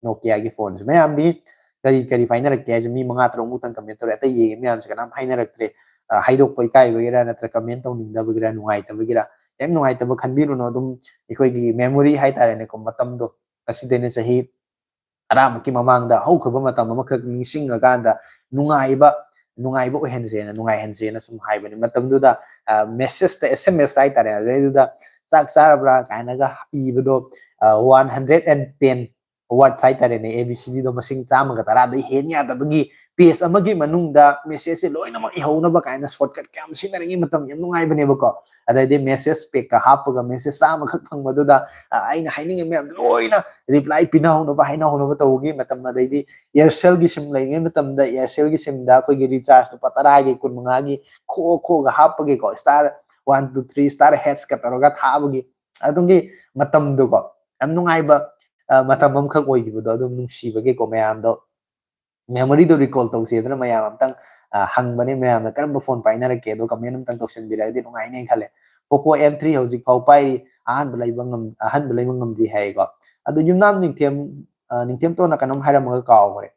Nokia ꯒꯤ ꯐꯣꯟꯁꯦ꯫ ꯃꯌꯥꯝꯗꯤ ꯀꯔꯤ ꯀꯔꯤ ꯄꯥꯏꯅꯔꯛꯀꯦ ꯍꯥꯏꯁꯦ ꯃꯤ ꯃꯉꯥ ꯇꯔꯨꯛ ꯃꯨꯛꯇꯪ comment ꯇꯧꯔꯦ, ꯑꯇꯩ ꯌꯦꯡꯉꯤ ꯃꯌꯥꯝꯁꯦ ꯀꯅꯥꯝ ꯍꯥꯏꯅꯔꯛꯇ꯭ꯔꯦ꯫ ꯑ, ꯍꯥꯏꯗꯣꯛꯄ ꯏꯀꯥꯏꯕꯒꯤꯔ ꯅꯠꯇ꯭ꯔꯒ comment ꯇꯧꯅꯤꯡꯗꯕꯒꯤꯔ ꯅꯨꯡꯉꯥꯏꯇꯕꯒꯤꯔ, ꯀꯩꯝ ꯅꯨꯡꯉꯥꯏꯇꯕ ꯈꯟꯕꯤꯔꯨꯅꯨ꯫ ꯑꯗꯨꯝ ꯑꯩꯈꯣꯏꯒꯤ memory ꯍꯥꯏꯇꯥꯔꯦꯅꯦꯀꯣ, ꯃꯇꯝꯗꯣ ꯉꯁꯤꯗꯩꯅ ꯆꯍꯤ ꯇꯔꯥꯃꯨꯛꯀꯤ ꯃꯃꯥꯡꯗ ꯍꯧꯈ꯭ꯔꯕ ꯃꯇꯝ ꯑꯃꯈꯛ ꯅꯤꯡꯁꯤꯡꯉꯀꯥꯟꯗ ꯅꯨꯡꯉꯥꯏꯕ, ꯅꯨꯡꯉꯥꯏꯕ ꯑꯣꯏꯍꯟꯁꯦꯅ, ꯅꯨꯡꯉꯥꯏꯍꯟꯁꯦꯅ ꯁꯨꯝ ꯍꯥꯏꯕꯅꯤ꯫ ꯃꯇꯝꯗꯨꯗ, ꯑ, message ꯇ, S M S ꯍꯥꯏꯇꯥꯔꯦ, ꯑꯗꯨꯗꯩꯗꯨꯗ "ꯆꯥꯛ ꯆꯥꯔꯕ꯭ꯔꯥ?" ꯀꯥꯏꯅꯒ ꯏꯕꯗꯣ, ꯑ, one hundred and ten words ꯍꯥꯏꯇꯥꯔꯦꯅꯦ, ꯑꯦ ꯕꯤ ꯁꯤ ꯗꯤꯗꯣ ꯃꯁꯤꯡ ꯆꯥꯝꯃꯒ ꯇꯔꯥꯗꯩ ꯍꯦꯟ ꯌꯥꯗꯕꯒꯤ ꯄꯦꯖ ꯑꯃꯒꯤ ꯃꯅꯨꯡꯗ ꯃꯦꯁꯦꯖꯁꯦ ꯂꯣꯏꯅꯃꯛ ꯏꯍꯧꯅꯕ ꯀꯥꯏꯅ ꯁꯣꯔꯠꯀꯠ ꯀꯌꯥꯝ ꯁꯤꯖꯤꯟꯅꯔꯤꯉꯩ ꯃꯇꯝ ꯌꯥꯝ ꯅꯨꯡꯉꯥꯏꯕꯅꯦꯕꯀꯣ꯫ ꯑꯗꯩꯗꯤ ꯃꯦꯁꯦꯖ ꯄꯦꯛꯀ ꯍꯥꯞꯄꯒ ꯃꯦꯁꯦꯖ ꯆꯥꯝꯃꯈꯛ ꯐꯪꯕꯗꯨꯗ ꯑ, ꯑꯩꯅ ꯍꯥꯏꯅꯤꯡꯉꯤ ꯃꯌꯥꯝꯗꯣ ꯂꯣꯏꯅ ꯔꯤꯄ꯭ꯂꯥꯏ ꯄꯤꯅꯍꯧꯅꯕ, ꯍꯥꯏꯅꯍꯧꯅꯕ ꯇꯧꯕꯒꯤ ꯃꯇꯝ꯫ ꯑꯗꯩꯗꯤ ꯏꯌꯥꯔꯁꯦꯜꯒꯤ ꯁꯤꯝ ꯂꯩꯔꯤꯉꯩ ꯃꯇꯝꯗ ꯏꯌꯥꯔꯁꯦꯜꯒꯤ ꯁꯤꯝꯗ ꯑꯩꯈꯣꯏꯒꯤ ꯔꯤꯆꯥꯔꯖ ꯂꯨꯄꯥ ꯇꯔꯥꯒꯤ, ꯀꯨꯟ ꯃꯉꯥꯒꯤ ꯈꯣꯛꯑ ꯈꯣꯛꯑꯒ ꯍꯥꯞꯄꯒꯤꯀꯣ, star one two three star ꯍꯦꯠꯁꯀ ꯇꯧꯔꯒ ꯊꯥꯕꯒꯤ ꯑꯗꯨꯒꯤ ꯃꯇꯝꯗꯨꯀꯣ, ꯌꯥꯝ ꯅꯨꯡꯉꯥꯏꯕ ꯑ, ꯃꯇꯝ ꯑꯃꯈꯛ ꯑꯣꯏꯈꯤꯕꯗꯣ, ꯑꯗꯨꯝ ꯅꯨꯡꯁꯤꯕꯒꯤꯀꯣ, ꯃꯌꯥꯝꯗꯣ ꯃꯦꯃꯣꯔꯤꯗꯣ ꯔꯤꯀꯣꯜ ꯇꯧꯁꯦꯗꯅ ꯃꯌꯥꯝ ꯑꯝꯇꯪ ꯑ, ꯍꯪꯕꯅꯦ꯫ ꯃꯌꯥꯝꯅ ꯀꯔꯝꯕ ꯐꯣꯟ ꯄꯥꯏꯅꯔꯛꯀꯦ ꯑꯗꯣ ꯀꯃꯦꯟ ꯑꯝꯇꯪ ꯇꯧꯁꯟꯕꯤꯔꯛꯑꯗꯤ ꯅꯨꯡꯉꯥꯏꯅꯦꯅ ꯈꯜꯂꯦ꯫ ꯄꯣꯀꯣ ꯑꯦꯝ ꯊ꯭ꯔꯤ ꯍꯧꯖꯤꯛ ꯐꯥꯎ ꯄꯥꯏꯔꯤ, ꯑꯍꯥꯟꯕ ꯂꯩꯕ ꯉꯝ-, ꯑꯍꯟꯕ ꯂꯩꯕ ꯉꯝꯗ꯭ꯔꯤ ꯍꯥꯏꯀꯣ꯫ ꯑꯗꯣ ꯌꯨꯝꯅꯥꯝ ꯅꯤꯡꯊꯦꯝ, ꯑ, ꯅꯤꯡꯊꯦꯝꯇꯣꯟꯅ ꯀꯩꯅꯣꯝ ꯍꯥꯏꯔꯝꯃꯒ ꯀꯥꯎꯈ꯭ꯔꯦ꯫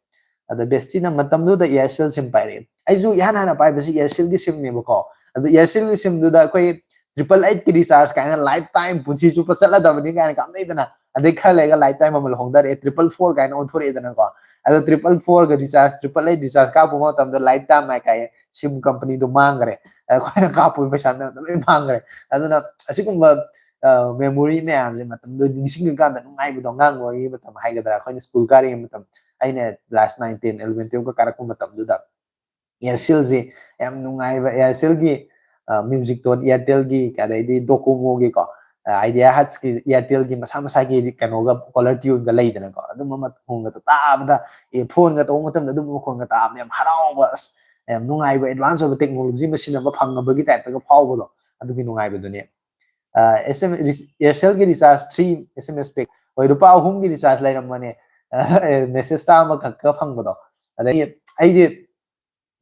ꯑꯗ ꯕꯦꯁꯇꯤꯅ ꯃꯇꯝꯗꯨꯗ ꯏꯌꯥꯔꯁꯦꯜ ꯁꯤꯝ ꯄꯥꯏꯔꯛꯑꯦ꯫ ꯑꯩꯁꯨ ꯏꯍꯥꯟ ꯍꯥꯟꯅ ꯄꯥꯏꯕꯁꯤ ꯏꯌꯥꯔꯁꯦꯜꯒꯤ ꯁꯤꯝꯅꯦꯕꯀꯣ꯫ ꯑꯗꯣ ꯏꯌꯥꯔꯁꯦꯜꯒꯤ ꯁꯤꯝꯗꯨꯗ ꯑꯩꯈꯣꯏ ꯇ꯭ꯔꯤꯄꯜ ꯑꯩꯠꯀꯤ ꯔꯤꯆꯥꯔꯖ ꯀꯥꯏꯅ ꯂꯥꯏꯐ ꯇꯥꯏꯝ ꯄꯨꯟꯁꯤ ꯆꯨꯞꯄ ꯆꯠꯂꯗꯕꯅꯤ ꯀꯥꯏꯅ ꯀꯥꯞꯅꯩꯗꯅ꯫ ꯑꯗꯩ ꯈꯔ ꯂꯩꯔꯒ ꯂꯥꯏꯐ ꯇꯥꯏꯝ ꯃꯃꯜ ꯍꯣꯡꯗꯔꯛꯑꯦ, ꯇ꯭ꯔꯤꯄꯜ ꯐꯣꯔ ꯀꯥꯏꯅ ꯑꯣꯟꯊꯣꯔꯛꯑꯦꯗꯅꯀꯣ꯫ ꯑꯗꯣ ꯇ꯭ꯔꯤꯄꯜ ꯐꯣꯔꯒ ꯔꯤꯆꯥꯔꯖ, ꯇ꯭ꯔꯤꯄꯜ ꯑꯩꯠ ꯔꯤꯆꯥꯔꯖ ꯀꯥꯞꯄ ꯃꯇꯝꯗ ꯂꯥꯏꯐ ꯇꯥꯏꯝ ꯍꯥꯏ ꯀꯥꯏꯌꯦ, ꯁꯤꯝ ꯀꯝꯄꯅꯤꯗꯣ ꯃꯥꯡꯈ꯭ꯔꯦ꯫ ꯑꯩꯈꯣꯏꯅ ꯀꯥꯞꯄꯒꯤ ꯄꯩꯁꯥ ꯃꯌꯥꯝꯗꯣ ꯂꯣꯏ ꯃꯥꯡꯈ꯭ꯔꯦ꯫ ꯑꯗꯨꯅ ꯑꯁꯤꯒꯨꯝꯕ ꯃꯦꯃꯣꯔꯤ ꯃꯌꯥꯝꯁꯦ ꯃꯇꯝꯗꯣ ꯅꯤꯡꯁꯤꯡꯉꯀꯥꯟꯗ ꯅꯨꯡꯉꯥꯏꯕꯗꯣ, ꯑꯉꯥꯡ ꯑꯣꯏꯔꯤꯉꯩ ꯃꯇꯝ ꯍꯥꯏꯒꯗ꯭ꯔꯥ, ꯑꯩꯈꯣꯏꯅ ꯁ꯭ꯀꯨꯜ ꯀꯥꯔꯤꯉꯩ ꯃꯇꯝ, ꯑꯩꯅ ꯀ꯭ꯂꯥꯁ ꯅꯥꯏꯟ, ꯇꯦꯟ, ꯑꯦꯂꯚꯦꯟ, ꯇꯨꯌꯦꯜꯞꯀ ꯀꯥꯔꯛꯄ ꯃꯇꯝꯗꯨꯗ ꯏꯌꯥꯔꯁꯦꯜꯁꯤ ꯌꯥꯝ ꯅꯨꯡꯉꯥꯏꯕ, ꯏꯌꯥꯔꯁꯦꯜꯒꯤ ꯃ꯭ꯌꯨꯖꯤꯛꯇꯣꯟ, ꯏꯌꯥꯔꯇꯦꯜꯒꯤ, ꯑꯗꯩꯗꯤ ꯗꯣꯀꯣꯃꯣꯒꯤꯀꯣ, ꯑꯥꯏꯗꯤꯌꯥ ꯍꯠꯁꯀꯤ, ꯏꯌꯥꯔꯇꯦꯜꯒꯤ ꯃꯁꯥ ꯃꯁꯥꯒꯤ ꯀꯩꯅꯣꯒ ꯀꯣꯂꯔ ꯇ꯭ꯌꯨꯟꯒ ꯂꯩꯗꯅꯀꯣ, ꯑꯗꯨꯝꯕ ꯃꯈꯣꯟꯒꯗꯣ ꯇꯥꯕꯗ, ꯑꯦ, ꯐꯣꯟꯒ ꯇꯧꯕ ꯃꯇꯝꯗ ꯑꯗꯨꯝꯕ ꯃꯈꯣꯟꯒ ꯇꯥꯕꯗ ꯌꯥꯝ ꯍꯔꯥꯎꯕ, ꯑꯁ, ꯌꯥꯝ ꯅꯨꯡꯉꯥꯏꯕ, ꯑꯦꯗꯚꯥꯟꯁ ꯑꯣꯏꯕ ꯇꯦꯛꯅꯣꯂꯣꯖꯤ ꯑꯃ ꯁꯤꯖꯤꯟꯅꯕ ꯐꯪꯉꯕꯒꯤ ꯇꯥꯏꯞꯇꯒ ꯐꯥꯎꯕꯗꯣ, ꯑꯗꯨꯒꯤ ꯅꯨꯡꯉꯥꯏꯕꯗꯨꯅꯦ꯫ ꯑꯦꯁ ꯑꯦꯝ, ꯏꯌꯥꯔꯁꯦꯜꯒꯤ ꯔꯤꯆꯥꯔꯖ ꯊ꯭ꯔꯤ ꯑꯦꯁ ꯑꯦꯝ ꯑꯦꯁ ꯄꯦꯛ, ꯍꯣꯏ, ꯂꯨꯄꯥ ꯑꯍꯨꯝꯒꯤ ꯔꯤꯆꯥꯔꯖ ꯂꯩꯔꯝꯕꯅꯦ, ꯃꯦꯁꯦꯖ ꯆꯥꯝꯃꯈꯛꯀ ꯐꯪꯕꯗꯣ꯫ ꯑꯗꯒꯤ ꯑꯩꯗꯤ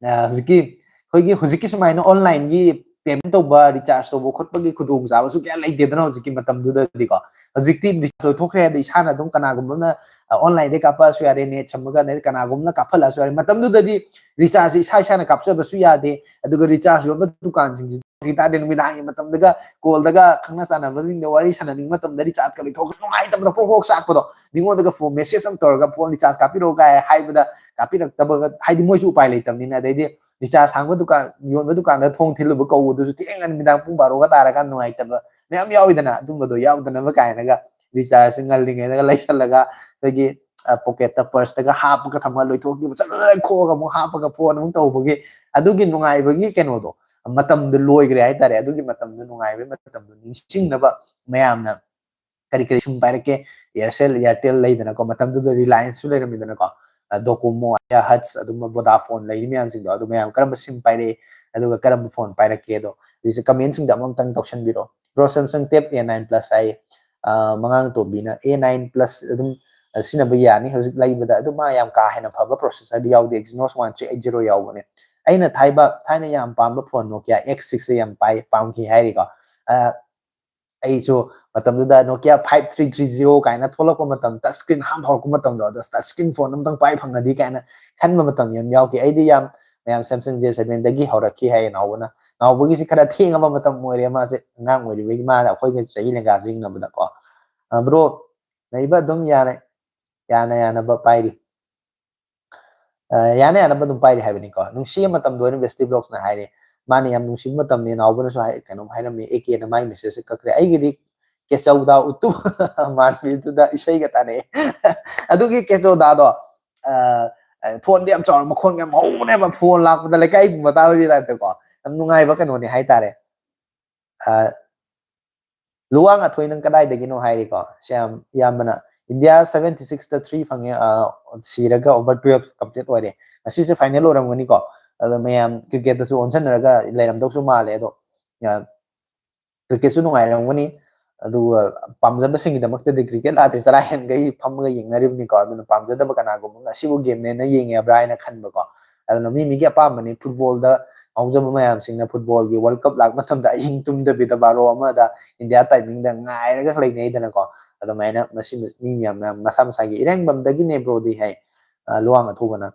ꯑ, ꯍꯧꯖꯤꯛꯀꯤ, ꯑꯩꯈꯣꯏꯒꯤ ꯍꯧꯖꯤꯛꯀꯤ ꯁꯨꯃꯥꯏꯅ ꯑꯣꯟꯂꯥꯏꯟꯒꯤ ꯄꯦꯃꯦꯟ ꯇꯧꯕ, ꯔꯤꯆꯥꯔꯖ ꯇꯧꯕ ꯈꯣꯠꯄꯒꯤ ꯈꯨꯗꯣꯡꯆꯥꯕꯁꯨ ꯀꯌꯥ ꯂꯩꯇꯦꯗꯅ ꯍꯧꯖꯤꯛꯀꯤ ꯃꯇꯝꯗꯨꯗꯗꯤꯀꯣ꯫ ꯍꯧꯖꯤꯛꯇꯤ ꯔꯤꯆꯥꯔꯖ ꯂꯣꯏꯊꯣꯛꯈ꯭ꯔꯦ, ꯑꯗ ꯏꯁꯥꯅ ꯑꯗꯨꯝ ꯀꯅꯥꯒꯨꯝꯕ ꯑꯃꯅ, ꯑ, ꯑꯣꯟꯂꯥꯏꯟꯗꯒꯤ ꯀꯥꯞꯄꯛꯑꯁꯨ ꯌꯥꯔꯦ, ꯅꯦꯠ ꯁꯝꯃꯒ, ꯅꯠꯇ꯭ꯔꯒ ꯀꯅꯥꯒꯨꯝꯕꯅ ꯀꯥꯞꯍꯜꯂꯛꯑꯁꯨ ꯌꯥꯔꯦ꯫ ꯃꯇꯝꯗꯨꯗꯗꯤ ꯔꯤꯆꯥꯔꯖꯁꯦ ꯏꯁꯥ ꯏꯁꯥꯅ ꯀꯥꯞꯆꯕꯁꯨ ꯌꯥꯗꯦ, ꯑꯗꯨꯒ ꯔꯤꯆꯥꯔꯖ ꯌꯣꯟꯕ ꯗꯨꯀꯥꯟꯁꯤꯡꯁꯤ ꯇꯥꯔꯗꯤ ꯅꯨꯃꯤꯗꯥꯡꯒꯤ ꯃꯇꯝꯗꯒ ꯀꯣꯜꯗꯒ ꯈꯪꯅ ꯆꯥꯟꯅꯕꯁꯤꯡꯗ ꯋꯥꯔꯤ ꯁꯥꯟꯅꯅꯤꯡꯕ ꯃꯇꯝꯗ ꯔꯤꯆꯥꯔꯖꯀ ꯂꯣꯏꯊꯣꯛꯈ꯭ꯔꯦ, ꯅꯨꯡꯉꯥꯏꯇꯕꯗꯣ ꯄ꯭ꯔꯣꯛ ꯄ꯭ꯔꯣꯛ ꯆꯥꯛꯄꯗꯣ, ꯃꯤꯉꯣꯟꯗꯒ ꯐꯣꯟ ꯃꯦꯁꯦꯖ ꯑꯃ ꯇꯧꯔꯒ "ꯐꯣꯟ ꯔꯤꯆꯥꯔꯖ ꯀꯥꯞꯄꯤꯔꯛꯑꯣ" ꯀꯥꯏ ꯍꯥꯏꯕꯗ ꯀꯥꯞꯄꯤꯔꯛꯇꯕꯒ, ꯍꯥꯏꯗꯤ ꯃꯣꯏꯁꯨ ꯎꯄꯥꯏ ꯂꯩꯇꯕꯅꯤꯅ꯫ ꯑꯗꯩꯗꯤ ꯔꯤꯆꯥꯔꯖ ꯍꯥꯡꯕ ꯗꯨꯀꯥꯟ, ꯌꯣꯟꯕ ꯗꯨꯀꯥꯟꯗ ꯊꯣꯡ ꯊꯤꯜꯂꯨꯕ ꯀꯧꯕꯗꯨꯁꯨ ꯊꯦꯡꯉ ꯅꯨꯃꯤꯗꯥꯡ ꯄꯨꯡ ꯕꯥꯔꯣꯒ ꯇꯥꯔꯀꯥꯟꯗ ꯅꯨꯡꯉꯥꯏꯇꯕ ꯃꯌꯥꯝ ꯌꯥꯎꯋꯤꯗꯅ, ꯑꯗꯨꯝꯕꯗꯣ ꯌꯥꯎꯗꯅꯕ ꯀꯥꯏꯅꯒ ꯔꯤꯆꯥꯔꯖꯁꯦ ꯉꯜꯂꯤꯉꯩꯗꯒ ꯂꯩꯁꯜꯂꯒ ꯑꯩꯈꯣꯏꯒꯤ ꯄꯣꯀꯦꯠꯇ, ꯄꯔꯁꯇꯒ ꯍꯥꯞꯄꯒ ꯊꯝꯃꯒ ꯂꯣꯏꯊꯣꯛꯈꯤꯕ, ꯆꯠꯂꯒ ꯈꯣꯛꯑꯒ ꯑꯃꯨꯛ ꯍꯥꯞꯄꯒ ꯐꯣꯟ ꯑꯃꯨꯛ ꯇꯧꯕꯒꯤ ꯑꯗꯨꯒꯤ ꯅꯨꯡꯉꯥꯏꯕꯒꯤ ꯀꯩꯅꯣꯗꯣ, ꯃꯇꯝꯗꯣ ꯂꯣꯏꯈ꯭ꯔꯦ ꯍꯥꯏꯇꯥꯔꯦ꯫ ꯑꯗꯨꯒꯤ ꯃꯇꯝꯗꯣ, ꯅꯨꯡꯉꯥꯏꯕꯒꯤ ꯃꯇꯝꯗꯣ ꯅꯤꯡꯁꯤꯡꯅꯕ ꯃꯌꯥꯝꯅ ꯀꯔꯤ ꯀꯔꯤ ꯁꯨꯝ ꯄꯥꯏꯔꯛꯀꯦ? Aircell, Airtel ꯂꯩꯗꯅꯀꯣ, ꯃꯇꯝꯗꯨꯗ Relianceꯁꯨ ꯂꯩꯔꯝꯃꯤꯗꯅꯀꯣ, Docomo, Idea, Hutch, ꯑꯗꯨꯝꯕ Vodafone ꯂꯩꯔꯤ ꯃꯌꯥꯝꯁꯤꯡꯗꯣ, ꯑꯗꯨ ꯃꯌꯥꯝ ꯀꯔꯝꯕ ꯁꯤꯝ ꯄꯥꯏꯔꯛꯏ, ꯑꯗꯨꯒ ꯀꯔꯝꯕ ꯐꯣꯟ ꯄꯥꯏꯔꯛꯀꯦ ꯑꯗꯣ, ꯍꯧꯖꯤꯛꯁꯦ ꯀꯃꯦꯟꯁꯤꯡꯗ ꯑꯃꯨꯛꯇꯪ ꯇꯧꯁꯟꯕꯤꯔꯣ꯫ Bro, Samsung Tab A nine Plus ꯍꯥꯏ, ꯑ, ꯃꯉꯥꯡ ꯇꯣꯝꯕꯤꯅ A nine Plus ꯑꯗꯨꯝ, ꯑ, ꯁꯤꯖꯤꯟꯅꯕ ꯌꯥꯅꯤ ꯍꯧꯖꯤꯛ ꯂꯩꯕꯗ, ꯑꯗꯨ ꯃꯥ ꯌꯥꯝ ꯀꯥ ꯍꯦꯟꯅ ꯐꯕ processorꯗꯤ ꯌꯥꯎꯗꯦ, Exynos one three eight zero ꯌꯥꯎꯕꯅꯦ꯫ ꯑꯩꯅ ꯊꯥꯏꯕ, ꯊꯥꯏꯅ ꯌꯥꯝ ꯄꯥꯝꯕ ꯐꯣꯟ Nokia X sixꯁꯦ ꯌꯥꯝ ꯄꯥꯏ, ꯄꯥꯝꯈꯤ ꯍꯥꯏꯔꯤꯀꯣ꯫ ꯑ, ꯑꯩꯁꯨ ꯃꯇꯝꯗꯨꯗ Nokia five three three zero ꯀꯥꯏꯅ ꯊꯣꯛꯂꯛꯄ ꯃꯇꯝ, touch screen ꯑꯍꯥꯟꯕ ꯍꯧꯔꯛꯄ ꯃꯇꯝꯗꯣ, ꯑꯗꯣ touch screen ꯐꯣꯟ ꯑꯝꯇꯪ ꯄꯥꯏ ꯐꯪꯉꯗꯤ ꯀꯥꯏꯅ ꯈꯟꯕ ꯃꯇꯝ ꯌꯥꯝ ꯌꯥꯎꯈꯤ꯫ ꯑꯩꯗꯤ ꯌꯥꯝ, ꯃꯌꯥꯝ Samsung J sevenꯗꯒꯤ ꯍꯧꯔꯛꯈꯤ ꯍꯥꯏꯌꯦ ꯅꯥꯎꯕꯅ꯫ ꯅꯥꯎꯕꯒꯤꯁꯤ ꯈꯔ ꯊꯦꯡꯉꯕ ꯃꯇꯝ ꯑꯣꯏꯔꯦ, ꯃꯥꯁꯦ ꯑꯉꯥꯡ ꯑꯣꯏꯔꯤꯕꯒꯤ, ꯃꯥꯅ ꯑꯩꯈꯣꯏꯒ ꯆꯍꯤ ꯂꯦꯡꯒꯥꯁꯦ ꯌꯦꯡꯅꯕꯗꯀꯣ꯫ ꯑ, bro, ꯂꯩꯕ ꯑꯗꯨꯝ ꯌꯥꯅ, ꯌꯥꯅ ꯌꯥꯅꯕ ꯄꯥꯏꯔꯤ꯫ ꯑ, ꯌꯥꯅ ꯌꯥꯅꯕ ꯑꯗꯨꯝ ꯄꯥꯏꯔꯤ ꯍꯥꯏꯕꯅꯤꯀꯣ꯫ ꯅꯨꯡꯁꯤꯕ ꯃꯇꯝꯗꯣ ꯑꯣꯏꯅ Bestie Vlogsꯅ ꯍꯥꯏꯔꯦ꯫ ꯃꯥꯅ ꯌꯥꯝ ꯅꯨꯡꯁꯤꯕ ꯃꯇꯝꯅꯤ, ꯅꯥꯎꯕꯅꯁꯨ ꯍꯥꯏ, ꯀꯩꯅꯣꯝ ꯍꯥꯏꯔꯝꯃꯤ, ꯑꯦ ꯀꯦꯅ ꯃꯥꯏ messageꯁꯦ ꯀꯛꯈ꯭ꯔꯦ꯫ ꯑꯩꯒꯤꯗꯤ ꯀꯦꯆꯧꯗꯥ ꯎꯇꯨꯞ ꯃꯥꯟꯕꯤꯗꯨꯗ ꯏꯁꯩꯒ ꯇꯥꯔꯛꯑꯦ꯫ ꯑꯗꯨꯒꯤ ꯀꯦꯆꯧꯗꯥꯗꯣ, ꯑ, ꯑ, ꯐꯣꯟꯗꯤ ꯌꯥꯝ ꯆꯥꯎꯔ, ꯃꯈꯣꯟꯒ ꯌꯥꯝ ꯍꯧꯕꯅꯦꯕ, ꯐꯣꯟ ꯂꯥꯛꯄꯗ ꯂꯩꯀꯥꯏ ꯄꯨꯝꯕ ꯇꯥꯕꯒꯤ typeꯇꯀꯣ꯫ ꯌꯥꯝ ꯅꯨꯡꯉꯥꯏꯕ ꯀꯩꯅꯣꯅꯤ ꯍꯥꯏꯇꯥꯔꯦ꯫ ꯑ, ꯂꯨꯋꯥꯡ ꯑꯊꯣꯏ, ꯅꯪ ꯀꯗꯥꯏꯗꯒꯤꯅꯣ ꯍꯥꯏꯔꯤꯀꯣ꯫ ꯁꯤ ꯌꯥꯝ ꯏꯌꯥꯝꯕꯅ India seventy sixꯇ three ꯐꯪꯉꯦ, ꯑ, ꯁꯤꯔꯒ over twelve complete ꯑꯣꯏꯔꯦ꯫ ꯉꯁꯤꯁꯦ final ꯑꯣꯏꯔꯝꯒꯅꯤꯀꯣ꯫ ꯑꯗꯣ ꯃꯌꯥꯝ cricketꯇꯁꯨ ꯑꯣꯟꯁꯤꯟꯅꯔꯒ ꯂꯩꯔꯝꯗꯧꯁꯨ ꯃꯥꯜꯂꯦ꯫ ꯑꯗꯣ, ꯑ, cricketꯁꯨ ꯅꯨꯡꯉꯥꯏꯔꯝꯒꯅꯤ꯫ ꯑꯗꯨꯒ ꯄꯥꯝꯖꯕꯁꯤꯡꯒꯤꯗꯃꯛꯇꯗꯤ cricket ꯂꯥꯛꯇꯦ, ꯆꯔꯥ ꯍꯦꯟꯒꯩ ꯐꯝꯃꯒ ꯌꯦꯡꯅꯔꯤꯕꯅꯤꯀꯣ꯫ ꯑꯗꯨꯅ ꯄꯥꯝꯖꯗꯕ ꯀꯅꯥꯒꯨꯝꯕ ꯑꯃꯅ "ꯑꯁꯤꯕꯨ gameꯅꯦꯅ ꯌꯦꯡꯉꯦ ꯍꯥꯏꯕ꯭ꯔꯥ?" ꯍꯥꯏꯅ ꯈꯟꯕꯀꯣ꯫ ꯑꯗꯨꯅ ꯃꯤ ꯃꯤꯒꯤ ꯑꯄꯥꯝꯕꯅꯤ꯫ Footballꯗ ꯉꯥꯎꯖꯕ ꯃꯌꯥꯝꯁꯤꯡꯅ footballꯒꯤ World Cup ꯂꯥꯛꯄ ꯃꯇꯝꯗ ꯑꯍꯤꯡ ꯇꯨꯝꯗꯕꯤꯗ ꯕꯥꯔꯣ ꯑꯃꯗ India timingꯗ ꯉꯥꯏꯔꯒ ꯂꯩꯅꯩꯗꯅꯀꯣ꯫ ꯑꯗꯨꯃꯥꯏꯅ ꯃꯁꯤ ꯃꯤ ꯃꯌꯥꯝꯅ ꯃꯁꯥ ꯃꯁꯥꯒꯤ ꯏꯔꯦꯡꯕꯝꯗꯒꯤꯅꯦ broꯗꯤ ꯍꯥꯏ, ꯑ, ꯂꯨꯋꯥꯡ ꯑꯊꯨꯕꯅ꯫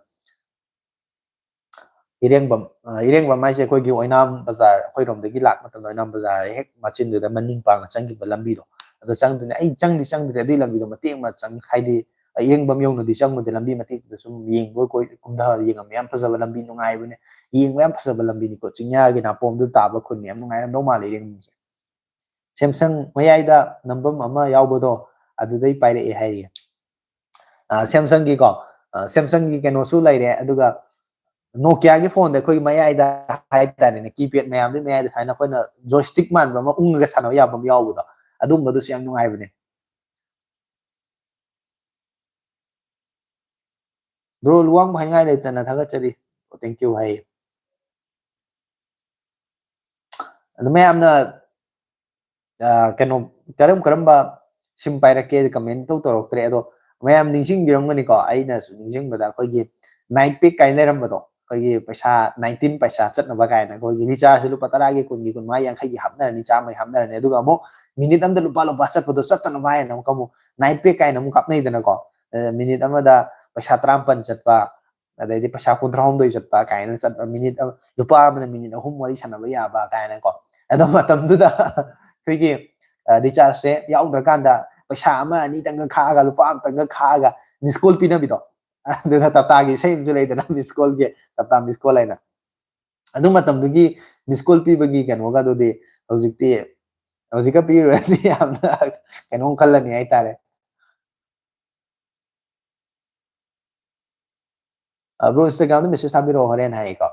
ꯏꯔꯦꯡꯕꯝ, ꯑ, ꯏꯔꯦꯡꯕꯝ ꯍꯥꯏꯁꯦ ꯑꯩꯈꯣꯏꯒꯤ ꯑꯣꯏꯅꯥꯝ ꯕꯖꯥꯔ, ꯑꯩꯈꯣꯏꯔꯣꯝꯗꯒꯤ ꯂꯥꯛꯄ ꯃꯇꯝꯗ ꯑꯣꯏꯅꯥꯝ ꯕꯖꯥꯔ ꯍꯦꯛ ꯃꯆꯤꯟꯗꯨꯗ ꯃꯅꯤꯡ ꯄꯥꯡꯅ ꯆꯪꯈꯤꯕ ꯂꯝꯕꯤꯗꯣ, ꯑꯗꯣ ꯆꯪꯗꯣꯏꯅꯦ꯫ ꯑꯩ ꯆꯪꯗꯤ ꯆꯪꯗ꯭ꯔꯤ ꯑꯗꯨꯒꯤ ꯂꯝꯕꯤꯗꯣ, ꯃꯇꯦꯛ ꯑꯃ ꯆꯪ, ꯍꯥꯏꯗꯤ ꯏꯔꯦꯡꯕꯝ ꯌꯧꯅꯗꯤ ꯆꯪꯉꯨꯗꯦ, ꯂꯝꯕꯤ ꯃꯇꯦꯛꯇꯨꯗ ꯁꯨꯝ ꯌꯦꯡꯕ ꯀꯣꯏ ꯀꯨꯝꯊ ꯌꯦꯡꯉꯝꯃꯦ꯫ ꯌꯥꯝ ꯐꯖꯕ ꯂꯝꯕꯤ, ꯅꯨꯡꯉꯥꯏꯕꯅꯦ, ꯌꯦꯡꯕ ꯌꯥꯝ ꯐꯖꯕ ꯂꯝꯕꯤꯅꯤꯀꯣ꯫ ꯆꯤꯡꯌꯥꯒꯤ ꯅꯥꯄꯣꯝꯗꯨ ꯇꯥꯕ ꯈꯨꯟꯅꯤ, ꯌꯥꯝ ꯅꯨꯡꯉꯥꯏꯔꯝꯗꯧ ꯃꯥꯜꯂꯦ ꯏꯔꯦꯡꯕꯝꯁꯦ꯫ ꯁꯦꯝꯁꯪ ꯃꯌꯥꯏꯗ ꯅꯝꯐꯝ ꯑꯃ ꯌꯥꯎꯕꯗꯣ, ꯑꯗꯨꯗꯩ ꯄꯥꯏꯔꯛꯑꯦ ꯍꯥꯏꯔꯤꯌꯦ꯫ ꯁꯦꯝꯁꯪꯒꯤꯀꯣ, ꯁꯦꯝꯁꯪꯒꯤ ꯀꯩꯅꯣꯁꯨ ꯂꯩꯔꯦ, ꯑꯗꯨꯒ ꯅꯣꯀꯤꯌꯥꯒꯤ ꯐꯣꯟꯗ ꯑꯩꯈꯣꯏꯒꯤ ꯃꯌꯥꯏꯗ ꯍꯥꯏꯇꯥꯔꯦꯅꯦ, ꯀꯤꯄꯦꯗ ꯃꯌꯥꯝꯗꯨꯒꯤ ꯃꯌꯥꯏꯗ ꯁꯨꯃꯥꯏꯅ ꯑꯩꯈꯣꯏꯅ ꯖꯣꯏꯁꯇꯤꯛ ꯃꯥꯟꯕ ꯑꯃ ꯎꯪꯉꯒ ꯁꯥꯟꯅꯕ ꯌꯥꯕ ꯑꯃ ꯌꯥꯎꯕꯗꯣ, ꯑꯗꯨꯝꯕꯗꯨꯁꯨ ꯌꯥꯝ ꯅꯨꯡꯉꯥꯏꯕꯅꯦ꯫ ꯕ꯭ꯔꯣ, ꯂꯨꯋꯥꯡꯕ ꯍꯥꯏꯅꯤꯡꯉꯥꯏ ꯂꯩꯇꯅ ꯊꯥꯒꯠꯆꯔꯤ꯫ ꯊꯦꯡꯀ꯭ꯌꯨ ꯍꯥꯏꯌꯦ꯫ ꯑꯗꯨ ꯃꯌꯥꯝꯅ ꯀꯩꯅꯣ, ꯀꯔꯝ ꯀꯔꯝꯕ ꯁꯤꯝ ꯄꯥꯏꯔꯛꯀꯦ ꯀꯃꯦꯟ ꯇꯧ ꯇꯧꯔꯛꯇ꯭ꯔꯦ꯫ ꯑꯗꯣ ꯃꯌꯥꯝ ꯅꯤꯡꯁꯤꯡꯕꯤꯔꯝꯒꯅꯤꯀꯣ, ꯑꯩꯅꯁꯨ ꯅꯤꯡꯁꯤꯡꯕꯗ ꯑꯩꯈꯣꯏꯒꯤ ꯅꯥꯏꯠ ꯄꯦꯛ ꯀꯥꯏꯅ ꯂꯩꯔꯝꯕꯗꯣ, ꯑꯩꯈꯣꯏꯒꯤ ꯄꯩꯁꯥ ꯅꯥꯏꯟꯇꯤꯟ ꯄꯩꯁꯥ ꯆꯠꯅꯕ ꯀꯥꯏꯅ, ꯑꯩꯈꯣꯏꯒꯤ ꯔꯤꯆꯥꯔꯖꯁꯦ ꯂꯨꯄꯥ ꯇꯔꯥꯒꯤ, ꯀꯨꯟꯒꯤ, ꯀꯨꯟꯃꯉꯥ, ꯌꯥꯡꯈꯩꯒꯤ ꯍꯥꯞꯅꯔꯅꯤ, ꯆꯥꯝꯃꯒꯤ ꯍꯥꯞꯅꯔꯅꯤ, ꯑꯗꯨꯒ ꯑꯃꯨꯛ ꯃꯤꯅꯤꯠ ꯑꯃꯗ ꯂꯨꯄꯥ ꯂꯨꯄꯥ ꯆꯠꯄꯗꯣ ꯆꯠꯇꯅꯕ ꯍꯥꯏꯅ ꯑꯃꯨꯛ ꯑꯃꯨꯛ ꯅꯥꯏꯠ ꯄꯦꯛ ꯀꯥꯏꯅ ꯑꯃꯨꯛ ꯀꯥꯞꯅꯩꯗꯅꯀꯣ꯫ ꯃꯤꯅꯤꯠ ꯑꯃꯗ ꯄꯩꯁꯥ ꯇꯔꯥꯃꯥꯄꯟ ꯆꯠꯄ, ꯑꯗꯩꯗꯤ ꯄꯩꯁꯥ ꯀꯨꯟꯊ꯭ꯔꯥꯍꯨꯝꯗꯣꯏ ꯆꯠꯄ ꯀꯥꯏꯅ ꯆꯠꯄ, ꯃꯤꯅꯤꯠ ꯂꯨꯄꯥ ꯑꯃꯅ ꯃꯤꯅꯤꯠ ꯑꯍꯨꯝ ꯋꯥꯔꯤ ꯁꯥꯟꯅꯕ ꯌꯥꯕ ꯀꯥꯏꯅꯀꯣ꯫ ꯑꯗꯣ ꯃꯇꯝꯗꯨꯗ ꯑꯩꯈꯣꯏꯒꯤ ꯔꯤꯆꯥꯔꯖꯁꯦ ꯌꯥꯎꯗ꯭ꯔꯀꯥꯟꯗ ꯄꯩꯁꯥ ꯑꯃ ꯑꯅꯤꯇꯪꯒ ꯈꯥꯛꯑꯒ, ꯂꯨꯄꯥ ꯑꯃꯇꯪꯒ ꯈꯥꯛꯑꯒ ꯃꯤꯁ ꯀꯣꯜ ꯄꯤꯅꯕꯤꯗꯣ꯫ ꯑꯗꯨꯅ ꯇꯥꯇꯥꯒꯤ ꯏꯁꯩ ꯑꯃꯁꯨ ꯂꯩꯗꯅ, ꯃꯤꯁ ꯀꯣꯜꯒꯤ, ꯇꯥꯇꯥ ꯃꯤꯁ ꯀꯣꯜ ꯍꯥꯏꯅ꯫ ꯑꯗꯨ ꯃꯇꯝꯗꯨꯒꯤ ꯃꯤꯁ ꯀꯣꯜ ꯄꯤꯕꯒꯤ ꯀꯩꯅꯣꯒ ꯑꯗꯨꯗꯤ ꯍꯧꯖꯤꯛꯇꯤ, ꯍꯧꯖꯤꯛꯀ ꯄꯤꯔꯨꯔꯗꯤ ꯌꯥꯝꯅ ꯀꯩꯅꯣꯝ ꯈꯜꯂꯅꯤ ꯍꯥꯏꯇꯥꯔꯦ꯫ ꯕ꯭ꯔꯣ, ꯏꯟꯁꯇꯥꯒ꯭ꯔꯥꯝꯗ ꯃꯦꯁꯦꯖ ꯊꯥꯕꯤꯔꯛꯑꯣ ꯍꯣꯔꯦꯟ ꯍꯥꯏꯌꯦꯀꯣ꯫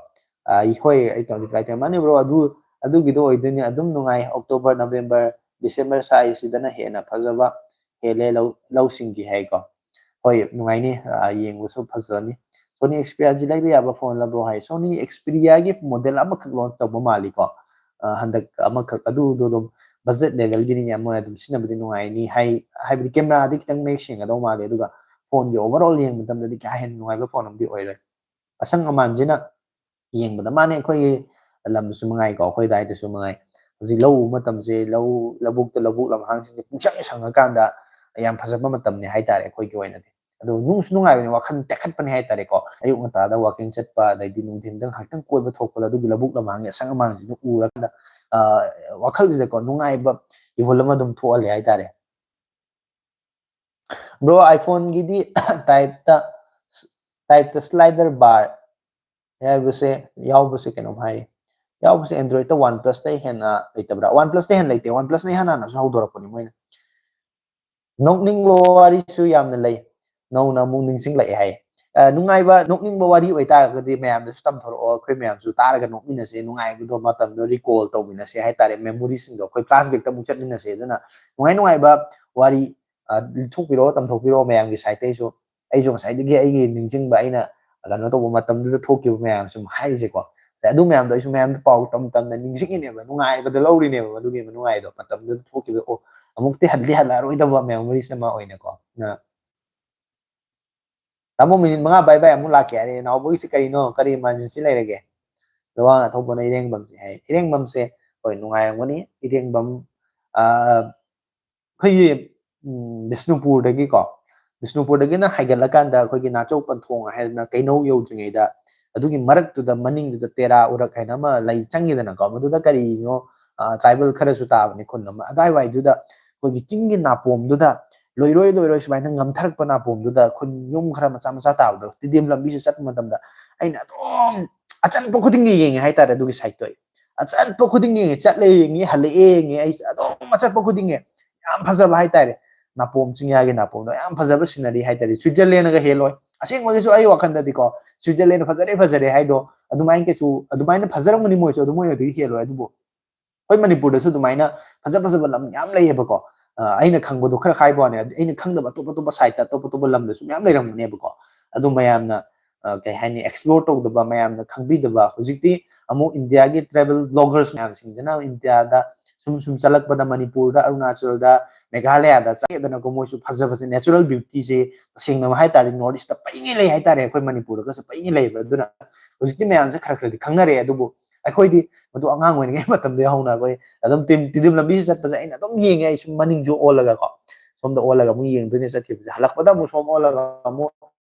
ꯑ, ꯍꯣꯏ, ꯑꯩ ꯀꯩꯅꯣ ꯔꯤꯄ꯭ꯂꯥꯏ ꯇꯧꯔꯦ꯫ ꯃꯥꯅꯦ ꯕ꯭ꯔꯣ, ꯑꯗꯨ, ꯑꯗꯨꯒꯤꯗꯣ ꯑꯣꯏꯗꯣꯏꯅꯦ꯫ ꯑꯗꯨꯝ ꯅꯨꯡꯉꯥꯏ꯫ ꯑꯣꯛꯇꯣꯕꯔ, ꯅꯕꯦꯝꯕꯔ, ꯗꯤꯁꯦꯝꯕꯔ ꯁ꯭ꯋꯥꯏꯁꯤꯗꯅ ꯍꯦꯟꯅ ꯐꯖꯕ ꯍꯦꯜꯂꯦ ꯂꯧ, ꯂꯧꯁꯤꯡꯒꯤ ꯍꯥꯏꯀꯣ꯫ ꯍꯣꯏ, ꯅꯨꯡꯉꯥꯏꯅꯤ꯫ ꯑ, ꯌꯦꯡꯕꯁꯨ ꯐꯖꯅꯤ꯫ ꯁꯣꯅꯤ ꯑꯦꯛꯁꯄꯤꯔꯤꯌꯥꯁꯤ ꯂꯩꯕ ꯌꯥꯕ ꯐꯣꯟ ꯂꯕ꯭ꯔꯣ ꯍꯥꯏ꯫ ꯁꯣꯅꯤ ꯑꯦꯛꯁꯄꯤꯔꯤꯌꯥꯒꯤ ꯃꯣꯗꯦꯜ ꯑꯃꯈꯛ ꯂꯣꯟꯆ ꯇꯧꯕ ꯃꯥꯜꯂꯤꯀꯣ꯫ ꯑ, ꯍꯟꯗꯛ ꯑꯃꯈꯛ, ꯑꯗꯨꯗꯣ ꯑꯗꯨꯝ ꯕꯖꯦꯠ ꯂꯦꯚꯦꯜꯒꯤꯅꯤꯅꯦ, ꯃꯣꯏ ꯑꯗꯨꯝ ꯁꯤꯖꯤꯟꯅꯕꯗꯤ ꯅꯨꯡꯉꯥꯏꯅꯤ ꯍꯥꯏ, ꯍꯥꯏꯕꯗꯤ ꯀꯦꯃꯦꯔꯥꯗꯤ ꯈꯤꯇꯪ ꯃꯌꯦꯛ ꯁꯦꯡꯒꯗꯧ ꯃꯥꯜꯂꯦ, ꯑꯗꯨꯒ ꯐꯣꯟꯒꯤ ꯑꯣꯚꯔꯑꯣꯜ ꯌꯦꯡꯕ ꯃꯇꯝꯗꯗꯤ ꯀꯥ ꯍꯦꯟꯅ ꯅꯨꯡꯉꯥꯏꯕ ꯐꯣꯟ ꯑꯃꯗꯤ ꯑꯣꯏꯔꯣꯏ꯫ ꯑꯁꯪ ꯑꯃꯥꯟꯁꯤꯅ ꯌꯦꯡꯕꯗ, ꯃꯥꯅꯦ, ꯑꯩꯈꯣꯏꯒꯤ ꯂꯝꯗꯁꯨ ꯃꯉꯥꯏꯀꯣ, ꯑꯩꯈꯣꯏ ꯑꯗꯥꯏꯗꯁꯨ ꯃꯉꯥꯏ, ꯍꯧꯖꯤꯛ ꯂꯧ ꯎꯕ ꯃꯇꯝꯁꯦ, ꯂꯧ, ꯂꯧꯕꯨꯛꯇ, ꯂꯧꯕꯨꯛ ꯂꯝꯍꯥꯡꯁꯤꯡꯁꯦ ꯄꯨꯡꯁꯪ ꯁꯪꯉꯀꯥꯟꯗ ꯌꯥꯝ ꯐꯖꯕ ꯃꯇꯝꯅꯤ ꯍꯥꯏꯇꯥꯔꯦ ꯑꯩꯈꯣꯏꯒꯤ ꯑꯣꯏꯅꯗꯤ꯫ ꯑꯗꯣ ꯅꯨꯡꯁꯨ ꯅꯨꯡꯉꯥꯏꯕꯅꯤ, ꯋꯥꯈꯜ ꯇꯦꯛꯈꯠꯄꯅꯤ ꯍꯥꯏꯇꯥꯔꯦꯀꯣ꯫ ꯑꯌꯨꯛ ꯉꯟꯇꯥꯗ ꯋꯥꯀꯤꯡ ꯆꯠꯄ, ꯑꯗꯩꯗꯤ ꯅꯨꯡꯊꯤꯟꯗ ꯉꯥꯏꯍꯥꯛꯇꯪ ꯀꯣꯏꯕ ꯊꯣꯛꯄꯗ ꯑꯗꯨꯒꯤ ꯂꯧꯕꯨꯛ ꯂꯝꯍꯥꯡꯒꯤ ꯑꯁꯪ ꯑꯃꯥꯟꯁꯤꯡꯗꯨ ꯎꯔꯀꯥꯟꯗ, ꯑ, ꯋꯥꯈꯜꯁꯤꯗꯀꯣ ꯅꯨꯡꯉꯥꯏꯕ ꯏꯍꯨꯜ ꯑꯃ ꯑꯗꯨꯝ ꯊꯣꯛꯍꯜꯂꯦ ꯍꯥꯏꯇꯥꯔꯦ꯫ ꯕ꯭ꯔꯣ, ꯑꯥꯏꯐꯣꯟꯒꯤꯗꯤ ꯇꯥꯏꯞꯇ, ꯇꯥꯏꯞꯇ ꯁ꯭ꯂꯥꯏꯗꯔ ꯕꯥꯔ ꯍꯥꯏꯕꯁꯦ ꯌꯥꯎꯕꯁꯦ ꯀꯩꯅꯣꯝ ꯍꯥꯏ꯫ ꯌꯥꯎꯕꯁꯦ Android ꯇ OnePlus ꯇꯩ ꯍꯦꯟꯅ ꯂꯩꯇꯕ꯭ꯔꯥ? OnePlus ꯇꯩ ꯍꯦꯟꯅ ꯂꯩꯇꯦ, OnePlus ꯅ ꯏꯍꯥꯟ ꯍꯥꯟꯅꯁꯨ ꯍꯧꯗꯣꯔꯛꯄꯅꯤ ꯃꯣꯏꯅ꯫ ꯅꯣꯛꯅꯤꯡꯕ ꯋꯥꯔꯤꯁꯨ ꯌꯥꯝꯅ ꯂꯩ, ꯅꯧꯅ ꯑꯃꯨꯛ ꯅꯤꯡꯁꯤꯡꯂꯛꯑꯦ ꯍꯥꯏ꯫ ꯑ, ꯅꯨꯡꯉꯥꯏꯕ ꯅꯣꯛꯅꯤꯡꯕ ꯋꯥꯔꯤ ꯑꯣꯏꯇꯥꯔꯒꯗꯤ ꯃꯌꯥꯝꯗꯁꯨ ꯇꯝꯊꯣꯔꯛꯑꯣ, ꯑꯩꯈꯣꯏ ꯃꯌꯥꯝꯁꯨ ꯇꯥꯔꯒ ꯅꯣꯛꯃꯤꯟꯅꯁꯦ, ꯅꯨꯡꯉꯥꯏꯕꯗꯣ ꯃꯇꯝꯗꯣ recall ꯇꯧꯃꯤꯟꯅꯁꯦ ꯍꯥꯏꯇꯥꯔꯦ, memory ꯁꯤꯡꯗꯣ ꯑꯩꯈꯣꯏ flashback ꯇ ꯑꯃꯨꯛ ꯆꯠꯃꯤꯟꯅꯁꯦ꯫ ꯑꯗꯨꯅ ꯅꯨꯡꯉꯥꯏ ꯅꯨꯡꯉꯥꯏꯕ ꯋꯥꯔꯤ, ꯑ, ꯂꯤꯊꯣꯛꯄꯤꯔꯛꯑꯣ, ꯇꯝꯊꯣꯛꯄꯤꯔꯛꯑꯣ ꯃꯌꯥꯝꯒꯤ side ꯇꯩꯁꯨ꯫ ꯑꯩꯁꯨ ꯉꯁꯥꯏꯗꯒꯤ ꯑꯩꯒꯤ ꯅꯤꯡꯁꯤꯡꯕ, ꯑꯩꯅ ꯀꯩꯅꯣ ꯇꯧꯕ ꯃꯇꯝꯗꯨꯗ ꯊꯣꯛꯈꯤꯕ ꯃꯌꯥꯝ ꯁꯨꯝ ꯍꯥꯏꯔꯤꯁꯦꯀꯣ꯫ ꯑꯗꯨ ꯃꯌꯥꯝꯗꯣ ꯑꯩꯁꯨ ꯃꯌꯥꯝꯗꯣ ꯄꯥꯎ ꯇꯝ ꯇꯝꯅ ꯅꯤꯡꯁꯤꯡꯉꯤꯅꯦꯕ, ꯅꯨꯡꯉꯥꯏꯕꯗ ꯂꯧꯔꯤꯅꯦꯕ ꯑꯗꯨꯒꯤ ꯅꯨꯡꯉꯥꯏꯗꯣ, ꯃꯇꯝꯗꯨꯗ ꯊꯣꯛꯈꯤꯕꯗꯣ꯫ ꯑꯣ, ꯑꯃꯨꯛꯇꯤ ꯍꯜꯂꯤ ꯍꯜꯂꯛꯑꯔꯣꯏꯗꯕ memories ꯑꯃ ꯑꯣꯏꯅꯀꯣ꯫ ꯑ, ꯇꯥꯃꯣ, minute ꯃꯉꯥ bye bye ꯑꯃꯨꯛ ꯂꯥꯛꯀꯦ ꯍꯥꯏꯔꯦ꯫ ꯅꯥꯎꯕꯒꯤꯁꯦ ꯀꯔꯤꯅꯣ? ꯀꯔꯤ emergency ꯂꯩꯔꯒꯦ? ꯂꯨꯋꯥꯡ ꯑꯊꯧꯕꯅ ꯏꯔꯦꯡꯕꯝꯁꯦ ꯍꯥꯏ꯫ ꯏꯔꯦꯡꯕꯝꯁꯦ ꯍꯣꯏ ꯅꯨꯡꯉꯥꯏꯔꯝꯒꯅꯤ꯫ ꯏꯔꯦꯡꯕꯝ, ꯑ, ꯑꯩꯈꯣꯏꯒꯤ, ꯎꯝ, ꯕꯤꯁꯅꯨꯄꯨꯔꯗꯒꯤꯀꯣ, ꯕꯤꯁꯅꯨꯄꯨꯔꯗꯒꯤꯅ ꯍꯥꯏꯒꯠꯂꯀꯥꯟꯗ ꯑꯩꯈꯣꯏꯒꯤ ꯅꯥꯆꯧ ꯄꯟꯊꯣꯡ ꯍꯥꯏꯗꯅ ꯀꯩꯅꯧ ꯌꯧꯗ꯭ꯔꯤꯉꯩꯗ, ꯑꯗꯨꯒꯤ ꯃꯔꯛꯇꯨꯗ ꯃꯅꯤꯡꯗꯨꯗ ꯇꯦꯔꯥ ꯎꯔꯛ ꯍꯥꯏꯅ ꯑꯃ ꯂꯩ, ꯆꯪꯉꯤꯗꯅꯀꯣ꯫ ꯃꯗꯨꯗ ꯀꯔꯤꯅꯣ, ꯑ, tribal ꯈꯔꯁꯨ ꯇꯥꯕꯅꯤ ꯈꯨꯟ ꯑꯃ꯫ ꯑꯗꯥꯏꯋꯥꯏꯗꯨꯗ ꯑꯩꯈꯣꯏꯒꯤ ꯆꯤꯡꯒꯤ ꯅꯥꯄꯣꯝꯗꯨꯗ ꯂꯣꯏꯔꯣꯏ ꯂꯣꯏꯔꯣꯏ ꯁꯨꯃꯥꯏꯅ ꯉꯝꯊꯔꯛꯄ ꯅꯥꯄꯣꯝꯗꯨꯗ ꯈꯨꯟ ꯌꯨꯝ ꯈꯔ ꯃꯆꯥ ꯃꯆꯥ ꯇꯥꯕꯗꯣ, ꯇꯤꯗꯤꯝ ꯂꯝꯕꯤꯁꯦ ꯆꯠꯄ ꯃꯇꯝꯗ ꯑꯩꯅ ꯑꯗꯨꯝ ꯑꯆꯠꯄ ꯈꯨꯗꯤꯡꯒꯤ ꯌꯦꯡꯉꯦ ꯍꯥꯏꯇꯥꯔꯦ꯫ ꯑꯗꯨꯒꯤ side ꯇꯣ ꯑꯩ ꯑꯆꯠꯄ ꯈꯨꯗꯤꯡꯒꯤ ꯌꯦꯡꯉꯦ, ꯆꯠꯂꯦ ꯌꯦꯡꯉꯤ, ꯍꯜꯂꯛꯑꯦ ꯌꯦꯡꯉꯤ, ꯑꯩꯁꯦ ꯑꯗꯨꯝ ꯑꯆꯠꯄ ꯈꯨꯗꯤꯡꯒꯤ ꯌꯥꯝ ꯐꯖꯕ ꯍꯥꯏꯇꯥꯔꯦ꯫ ꯅꯥꯄꯣꯝ, ꯆꯤꯡꯌꯥꯒꯤ ꯅꯥꯄꯣꯝꯗꯣ ꯌꯥꯝ ꯐꯖꯕ scenery ꯍꯥꯏꯇꯥꯔꯦ꯫ Switzerland ꯒ ꯍꯦꯜꯂꯣꯏ꯫ ꯑꯁꯦꯡꯕꯒꯤꯁꯨ ꯑꯩ ꯋꯥꯈꯜꯗꯗꯤꯀꯣ, Switzerland ꯐꯖꯔꯦ ꯐꯖꯔꯦ ꯍꯥꯏꯗꯣ ꯑꯗꯨꯃꯥꯏꯅ ꯀꯩꯁꯨ, ꯑꯗꯨꯃꯥꯏꯅ ꯐꯖꯔꯝꯒꯅꯤ ꯃꯣꯏꯁꯨ, ꯑꯗꯨ ꯃꯣꯏꯅꯗꯤ ꯍꯦꯜꯂꯣꯏ꯫ ꯑꯗꯨꯕꯨ ꯑꯩꯈꯣꯏ ꯃꯅꯤꯄꯨꯔꯗꯁꯨ ꯑꯗꯨꯃꯥꯏꯅ ꯐꯖ ꯐꯖꯕ ꯂꯝ ꯌꯥꯝ ꯂꯩꯌꯦꯕꯀꯣ꯫ ꯑ, ꯑꯩꯅ ꯈꯪꯕꯗꯣ ꯈꯔ ꯍꯥꯏꯕ ꯋꯥꯅꯦ, ꯑꯩꯅ ꯈꯪꯗꯕ ꯑꯇꯣꯞ ꯑꯇꯣꯞꯄ side ꯇ ꯑꯇꯣꯞ ꯑꯇꯣꯞꯄ ꯂꯝꯗꯁꯨ ꯃꯌꯥꯝ ꯂꯩꯔꯝꯒꯅꯦꯕꯀꯣ꯫ ꯑꯗꯨ ꯃꯌꯥꯝꯅ, ꯑ, ꯀꯩ ꯍꯥꯏꯅꯤ, explore ꯇꯧꯗꯕ, ꯃꯌꯥꯝꯅ ꯈꯪꯕꯤꯗꯕ, ꯍꯧꯖꯤꯛꯇꯤ ꯑꯃꯨꯛ ꯏꯟꯗꯤꯌꯥꯒꯤ travel bloggers ꯃꯌꯥꯝꯁꯤꯡꯁꯤꯅ ꯏꯟꯗꯤꯌꯥꯗ ꯁꯨꯝ ꯁꯨꯝ ꯆꯠꯂꯛꯄꯗ ꯃꯅꯤꯄꯨꯔꯗ, ꯑꯔꯨꯅꯥꯆꯜꯗ, ꯃꯦꯘꯥꯂꯌꯥꯗ ꯆꯠꯂꯦꯗꯅꯀꯣ, ꯃꯣꯏꯁꯨ ꯐꯖꯕꯁꯦ, natural beauty ꯁꯦ ꯇꯁꯦꯡꯅ ꯍꯥꯏꯇꯥꯔꯗꯤ North East ꯇ ꯄꯩꯉꯩ ꯂꯩ ꯍꯥꯏꯇꯥꯔꯦ, ꯑꯩꯈꯣꯏ ꯃꯅꯤꯄꯨꯔꯗꯒꯁꯨ ꯄꯩꯉꯩ ꯂꯩꯌꯦꯕ꯫ ꯑꯗꯨꯅ ꯍꯧꯖꯤꯛꯇꯤ ꯃꯌꯥꯝꯁꯦ ꯈꯔ ꯈꯔꯗꯤ ꯈꯪꯅꯔꯛꯑꯦ, ꯑꯗꯨꯕꯨ ꯑꯩꯈꯣꯏꯗꯤ ꯃꯗꯨ ꯑꯉꯥꯡ ꯑꯣꯏꯔꯤꯉꯩ ꯃꯇꯝꯗꯒꯤ ꯍꯧꯅ ꯑꯩꯈꯣꯏ ꯑꯗꯨꯝ ꯇꯤꯝ-, ꯇꯤꯗꯤꯝ ꯂꯝꯕꯤꯁꯤ ꯆꯠꯄꯁꯦ ꯑꯩꯅ ꯑꯗꯨꯝ ꯌꯦꯡꯉꯦ꯫ ꯑꯩ ꯁꯨꯝ ꯃꯅꯤꯡꯁꯨ ꯑꯣꯜꯂꯒꯀꯣ, ꯁꯣꯝꯗ ꯑꯣꯜꯂꯒ ꯑꯃꯨꯛ ꯌꯦꯡꯗꯣꯏꯅꯦ ꯆꯠꯈꯤꯕꯁꯦ꯫ ꯍꯜꯂꯛꯄꯗ ꯑꯃꯨꯛ ꯁꯣꯝ ꯑꯣꯜꯂꯒ ꯑꯃꯨꯛ,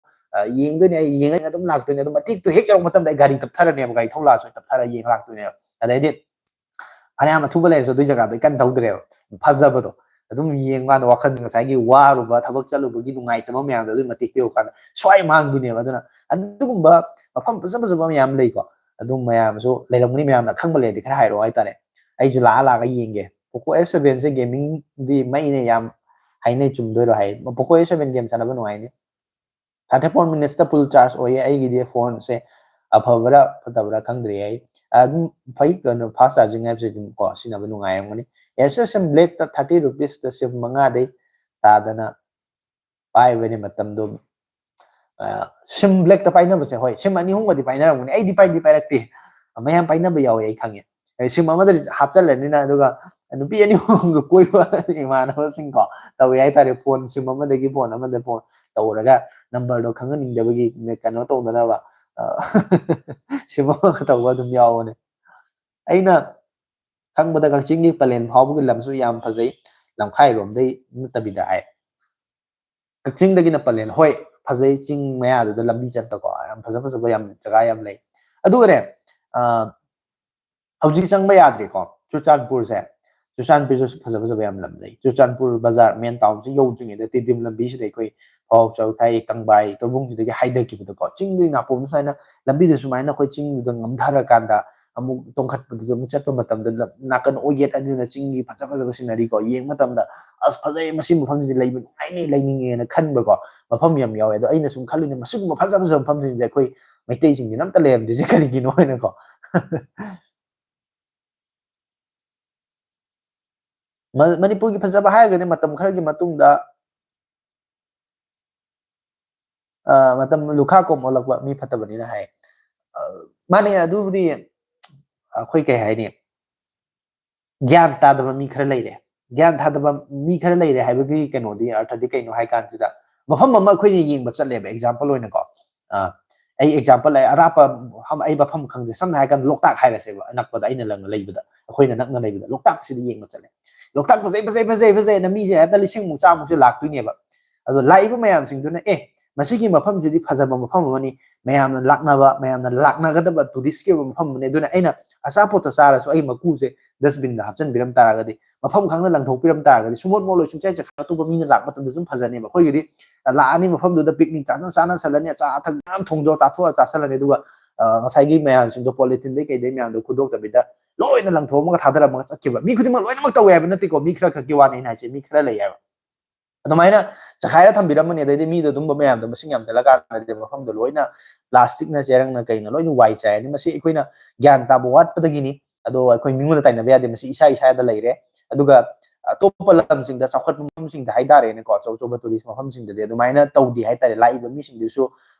ꯑ, ꯌꯦꯡꯗꯣꯏꯅꯦ꯫ ꯑꯩ ꯌꯦꯡꯉꯒ ꯑꯗꯨꯝ ꯂꯥꯛꯇꯣꯏꯅꯦ꯫ ꯑꯗꯨꯝ ꯃꯇꯦꯛꯇꯣ ꯍꯦꯛ ꯌꯧꯔꯛꯄ ꯃꯇꯝꯗ ꯑꯩ ꯒꯥꯔꯤ ꯇꯞꯊꯔꯅꯦꯕ, ꯒꯥꯔꯤ ꯊꯧ ꯂꯥꯛꯑꯁꯨ ꯑꯩ ꯇꯞꯊꯔ ꯌꯦꯡꯉ ꯂꯥꯛꯇꯣꯏꯅꯦꯕ꯫ ꯑꯗꯩꯗꯤ ꯐꯅꯌꯥꯝ ꯑꯊꯨꯕ ꯂꯩꯔꯁꯨ ꯑꯗꯨꯏ ꯖꯒꯥꯗꯣ ꯑꯩ ꯀꯟꯅ ꯊꯧꯗ꯭ꯔꯦꯕ꯫ ꯐꯖꯕꯗꯣ ꯑꯗꯨꯝ ꯌꯦꯡꯕ ꯀꯥꯟꯗ ꯋꯥꯈꯜ ꯉꯁꯥꯏꯒꯤ ꯋꯥꯔꯨꯕ, ꯊꯕꯛ ꯆꯠꯂꯨꯕꯒꯤ ꯅꯨꯡꯉꯥꯏꯇꯕ ꯃꯌꯥꯝꯗꯣ ꯑꯗꯨꯏ ꯃꯇꯦꯛꯇ ꯌꯧꯔꯀꯥꯟꯗ ꯁ꯭ꯋꯥꯏ ꯃꯥꯡꯗꯣꯏꯅꯦꯕ꯫ ꯑꯗꯨꯅ ꯑꯗꯨꯒꯨꯝꯕ ꯃꯐꯝ ꯐꯖ ꯐꯖꯕ ꯃꯌꯥꯝ ꯂꯩꯀꯣ꯫ ꯑꯗꯨꯝ ꯃꯌꯥꯝꯁꯨ ꯂꯩꯔꯝꯒꯅꯤ, ꯃꯌꯥꯝꯅ ꯑꯈꯪꯕ ꯂꯩꯔꯗꯤ ꯈꯔ ꯍꯥꯏꯔꯛꯑꯣ ꯍꯥꯏꯇꯥꯔꯦ꯫ ꯑꯩꯁꯨ ꯂꯥꯛꯑ ꯂꯥꯛꯑꯒ ꯌꯦꯡꯒꯦ꯫ Poco F seven ꯁꯦ gaming ꯗꯤ ꯃꯩꯅꯦ, ꯌꯥꯝ ꯍꯥꯏꯅꯩ, ꯆꯨꯝꯗꯣꯏꯔꯣ ꯍꯥꯏ꯫ Poco F seven game ꯁꯥꯟꯅꯕ ꯅꯨꯡꯉꯥꯏꯅꯤ꯫ Thirty four minutes ꯇ full charge ꯑꯣꯏꯌꯦ꯫ ꯑꯩꯒꯤꯗꯤ phone ꯁꯦ ꯑꯐꯕ꯭ꯔꯥ ꯐꯠꯇꯕ꯭ꯔꯥ ꯈꯪꯗ꯭ꯔꯤ꯫ ꯑꯩ ꯑꯗꯨꯝ ꯐꯩ, ꯀꯩꯅꯣ, fast charging ꯍꯥꯏꯕꯁꯦ ꯑꯗꯨꯝ ꯀꯣ ꯁꯤꯖꯤꯟꯅꯕ ꯅꯨꯡꯉꯥꯏꯔꯝꯒꯅꯤ꯫ Asus sim black ꯇ thirty rupees ꯇ sim ꯃꯉꯥꯗꯩ ꯇꯥꯗꯅ ꯄꯥꯏꯕꯅꯤ ꯃꯇꯝꯗꯣ꯫ ꯑ, sim black ꯇ ꯄꯥꯏꯅꯕꯁꯦ, ꯍꯣꯏ, sim ꯑꯅꯤ ꯑꯍꯨꯝꯒꯗꯤ ꯄꯥꯏꯅꯔꯝꯒꯅꯤ, ꯑꯩꯗꯤ ꯄꯥꯏꯗꯤ ꯄꯥꯏꯔꯛꯇꯦ꯫ ꯃꯌꯥꯝ ꯄꯥꯏꯅꯕ ꯌꯥꯎꯋꯦ, ꯑꯩ ꯈꯪꯉꯦ꯫ ꯑꯦ, sim ꯑꯃꯗꯗꯤ ꯍꯥꯞꯆꯜꯂꯅꯤꯅ, ꯑꯗꯨꯒ ꯅꯨꯄꯤ ꯑꯅꯤ ꯑꯍꯨꯝꯒ ꯀꯣꯏꯕ ꯏꯃꯥꯟꯅꯕꯁꯤꯡ ꯀꯣ ꯇꯧꯋꯦ ꯍꯥꯏꯇꯥꯔꯦ꯫ Phone sim ꯑꯃꯗꯒꯤ phone ꯑꯃꯗ phone ꯇꯧꯔꯒ number ꯗꯣ ꯈꯪꯍꯟꯅꯤꯡꯗꯕꯒꯤ ꯀꯩꯅꯣ ꯇꯧꯗꯅꯕ, ꯑ, sim ꯑꯃꯒ ꯇꯧꯕ ꯑꯗꯨꯝ ꯌꯥꯎꯕꯅꯦ꯫ ꯑꯩꯅ ꯈꯪꯕꯗ ꯀꯛꯆꯤꯡꯒꯤ ꯄꯂꯦꯟ ꯐꯥꯎꯕꯒꯤ ꯂꯝꯁꯨ ꯌꯥꯝ ꯐꯖꯩ, ꯂꯝꯈꯥꯏꯔꯣꯝꯗꯩ ꯅꯠꯇꯕꯤꯗ ꯍꯥꯏ꯫ ꯀꯛꯆꯤꯡꯗꯒꯤꯅ ꯄꯂꯦꯟ, ꯍꯣꯏ, ꯐꯖꯩ, ꯆꯤꯡ ꯃꯌꯥꯗꯨꯗ ꯂꯝꯕꯤ ꯆꯠꯄꯀꯣ, ꯌꯥꯝ ꯐꯖ ꯐꯖꯕ ꯌꯥꯝ ꯖꯒꯥ ꯌꯥꯝ ꯂꯩ꯫ ꯑꯗꯨꯒꯅꯦ, ꯑ, ꯍꯧꯖꯤꯛ ꯆꯪꯕ ꯌꯥꯗ꯭ꯔꯤꯀꯣ ꯆꯨꯔꯆꯥꯟꯄꯨꯔꯁꯦ꯫ ꯆꯨꯔꯆꯥꯟꯄꯨꯔꯁꯨ ꯐꯖ ꯐꯖꯕ ꯌꯥꯝ ꯂꯝ ꯂꯩ꯫ ꯆꯨꯔꯆꯥꯟꯄꯨꯔ ꯕꯖꯥꯔ, main town ꯁꯤ ꯌꯧꯗ꯭ꯔꯤꯉꯩꯗ ꯇꯤꯗꯤꯝ ꯂꯝꯕꯤꯁꯤꯗ ꯑꯩꯈꯣꯏ ꯐꯥꯎ ꯆꯧꯊꯥꯏ, ꯀꯪꯕꯥꯏ, ꯇꯧꯕꯨꯡꯁꯤꯗꯒꯤ ꯍꯥꯏꯊꯈꯤꯕꯗꯀꯣ, ꯆꯤꯡꯗꯨꯒꯤ ꯅꯥꯄꯣꯝꯗ ꯁꯨꯃꯥꯏꯅ ꯂꯝꯕꯤꯗ ꯁꯨꯃꯥꯏꯅ ꯑꯩꯈꯣꯏ ꯆꯤꯡꯗꯨꯗ ꯉꯝꯊꯔꯀꯥꯟꯗ ꯑꯃꯨꯛ ꯇꯣꯡꯈꯠꯄꯗꯨꯗ ꯑꯃꯨꯛ ꯆꯠꯄ ꯃꯇꯝꯗ ꯂꯝ-, ꯅꯥꯀꯟ ꯑꯣꯏꯌꯦꯠ ꯑꯅꯤꯅ ꯆꯤꯡꯒꯤ ꯐꯖ ꯐꯖꯕ scenery ꯀꯣ ꯌꯦꯡꯕ ꯃꯇꯝꯗ, "ꯑꯁ, ꯐꯖꯩ, ꯃꯁꯤ ꯃꯐꯝꯁꯤꯗꯤ ꯂꯩꯕ ꯅꯨꯡꯉꯥꯏꯅꯤ, ꯂꯩꯅꯤꯡꯉꯦꯅ" ꯈꯟꯕꯀꯣ ꯃꯐꯝ ꯌꯥꯝ ꯌꯥꯎꯋꯦ꯫ ꯑꯗꯣ ꯑꯩꯅ ꯁꯨꯝ ꯈꯜꯂꯤꯅꯦ, ꯃꯁꯤꯒꯨꯝꯕ ꯐꯖ ꯐꯖꯕ ꯃꯐꯝꯁꯤꯡꯁꯦ ꯑꯩꯈꯣꯏ ꯃꯩꯇꯩꯁꯤꯡꯁꯤꯅ ꯑꯝꯇ ꯂꯩꯔꯝꯗ꯭ꯔꯤꯁꯦ ꯀꯔꯤꯒꯤꯅꯣ ꯍꯥꯏꯅꯀꯣ꯫ ꯃ-, ꯃꯅꯤꯄꯨꯔꯒꯤ ꯐꯖꯕ ꯍꯥꯏꯔꯒꯗꯤ ꯃꯇꯝ ꯈꯔꯒꯤ ꯃꯇꯨꯡꯗ, ꯑ, ꯃꯇꯝ ꯂꯨꯈꯥ ꯀꯣꯝ ꯑꯣꯜꯂꯛꯄ, ꯃꯤ ꯐꯠꯇꯕꯅꯤꯅ ꯍꯥꯏ꯫ ꯑ, ꯃꯥꯅꯦ, ꯑꯗꯨꯕꯨꯗꯤ ꯑꯩꯈꯣꯏ ꯀꯩ ꯍꯥꯏꯅꯤ, ꯒ꯭ꯌꯥꯟ ꯇꯥꯗꯕ ꯃꯤ ꯈꯔ ꯂꯩꯔꯦ꯫ ꯒ꯭ꯌꯥꯟ ꯇꯥꯗꯕ ꯃꯤ ꯈꯔ ꯂꯩꯔꯦ ꯍꯥꯏꯕꯒꯤ ꯀꯩꯅꯣꯗꯤ, ꯑꯔꯊꯗꯤ ꯀꯩꯅꯣ ꯍꯥꯏ ꯀꯥꯟꯁꯤꯗ, ꯃꯐꯝ ꯑꯃ ꯑꯩꯈꯣꯏꯅ ꯌꯦꯡꯕ ꯆꯠꯂꯦꯕ, example ꯑꯣꯏꯅꯀꯣ꯫ ꯑ, ꯑꯩ example, ꯑꯩ ꯑꯔꯥꯞꯄ ꯃꯐꯝ, ꯑꯩ ꯃꯐꯝ ꯈꯪꯗꯦ, ꯁꯝꯅ ꯍꯥꯏꯔ ꯀꯥꯟꯗ ꯂꯣꯛꯇꯥꯛ ꯍꯥꯏꯔꯁꯦꯕ, ꯑꯅꯛꯄꯗ ꯑꯩꯅ ꯂꯪ-, ꯂꯩꯕꯗ, ꯑꯩꯈꯣꯏꯅ ꯅꯛꯅ ꯂꯩꯕꯗ ꯂꯣꯛꯇꯥꯛꯁꯤꯗ ꯌꯦꯡꯕ ꯆꯠꯂꯦ꯫ ꯂꯣꯛꯇꯥꯛ ꯐꯖꯩ, ꯐꯖꯩ, ꯐꯖꯩ, ꯐꯖꯩꯅ ꯃꯤꯁꯦ ꯍꯦꯛꯇ ꯂꯤꯁꯤꯡꯃꯨꯛ ꯆꯥꯃꯨꯛꯁꯦ ꯂꯥꯛꯇꯣꯏꯅꯦꯕ꯫ ꯑꯗꯣ ꯂꯥꯛꯏꯕ ꯃꯌꯥꯝꯁꯤꯡꯗꯨꯅ, "ꯑꯦ, ꯃꯁꯤꯒꯤ ꯃꯐꯝꯁꯤꯗꯤ ꯐꯖꯕ ꯃꯐꯝ ꯑꯃꯅꯤ, ꯃꯌꯥꯝꯅ ꯂꯥꯛꯅꯕ, ꯃꯌꯥꯝꯅ ꯂꯥꯛꯅꯒꯗꯕ tourist ꯀꯤ ꯑꯣꯏꯕ ꯃꯐꯝ ꯑꯃꯅꯤ, ꯑꯗꯨꯅ ꯑꯩꯅ ꯑꯆꯥꯄꯣꯠꯇꯣ ꯆꯥꯔꯁꯨ ꯑꯩ ꯃꯀꯨꯁꯦ dustbin ꯗ ꯍꯥꯞꯆꯤꯟꯕꯤꯔꯝ ꯇꯥꯔꯒꯗꯤ, ꯃꯐꯝ ꯈꯪꯅ ꯂꯪꯊꯣꯛꯄꯤꯔꯝ ꯇꯥꯔꯒꯗꯤ ꯁꯨꯡꯃꯣꯠ ꯃꯣꯠꯂꯣꯏ, ꯁꯨꯡꯆꯥꯏ ꯆꯥꯏꯈꯥꯏꯔꯣꯏ, ꯑꯇꯣꯞꯄ ꯃꯤꯅ ꯂꯥꯛꯄ ꯃꯇꯝꯗ ꯁꯨꯝ ꯐꯖꯅꯦꯕ꯫ ꯑꯩꯈꯣꯏꯒꯤꯗꯤ ꯂꯥꯛꯑꯅꯤ, ꯃꯐꯝꯗꯨꯗ picnic ꯆꯥꯅ ꯆꯥꯅꯁꯜꯂꯅꯤ, ꯑꯆꯥ ꯑꯊꯛ ꯃꯌꯥꯝ ꯊꯣꯡꯗꯣꯛꯑ ꯆꯥꯊꯣꯛꯑ ꯆꯥꯁꯜꯂꯅꯤ, ꯑꯗꯨꯒ ꯉꯁꯥꯏꯒꯤ ꯃꯌꯥꯝꯁꯤꯡꯗꯣ, ꯄꯣꯂꯤꯊꯤꯟꯗꯩ ꯀꯩꯗꯩ ꯃꯌꯥꯝꯗꯣ ꯈꯨꯗꯣꯛꯇꯕꯤꯗ ꯂꯣꯏꯅ ꯂꯪꯊꯣꯛꯑꯝꯃꯒ ꯊꯥꯗꯔꯝꯃꯒ ꯆꯠꯈꯤꯕ꯫ ꯃꯤ ꯈꯨꯗꯤꯡꯃꯛ ꯂꯣꯏꯅꯃꯛ ꯇꯧꯋꯦ ꯍꯥꯏꯕ ꯅꯠꯇꯦꯀꯣ, ꯃꯤ ꯈꯔ ꯈꯛꯀꯤ ꯋꯥꯅꯤ ꯑꯩꯅ ꯍꯥꯏꯁꯦ, ꯃꯤ ꯈꯔ ꯂꯩ ꯍꯥꯏꯕ꯫ ꯑꯗꯨꯃꯥꯏꯅ ꯆꯈꯥꯏꯔ ꯊꯝꯕꯤꯔꯝꯃꯅꯤ, ꯑꯗꯩꯗꯤ ꯃꯤꯗꯣ ꯑꯗꯨꯝꯕ ꯃꯌꯥꯝꯗꯣ ꯃꯁꯤꯡ ꯌꯥꯝꯁꯤꯜꯂꯀꯥꯟꯗꯗꯤ ꯃꯐꯝꯗꯣ ꯂꯣꯏꯅ ꯄ꯭ꯂꯥꯁꯇꯤꯛꯅ ꯆꯦꯔꯪꯅ ꯀꯩꯅ ꯂꯣꯏꯅ ꯋꯥꯏ ꯆꯥꯏꯔꯅꯤ꯫ ꯃꯁꯤ ꯑꯩꯈꯣꯏꯅ ꯒ꯭ꯌꯥꯟ ꯇꯥꯕ ꯋꯥꯠꯄꯗꯒꯤꯅꯤ꯫ ꯑꯗꯣ ꯑꯩꯈꯣꯏ ꯃꯤꯉꯣꯟꯗ ꯇꯥꯏꯅꯕ ꯌꯥꯗꯦ, ꯃꯁꯤ ꯏꯁꯥ ꯏꯁꯥꯗ ꯂꯩꯔꯦ꯫ ꯑꯗꯨꯒ ꯑꯇꯣꯞꯄ ꯂꯝꯁꯤꯡꯗ, ꯆꯥꯎꯈꯠꯄ ꯃꯐꯝꯁꯤꯡꯗ ꯍꯥꯏꯇꯥꯔꯦꯅꯦꯀꯣ, ꯑꯆꯧ ꯑꯆꯧꯕ ꯇꯨꯔꯤꯁ ꯃꯐꯝꯁꯤꯡꯗꯗꯤ ꯑꯗꯨꯃꯥꯏꯅ ꯇꯧꯗꯦ ꯍꯥꯏꯇꯥꯔꯦ꯫ ꯂꯥꯛꯏꯕ ꯃꯤꯁꯤꯡꯗꯨꯁꯨ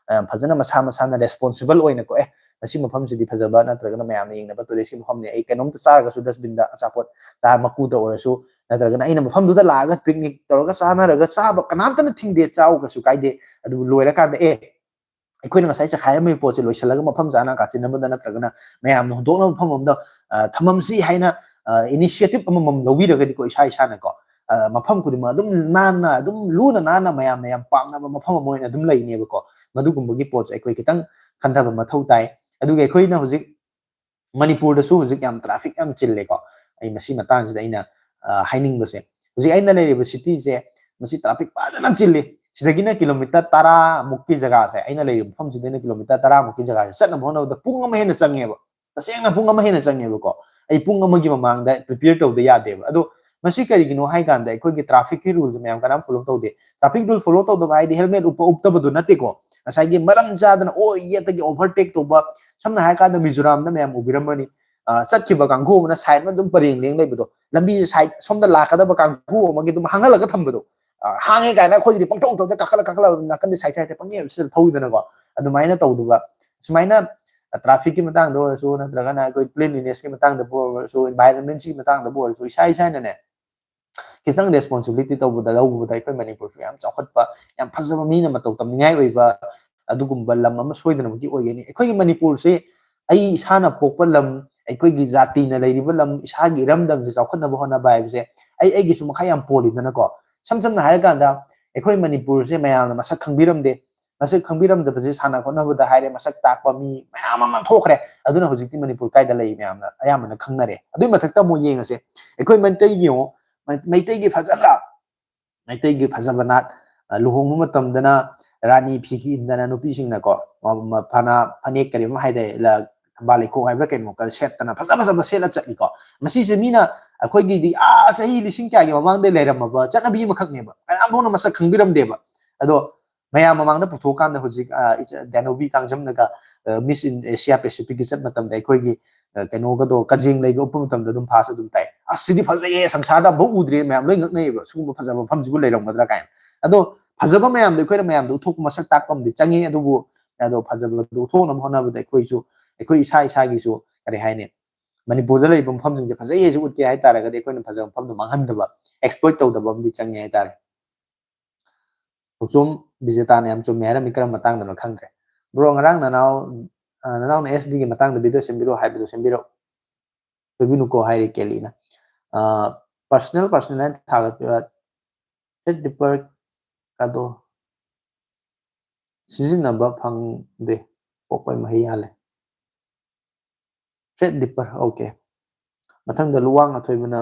ꯐꯖꯅ ꯃꯁꯥ ꯃꯁꯥꯅ ꯔꯦꯁꯄꯣꯟꯁꯤꯕꯜ ꯑꯣꯏꯅꯀꯣ, ꯑꯦ, ꯃꯁꯤ ꯃꯐꯝꯁꯤꯗꯤ ꯐꯖꯕ, ꯅꯠꯇ꯭ꯔꯒꯅ ꯃꯌꯥꯝꯅ ꯌꯦꯡꯅꯕ ꯇꯨꯔꯤꯁꯀꯤ ꯃꯐꯝꯅꯤ, ꯑꯩ ꯀꯩꯅꯣꯝꯇ ꯆꯥꯔꯒꯁꯨ ꯗꯁꯕꯤꯟꯗ ꯑꯆꯥꯄꯣꯠ ꯆꯥ ꯃꯀꯨꯗ ꯑꯣꯏꯔꯁꯨ, ꯅꯠꯇ꯭ꯔꯒꯅ ꯑꯩꯅ ꯃꯐꯝꯗꯨꯗ ꯂꯥꯛꯑꯒ ꯄꯤꯛꯅꯤꯛ ꯇꯧꯔꯒ ꯆꯥꯅꯔꯒ ꯆꯥꯕ ꯀꯅꯥꯝꯇꯅ ꯊꯤꯡꯗꯦ, ꯆꯥꯎ ꯀꯩꯁꯨ ꯀꯥꯏꯗꯦ꯫ ꯑꯗꯨꯕꯨ ꯂꯣꯏꯔꯀꯥꯟꯗ, ꯑꯦ, ꯑꯩꯈꯣꯏꯅ ꯉꯁꯥꯏ ꯆꯈꯥꯏꯔꯝꯃꯤꯕ ꯄꯣꯠꯁꯦ ꯂꯣꯏꯁꯤꯜꯂꯒ ꯃꯐꯝ ꯆꯥꯅ ꯀꯥꯆꯤꯟ ꯑꯃꯗ ꯅꯠꯇ꯭ꯔꯒꯅ ꯃꯌꯥꯝꯅ ꯍꯨꯟꯗꯣꯛꯅꯕ ꯃꯐꯝ ꯑꯃꯗ ꯊꯝꯃꯝꯁꯤ ꯍꯥꯏꯅ ꯏꯅꯤꯁꯤꯌꯦꯇꯤꯞ ꯑꯃꯃꯝ ꯂꯧꯕꯤꯔꯒꯗꯤꯀꯣ, ꯏꯁꯥ ꯏꯁꯥꯅꯀꯣ, ꯃꯐꯝ ꯈꯨꯗꯤꯡꯃꯛ ꯑꯗꯨꯝ ꯅꯥꯟꯅ, ꯑꯗꯨꯝ ꯂꯨꯅ ꯅꯥꯟꯅ ꯃꯌꯥꯝꯅ ꯌꯥꯝ ꯄꯥꯝꯅꯕ ꯃꯐꯝ ꯑꯃ ꯑꯣꯏꯅ ꯑꯗꯨꯝ ꯂꯩꯅꯦꯕꯀꯣ꯫ ꯃꯗꯨꯒꯨꯝꯕꯒꯤ ꯄꯣꯠꯁꯦ ꯑꯩꯈꯣꯏ ꯈꯤꯇꯪ ꯈꯟꯊꯕ ꯃꯊꯧ ꯇꯥꯏ꯫ ꯑꯗꯨꯒ ꯑꯩꯈꯣꯏꯅ ꯍꯧꯖꯤꯛ ꯃꯅꯤꯄꯨꯔꯗꯁꯨ ꯍꯧꯖꯤꯛ ꯌꯥꯝ ꯇ꯭ꯔꯥꯐꯤꯛ ꯌꯥꯝ ꯆꯤꯜꯂꯦꯀꯣ꯫ ꯑꯩ ꯃꯁꯤ ꯃꯇꯥꯡꯁꯤꯗ ꯑꯩꯅ ꯍꯥꯏꯅꯤꯡꯕꯁꯦ, ꯍꯧꯖꯤꯛ ꯑꯩꯅ ꯂꯩꯔꯤꯕ ꯁꯤꯇꯤꯁꯦ, ꯃꯁꯤ ꯇ꯭ꯔꯥꯐꯤꯛ ꯐꯖꯅ ꯆꯤꯜꯂꯤ꯫ ꯁꯤꯗꯒꯤꯅ ꯀꯤꯂꯣꯃꯤꯇꯔ ꯇꯔꯥ ꯃꯨꯛꯀꯤ ꯖꯒꯥꯁꯦ, ꯑꯩꯅ ꯂꯩꯔꯤꯕ ꯃꯐꯝꯁꯤꯗꯩꯅ ꯀꯤꯂꯣꯃꯤꯇꯔ ꯇꯔꯥ ꯃꯨꯛꯀꯤ ꯖꯒꯥꯁꯦ ꯆꯠꯅꯕ ꯍꯣꯠꯅꯕꯗ ꯄꯨꯡ ꯑꯃ ꯍꯦꯟꯅ ꯆꯪꯉꯦꯕ꯫ ꯇꯁꯦꯡꯅ ꯄꯨꯡ ꯑꯃ ꯍꯦꯟꯅ ꯆꯪꯉꯦꯕꯀꯣ꯫ ꯑꯩ ꯄꯨꯡ ꯑꯃꯒꯤ ꯃꯃꯥꯡꯗ ꯄ꯭ꯔꯤꯄꯦꯌꯔ ꯇꯧꯗ ꯌꯥꯗꯦꯕ꯫ ꯑꯗꯣ ꯃꯁꯤ ꯀꯔꯤꯒꯤꯅꯣ ꯍꯥꯏ ꯀꯥꯟꯗ, ꯑꯩꯈꯣꯏꯒꯤ ꯇ꯭ꯔꯥꯐꯤꯛꯀꯤ ꯔꯨꯜꯁꯦ ꯃꯌꯥꯝ ꯀꯅꯥꯝ ꯐꯣꯂꯣ ꯇꯧꯗꯦ꯫ ꯇ꯭ꯔꯥꯐꯤꯛ ꯔꯨꯜ ꯐꯣꯂꯣ ꯇꯧꯗꯕ ꯍꯥꯏꯗꯤ ꯍꯦꯜꯃꯦꯠ ꯎꯞꯄ ꯎꯞꯇꯕꯗꯨ ꯅꯠꯇꯦꯀꯣ꯫ ꯉꯁꯥꯏꯒꯤ ꯃꯔꯝ ꯆꯥꯗꯅ ꯑꯣ ꯌꯦꯠꯇꯒꯤ ꯑꯣꯚꯔꯇꯦꯛ ꯇꯧꯕ, ꯁꯝꯅ ꯍꯥꯏꯔꯀꯥꯟꯗ ꯃꯤꯖꯣꯔꯥꯝꯗ ꯃꯌꯥꯝ ꯎꯕꯤꯔꯝꯃꯅꯤ꯫ ꯆꯠꯈꯤꯕ ꯀꯥꯡꯕꯨ ꯑꯃꯅ ꯁꯥꯏꯠ ꯑꯃ ꯑꯗꯨꯝ ꯄꯔꯦꯡ ꯂꯦꯡ ꯂꯩꯕꯗꯣ, ꯂꯝꯕꯤꯁꯦ ꯁꯥꯏꯠ ꯁꯣꯝꯗ ꯂꯥꯛꯀꯗꯕ ꯀꯥꯡꯕꯨ ꯑꯃꯒꯤ ꯑꯗꯨꯝ ꯍꯥꯡꯍꯜꯂꯒ ꯊꯝꯕꯗꯣ꯫ ꯍꯥꯡꯉꯦ ꯀꯥꯏꯅ ꯑꯩꯈꯣꯏꯒꯤꯗꯤ ꯄꯪꯊꯧ ꯊꯧꯗ ꯀꯥꯈꯠꯂ ꯀꯥꯈꯠꯂ ꯅꯥꯀꯟꯗꯤ ꯁꯥꯏꯠ ꯁꯥꯏꯠꯇ ꯄꯪꯌꯦꯞꯁꯤꯗ ꯊꯧꯋꯤꯗꯅꯀꯣ꯫ ꯑꯗꯨꯃꯥꯏꯅ ꯇꯧꯗꯕ, ꯁꯨꯃꯥꯏꯅ ꯇ꯭ꯔꯥꯐꯤꯛꯀꯤ ꯃꯇꯥꯡꯗ ꯑꯣꯏꯔꯁꯨ, ꯅꯠꯇ꯭ꯔꯒꯅ ꯑꯩꯈꯣꯏ ꯀ꯭ꯂꯤꯟꯂꯤꯅꯦꯁꯀꯤ ꯃꯇꯥꯡꯗꯕꯨ ꯑꯣꯏꯔꯁꯨ, ꯏꯟꯚꯥꯏꯔꯟꯃꯦꯟꯁꯤꯒꯤ ꯃꯇꯥꯡꯗꯕꯨ ꯑꯣꯏꯔꯁꯨ, ꯏꯁꯥ ꯏꯁꯥꯅꯅꯦ ꯈꯤꯇꯪ ꯔꯦꯁꯄꯣꯟꯁꯤꯕꯤꯂꯤꯇꯤ ꯇꯧꯕꯗ, ꯂꯧꯕꯗ ꯑꯩꯈꯣꯏ ꯃꯅꯤꯄꯨꯔꯁꯨ ꯌꯥꯝ ꯆꯥꯎꯈꯠꯄ, ꯌꯥꯝ ꯐꯖꯕ, ꯃꯤꯅ ꯃꯇꯧ ꯇꯝꯅꯤꯡꯉꯥꯏ ꯑꯣꯏꯕ ꯑꯗꯨꯒꯨꯝꯕ ꯂꯝ ꯑꯃ ꯁꯣꯏꯗꯅꯃꯛꯀꯤ ꯑꯣꯏꯒꯅꯤ꯫ ꯑꯩꯈꯣꯏꯒꯤ ꯃꯅꯤꯄꯨꯔꯁꯤ ꯑꯩ ꯏꯁꯥꯅ ꯄꯣꯛꯄ ꯂꯝ, ꯑꯩꯈꯣꯏꯒꯤ ꯖꯥꯇꯤꯅ ꯂꯩꯔꯤꯕ ꯂꯝ, ꯏꯁꯥꯒꯤ ꯏꯔꯝꯗꯝꯁꯤ ꯆꯥꯎꯈꯠꯅꯕ ꯍꯣꯠꯅꯕ ꯍꯥꯏꯕꯁꯦ ꯑꯩ ꯑꯩꯒꯤꯁꯨ ꯃꯈꯥ ꯌꯥꯝ ꯄꯣꯜꯂꯤꯗꯅꯀꯣ꯫ ꯏꯁꯝ ꯁꯝꯅ ꯍꯥꯏꯔꯀꯥꯟꯗ, ꯑꯩꯈꯣꯏ ꯃꯅꯤꯄꯨꯔꯁꯦ ꯃꯌꯥꯝꯅ ꯃꯁꯛ ꯈꯪꯕꯤꯔꯝꯗꯦ꯫ ꯃꯁꯛ ꯈꯪꯕꯤꯔꯝꯗꯕꯁꯦ ꯁꯥꯟꯅ ꯈꯣꯠꯅꯕꯗ ꯍꯥꯏꯔꯦ, ꯃꯁꯛ ꯇꯥꯛꯄ ꯃꯤ ꯃꯌꯥꯝ ꯑꯃ ꯊꯣꯛꯈ꯭ꯔꯦ꯫ ꯑꯗꯨꯅ ꯍꯧꯖꯤꯛꯇꯤ ꯃꯅꯤꯄꯨꯔ ꯀꯥꯏꯗ ꯂꯩ ꯃꯌꯥꯝꯅ ꯑꯌꯥꯝꯕꯅ ꯈꯪꯅꯔꯦ꯫ ꯑꯗꯨꯏ ꯃꯊꯛꯇ ꯑꯃꯨꯛ ꯌꯦꯡꯉꯁꯦ, ꯑꯩꯈꯣꯏ ꯃꯩꯇꯩꯒꯤ ꯌꯦꯡꯉꯣ, ꯃꯩ-, ꯃꯩꯇꯩꯒꯤ ꯐꯖꯅ, ꯃꯩꯇꯩꯒꯤ ꯐꯖꯕ ꯅꯥꯠ, ꯑ, ꯂꯨꯍꯣꯡꯕ ꯃꯇꯝꯗꯅ ꯔꯥꯅꯤ ꯐꯤꯒ ꯏꯟꯗꯅ ꯅꯨꯄꯤꯁꯤꯡꯅꯀꯣ, ꯐꯅ ꯐꯅꯦꯛ ꯀꯔꯤ ꯑꯃ ꯍꯥꯏꯗꯤ ꯊꯝꯕꯥꯜ ꯂꯩꯈꯣꯛ ꯍꯥꯏꯕ꯭ꯔꯥ ꯀꯩꯅꯣ ꯁꯦꯠꯇꯅ ꯐꯖ ꯐꯖꯕ ꯁꯦꯠꯂ ꯆꯠꯂꯤꯀꯣ꯫ ꯃꯁꯤꯁꯦ ꯃꯤꯅ ꯑꯩꯈꯣꯏꯒꯤꯗꯤ ꯑꯥ ꯆꯍꯤ ꯂꯤꯁꯤꯡ ꯀꯌꯥꯒꯤ ꯃꯃꯥꯡꯗ ꯂꯩꯔꯝꯃꯕ ꯆꯠꯅꯕꯤ ꯑꯃꯈꯛꯅꯦꯕ, ꯀꯅꯥꯝ ꯐꯥꯎꯅ ꯃꯁꯛ ꯈꯪꯕꯤꯔꯝꯗꯦꯕ꯫ ꯑꯗꯣ ꯃꯌꯥꯝ ꯃꯃꯥꯡꯗ ꯄꯨꯊꯣꯛꯑꯀꯥꯟꯗ ꯍꯧꯖꯤꯛ ꯗꯦꯅꯣꯕꯤ ꯀꯥꯡꯖꯝꯅꯒ ꯃꯤꯁ ꯏꯟ ꯑꯦꯁꯤꯌꯥ ꯄꯦꯁꯤꯐꯤꯛꯀꯤ ꯆꯠ ꯃꯇꯝꯗ ꯑꯩꯈꯣꯏꯒꯤ ꯀꯩꯅꯣꯒꯗꯣ ꯀꯖꯦꯡ ꯂꯩꯒ ꯎꯞꯄ ꯃꯇꯝꯗ ꯑꯗꯨꯝ ꯐꯥꯁ ꯑꯗꯨꯝ ꯇꯥꯏ꯫ ꯑꯁ, ꯁꯤꯗꯤ ꯐꯖꯩꯌꯦ, ꯁꯪꯁꯥꯔꯗ ꯑꯃꯨꯛ ꯎꯗ꯭ꯔꯦ, ꯃꯌꯥꯝ ꯂꯣꯏ ꯉꯛꯅꯩꯌꯦꯕ, ꯁꯤꯒꯨꯝꯕ ꯐꯖꯕ ꯃꯐꯝꯁꯤꯕꯨ ꯂꯩꯔꯝꯒꯗ꯭ꯔꯥ ꯀꯥꯏꯅ꯫ ꯑꯗꯣ ꯐꯖꯕ ꯃꯌꯥꯝꯗꯣ ꯑꯩꯈꯣꯏꯅ ꯃꯌꯥꯝꯗ ꯎꯠꯊꯣꯛꯄ ꯃꯁꯛ ꯇꯥꯛꯄ ꯑꯃꯗꯤ ꯆꯪꯉꯤ꯫ ꯑꯗꯨꯕꯨ ꯑꯗꯣ ꯐꯖꯕꯗꯣ ꯎꯠꯊꯣꯛꯅꯕ ꯍꯣꯠꯅꯕꯗ ꯑꯩꯈꯣꯏꯁꯨ, ꯑꯩꯈꯣꯏ ꯏꯁꯥ ꯏꯁꯥꯒꯤꯁꯨ ꯀꯔꯤ ꯍꯥꯏꯅꯤ, ꯃꯅꯤꯄꯨꯔꯗ ꯂꯩꯕ ꯃꯐꯝꯁꯤꯡꯁꯦ ꯐꯖꯩ ꯍꯥꯏꯁꯨ ꯎꯠꯀꯦ ꯍꯥꯏꯇꯥꯔꯒꯗꯤ ꯑꯩꯈꯣꯏꯅ ꯐꯖꯕ ꯃꯐꯝꯗꯣ ꯃꯥꯡꯍꯟꯗꯕ, ꯑꯦꯛꯁꯄ꯭ꯂꯣꯏꯠ ꯇꯧꯗꯕ ꯑꯃꯗꯤ ꯆꯪꯉꯦ ꯍꯥꯏꯇꯥꯔꯦ꯫ ꯊꯣꯛꯆꯣꯝ ꯕꯤꯖꯦꯇꯥꯅ ꯌꯥꯝ ꯆꯨꯝꯃꯦ ꯍꯥꯏꯔꯝꯃꯤ, ꯀꯔꯝꯕ ꯃꯇꯥꯡꯗꯅꯣ ꯈꯪꯗ꯭ꯔꯦ꯫ ꯕ꯭ꯔꯣ, ꯉꯔꯥꯡ ꯅꯅꯥꯎ ꯅꯅꯥꯎꯅ ꯑꯦꯁ ꯗꯤꯒꯤ ꯃꯇꯥꯡꯗ ꯚꯤꯗꯤꯑꯣ ꯁꯦꯝꯕꯤꯔꯛꯑꯣ ꯍꯥꯏꯕꯗꯣ ꯁꯦꯝꯕꯤꯔꯛꯑꯣ꯫ ꯁꯣꯏꯕꯤꯅꯨꯀꯣ ꯍꯥꯏꯔꯤ ꯀꯦꯂꯤꯅ꯫ ꯄꯔꯁꯅꯦꯜ ꯄꯔꯁꯅꯦꯜ ꯍꯥꯏꯅ ꯊꯥꯒꯠꯄꯤꯕ ꯊ꯭ꯔꯦꯠ ꯗꯤꯄꯔ ꯀꯗꯣ ꯁꯤꯖꯤꯟꯅꯕ ꯐꯪꯗꯦ, ꯄꯣꯛꯄꯩ ꯃꯍꯩ ꯌꯥꯜꯂꯦ꯫ Thread ꯗꯤꯄꯔ, okay. ꯃꯊꯪꯗ ꯂꯨꯋꯥꯡ ꯑꯊꯣꯏꯕꯅ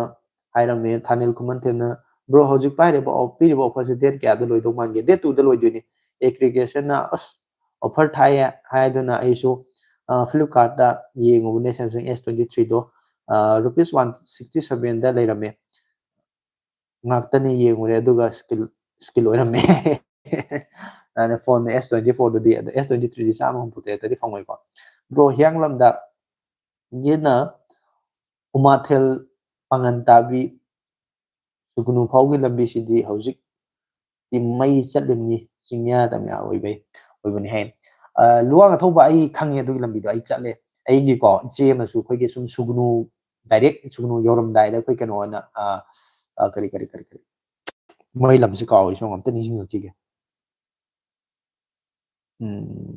ꯍꯥꯏꯔꯝꯃꯦ, ꯊꯥꯅꯤꯜ ꯈꯨꯃꯟꯊꯦꯝꯅ, "ꯕ꯭ꯔꯣ, ꯍꯧꯖꯤꯛ ꯄꯥꯏꯔꯤꯕ ꯑꯣ-, ꯄꯤꯔꯤꯕ ꯑꯣꯐꯔꯁꯦ ꯗꯦꯠ ꯀꯌꯥꯗ ꯂꯣꯏꯗꯧ ꯃꯥꯟꯒꯦ?" ꯗꯦꯠ ꯇꯨꯗ ꯂꯣꯏꯗꯣꯏꯅꯤ꯫ ꯑꯦꯒ꯭ꯔꯤꯒꯦꯁꯟꯅ ꯑꯁ ꯑꯣꯐꯔ ꯊꯥꯏꯌꯦ ꯍꯥꯏꯗꯨꯅ ꯑꯩꯁꯨ ꯐ꯭ꯂꯤꯞꯀꯥꯔꯠꯇ ꯌꯦꯡꯉꯨꯕꯅꯦ ꯁꯦꯝꯁꯪ ꯑꯦꯁ ꯇ꯭ꯋꯦꯟꯇꯤ ꯊ꯭ꯔꯤꯗꯣ꯫ ꯔꯨꯄꯤꯁ ꯋꯥꯟ ꯁꯤꯛꯁꯇꯤ ꯁꯚꯦꯟꯗ ꯂꯩꯔꯝꯃꯦ꯫ ꯉꯥꯛꯇꯅꯤ ꯌꯦꯡꯉꯨꯔꯦ, ꯑꯗꯨꯒ ꯁ꯭ꯀꯤꯜ ꯁ꯭ꯀꯤꯜ ꯑꯣꯏꯔꯝꯃꯦ꯫ ꯑꯗꯨꯅ ꯐꯣꯟ ꯑꯦꯁ ꯇ꯭ꯋꯦꯟꯇꯤ ꯐꯣꯔꯗꯨꯗꯤ, ꯑꯗꯣ ꯑꯦꯁ ꯇ꯭ꯋꯦꯟꯇꯤ ꯊ꯭ꯔꯤꯗꯤ ꯆꯥꯝꯃ ꯍꯨꯝꯐꯨ ꯇꯔꯦꯠꯇꯗꯤ ꯐꯪꯉꯣꯏꯀꯣ꯫ ꯕ꯭ꯔꯣ, ꯍꯤꯌꯥꯡꯂꯝꯗ ꯒꯤꯅ ꯎꯃꯥꯊꯦꯜ ꯄꯥꯉꯟ ꯇꯥꯕꯤ ꯁꯨꯒꯨꯅꯨ ꯐꯥꯎꯒꯤ ꯂꯝꯕꯤꯁꯤꯗꯤ ꯍꯧꯖꯤꯛꯇꯤ ꯃꯩ ꯆꯠꯂꯤꯕꯅꯤ, ꯆꯤꯡꯌꯥ ꯇꯝꯌꯥ ꯑꯣꯏꯕꯩ ꯑꯣꯏꯕꯅꯤ ꯍꯥꯏ꯫ ꯑ, ꯂꯨꯋꯥꯡ ꯑꯊꯧꯕ ꯑꯩ ꯈꯪꯉꯦ, ꯑꯗꯨꯒꯤ ꯂꯝꯕꯤꯗꯣ ꯑꯩ ꯆꯠꯂꯦ꯫ ꯑꯩꯒꯤꯀꯣ ꯏꯆꯦ ꯑꯃꯁꯨ ꯑꯩꯈꯣꯏꯒꯤ ꯁꯨꯝ ꯁꯨꯒꯨꯅꯨ, ꯗꯥꯏꯔꯦꯛ ꯁꯨꯒꯨꯅꯨ ꯌꯧꯔꯝꯗꯥꯏꯗ ꯑꯩꯈꯣꯏ ꯀꯩꯅꯣ ꯑꯣꯏꯅ, ꯑ, ꯑ, ꯀꯔꯤ, ꯀꯔꯤ, ꯀꯔꯤ, ꯀꯔꯤ, ꯃꯣꯏ ꯂꯝꯁꯤ ꯀꯥꯎꯔꯦ, ꯁꯣꯝ ꯑꯝꯇ ꯅꯤꯡꯁꯤꯡꯉꯛꯈꯤꯒꯦ꯫ ꯎꯝ,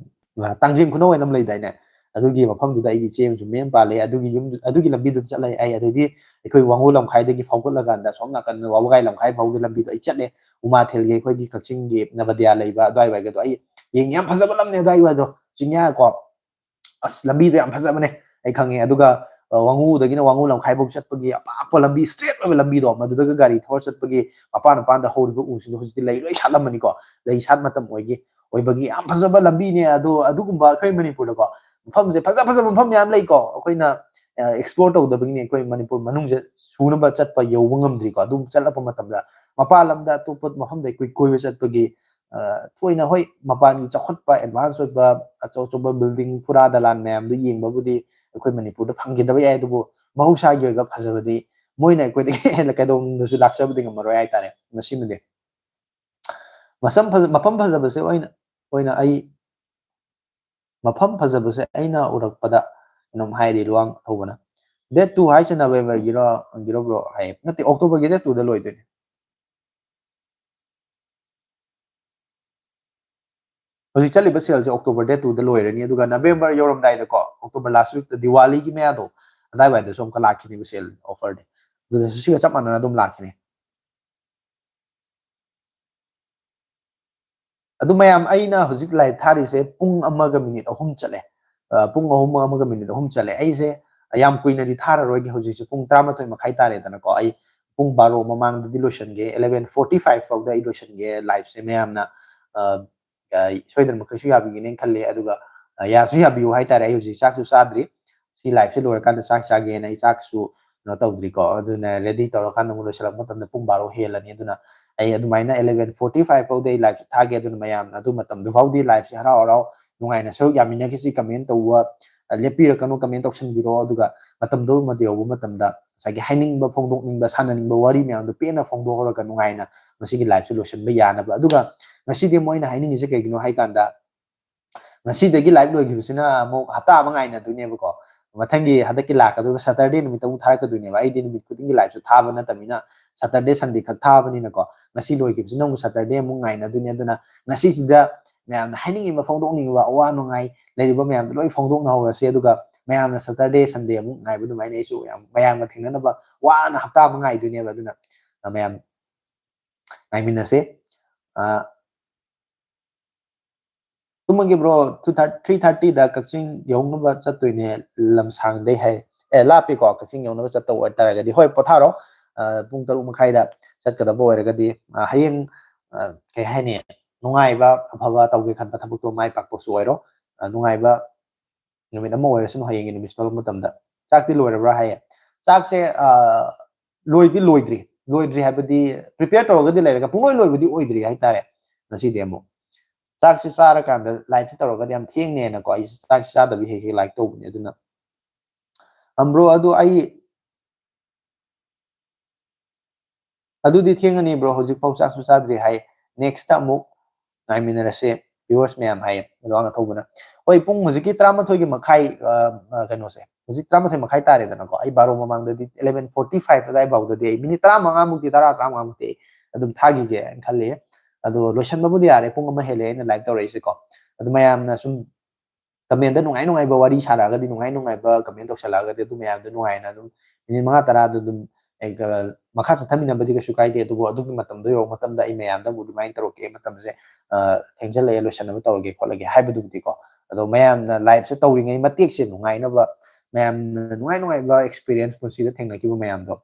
ꯇꯥꯡꯖꯦꯡ ꯈꯨꯅꯧ ꯍꯥꯏꯅ ꯑꯃ ꯂꯩꯗꯥꯏꯅꯦ? ꯑꯗꯨꯒꯤ ꯃꯐꯝꯗꯨꯗ ꯑꯩꯒꯤ ꯏꯆꯦ ꯑꯃꯁꯨ ꯃꯌꯨꯝ ꯄꯥꯜꯂꯦ꯫ ꯑꯗꯨꯒꯤ ꯌꯨꯝ, ꯑꯗꯨꯒꯤ ꯂꯝꯕꯤꯗꯨꯗ ꯆꯠꯂꯦ ꯑꯩ꯫ ꯑꯗꯩꯗꯤ ꯑꯩꯈꯣꯏ ꯋꯥꯉꯨ ꯂꯝꯈꯥꯏꯗꯒꯤ ꯐꯥꯎꯒꯠꯂꯀꯥꯟꯗ ꯁꯣꯝ ꯅꯥꯀꯟ ꯋꯥꯕꯒꯥꯏ ꯂꯝꯈꯥꯏ ꯐꯥꯎꯒꯤ ꯂꯝꯕꯤꯗꯣ ꯑꯩ ꯆꯠꯂꯦ꯫ ꯎꯃꯥꯊꯦꯜꯒꯤ ꯑꯩꯈꯣꯏꯒꯤ ꯀꯛꯆꯤꯡꯒꯤ ꯅꯕꯗꯤꯌꯥ ꯂꯩꯕ ꯑꯗꯨꯋꯥꯏ ꯋꯥꯏꯒꯗꯣ ꯑꯩ ꯌꯦꯡ ꯌꯥꯝ ꯐꯖꯕ ꯂꯝꯅꯦ ꯑꯗꯨꯋꯥꯏ ꯋꯥꯏꯗꯣ꯫ ꯆꯤꯡꯌꯥ ꯀꯣ꯫ ꯑꯁ, ꯂꯝꯕꯤꯗꯣ ꯌꯥꯝ ꯐꯖꯕꯅꯦ, ꯑꯩ ꯈꯪꯉꯦ꯫ ꯑꯗꯨꯒ, ꯑ, ꯋꯥꯉꯨꯗꯒꯤꯅ ꯋꯥꯉꯨ ꯂꯝꯈꯥꯏꯐꯧ ꯆꯠꯄꯒꯤ ꯑꯄꯥꯛꯄ ꯂꯝꯕꯤ, ꯁ꯭ꯇ꯭ꯔꯦꯠ ꯑꯣꯏꯕ ꯂꯝꯕꯤꯗꯣ, ꯃꯗꯨꯗꯒ ꯒꯥꯔꯤ ꯊꯧꯔ ꯆꯠꯄꯒꯤ ꯃꯄꯥꯟ ꯃꯄꯥꯟꯗ ꯍꯧꯔꯤꯕ ꯎꯁꯤꯡꯗꯣ ꯍꯧꯖꯤꯛꯇꯤ ꯂꯩ ꯂꯣꯏ ꯁꯥꯠꯂꯝꯃꯅꯤꯀꯣ꯫ ꯂꯩ ꯁꯥꯠ ꯃꯇꯝ ꯑꯣꯏꯒꯤ꯫ ꯑꯣꯏꯕꯒꯤ ꯌꯥꯝ ꯐꯖꯕ ꯂꯝꯕꯤꯅꯦ꯫ ꯑꯗꯣ ꯑꯗꯨꯒꯨꯝꯕ ꯑꯩꯈꯣꯏ ꯃꯅꯤꯄꯨꯔꯗꯀꯣ ꯃꯐꯝꯁꯦ ꯐꯖ ꯐꯖꯕ ꯃꯐꯝ ꯃꯌꯥꯝ ꯂꯩꯀꯣ, ꯑꯩꯈꯣꯏꯅ ꯑꯦꯛꯁꯄ꯭ꯂꯣꯔ ꯇꯧꯗꯕꯒꯤꯅꯦ ꯑꯩꯈꯣꯏ ꯃꯅꯤꯄꯨꯔ ꯃꯅꯨꯡꯁꯦ ꯁꯨꯅꯕ ꯆꯠꯄ ꯌꯧꯕ ꯉꯝꯗ꯭ꯔꯤꯀꯣ꯫ ꯑꯗꯨꯝ ꯆꯠꯂꯛꯄ ꯃꯇꯝꯗ ꯃꯄꯥꯟ ꯂꯝꯗ ꯑꯇꯣꯞꯄ ꯃꯐꯝꯗ ꯑꯩꯈꯣꯏ ꯀꯣꯏꯕ ꯆꯠꯄꯒꯤ ꯊꯣꯏꯅ, ꯍꯣꯏ, ꯃꯄꯥꯟꯒꯤ ꯆꯥꯎꯈꯠꯄ, ꯑꯦꯗꯚꯥꯟꯁ ꯑꯣꯏꯕ ꯑꯆꯧ ꯑꯆꯧꯕ ꯕꯤꯜꯗꯤꯡ ꯐꯨꯔꯥ ꯗꯂꯥꯟ ꯃꯌꯥꯝꯗꯨ ꯌꯦꯡꯕꯕꯨꯗꯤ ꯑꯩꯈꯣꯏ ꯃꯅꯤꯄꯨꯔꯗ ꯐꯪꯈꯤꯗꯕ ꯌꯥꯏ, ꯑꯗꯨꯕꯨ ꯃꯍꯧꯁꯥꯒꯤ ꯑꯣꯏꯕ ꯐꯖꯕꯗꯤ ꯃꯣꯏꯅ ꯑꯩꯈꯣꯏꯗꯒꯤ ꯍꯦꯟꯅ ꯀꯩꯗꯧꯅꯨꯡꯗꯁꯨ ꯂꯥꯛꯆꯕꯗꯤ ꯉꯝꯃꯔꯣꯏ ꯍꯥꯏꯇꯥꯔꯦ꯫ ꯃꯁꯤꯃꯗꯤ ꯃꯁꯝ ꯐꯖ-, ꯃꯐꯝ ꯐꯖꯕꯁꯦ ꯑꯣꯏꯅ, ꯑꯣꯏꯅ ꯑꯩ ꯃꯐꯝ ꯐꯖꯕꯁꯦ ꯑꯩꯅ ꯎꯔꯛꯄꯗ ꯀꯩꯅꯣꯝ ꯍꯥꯏꯔꯤ ꯂꯨꯋꯥꯡ ꯊꯧꯕꯅ꯫ Date two ꯍꯥꯏꯁꯦ November ꯒꯤꯔꯣ, ꯒꯤꯔꯣ bro? ꯍꯥꯏ, ꯅꯠꯇꯦ, October ꯒꯤ date two ꯗ ꯂꯣꯏꯗꯣꯏꯅꯦ꯫ ꯍꯧꯖꯤꯛ ꯆꯠꯂꯤꯕ sale ꯁꯦ October date two ꯗ ꯂꯣꯏꯔꯅꯤ, ꯑꯗꯨꯒ November ꯌꯧꯔꯝꯗꯥꯏꯗꯀꯣ, October last week ꯇ, ꯗꯤꯋꯥꯂꯤꯒꯤ ꯃꯌꯥꯗꯣ, ꯑꯗꯥꯏꯋꯥꯏꯗꯁꯨ ꯑꯃꯨꯛꯀ ꯂꯥꯛꯈꯤꯅꯦꯕ sale offer ꯗꯤ꯫ ꯑꯗꯨꯗꯁꯨ ꯁꯤꯒ ꯆꯞ ꯃꯥꯟꯅꯅ ꯑꯗꯨꯝ ꯂꯥꯛꯈꯤꯅꯤ꯫ ꯑꯗꯨ ꯃꯌꯥꯝ, ꯑꯩꯅ ꯍꯧꯖꯤꯛ live ꯊꯥꯔꯤꯁꯦ ꯄꯨꯡ ꯑꯃꯒ ꯃꯤꯅꯤꯠ ꯑꯍꯨꯝ ꯆꯠꯂꯦ꯫ ꯑ, ꯄꯨꯡ ꯑꯍꯨꯝ ꯑꯃꯒ ꯃꯤꯅꯤꯠ ꯑꯍꯨꯝ ꯆꯠꯂꯦ꯫ ꯑꯩꯁꯦ ꯌꯥꯝ ꯀꯨꯏꯅꯗꯤ ꯊꯥꯔꯔꯣꯏꯒꯦ꯫ ꯍꯧꯖꯤꯛꯁꯦ ꯄꯨꯡ ꯇꯔꯥꯃꯥꯊꯣꯏ ꯃꯈꯥꯏ ꯇꯥꯔꯦꯗꯅꯀꯣ꯫ ꯑꯩ ꯄꯨꯡ ꯕꯥꯔꯣ ꯃꯃꯥꯡꯗꯗꯤ ꯂꯣꯏꯁꯟꯒꯦ, eleven forty five ꯐꯥꯎꯗ ꯑꯩ ꯂꯣꯏꯁꯟꯒꯦ live ꯁꯦ꯫ ꯃꯌꯥꯝꯅ, ꯑ, ꯑ, ꯁꯣꯏꯗꯅꯃꯛ ꯀꯩꯁꯨ ꯌꯥꯕꯤꯒꯅꯦꯅ ꯈꯜꯂꯦ꯫ ꯑꯗꯨꯒ, ꯑ, ꯌꯥꯁꯨ ꯌꯥꯕꯤꯌꯨ ꯍꯥꯏꯇꯥꯔꯦ꯫ ꯑꯩ ꯍꯧꯖꯤꯛ ꯆꯥꯛꯁꯨ ꯆꯥꯗ꯭ꯔꯤ꯫ ꯁꯤ live ꯁꯦ ꯂꯣꯏꯔꯀꯥꯟꯗ ꯆꯥꯛ ꯆꯥꯒꯦꯅ ꯑꯩ ꯆꯥꯛꯁꯨ ꯀꯩꯅꯣ ꯇꯧꯗ꯭ꯔꯤꯀꯣ꯫ ꯑꯗꯨꯅ ready ꯇꯧꯔꯀꯥꯟꯗ ꯑꯃꯨꯛ ꯂꯣꯏꯁꯤꯜꯂꯛꯄ ꯃꯇꯝꯗ ꯄꯨꯡ ꯕꯥꯔꯣ ꯍꯦꯜꯂꯅꯤ꯫ ꯑꯗꯨꯅ ꯑꯩ ꯑꯗꯨꯃꯥꯏꯅ eleven forty five ꯐꯥꯎꯗ ꯑꯩ live ꯁꯦ ꯊꯥꯒꯦ꯫ ꯑꯗꯨꯅ ꯃꯌꯥꯝꯅ ꯑꯗꯨ ꯃꯇꯝꯗꯨ ꯐꯥꯎꯗꯤ live ꯁꯦ ꯍꯔꯥꯎ ꯍꯔꯥꯎ ꯅꯨꯡꯉꯥꯏꯅ ꯁꯔꯨꯛ ꯌꯥꯃꯤꯟꯅꯈꯤꯁꯤ꯫ Comment ꯇꯧꯕ, ꯑ, ꯂꯦꯞꯄꯤꯔꯛꯀꯅꯨ, comment ꯇꯧꯁꯟꯕꯤꯔꯣ꯫ ꯑꯗꯨꯒ ꯃꯇꯝꯗꯨ ꯑꯃꯗ ꯌꯧꯕ ꯃꯇꯝꯗ ꯉꯁꯥꯏꯒꯤ ꯍꯥꯏꯅꯤꯡꯕ, ꯐꯣꯡꯗꯣꯛꯅꯤꯡꯕ, ꯁꯥꯟꯅꯅꯤꯡꯕ ꯋꯥꯔꯤ ꯃꯌꯥꯝꯗꯣ ꯄꯦꯟꯅ ꯐꯣꯡꯗꯣꯛꯍꯧꯔꯒ ꯅꯨꯡꯉꯥꯏꯅ ꯃꯁꯤꯒꯤ live ꯁꯦ ꯂꯣꯏꯁꯤꯟꯕ ꯌꯥꯅꯕ꯫ ꯑꯗꯨꯒ ꯉꯁꯤꯗꯤ ꯑꯃꯨꯛ ꯑꯩꯅ ꯍꯥꯏꯅꯤꯡꯉꯤꯁꯦ ꯀꯩꯒꯤꯅꯣ ꯍꯥꯏ ꯀꯥꯟꯗ, ꯉꯁꯤꯗꯒꯤ live ꯂꯣꯏꯈꯤꯕꯁꯤꯅ ꯑꯃꯨꯛ ꯍꯞꯇꯥ ꯑꯃ ꯉꯥꯏꯅꯗꯣꯏꯅꯦꯕꯀꯣ꯫ ꯃꯊꯪꯒꯤ ꯍꯟꯗꯛꯀꯤ ꯂꯥꯛꯀꯗꯧꯔꯤꯕ Saturday ꯅꯨꯃꯤꯠꯇ ꯑꯃꯨꯛ ꯊꯥꯔꯛꯀꯗꯣꯏꯅꯦꯕ꯫ ꯑꯩꯗꯤ ꯅꯨꯃꯤꯠ ꯈꯨꯗꯤꯡꯒꯤ live ꯁꯨ ꯊꯥꯕ ꯅꯠꯇꯕꯅꯤꯅ, Saturday Sunday ꯈꯛ ꯊꯥꯕꯅꯤꯅꯀꯣ꯫ ꯉꯁꯤ ꯂꯣꯏꯈꯤꯕꯁꯤꯅ ꯑꯃꯨꯛ Saturday ꯑꯃꯨꯛ ꯉꯥꯏꯅꯗꯣꯏꯅꯦ꯫ ꯑꯗꯨꯅ ꯉꯁꯤꯁꯤꯗ ꯃꯌꯥꯝꯅ ꯍꯥꯏꯅꯤꯡꯉꯤꯕ, ꯐꯣꯡꯗꯣꯛꯅꯤꯡꯉꯤꯕ ꯑꯋꯥ ꯅꯨꯡꯉꯥꯏ ꯂꯩꯔꯤꯕ ꯃꯌꯥꯝꯗꯣ ꯂꯣꯏ ꯐꯣꯡꯗꯣꯛꯅꯍꯧꯔꯁꯦ꯫ ꯑꯗꯨꯒ ꯃꯌꯥꯝꯅ Saturday Sunday ꯑꯃꯨꯛ ꯉꯥꯏꯕ ꯑꯗꯨꯃꯥꯏꯅ ꯑꯩꯁꯨ ꯌꯥꯝ ꯃꯌꯥꯝꯒ ꯊꯦꯡꯅꯅꯕ ꯋꯥꯅ ꯍꯞꯇꯥ ꯑꯃ ꯉꯥꯏꯗꯣꯏꯅꯦꯕ꯫ ꯑꯗꯨꯅ ꯃꯌꯥꯝ ꯉꯥꯏꯃꯤꯟꯅꯁꯦ꯫ ꯑ, ꯇꯨꯝꯃꯒꯦ bro, two thirty, three thirty ꯗ ꯀꯛꯆꯤꯡ ꯌꯧꯅꯕ ꯆꯠꯇꯣꯏꯅꯦ꯫ ꯂꯝꯁꯥꯡꯗꯩ ꯍꯥꯏ꯫ ꯑꯦ, ꯂꯥꯞꯄꯤꯀꯣ, ꯀꯛꯆꯤꯡ ꯌꯧꯅꯕ ꯆꯠꯇꯧꯕ ꯑꯣꯏꯇꯥꯔꯒꯗꯤ꯫ ꯍꯣꯏ, ꯄꯣꯊꯥꯔꯣ꯫ ꯑ, ꯄꯨꯡ ꯇꯔꯨꯛ ꯃꯈꯥꯏꯗ ꯆꯠꯀꯗꯕ ꯑꯣꯏꯔꯒꯗꯤ, ꯑ, ꯍꯌꯦꯡ, ꯑ, ꯀꯩ ꯍꯥꯏꯅꯤ, ꯅꯨꯡꯉꯥꯏꯕ, ꯑꯐꯕ, ꯇꯧꯒꯦ ꯈꯟꯕ ꯊꯕꯛꯇꯣ ꯃꯥꯏ ꯄꯥꯛꯄꯁꯨ ꯑꯣꯏꯔꯣ꯫ ꯑ, ꯅꯨꯡꯉꯥꯏꯕ ꯅꯨꯃꯤꯠ ꯑꯃ ꯑꯣꯏꯔꯁꯅꯨ꯫ ꯍꯌꯦꯡꯒꯤ ꯅꯨꯃꯤꯠꯁꯤ ꯊꯣꯛꯂꯛꯄ ꯃꯇꯝꯗ, "ꯆꯥꯛꯇꯤ ꯂꯣꯏꯔꯕ꯭ꯔꯥ?" ꯍꯥꯏꯌꯦ꯫ ꯆꯥꯛꯁꯦ, ꯑ, ꯂꯣꯏꯗꯤ ꯂꯣꯏꯗ꯭ꯔꯤ꯫ ꯂꯣꯏꯗ꯭ꯔꯤ ꯍꯥꯏꯕꯗꯤ prepare ꯇꯧꯔꯒꯗꯤ ꯂꯩꯔꯒ ꯄꯨꯡꯂꯣꯏ ꯂꯣꯏꯕꯗꯤ ꯑꯣꯏꯗ꯭ꯔꯤ ꯍꯥꯏꯇꯥꯔꯦ꯫ ꯉꯁꯤꯗꯤ ꯑꯃꯨꯛ ꯆꯥꯛꯁꯤ ꯆꯥꯔꯀꯥꯟꯗ live ꯁꯤ ꯇꯧꯔꯒꯗꯤ ꯌꯥꯝ ꯊꯦꯡꯅꯦꯅꯀꯣ, ꯑꯩꯁꯦ ꯆꯥꯛꯁꯤ ꯆꯥꯗꯕꯤ ꯍꯦꯛ ꯍꯦꯛ live ꯇꯧꯕꯅꯦ꯫ ꯑꯗꯨꯅ, ꯑꯝ, bro, ꯑꯗꯨ ꯑꯩ, "ꯑꯗꯨꯗꯤ ꯊꯦꯡꯉꯅꯤ bro, ꯍꯧꯖꯤꯛꯐꯥꯎ ꯆꯥꯛꯁꯨ ꯆꯥꯗ꯭ꯔꯤ" ꯍꯥꯏ꯫ Next ꯑꯃꯨꯛ ꯉꯥꯏꯃꯤꯟꯅꯔꯁꯦ viewers ꯃꯌꯥꯝ ꯍꯥꯏꯌꯦ ꯑꯗꯣ ꯑꯉꯥꯡ ꯊꯧꯕꯅ꯫ ꯍꯣꯏ, ꯄꯨꯡ ꯍꯧꯖꯤꯛꯀꯤ ꯇꯔꯥꯃꯥꯊꯣꯏꯒꯤ ꯃꯈꯥꯏ, ꯑ, ꯑ, ꯀꯩꯅꯣꯁꯦ, ꯍꯧꯖꯤꯛ ꯇꯔꯥꯃꯥꯊꯣꯏ ꯃꯈꯥꯏ ꯇꯥꯔꯦꯗꯅꯀꯣ꯫ ꯑꯩ ꯕꯥꯔꯣ ꯃꯃꯥꯡꯗꯗꯤ, eleven forty five ꯑꯗꯨꯋꯥꯏ ꯐꯥꯎꯗꯗꯤ ꯑꯩ ꯃꯤꯅꯤꯠ ꯇꯔꯥꯃꯉꯥꯃꯨꯛꯇꯤ, ꯇꯔꯥ, ꯇꯔꯥꯃꯉꯥꯃꯨꯛꯇꯤ ꯑꯩ ꯑꯗꯨꯝ ꯊꯥꯈꯤꯒꯦ ꯍꯥꯏꯅ ꯈꯜꯂꯤ꯫ ꯑꯗꯣ ꯂꯣꯏꯁꯟꯕꯕꯨꯗꯤ ꯌꯥꯔꯦ, ꯄꯨꯡ ꯑꯃ ꯍꯦꯜꯂꯦ ꯑꯩꯅ live ꯇꯧꯔꯛꯏꯁꯦꯀꯣ꯫ ꯑꯗꯨ ꯃꯌꯥꯝꯅ ꯁꯨꯝ comment ꯅꯨꯡꯉꯥꯏ ꯅꯨꯡꯉꯥꯏꯕ ꯋꯥꯔꯤ ꯁꯥꯔꯛꯑꯒꯗꯤ, ꯅꯨꯡꯉꯥꯏ ꯅꯨꯡꯉꯥꯏꯕ comment ꯇꯧꯁꯜꯂꯛꯑꯒꯗꯤ, ꯑꯗꯨ ꯃꯌꯥꯝꯗꯣ ꯅꯨꯡꯉꯥꯏꯅ ꯑꯗꯨꯝ ꯃꯤꯅꯤꯠ ꯃꯉꯥ ꯇꯔꯥꯗ ꯑꯗꯨꯝ, ꯑꯦ, ꯀ-, ꯃꯈꯥ ꯆꯠꯊꯃꯤꯟꯅꯕꯗꯤ ꯀꯩꯁꯨ ꯀꯥꯏꯗꯦ꯫ ꯑꯗꯨꯕꯨ ꯑꯗꯨꯒꯤ ꯃꯇꯝꯗꯣ ꯌꯧꯔꯛꯄ ꯃꯇꯝꯗ ꯑꯩ ꯃꯌꯥꯝꯗ ꯑꯃꯨꯛ remind ꯇꯧꯔꯛꯀꯦ, ꯃꯇꯝꯁꯦ, ꯑ, ꯊꯦꯡꯖꯜꯂꯛꯑꯦ, ꯂꯣꯏꯁꯟꯅꯕ ꯇꯧꯔꯒꯦ ꯈꯣꯠꯂꯒꯦ ꯍꯥꯏꯕꯗꯨꯕꯨꯗꯤꯀꯣ꯫ ꯑꯗꯣ ꯃꯌꯥꯝꯅ live ꯁꯦ ꯇꯧꯔꯤꯉꯩ ꯃꯇꯦꯛꯁꯦ ꯅꯨꯡꯉꯥꯏꯅꯕ, ꯃꯌꯥꯝꯅ ꯅꯨꯡꯉꯥꯏ ꯅꯨꯡꯉꯥꯏꯕ experience ꯄꯨꯟꯁꯤꯗ ꯊꯦꯡꯅꯈꯤꯕ ꯃꯌꯥꯝꯗꯣ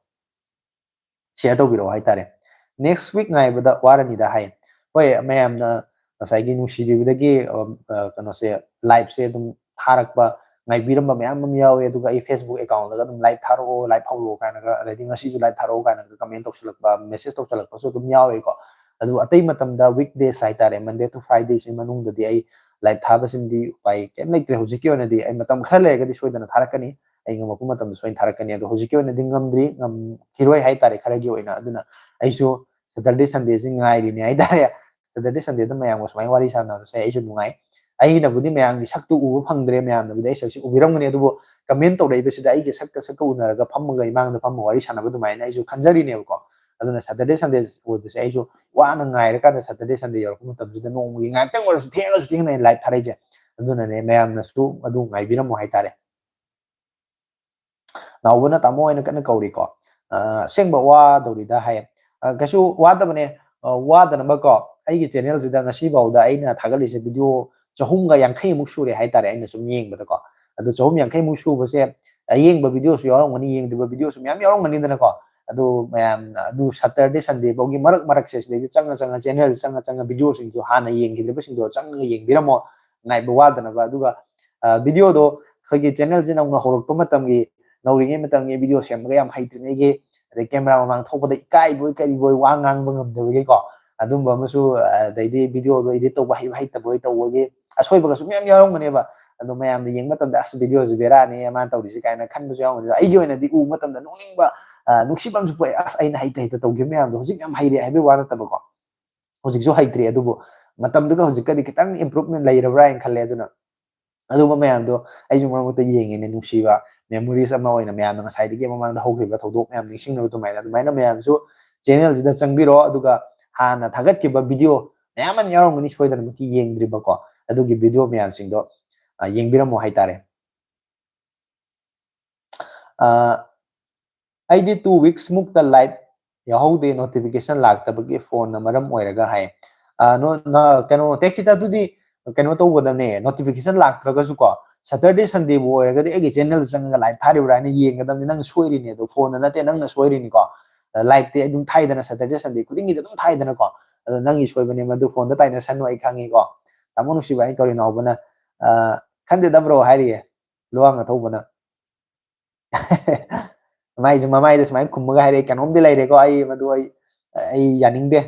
share ꯇꯧꯕꯤꯔꯛꯑꯣ ꯍꯥꯏꯇꯥꯔꯦ꯫ Next week ꯉꯥꯏꯕꯗ ꯋꯥꯔꯅꯤꯗ ꯍꯥꯏ꯫ ꯍꯣꯏ, ꯃꯌꯥꯝꯅ ꯉꯁꯥꯏꯒꯤ ꯅꯨꯡꯁꯤꯕꯤꯕꯗꯒꯤ, ꯑ, ꯑ, ꯀꯩꯅꯣꯁꯦ, live ꯁꯦ ꯑꯗꯨꯝ ꯊꯥꯔꯛꯄ, ꯉꯥꯏꯕꯤꯔꯝꯕ ꯃꯌꯥꯝ ꯑꯃ ꯌꯥꯎꯋꯦ꯫ ꯑꯗꯨꯒ ꯑꯩ Facebook account ꯗꯒ ꯑꯗꯨꯝ live ꯊꯥꯔꯛꯑꯣ, live ꯍꯧꯔꯛꯑꯣ ꯀꯥꯏꯅꯒ, ꯑꯗꯩꯗꯤ ꯉꯁꯤꯁꯨ live ꯊꯥꯔꯛꯑꯣ ꯀꯥꯏꯅꯒ comment ꯇꯧꯁꯜꯂꯛꯄ, message ꯇꯧꯁꯜꯂꯛꯄꯁꯨ ꯑꯗꯨꯝ ꯌꯥꯎꯋꯦꯀꯣ꯫ ꯑꯗꯨ ꯑꯇꯩ ꯃꯇꯝꯗ, weekdays ꯍꯥꯏꯇꯥꯔꯦ, Monday to Friday ꯁꯤ ꯃꯅꯨꯡꯗꯗꯤ ꯑꯩ live ꯊꯥꯕꯁꯤꯃꯗꯤ ꯎꯄꯥꯏ ꯀꯩꯝ ꯂꯩꯇ꯭ꯔꯦ꯫ ꯍꯧꯖꯤꯛꯀꯤ ꯑꯣꯏꯅꯗꯤ ꯑꯩ ꯃꯇꯝ ꯈꯔ ꯂꯩꯔꯒꯗꯤ ꯁꯣꯏꯗꯅ ꯊꯥꯔꯛꯀꯅꯤ, ꯑꯩ ꯉꯝꯃꯛꯄ ꯃꯇꯝꯗ ꯁꯣꯏꯅ ꯊꯥꯔꯛꯀꯅꯤ꯫ ꯑꯗꯣ ꯍꯧꯖꯤꯛꯀꯤ ꯑꯣꯏꯅꯗꯤ ꯉꯝꯗ꯭ꯔꯤ, ꯉꯝꯈꯤꯔꯣꯏ ꯍꯥꯏꯇꯥꯔꯦ, ꯈꯔꯒꯤ ꯑꯣꯏꯅ꯫ ꯑꯗꯨꯅ ꯑꯩꯁꯨ Saturday Sunday ꯁꯤ ꯉꯥꯏꯔꯤꯅꯦ ꯍꯥꯏꯇꯥꯔꯦ꯫ Saturday Sunday ꯗ ꯃꯌꯥꯝꯒ ꯁꯨꯃꯥꯏꯅ ꯋꯥꯔꯤ ꯁꯥꯟꯅꯕꯁꯦ ꯑꯩꯁꯨ ꯅꯨꯡꯉꯥꯏ꯫ ꯑꯩꯅꯕꯨꯗꯤ ꯃꯌꯥꯝꯒꯤ ꯁꯛꯇꯨ ꯎꯕ ꯐꯪꯗ꯭ꯔꯦ, ꯃꯌꯥꯝꯅꯕꯨꯗꯤ ꯑꯩ ꯁꯛꯁꯤ ꯎꯕꯤꯔꯝꯒꯅꯤ, ꯑꯗꯨꯕꯨ comment ꯇꯧꯔꯛꯏꯕꯁꯤꯗ ꯑꯩꯒꯤ ꯁꯛꯀ ꯁꯛꯀ ꯎꯅꯔꯒ ꯐꯝꯃꯒ ꯏꯃꯥꯡꯗ ꯐꯝꯃ ꯋꯥꯔꯤ ꯁꯥꯟꯅꯕ ꯑꯗꯨꯃꯥꯏꯅ ꯑꯩꯁꯨ ꯈꯟꯖꯔꯤꯅꯦꯕꯀꯣ꯫ ꯑꯗꯨꯅ Saturday Sunday ꯑꯣꯏꯕꯁꯦ ꯑꯩꯁꯨ ꯋꯥꯅ ꯉꯥꯏꯔꯀꯥꯟꯗ Saturday Sunday ꯌꯧꯔꯛꯄ ꯃꯇꯝꯁꯤꯗ ꯅꯣꯡꯃꯒꯤ ꯉꯥꯏꯍꯥꯛꯇꯪ ꯑꯣꯏꯔꯁꯨ, ꯊꯦꯡꯉꯁꯨ ꯊꯦꯡꯅ ꯑꯩ live ꯊꯥꯔꯛꯏꯁꯦ꯫ ꯑꯗꯨꯅꯅꯦ, ꯃꯌꯥꯝꯅꯁꯨ ꯑꯗꯨ ꯉꯥꯏꯕꯤꯔꯝꯃꯣ ꯍꯥꯏꯇꯥꯔꯦ꯫ ꯅꯥꯎꯕꯅ ꯇꯥꯃꯣ ꯍꯥꯏꯅ ꯀꯟꯅ ꯀꯧꯔꯤꯀꯣ꯫ ꯑ, ꯑꯁꯦꯡꯕ ꯋꯥꯗꯧꯔꯤꯗ ꯍꯥꯏ꯫ ꯑ, ꯀꯩꯁꯨ ꯋꯥꯗꯕꯅꯦ꯫ ꯑ, ꯋꯥꯗꯅꯕꯀꯣ, ꯑꯩꯒꯤ channel ꯁꯤꯗ ꯉꯁꯤꯐꯥꯎꯗ ꯑꯩꯅ ꯊꯥꯒꯠꯂꯤꯁꯦ video ꯆꯍꯨꯝꯒ ꯌꯥꯡꯈꯩ ꯃꯨꯛ ꯁꯨꯔꯦ ꯍꯥꯏꯇꯥꯔꯦ, ꯑꯩꯅ ꯁꯨꯝ ꯌꯦꯡꯕꯗꯀꯣ꯫ ꯑꯗꯨ ꯆꯍꯨꯝ ꯌꯥꯡꯈꯩ ꯃꯨꯛ ꯁꯨꯕꯁꯦ, ꯑꯌꯦꯡꯕ video ꯁꯨ ꯌꯥꯎꯔꯝꯒꯅꯤ, ꯌꯦꯡꯗꯕ video ꯁꯨ ꯃꯌꯥꯝ ꯌꯥꯎꯔꯝꯒꯅꯤꯗꯅꯀꯣ꯫ ꯑꯗꯨ ꯃꯌꯥꯝꯅ ꯑꯗꯨ Saturday Sunday ꯐꯥꯎꯒꯤ ꯃꯔꯛ ꯃꯔꯛꯁꯦ ꯁꯤꯗꯩꯗ ꯆꯪꯉ ꯆꯪꯉ, channel ꯆꯪꯉ ꯆꯪꯉ videoꯁꯤꯡꯗꯣ ꯍꯥꯟꯅ ꯌꯦꯡꯈꯤꯗꯕꯁꯤꯡꯗꯣ ꯆꯪꯉꯒ ꯌꯦꯡꯕꯤꯔꯝꯃꯣ, ꯉꯥꯏꯕ ꯋꯥꯗꯅꯕ꯫ ꯑꯗꯨꯒ, ꯑ, videoꯗꯣ ꯑꯩꯈꯣꯏꯒꯤ channelꯁꯦ ꯅꯧꯅ ꯍꯧꯔꯛꯄ ꯃꯇꯝꯒꯤ, ꯅꯧꯔꯤꯉꯩ ꯃꯇꯝꯒꯤ video ꯁꯦꯝꯕꯒ ꯌꯥꯝ ꯍꯩꯇ꯭ꯔꯤꯉꯩꯒꯤ, ꯑꯗꯩ camera ꯃꯃꯥꯡ ꯊꯣꯛꯄꯗ ꯏꯀꯥꯏꯕꯣꯏ ꯀꯔꯤꯕꯣꯏ, ꯋꯥ ꯉꯥꯡꯕ ꯉꯝꯗꯕꯒꯤꯀꯣ, ꯑꯗꯨꯝꯕ ꯑꯃꯁꯨ, ꯑ, ꯑꯗꯩꯗꯤ videoꯗꯣ edit ꯇꯧꯕ ꯍꯩꯕ ꯍꯩꯇꯕꯣꯏ ꯇꯧꯕꯒꯤ ꯑꯁꯣꯏꯕꯒꯁꯨ ꯃꯌꯥꯝ ꯌꯥꯎꯔꯝꯒꯅꯦꯕ꯫ ꯑꯗꯣ ꯃꯌꯥꯝꯅ ꯌꯦꯡꯕ ꯃꯇꯝꯗ, "ꯑꯁ, videoꯁꯤ ꯕꯦꯔꯥꯅꯤ ꯃꯥꯅ ꯇꯧꯔꯤꯁꯤ" ꯀꯥꯏꯅ ꯈꯟꯕꯁꯨ ꯌꯥꯎꯔꯝꯒꯅꯤ꯫ ꯑꯗꯣ ꯑꯩꯒꯤ ꯑꯣꯏꯅꯗꯤ ꯎꯕ ꯃꯇꯝꯗ ꯅꯣꯛꯅꯤꯡꯕ, ꯑ, ꯅꯨꯡꯁꯤꯕ ꯑꯃꯁꯨ ꯄꯣꯛꯑꯦ꯫ ꯑꯁ, ꯑꯩꯅ ꯍꯩꯇ ꯍꯩꯇ ꯇꯧꯈꯤꯕ ꯃꯌꯥꯝꯗꯣ ꯍꯧꯖꯤꯛ ꯌꯥꯝ ꯍꯩꯔꯦ ꯍꯥꯏꯕꯒꯤ ꯋꯥ ꯅꯠꯇꯕꯀꯣ, ꯍꯧꯖꯤꯛꯁꯨ ꯍꯩꯇ꯭ꯔꯤ, ꯑꯗꯨꯕꯨ ꯃꯇꯝꯗꯨꯒ ꯍꯧꯖꯤꯛꯀꯗꯤ ꯈꯤꯇꯪ improvement ꯂꯩꯔꯕ꯭ꯔꯥ ꯍꯥꯏꯅ ꯈꯜꯂꯦ꯫ ꯑꯗꯨꯅ ꯑꯗꯨꯒꯨꯝꯕ ꯃꯌꯥꯝꯗꯣ ꯑꯩꯁꯨ ꯃꯔꯛ ꯃꯔꯛꯇ ꯌꯦꯡꯉꯤꯅꯦ, ꯅꯨꯡꯁꯤꯕ memories ꯑꯃ ꯑꯣꯏꯅ ꯃꯌꯥꯝꯅ ꯉꯁꯥꯏꯗꯒꯤ ꯃꯃꯥꯡꯗ ꯍꯧꯈꯤꯕ ꯊꯧꯗꯣꯛ ꯃꯌꯥꯝ ꯅꯤꯡꯁꯤꯡꯅꯕ ꯑꯗꯨꯃꯥꯏꯅ꯫ ꯑꯗꯨꯃꯥꯏꯅ ꯃꯌꯥꯝꯁꯨ channelꯁꯤꯗ ꯆꯪꯕꯤꯔꯣ, ꯑꯗꯨꯒ ꯍꯥꯟꯅ ꯊꯥꯒꯠꯈꯤꯕ video ꯃꯌꯥꯝ ꯑꯃ ꯌꯥꯎꯔꯝꯒꯅꯤ ꯁꯣꯏꯗꯅꯃꯛꯀꯤ ꯌꯦꯡꯗ꯭ꯔꯤꯕꯀꯣ, ꯑꯗꯨꯒꯤ video ꯃꯌꯥꯝꯁꯤꯡꯗꯣ, ꯑ, ꯌꯦꯡꯕꯤꯔꯝꯃꯣ ꯍꯥꯏꯇꯥꯔꯦ꯫ ꯑ, ꯑꯩꯗꯤ two weeks ꯃꯨꯛꯇ live ꯌꯥꯎꯍꯧꯗꯦ, notification ꯂꯥꯛꯇꯕꯒꯤ, phoneꯅ ꯃꯔꯝ ꯑꯣꯏꯔꯒ ꯍꯥꯏ꯫ ꯑ, ꯅꯣ-, ꯅ-, ꯀꯩꯅꯣ, ꯇꯦꯛꯈꯤꯇ ꯑꯗꯨꯗꯤ ꯀꯩꯅꯣ ꯇꯧꯒꯗꯕꯅꯦ, notification ꯂꯥꯛꯇ꯭ꯔꯒꯁꯨ ꯀꯣ, Saturday Sundayꯕꯨ ꯑꯣꯏꯔꯒꯗꯤ ꯑꯩꯒꯤ channelꯗ ꯆꯪꯉꯒ live ꯊꯥꯔꯤꯕ꯭ꯔꯥ ꯍꯥꯏꯅ ꯌꯦꯡꯒꯗꯕꯅꯤ꯫ ꯅꯪ ꯁꯣꯏꯔꯤꯅꯦ ꯑꯗꯣ, phoneꯅ ꯅꯠꯇꯦ, ꯅꯪꯅ ꯁꯣꯏꯔꯤꯅꯤꯀꯣ꯫ ꯑ, liveꯇꯤ ꯑꯗꯨꯝ ꯊꯥꯏꯗꯅ, Saturday Sunday ꯈꯨꯗꯤꯡꯒꯤꯗꯤ ꯑꯗꯨꯝ ꯊꯥꯏꯗꯅꯀꯣ꯫ ꯑꯗꯣ ꯅꯪꯒꯤ ꯁꯣꯏꯕꯅꯦ ꯃꯗꯨ, phoneꯗ ꯇꯥꯏꯅꯁꯅꯨ, ꯑꯩ ꯈꯪꯉꯤꯀꯣ꯫ ꯇꯥꯃꯣ ꯅꯨꯡꯁꯤꯕ ꯍꯥꯏꯅ ꯀꯧꯔꯤ ꯅꯥꯎꯕꯅ, ꯑ, "ꯈꯟꯗꯦꯗ bro" ꯍꯥꯏꯔꯤꯌꯦ, ꯂꯨꯋꯥꯡ ꯑꯊꯧꯕꯅ꯫ ꯃꯥꯏꯁꯨ ꯃꯃꯥꯏꯗ ꯁꯨꯃꯥꯏꯅ ꯈꯨꯝꯃꯒ ꯍꯥꯏꯔꯛꯑꯦ, "ꯀꯩꯅꯣꯝꯗꯤ ꯂꯩꯔꯦꯀꯣ, ꯑꯩ ꯃꯗꯨ ꯑꯩ, ꯑꯩ ꯌꯥꯅꯤꯡꯗꯦ"꯫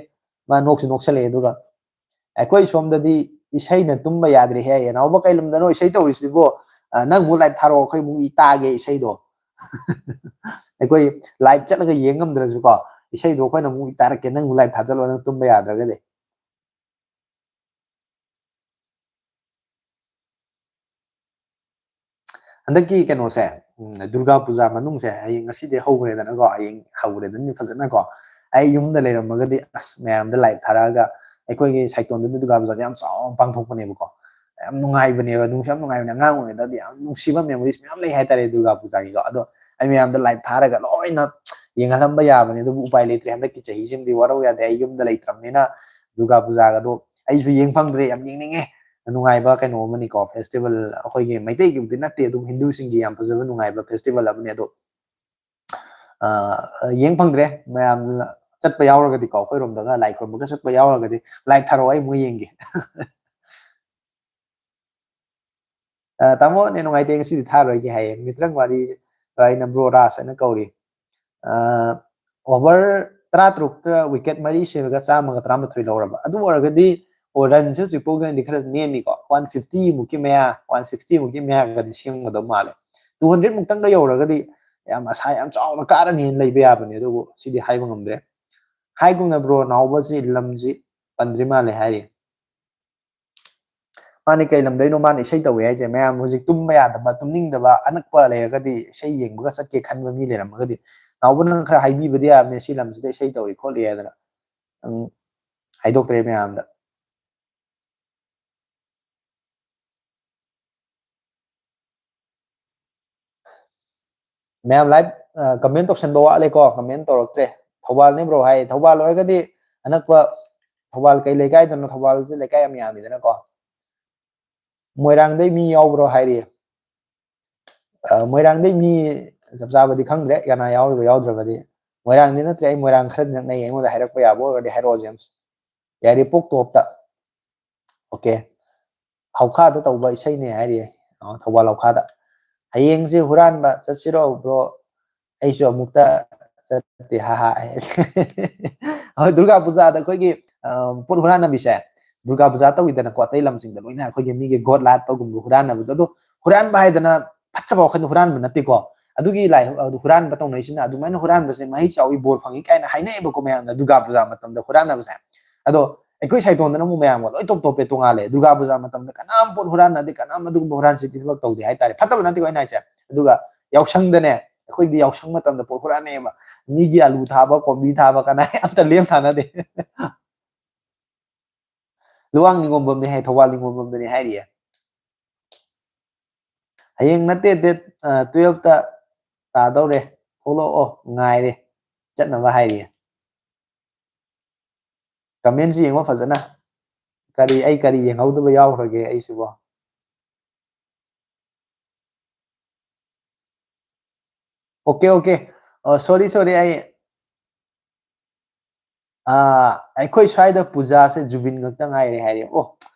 ꯃꯥ ꯅꯣꯛꯁꯨ ꯅꯣꯛꯁꯜꯂꯛꯑꯦ꯫ ꯑꯗꯨꯒ, "ꯑꯩꯈꯣꯏ ꯁꯣꯝꯗꯗꯤ ꯏꯁꯩꯅ ꯇꯨꯝꯕ ꯌꯥꯗ꯭ꯔꯦꯍꯦ, ꯅꯥꯎꯕ ꯀꯩ ꯂꯝꯗꯅꯣ ꯏꯁꯩ ꯇꯧꯔꯤꯁꯤꯕꯣ? ꯑ, ꯅꯪ ꯑꯃꯨꯛ live ꯊꯥꯔꯛꯑꯣ, ꯑꯩꯈꯣꯏ ꯑꯃꯨꯛ ꯇꯥꯒꯦ ꯏꯁꯩꯗꯣ"꯫ ꯑꯩꯈꯣꯏ live ꯆꯠꯂꯒ ꯌꯦꯡ ꯉꯝꯗ꯭ꯔꯁꯨꯀꯣ, ꯏꯁꯩꯗꯣ ꯑꯩꯈꯣꯏꯅ ꯑꯃꯨꯛ ꯇꯥꯔꯛꯀꯦ, ꯅꯪ ꯑꯃꯨꯛ live ꯊꯥꯖꯜꯂꯣ, ꯅꯪ ꯇꯨꯝꯕ ꯌꯥꯗ꯭ꯔꯒꯗꯤ꯫ ꯍꯟꯗꯛꯀꯤ ꯀꯩꯅꯣꯁꯦ, ꯎꯝ, ꯗꯨꯔꯒꯥ ꯄꯨꯖꯥ ꯃꯅꯨꯡꯁꯦ, ꯍꯌꯦꯡ ꯉꯁꯤꯗꯤ ꯍꯧꯈ꯭ꯔꯦꯗꯅꯀꯣ, ꯍꯌꯦꯡ ꯍꯧꯈ꯭ꯔꯦꯗꯅ ꯐꯖꯅꯀꯣ꯫ ꯑꯩ ꯌꯨꯝꯗ ꯂꯩꯔꯝꯃꯒꯗꯤ, ꯑꯁ, ꯃꯌꯥꯝꯗ live ꯊꯥꯔꯛꯑꯒ, ꯑꯩꯈꯣꯏꯒꯤ ꯁꯥꯏꯇꯣꯟꯗꯗꯤ ꯗꯨꯔꯒꯥ ꯄꯨꯖꯥꯁꯦ ꯌꯥꯝ ꯆꯥꯎꯅ ꯄꯥꯡꯊꯣꯛꯄꯅꯦꯕꯀꯣ꯫ ꯌꯥꯝ ꯅꯨꯡꯉꯥꯏꯕꯅꯦꯕ, ꯅꯨꯡꯁꯨ ꯌꯥꯝ ꯅꯨꯡꯉꯥꯏꯕꯅꯦ꯫ ꯑꯉꯥꯡ ꯑꯣꯏꯔꯤꯉꯩꯗꯗꯤ ꯌꯥꯝ ꯅꯨꯡꯁꯤꯕ memories ꯃꯌꯥꯝ ꯂꯩ ꯍꯥꯏꯇꯥꯔꯦ ꯗꯨꯔꯒꯥ ꯄꯨꯖꯥꯒꯤꯀꯣ꯫ ꯑꯗꯣ ꯑꯩ ꯃꯌꯥꯝꯗ live ꯊꯥꯔꯒ ꯂꯣꯏꯅ ꯌꯦꯡꯍꯜꯂꯝꯕ ꯌꯥꯕꯅꯦ, ꯑꯗꯨꯕꯨ ꯎꯄꯥꯏ ꯂꯩꯇ꯭ꯔꯦ꯫ ꯍꯟꯗꯛꯀꯤ ꯆꯍꯤꯁꯤꯃꯗꯤ ꯋꯥꯔꯧ ꯌꯥꯗꯦ, ꯑꯩ ꯌꯨꯝꯗ ꯂꯩꯇ꯭ꯔꯕꯅꯤꯅ ꯗꯨꯔꯒꯥ ꯄꯨꯖꯥꯒꯗꯣ ꯑꯩꯁꯨ ꯌꯦꯡ ꯐꯪꯗ꯭ꯔꯦ꯫ ꯌꯥꯝ ꯌꯦꯡꯅꯤꯡꯉꯦ꯫ ꯅꯨꯡꯉꯥꯏꯕ ꯀꯩꯅꯣ ꯑꯃꯅꯤꯀꯣ, festival, ꯑꯩꯈꯣꯏꯒꯤ ꯃꯩꯇꯩꯒꯤꯕꯨꯗꯤ ꯅꯠꯇꯦ, ꯑꯗꯨꯝ ꯍꯤꯟꯗꯨꯁꯤꯡꯒꯤ ꯌꯥꯝ ꯐꯖꯕ ꯅꯨꯡꯉꯥꯏꯕ festival ꯑꯃꯅꯤ꯫ ꯑꯗꯣ ꯑ, ꯌꯦꯡ ꯐꯪꯗ꯭ꯔꯦ꯫ ꯃꯌꯥꯝ ꯆꯠꯄ ꯌꯥꯎꯔꯒꯗꯤꯀꯣ, ꯑꯩꯈꯣꯏꯔꯣꯝꯗꯒ ꯂꯥꯏ ꯈꯨꯔꯨꯝꯕꯒ ꯆꯠꯄ ꯌꯥꯎꯔꯒꯗꯤ live ꯊꯥꯔꯛꯑꯣ, ꯑꯩ ꯑꯃꯨꯛ ꯌꯦꯡꯒꯦ꯫ ꯑ, ꯇꯥꯃꯣ, ꯅꯦꯠ ꯅꯨꯡꯉꯥꯏꯇꯦ, ꯉꯁꯤꯗꯤ ꯊꯥꯔꯣꯏꯒꯦ ꯍꯥꯏꯌꯦ꯫ ꯃꯤꯇ꯭ꯔꯪ ꯋꯥꯔꯤ, ꯑꯩꯅ ꯕ꯭ꯔꯣ ꯔꯥꯖ ꯍꯥꯏꯅ ꯀꯧꯔꯤ꯫ ꯑ, over ꯇꯔꯥꯇꯔꯨꯛꯇ wicket ꯃꯔꯤ ꯁꯦꯝꯃꯒ ꯆꯥꯝꯃꯒ ꯇꯔꯥꯃꯥꯊꯣꯏ ꯂꯧꯔꯕ꯫ ꯑꯗꯨ ꯑꯣꯏꯔꯒꯗꯤ, ꯑꯣ, runꯁꯦ ꯍꯧꯖꯤꯛ ꯐꯥꯎꯒꯤ ꯑꯣꯏꯅꯗꯤ ꯈꯔ ꯅꯦꯝꯃꯤꯀꯣ, one fifty ꯃꯨꯛꯀꯤ ꯃꯌꯥ, one sixty ꯃꯨꯛꯀꯤ ꯃꯌꯥꯒꯗꯤ ꯁꯦꯝꯒꯗꯧ ꯃꯥꯜꯂꯦ꯫ Two hundred ꯃꯨꯛꯇꯪꯒ ꯌꯧꯔꯒꯗꯤ ꯌꯥꯝ ꯑꯁꯥ ꯌꯥꯝ ꯆꯥꯎꯅ ꯀꯥꯔꯅꯤꯅ ꯂꯩꯕ ꯌꯥꯕꯅꯦ, ꯑꯗꯨꯕꯨ ꯁꯤꯗꯤ ꯍꯥꯏꯕ ꯉꯝꯗ꯭ꯔꯦ꯫ ꯍꯥꯏꯒꯨꯝꯅ ꯕ꯭ꯔꯣ, ꯅꯥꯎꯕꯁꯤ ꯂꯝꯁꯤ ꯄꯟꯗ꯭ꯔꯤ ꯃꯥꯜꯂꯦ ꯍꯥꯏꯔꯤ꯫ ꯃꯥꯅꯤ, ꯀꯩ ꯂꯝꯗꯩꯅꯣ ꯃꯥꯅ ꯏꯁꯩ ꯇꯧꯋꯦ ꯍꯥꯏꯁꯦ? ꯃꯌꯥꯝ ꯍꯧꯖꯤꯛ ꯇꯨꯝꯕ ꯌꯥꯗꯕ, ꯇꯨꯝꯅꯤꯡꯗꯕ, ꯑꯅꯛꯄ ꯂꯩꯔꯒꯗꯤ, ꯏꯁꯩ ꯌꯦꯡꯕꯒ ꯆꯠꯀꯦ ꯈꯟꯕ ꯃꯤ ꯂꯩꯔꯝꯃꯒꯗꯤ, ꯅꯥꯎꯕ ꯅꯪ ꯈꯔ ꯍꯥꯏꯕꯤꯕꯗꯤ ꯌꯥꯕꯅꯦ, ꯁꯤ ꯂꯝꯁꯤꯗ ꯏꯁꯩ ꯇꯧꯏ ꯈꯣꯠꯂꯤ ꯍꯥꯏꯗꯅ꯫ ꯅꯪ ꯍꯥꯏꯗꯣꯛꯇ꯭ꯔꯦ ꯃꯌꯥꯝꯗ꯫ ꯃꯌꯥꯝ live, ꯑ, comment ꯇꯧꯁꯟꯕ ꯋꯥꯠꯂꯦꯀꯣ, comment ꯇꯧꯔꯛꯇ꯭ꯔꯦ꯫ ꯊꯧꯕꯥꯜꯅꯤ bro hi. Thoubal ꯑꯣꯏꯔꯒꯗꯤ ꯑꯅꯛꯄ, ꯊꯧꯕꯥꯜ ꯀꯩ ꯂꯩꯀꯥꯏꯗꯅꯣ? ꯊꯧꯕꯥꯜꯁꯦ ꯂꯩꯀꯥꯏ ꯌꯥꯝ ꯌꯥꯝꯃꯤꯗꯅꯀꯣ꯫ ꯃꯣꯏꯔꯥꯡꯗꯩ ꯃꯤ ꯌꯥꯎꯕ꯭ꯔꯣ ꯍꯥꯏꯔꯤ꯫ ꯑ, ꯃꯣꯏꯔꯥꯡꯗꯩ ꯃꯤ ꯆꯞ ꯆꯥꯕꯗꯤ ꯈꯪꯗ꯭ꯔꯦ, ꯀꯅꯥ ꯌꯥꯎꯔꯤꯕ ꯌꯥꯎꯗ꯭ꯔꯕꯗꯤ꯫ ꯃꯣꯏꯔꯥꯡꯗꯤ ꯅꯠꯇ꯭ꯔꯦ, ꯑꯩ ꯃꯣꯏꯔꯥꯡ ꯈꯔꯗꯤ ꯅꯛꯅꯩ, ꯑꯩꯉꯣꯟꯗ ꯍꯥꯏꯔꯛꯄ ꯌꯥꯕ ꯑꯣꯏꯔꯒꯗꯤ ꯍꯥꯏꯔꯛꯑꯣ, ꯖꯦꯝꯁ꯫ ꯌꯥꯏꯔꯤꯄꯣꯛ ꯇꯣꯞꯇ꯫ ꯑꯣꯀꯦ꯫ ꯍꯧꯈꯥꯗ ꯇꯧꯕ ꯏꯁꯩꯅꯦ ꯍꯥꯏꯔꯤꯌꯦ꯫ ꯑ, ꯊꯧꯕꯥꯜ ꯍꯧꯈꯥꯗ꯫ ꯍꯌꯦꯡꯁꯦ ꯍꯨꯔꯥꯟꯕ ꯆꯠꯁꯤꯔꯣ, ꯕ꯭ꯔꯣ? ꯑꯩꯁꯨ ꯑꯃꯨꯛꯇ ꯆꯠꯇꯦ, ꯍꯥ, ꯍꯥ꯫ ꯍꯣꯏ, ꯗꯨꯔꯒꯥ ꯄꯨꯖꯥꯗ ꯑꯩꯈꯣꯏꯒꯤ, ꯑ, ꯄꯣꯠ ꯍꯨꯔꯥꯟꯅꯕꯤꯁꯦ, ꯗꯨꯔꯒꯥ ꯄꯨꯖꯥ ꯇꯧꯋꯤꯗꯅꯀꯣ, ꯑꯇꯩ ꯂꯝꯁꯤꯡꯗ ꯂꯣꯏꯅ ꯑꯩꯈꯣꯏꯒꯤ ꯃꯤꯒꯤ ꯒꯣꯠ ꯂꯥꯠꯄꯒꯨꯝꯕ ꯍꯨꯔꯥꯟꯅꯕꯗꯣ, ꯑꯗꯣ ꯍꯨꯔꯥꯟꯕ ꯍꯥꯏꯗꯅ ꯐꯠꯇꯕ ꯋꯥꯈꯜꯗ ꯍꯨꯔꯥꯟꯕ ꯅꯠꯇꯦꯀꯣ꯫ ꯑꯗꯨꯒꯤ ꯂꯥꯏ, ꯑꯗꯨ ꯍꯨꯔꯥꯟꯕ ꯇꯧꯅꯔꯤꯁꯤꯅ ꯑꯗꯨꯃꯥꯏꯅ ꯍꯨꯔꯥꯟꯕꯁꯦ ꯃꯍꯩ ꯆꯥꯎꯏ, ꯕꯣꯔ ꯐꯪꯉꯤ ꯀꯥꯏꯅ ꯍꯥꯏꯅꯩꯌꯦꯕꯀꯣ ꯃꯌꯥꯝꯅ ꯗꯨꯔꯒꯥ ꯄꯨꯖꯥ ꯃꯇꯝꯗ ꯍꯨꯔꯥꯟꯅꯕꯁꯦ꯫ ꯑꯗꯣ ꯑꯩꯈꯣꯏ ꯁꯥꯏꯗꯣꯟꯗꯅ ꯑꯃꯨꯛ ꯃꯌꯥꯝꯒ ꯂꯣꯏ ꯇꯣꯞ ꯇꯣꯞꯄꯦ, ꯇꯣꯉꯥꯜꯂꯦ꯫ ꯗꯨꯔꯒꯥ ꯄꯨꯖꯥ ꯃꯇꯝꯗ ꯀꯅꯥꯝ ꯄꯣꯠ ꯍꯨꯔꯥꯟꯅꯗꯦ, ꯀꯅꯥꯝ ꯑꯗꯨꯒꯨꯝꯕ ꯍꯨꯔꯥꯟ ꯆꯤꯟꯊꯤ ꯊꯕꯛ ꯇꯧꯗꯦ ꯍꯥꯏꯇꯥꯔꯦ꯫ ꯐꯠꯇꯕ ꯅꯠꯇꯦꯀꯣ ꯑꯩꯅ ꯍꯥꯏꯁꯦ꯫ ꯑꯗꯨꯒ ꯌꯥꯎꯁꯪꯗꯅꯦ, ꯑꯩꯈꯣꯏꯗꯤ ꯌꯥꯎꯁꯪ ꯃꯇꯝꯗ ꯄꯣꯠ ꯍꯨꯔꯥꯟꯅꯩꯌꯦꯕ꯫ ꯃꯤꯒꯤ ꯑꯂꯨ ꯊꯥꯕ, ꯀꯣꯕꯤ ꯊꯥꯕ, ꯀꯅꯥ ꯑꯝꯇ ꯂꯦꯝ ꯊꯥꯅꯗꯦ꯫ ꯂꯨꯋꯥꯡ ꯅꯤꯉꯣꯝꯕꯝꯅꯦ ꯍꯥꯏ, ꯊꯧꯕꯥꯜ ꯅꯤꯉꯣꯝꯕꯝꯗꯅꯦ ꯍꯥꯏꯔꯤꯌꯦ꯫ ꯍꯌꯦꯡ ꯅꯠꯇꯦ, date, ꯑ, twelveꯇ ꯇꯥꯗꯧꯔꯦ꯫ ꯊꯣꯛꯂꯛꯑꯣ, ꯉꯥꯏꯔꯦ꯫ ꯆꯠꯅꯕ ꯍꯥꯏꯔꯤꯌꯦ꯫ Commentꯁꯤ ꯌꯦꯡꯉꯣ ꯐꯖꯅ꯫ ꯀꯔꯤ, ꯑꯩ ꯀꯔꯤ ꯌꯦꯡꯍꯧꯗꯕ ꯌꯥꯎꯈ꯭ꯔꯒꯦ ꯑꯩꯁꯤꯕꯣ? Okay, okay. ꯑꯣ, sorry, sorry, ꯑꯩ, ꯑꯥ, ꯑꯩꯈꯣꯏ ꯁ꯭ꯋꯥꯏꯗ ꯄꯨꯖꯥꯁꯦ ꯖꯨꯕꯤꯟ ꯈꯛꯇ ꯉꯥꯏꯔꯦ ꯍꯥꯏꯔꯦ꯫ ꯑꯣ,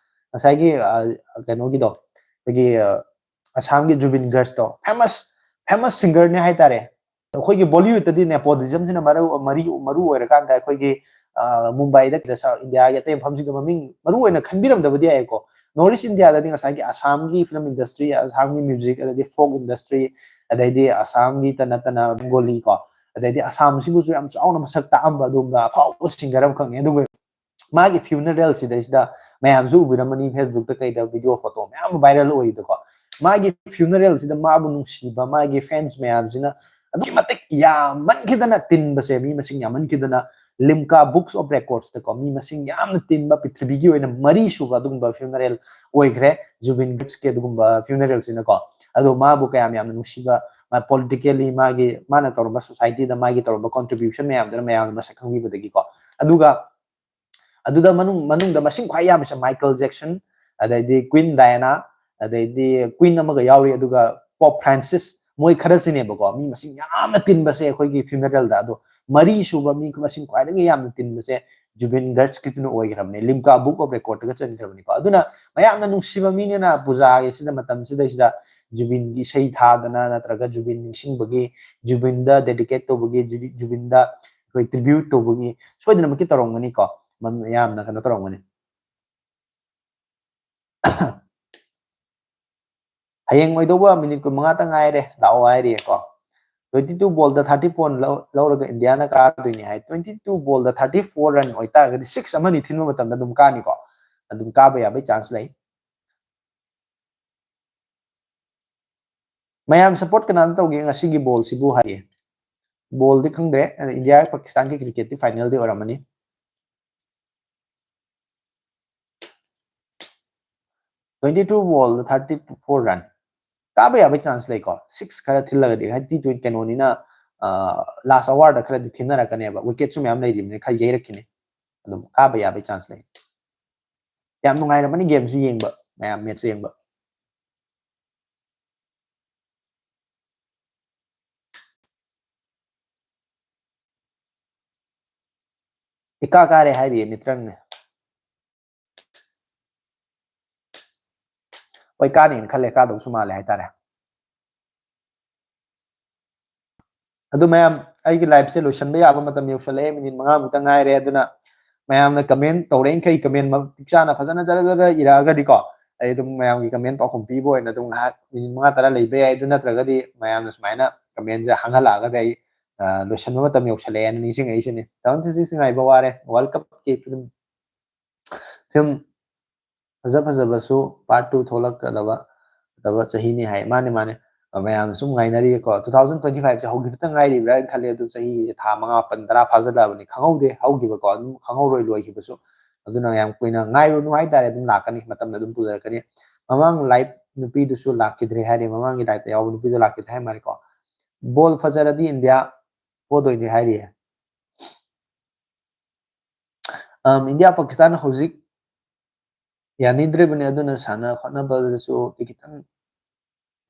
ꯉꯁꯥꯏꯒꯤ, ꯑꯥ, ꯀꯩꯅꯣꯒꯤꯗꯣ, ꯑꯩꯈꯣꯏꯒꯤ, ꯑꯥ, ꯑꯁꯥꯝꯒꯤ ꯖꯨꯕꯤꯟ ꯒꯔꯁꯇꯣ, famous, famous singerꯅꯦ ꯍꯥꯏꯇꯥꯔꯦ꯫ ꯑꯩꯈꯣꯏꯒꯤ ꯕꯣꯂꯤꯋꯨꯗꯇꯗꯤ nepotismꯁꯤꯅ ꯃꯔꯨ, ꯃꯔꯤ-, ꯃꯔꯨ ꯑꯣꯏꯔꯀꯥꯟꯗ ꯑꯩꯈꯣꯏꯒꯤ, ꯑꯥ, ꯃꯨꯝꯕꯥꯏꯗ, ꯁꯥꯎꯠ ꯏꯟꯗꯤꯌꯥꯒꯤ ꯑꯇꯩ ꯃꯐꯝꯁꯤꯡꯗ ꯃꯃꯤꯡ ꯃꯔꯨ ꯑꯣꯏꯅ ꯈꯟꯕꯤꯔꯝꯗꯕꯗꯤ ꯌꯥꯏꯀꯣ꯫ North East Indiaꯗꯗꯤ ꯉꯁꯥꯏꯒꯤ ꯑꯁꯥꯝꯒꯤ film industry, ꯑꯁꯥꯝꯒꯤ music, ꯑꯗꯩꯗꯤ folk industry, ꯑꯗꯩꯗꯤ ꯑꯁꯥꯝꯒꯤꯇ ꯅꯠꯇꯅ ꯕꯦꯡꯒꯣꯂꯤ ꯀꯣ, ꯑꯗꯩꯗꯤ ꯑꯁꯥꯝꯁꯤꯕꯨꯁꯨ ꯌꯥꯝ ꯆꯥꯎꯅ ꯃꯁꯛ ꯇꯥꯛꯑꯝꯕ ꯑꯗꯨꯒꯨꯝꯕ ꯑꯐꯥꯎꯕ singer ꯑꯃꯈꯛꯅꯤ꯫ ꯑꯗꯨꯒ ꯃꯥꯒꯤ funeral ꯁꯤꯗꯩꯁꯤꯗ ꯃꯌꯥꯝꯁꯨ ꯎꯕꯤꯔꯝꯃꯅꯤ, Facebookꯇ ꯀꯩꯗ video photo ꯃꯌꯥꯝ ꯑꯃ viral ꯑꯣꯏꯔꯤꯗꯀꯣ꯫ ꯃꯥꯒꯤ funeral ꯁꯤꯗ ꯃꯥꯕꯨ ꯅꯨꯡꯁꯤꯕ ꯃꯥꯒꯤ fans ꯃꯌꯥꯝꯁꯤꯅ ꯑꯗꯨꯛꯀꯤ ꯃꯇꯤꯛ ꯌꯥꯝꯃꯟꯈꯤꯗꯅ ꯇꯤꯟꯕꯁꯦ, ꯃꯤ ꯃꯁꯤꯡ ꯌꯥꯝꯃꯟꯈꯤꯗꯅ Limca Books of Recordsꯇꯀꯣ, ꯃꯤ ꯃꯁꯤꯡ ꯌꯥꯝꯅ ꯇꯤꯟꯕ, ꯄ꯭ꯔꯤꯊꯤꯕꯤꯒꯤ ꯑꯣꯏꯅ ꯃꯔꯤ ꯁꯨꯕ ꯑꯗꯨꯒꯨꯝꯕ funeral ꯑꯣꯏꯈ꯭ꯔꯦ ꯖꯨꯕꯤꯟ ꯒꯔꯁꯀꯤ ꯑꯗꯨꯒꯨꯝꯕ funeralꯁꯤꯅꯀꯣ꯫ ꯑꯗꯣ ꯃꯥꯕꯨ ꯀꯌꯥꯝ ꯌꯥꯝꯅ ꯅꯨꯡꯁꯤꯕ, ꯃꯥ politically, ꯃꯥꯒꯤ, ꯃꯥꯅ ꯇꯧꯔꯝꯕ societyꯗ ꯃꯥꯒꯤ ꯇꯧꯔꯝꯕ contribution ꯃꯌꯥꯝꯗꯨꯅ ꯃꯌꯥꯝꯅ ꯃꯁꯛ ꯈꯪꯕꯤꯕꯗꯒꯤꯀꯣ꯫ ꯑꯗꯨꯒ ꯑꯗꯨꯗ ꯃꯅꯨꯡ-, ꯃꯅꯨꯡꯗ ꯃꯁꯤꯡ ꯈ꯭ꯋꯥꯏ ꯌꯥꯝꯃꯤꯁꯦ Michael Jackson, ꯑꯗꯩꯗꯤ Queen Diana, ꯑꯗꯩꯗꯤ Queen ꯑꯃꯒ ꯌꯥꯎꯔꯤ, ꯑꯗꯨꯒ Pope Francis, ꯃꯣꯏ ꯈꯔꯁꯤꯅꯦꯕꯀꯣ, ꯃꯤ ꯃꯁꯤꯡ ꯌꯥꯝꯅ ꯇꯤꯟꯕꯁꯦ ꯑꯩꯈꯣꯏꯒꯤ funeralꯗ꯫ ꯑꯗꯣ ꯃꯔꯤ ꯁꯨꯕ ꯃꯤ ꯃꯁꯤꯡ ꯈ꯭ꯋꯥꯏꯗꯒꯤ ꯌꯥꯝꯅ ꯇꯤꯟꯕꯁꯦ ꯖꯨꯕꯤꯟ ꯒꯔꯁꯀꯤꯗꯨꯅ ꯑꯣꯏꯈ꯭ꯔꯕꯅꯦ, Limca Book of Recordꯇꯒ ꯆꯟꯈ꯭ꯔꯕꯅꯤꯀꯣ꯫ ꯑꯗꯨꯅ ꯃꯌꯥꯝꯅ ꯅꯨꯡꯁꯤꯕ ꯃꯤꯅꯤꯅ ꯄꯨꯖꯥꯒꯤ ꯁꯤꯗ ꯃꯇꯝꯁꯤꯗꯩꯁꯤꯗ ꯖꯨꯕꯤꯟꯒꯤ ꯏꯁꯩ ꯊꯥꯗꯅ ꯅꯠꯇ꯭ꯔꯒ ꯖꯨꯕꯤꯟ ꯅꯤꯡꯁꯤꯡꯕꯒꯤ, ꯖꯨꯕꯤꯟꯗ dedicate ꯇꯧꯕꯒꯤ, ꯖꯨꯕꯤ-, ꯖꯨꯕꯤꯟꯗ ꯑꯩꯈꯣꯏ tribute ꯇꯧꯕꯒꯤ ꯁꯣꯏꯗꯅꯃꯛꯀꯤ ꯇꯧꯔꯝꯒꯅꯤꯀꯣ꯫ ꯃ-, ꯌꯥꯝꯅ ꯀꯩꯅꯣ ꯇꯧꯔꯝꯒꯅꯤ꯫ ꯍꯌꯦꯡ ꯑꯣꯏꯗꯧꯕ minute ꯀꯨꯟꯃꯉꯥꯇ ꯉꯥꯏꯔꯦ, ꯂꯥꯛꯑꯣ ꯍꯥꯏꯔꯤꯌꯦꯀꯣ꯫ Twenty two ballꯗ thirty four ꯂꯧ-, ꯂꯧꯔꯒ ꯏꯟꯗꯤꯌꯥꯅ ꯀꯥꯗꯣꯏꯅꯤ ꯍꯥꯏ꯫ Twenty two ballꯗ thirty four run ꯑꯣꯏꯇꯥꯔꯒꯗꯤ six ꯑꯃꯅꯤ ꯊꯤꯟꯕ ꯃꯇꯝꯗ ꯑꯗꯨꯝ ꯀꯥꯅꯤꯀꯣ꯫ ꯑꯗꯨꯝ ꯀꯥꯕ ꯌꯥꯕꯒꯤ chance ꯂꯩ꯫ ꯃꯌꯥꯝ support ꯀꯅꯥꯅ ꯇꯧꯒꯦ ꯉꯁꯤꯒꯤ ballꯁꯤꯕꯨ ꯍꯥꯏꯌꯦ꯫ Ballꯗꯤ ꯈꯪꯗ꯭ꯔꯦ, ꯏꯟꯗꯤꯌꯥ ꯄꯥꯀꯤꯁꯇꯥꯟꯒꯤ cricketꯇꯤ finalꯗꯤ ꯑꯣꯏꯔꯝꯃꯅꯤ꯫ Twenty two ballꯗ thirty four run꯫ ꯀꯥꯕ ꯌꯥꯕꯒꯤ chance ꯂꯩꯀꯣ꯫ Six ꯈꯔ ꯊꯤꯜꯂꯒꯗꯤ, ꯍꯥꯏꯗꯤ ꯇ꯭ꯋꯦꯟꯇꯤ ꯀꯩꯅꯣꯅꯤꯅ, ꯑ, last overꯗ ꯈꯔꯗꯤ ꯊꯤꯟꯅꯔꯛꯀꯅꯦꯕ꯫ Wicketꯁꯨ ꯃꯌꯥꯝ ꯂꯩꯔꯤꯕꯅꯤꯅ ꯈꯔ ꯌꯩꯔꯛꯈꯤꯅꯤ꯫ ꯑꯗꯨꯝ ꯀꯥꯕ ꯌꯥꯕꯒꯤ chance ꯂꯩ꯫ ꯌꯥꯝ ꯅꯨꯡꯉꯥꯏꯔꯝꯃꯅꯤ gameꯁꯨ ꯌꯦꯡꯕ, ꯃꯌꯥꯝ match ꯌꯦꯡꯕ꯫ ꯏꯀꯥ ꯀꯥꯔꯦ ꯍꯥꯏꯔꯤꯌꯦ ꯃꯤꯇ꯭ꯔꯪꯅꯦ꯫ ꯍꯣꯏ, ꯀꯥꯅꯤꯅ ꯈꯜꯂꯦ, ꯀꯥꯗꯧꯁꯨ ꯃꯥꯜꯂꯦ ꯍꯥꯏꯇꯥꯔꯦ꯫ ꯑꯗꯨ ꯃꯌꯥꯝ, ꯑꯩꯒꯤ live ꯁꯦ ꯂꯣꯏꯁꯤꯟꯕ ꯌꯥꯕ ꯃꯇꯝ ꯌꯧꯁꯜꯂꯛꯑꯦ, ꯃꯤꯅꯤꯠ ꯃꯉꯥꯃꯨꯛꯇ ꯉꯥꯏꯔꯦ꯫ ꯑꯗꯨꯅ ꯃꯌꯥꯝꯅ comment ꯇꯧꯔꯛꯏꯈꯩ, comment ꯃꯇꯤꯛ ꯆꯥꯅ ꯐꯖꯅ ꯖꯔ ꯖꯔ ꯏꯔꯛꯑꯒꯗꯤꯀꯣ, ꯑꯩ ꯑꯗꯨꯝ ꯃꯌꯥꯝꯒꯤ comment ꯄꯥꯎꯈꯨꯝ ꯄꯤꯕ ꯑꯣꯏꯅ ꯑꯗꯨꯝ ꯉꯥꯏꯍꯥꯛ ꯃꯤꯅꯤꯠ ꯃꯉꯥ ꯇꯔꯥ ꯂꯩꯕ ꯌꯥꯏ꯫ ꯑꯗꯨ ꯅꯠꯇ꯭ꯔꯒꯗꯤ ꯃꯌꯥꯝꯅ ꯁꯨꯃꯥꯏꯅ comment ꯁꯦ ꯍꯥꯡꯍꯜꯂꯛꯑꯒꯗꯤ ꯑꯩ, ꯑ, ꯂꯣꯏꯁꯤꯟꯕ ꯃꯇꯝ ꯌꯧꯁꯜꯂꯛꯑꯦꯅ ꯅꯤꯡꯁꯤꯡꯉꯛꯏꯁꯤꯅꯤ꯫ Seven three six ꯉꯥꯏꯕ ꯋꯥꯔꯦ꯫ World Cup ꯀꯤ film, film ꯐꯖ ꯐꯖꯕꯁꯨ part two ꯊꯣꯛꯂꯛꯀꯗꯕ, ꯐꯖꯕ ꯆꯍꯤꯅꯤ ꯍꯥꯏ꯫ ꯃꯥꯅꯦ, ꯃꯥꯅꯦ꯫ ꯑ, ꯃꯌꯥꯝꯅ ꯁꯨꯝ ꯉꯥꯏꯅꯔꯤꯀꯣ, two thousand twenty five ꯁꯦ ꯍꯧꯈꯤꯕꯇ ꯉꯥꯏꯔꯤꯕ꯭ꯔꯥ ꯍꯥꯏꯅ ꯈꯜꯂꯦ꯫ ꯑꯗꯨ ꯆꯍꯤ ꯊꯥ ꯃꯉꯥ, ꯃꯥꯄꯟ, ꯇꯔꯥ ꯐꯥꯖꯤꯜꯂꯛꯑꯕꯅꯤ, ꯈꯪꯍꯧꯗꯦ ꯍꯧꯈꯤꯕꯀꯣ, ꯑꯗꯨꯝ ꯈꯪꯍꯧꯔꯣꯏ ꯂꯣꯏꯈꯤꯕꯁꯨ꯫ ꯑꯗꯨꯅ ꯌꯥꯝ ꯀꯨꯏꯅ ꯉꯥꯏꯔꯨꯅꯨ ꯍꯥꯏꯇꯥꯔꯦ, ꯑꯗꯨꯝ ꯂꯥꯛꯀꯅꯤ, ꯃꯇꯝꯅ ꯑꯗꯨꯝ ꯄꯨꯖꯔꯛꯀꯅꯤ꯫ ꯃꯃꯥꯡ live ꯅꯨꯄꯤꯗꯨꯁꯨ ꯂꯥꯛꯈꯤꯗ꯭ꯔꯦ ꯍꯥꯏꯔꯤ, ꯃꯃꯥꯡꯒꯤ live ꯇ ꯌꯥꯎꯕ ꯅꯨꯄꯤꯗꯨ ꯂꯥꯛꯈꯤꯗ꯭ꯔꯦ ꯍꯥꯏ ꯃꯥꯜꯂꯦꯀꯣ꯫ ꯕꯣꯜ ꯐꯖꯔꯗꯤ ꯏꯟꯗꯤꯌꯥ ꯄꯣꯗꯣꯏꯅꯦ ꯍꯥꯏꯔꯤꯌꯦ꯫ ꯑꯝ, ꯏꯟꯗꯤꯌꯥ ꯄꯥꯀꯤꯁꯇꯥꯟ ꯍꯧꯖꯤꯛ ꯌꯥꯅꯤꯡꯗ꯭ꯔꯤꯕꯅꯤ, ꯑꯗꯨꯅ ꯁꯥꯟꯅ ꯈꯣꯠꯅꯕꯗꯁꯨ ꯈꯤꯇꯪ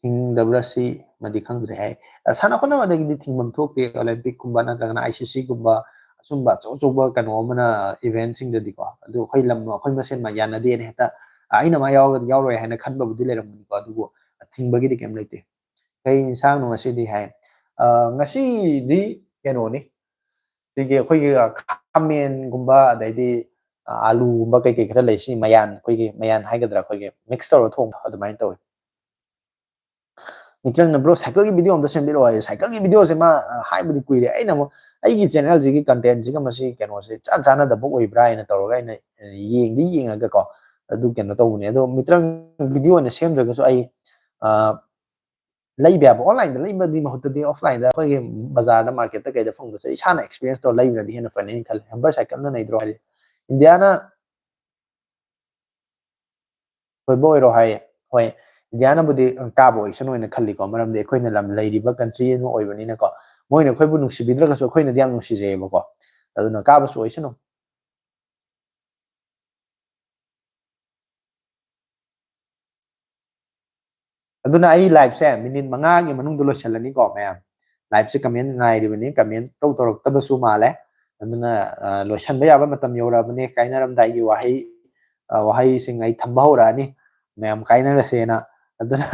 ꯊꯤꯡꯗꯕ꯭ꯔꯥ ꯁꯤ ꯃꯗꯤ ꯈꯪꯗ꯭ꯔꯦ ꯍꯥꯏ꯫ ꯑ, ꯁꯥꯟꯅ ꯈꯣꯠꯅꯕꯗꯒꯤꯗꯤ ꯊꯤꯡꯐꯝ ꯊꯣꯛꯇꯦ, Olympic ꯀꯨꯝꯕ ꯅꯠꯇ꯭ꯔꯒꯅ I C C ꯒꯨꯝꯕ, ꯑꯁꯨꯝꯕ ꯑꯆꯧ ꯑꯆꯧꯕ ꯀꯩꯅꯣ ꯑꯃꯅ, event ꯁꯤꯡꯗꯗꯤꯀꯣ꯫ ꯑꯗꯨ ꯑꯩꯈꯣꯏ ꯂꯝ, ꯑꯩꯈꯣꯏ ꯃꯁꯦꯟ ꯃꯥ ꯌꯥꯅꯗꯦꯅ ꯍꯦꯛꯇ, ꯑ, ꯑꯩꯅ ꯃꯥ ꯌꯥꯎꯔꯒꯗꯤ ꯌꯥꯎꯔꯣꯏ ꯍꯥꯏꯅ ꯈꯟꯕꯕꯨꯗꯤ ꯂꯩꯔꯝꯒꯅꯤꯀꯣ, ꯑꯗꯨꯕꯨ ꯊꯤꯡꯕꯒꯤꯗꯤ ꯀꯩꯝ ꯂꯩꯇꯦ꯫ ꯀꯩ ꯏꯟꯁꯥꯡꯅꯣ ꯉꯁꯤꯗꯤ ꯍꯥꯏ? ꯑ, ꯉꯁꯤꯗꯤ ꯀꯩꯅꯣꯅꯤ, ꯁꯤꯒꯤ ꯑꯩꯈꯣꯏꯒꯤ, ꯑ, ꯈꯥꯃꯦꯟꯒꯨꯝꯕ, ꯑꯗꯩꯗꯤ, ꯑ, ꯑꯥꯂꯨꯒꯨꯝꯕ ꯀꯩ ꯀꯩ ꯈꯔ ꯂꯩ, ꯁꯤ ꯃꯌꯥꯟ, ꯑꯩꯈꯣꯏꯒꯤ ꯃꯌꯥꯟ ꯍꯥꯏꯒꯗ꯭ꯔꯥ, ꯑꯩꯈꯣꯏꯒꯤ mix ꯇꯧꯔ ꯊꯣꯡꯕ ꯑꯗꯨꯃꯥꯏꯅ ꯇꯧꯋꯤ꯫ ꯃꯤꯇ꯭ꯔꯪꯅ, "Bro, cycle ꯒꯤ video ꯑꯝꯇ ꯁꯦꯝꯕꯤꯔꯛꯑꯣ" ꯍꯥꯏ꯫ Cycle ꯒꯤ video ꯁꯦ ꯃꯥ, ꯑ, ꯍꯥꯏꯕꯨꯗꯤ ꯀꯨꯏꯔꯦ꯫ ꯑꯩꯅ ꯑꯃꯨꯛ ꯑꯩꯒꯤ channel ꯁꯤꯒꯤ content ꯁꯤꯒ ꯃꯁꯤ ꯀꯩꯅꯣꯁꯦ ꯏꯆꯥꯟ ꯆꯥꯟꯅꯗꯕ ꯑꯣꯏꯕ꯭ꯔꯥ ꯍꯥꯏꯅ ꯇꯧꯔꯒ ꯑꯩꯅ, ꯑ, ꯌꯦꯡꯗꯤ ꯌꯦꯡꯉꯒꯀꯣ, ꯑꯗꯨ ꯀꯩꯅꯣ ꯇꯧꯕꯅꯦ꯫ ꯑꯗꯣ ꯃꯤꯇ꯭ꯔꯪ video ꯑꯣꯏꯅ ꯁꯦꯝꯗ꯭ꯔꯒꯁꯨ ꯑꯩ, ꯑ, ꯂꯩꯕ ꯌꯥꯕ, online ꯗ ꯂꯩꯕꯗꯤ ꯃꯍꯨꯠꯇꯗꯤ offline ꯗ ꯑꯩꯈꯣꯏꯒꯤ ꯕꯖꯥꯔꯗ, market ꯇ ꯀꯩꯗ ꯐꯪꯕꯁꯦ ꯏꯁꯥꯅ experience ꯇꯧꯔ ꯂꯩꯕꯅꯗꯤ ꯍꯦꯟꯅ ꯐꯅꯤ ꯍꯥꯏꯅ ꯈꯜꯂꯦ꯫ Humber cycle ꯅ ꯅꯩꯗ꯭ꯔꯣ ꯍꯥꯏꯗꯤ? ꯏꯟꯗꯤꯌꯥꯅ ꯊꯣꯏꯕ ꯑꯣꯏꯔꯣ ꯍꯥꯏꯌꯦ꯫ ꯍꯣꯏ, ꯏꯟꯗꯤꯌꯥꯅꯕꯨꯗꯤ ꯀꯥꯕ ꯑꯣꯏꯁꯅꯨ ꯍꯥꯏꯅ ꯈꯜꯂꯤꯀꯣ, ꯃꯔꯝꯗꯤ ꯑꯩꯈꯣꯏꯅ ꯂꯝ ꯂꯩꯔꯤꯕ country ꯑꯃ ꯑꯣꯏꯕꯅꯤꯅꯀꯣ꯫ ꯃꯣꯏꯅ ꯑꯩꯈꯣꯏꯕꯨ ꯅꯨꯡꯁꯤꯕꯤꯗ꯭ꯔꯒꯁꯨ ꯑꯩꯈꯣꯏꯅꯗꯤ ꯌꯥꯝ ꯅꯨꯡꯁꯤꯖꯩꯌꯦꯕꯀꯣ꯫ ꯑꯗꯨꯅ ꯀꯥꯕꯁꯨ ꯑꯣꯏꯁꯅꯨ꯫ ꯑꯗꯨꯅ ꯑꯩ live ꯁꯦ ꯃꯤꯅꯤꯠ ꯃꯉꯥꯒꯤ ꯃꯅꯨꯡꯗ ꯂꯣꯏꯁꯤꯜꯂꯅꯤꯀꯣ ꯃꯌꯥꯝ꯫ Live ꯁꯦ comment ꯉꯥꯏꯔꯤꯕꯅꯤ, comment ꯇꯧ ꯇꯧꯔꯛꯇꯕꯁꯨ ꯃꯥꯜꯂꯦ꯫ ꯑꯗꯨꯅ, ꯑ, ꯂꯣꯏꯁꯟꯕ ꯌꯥꯕ ꯃꯇꯝ ꯌꯧꯔꯛꯑꯕꯅꯦ꯫ ꯀꯥꯏꯅꯔꯝꯗꯥꯏꯒꯤ ꯋꯥꯍꯩ, ꯑ, ꯋꯥꯍꯩꯁꯤꯡ ꯑꯩ ꯊꯝꯕ ꯍꯧꯔꯛꯑꯅꯤ꯫ ꯃꯌꯥꯝ ꯀꯥꯏꯅꯔꯁꯦꯅ꯫ ꯑꯗꯨꯅ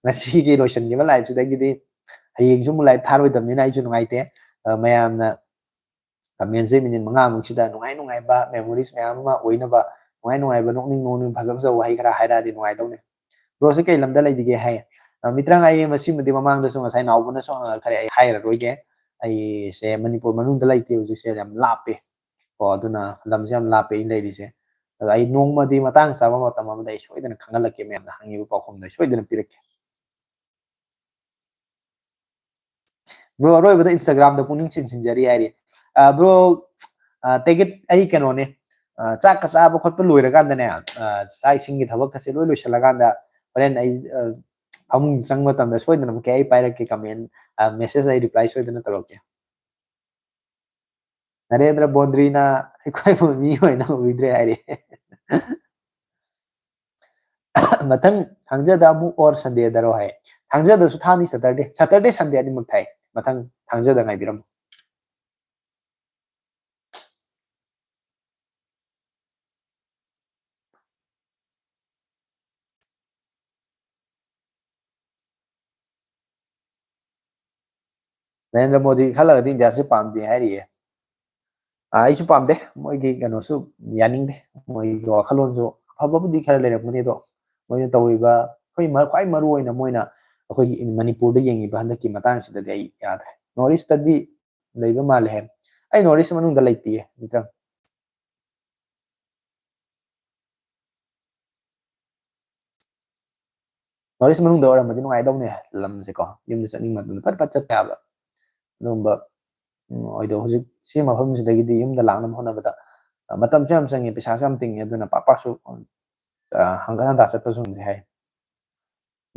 ꯉꯁꯤꯒꯤ ꯂꯣꯏꯁꯟꯈꯤꯕ live ꯁꯤꯗꯒꯤꯗꯤ ꯍꯌꯦꯡꯁꯨ ꯑꯃꯨꯛ live ꯊꯥꯔꯣꯏꯗꯕꯅꯤꯅ ꯑꯩꯁꯨ ꯅꯨꯡꯉꯥꯏꯇꯦ꯫ ꯑ, ꯃꯌꯥꯝꯅ comment ꯁꯦ minute ꯃꯉꯥꯃꯨꯛꯁꯤꯗ ꯅꯨꯡꯉꯥꯏ ꯅꯨꯡꯉꯥꯏꯕ memories ꯃꯌꯥꯝ ꯑꯃ ꯑꯣꯏꯅꯕ, ꯅꯨꯡꯉꯥꯏ ꯅꯨꯡꯉꯥꯏꯕ ꯅꯣꯛꯅꯤꯡ ꯅꯣꯛꯅꯤꯡ ꯐꯖ ꯐꯖꯕ ꯋꯥꯍꯩ ꯈꯔ ꯍꯥꯏꯔꯛꯑꯗꯤ ꯅꯨꯡꯉꯥꯏꯗꯧꯅꯤ꯫ Bro ꯁꯦ ꯀꯩ ꯂꯝꯗ ꯂꯩꯕꯤꯒꯦ ꯍꯥꯏ꯫ ꯑ, ꯃꯤꯇ꯭ꯔꯪ, ꯑꯩ ꯃꯁꯤꯃꯗꯤ ꯃꯃꯥꯡꯗꯁꯨ ꯉꯁꯥꯏ ꯅꯥꯎꯕꯅꯁꯨ ꯍꯪꯉꯛꯈ꯭ꯔꯦ, ꯑꯩ ꯍꯥꯏꯔꯔꯣꯏꯒꯦ꯫ ꯑꯩꯁꯦ ꯃꯅꯤꯄꯨꯔ ꯃꯅꯨꯡꯗ ꯂꯩꯇꯦ, ꯍꯧꯖꯤꯛꯁꯦ ꯌꯥꯝ ꯂꯥꯞꯄꯦ꯫ ꯀꯣ, ꯑꯗꯨꯅ ꯂꯝꯁꯦ ꯌꯥꯝ ꯂꯥꯞꯄꯦ ꯑꯩꯅ ꯂꯩꯔꯤꯁꯦ꯫ ꯑꯗꯣ ꯑꯩ ꯅꯣꯡꯃꯗꯤ ꯃꯇꯥꯡ ꯆꯥꯕ ꯃꯇꯝ ꯑꯃꯗ ꯑꯩ ꯁꯣꯏꯗꯅ ꯈꯪꯍꯜꯂꯛꯀꯦ, ꯃꯌꯥꯝꯅ ꯍꯪꯉꯤꯕ ꯄꯥꯎꯈꯨꯝꯗꯣ ꯑꯩ ꯁꯣꯏꯗꯅ ꯄꯤꯔꯛꯀꯦ꯫ Bro, ꯑꯔꯣꯏꯕꯗ Instagram ꯗ ꯄꯨꯛꯅꯤꯡ ꯆꯤꯡꯁꯤꯟꯖꯔꯤ ꯍꯥꯏꯔꯤ꯫ ꯑ, bro, ꯑ, ꯇꯦꯒꯦꯠ ꯑꯩ ꯀꯩꯅꯣꯅꯦ, ꯑ, ꯆꯥꯛꯀ ꯆꯥꯕ ꯈꯣꯠꯄ ꯂꯣꯏꯔꯀꯥꯟꯗꯅꯦ, ꯑ, ꯆꯥꯛ ꯏꯁꯤꯡꯒꯤ ꯊꯕꯛꯀꯁꯦ ꯂꯣꯏ ꯂꯣꯏꯁꯤꯜꯂꯀꯥꯟꯗ ꯍꯣꯔꯦꯟ ꯑꯩ, ꯑ, ꯐꯃꯨꯡ ꯆꯪꯕ ꯃꯇꯝꯗ ꯁꯣꯏꯗꯅꯃꯛꯀꯤ ꯑꯩ ꯄꯥꯏꯔꯛꯀꯦ comment, ꯑ, message ꯑꯩ reply ꯁꯣꯏꯗꯅ ꯇꯧꯔꯛꯀꯦ꯫ ꯅꯔꯦꯟꯗ꯭ꯔ ꯕꯣꯟꯗ꯭ꯔꯤꯅ ꯑꯩꯈꯣꯏꯕꯨ ꯃꯤ ꯑꯣꯏꯅ ꯎꯕꯤꯗ꯭ꯔꯦ ꯍꯥꯏꯔꯤ꯫ ꯃꯊꯪ ꯊꯥꯡꯖꯗ ꯑꯃꯨꯛ or Sunday ꯗꯔꯣ ꯍꯥꯏ꯫ ꯊꯥꯡꯖꯗꯁꯨ ꯊꯥꯅꯤ, Saturday, Saturday, Sunday ꯑꯅꯤꯃꯛ ꯊꯥꯏ꯫ ꯃꯊꯪ ꯊꯥꯡꯖꯗ ꯉꯥꯏꯕꯤꯔꯝꯃꯨ꯫ ꯅꯔꯦꯟꯗ꯭ꯔ ꯃꯣꯗꯤ ꯈꯜꯂꯒꯗꯤ ꯏꯟꯗꯤꯌꯥꯁꯦ ꯄꯥꯝꯗꯦ ꯍꯥꯏꯔꯤꯌꯦ꯫ ꯑꯥ, ꯑꯩꯁꯨ ꯄꯥꯝꯗꯦ꯫ ꯃꯣꯏꯒꯤ ꯀꯩꯅꯣꯁꯨ ꯌꯥꯅꯤꯡꯗꯦ꯫ ꯃꯣꯏꯒꯤ ꯋꯥꯈꯜꯂꯣꯟꯁꯨ ꯑꯐꯕꯕꯨꯗꯤ ꯈꯔ ꯂꯩꯔꯝꯒꯅꯤ, ꯑꯗꯣ ꯃꯣꯏꯅ ꯇꯧꯔꯤꯕ, ꯑꯩꯈꯣꯏ ꯃ-, ꯈ꯭ꯋꯥꯏ ꯃꯔꯨ ꯑꯣꯏꯅ ꯃꯣꯏꯅ ꯑꯩꯈꯣꯏꯒꯤ ꯃꯅꯤꯄꯨꯔꯗ ꯌꯦꯡꯉꯤꯕ ꯍꯟꯗꯛꯀꯤ ꯃꯇꯥꯡꯁꯤꯗꯗꯤ ꯑꯩ ꯌꯥꯗ꯭ꯔꯦ꯫ North East ꯇꯗꯤ ꯂꯩꯕ ꯃꯥꯜꯂꯦ ꯍꯥꯏ꯫ ꯑꯩ North East ꯃꯅꯨꯡꯗ ꯂꯩꯇꯤꯌꯦ, ꯃꯤꯇ꯭ꯔꯪ꯫ North East ꯃꯅꯨꯡꯗ ꯑꯣꯏꯔꯝꯃꯗꯤ ꯅꯨꯡꯉꯥꯏꯗꯧꯅꯦ ꯂꯝꯁꯦꯀꯣ, ꯌꯨꯝꯗ ꯆꯠꯅꯤꯡꯕ ꯃꯇꯝꯗ ꯐꯠ ꯐꯠ ꯆꯠꯄ ꯌꯥꯕ ꯑꯗꯨꯒꯨꯝꯕ, ꯎꯝ, ꯑꯣꯏꯗꯣ꯫ ꯍꯧꯖꯤꯛ ꯁꯤ ꯃꯐꯝꯁꯤꯗꯒꯤꯗꯤ ꯌꯨꯝꯗ ꯂꯥꯛꯅꯕ ꯍꯣꯠꯅꯕꯗ, ꯑ, ꯃꯇꯝꯁꯨ ꯌꯥꯝ ꯆꯪꯉꯤ, ꯄꯩꯁꯥꯁꯨ ꯌꯥꯝ ꯇꯤꯡꯉꯤ, ꯑꯗꯨꯅ ꯄꯥꯛ ꯄꯥꯛꯁꯨ, ꯑ, ꯍꯪꯒꯠ ꯍꯟꯗꯥ ꯆꯠꯄꯁꯨ ꯉꯝꯗꯦ ꯍꯥꯏ꯫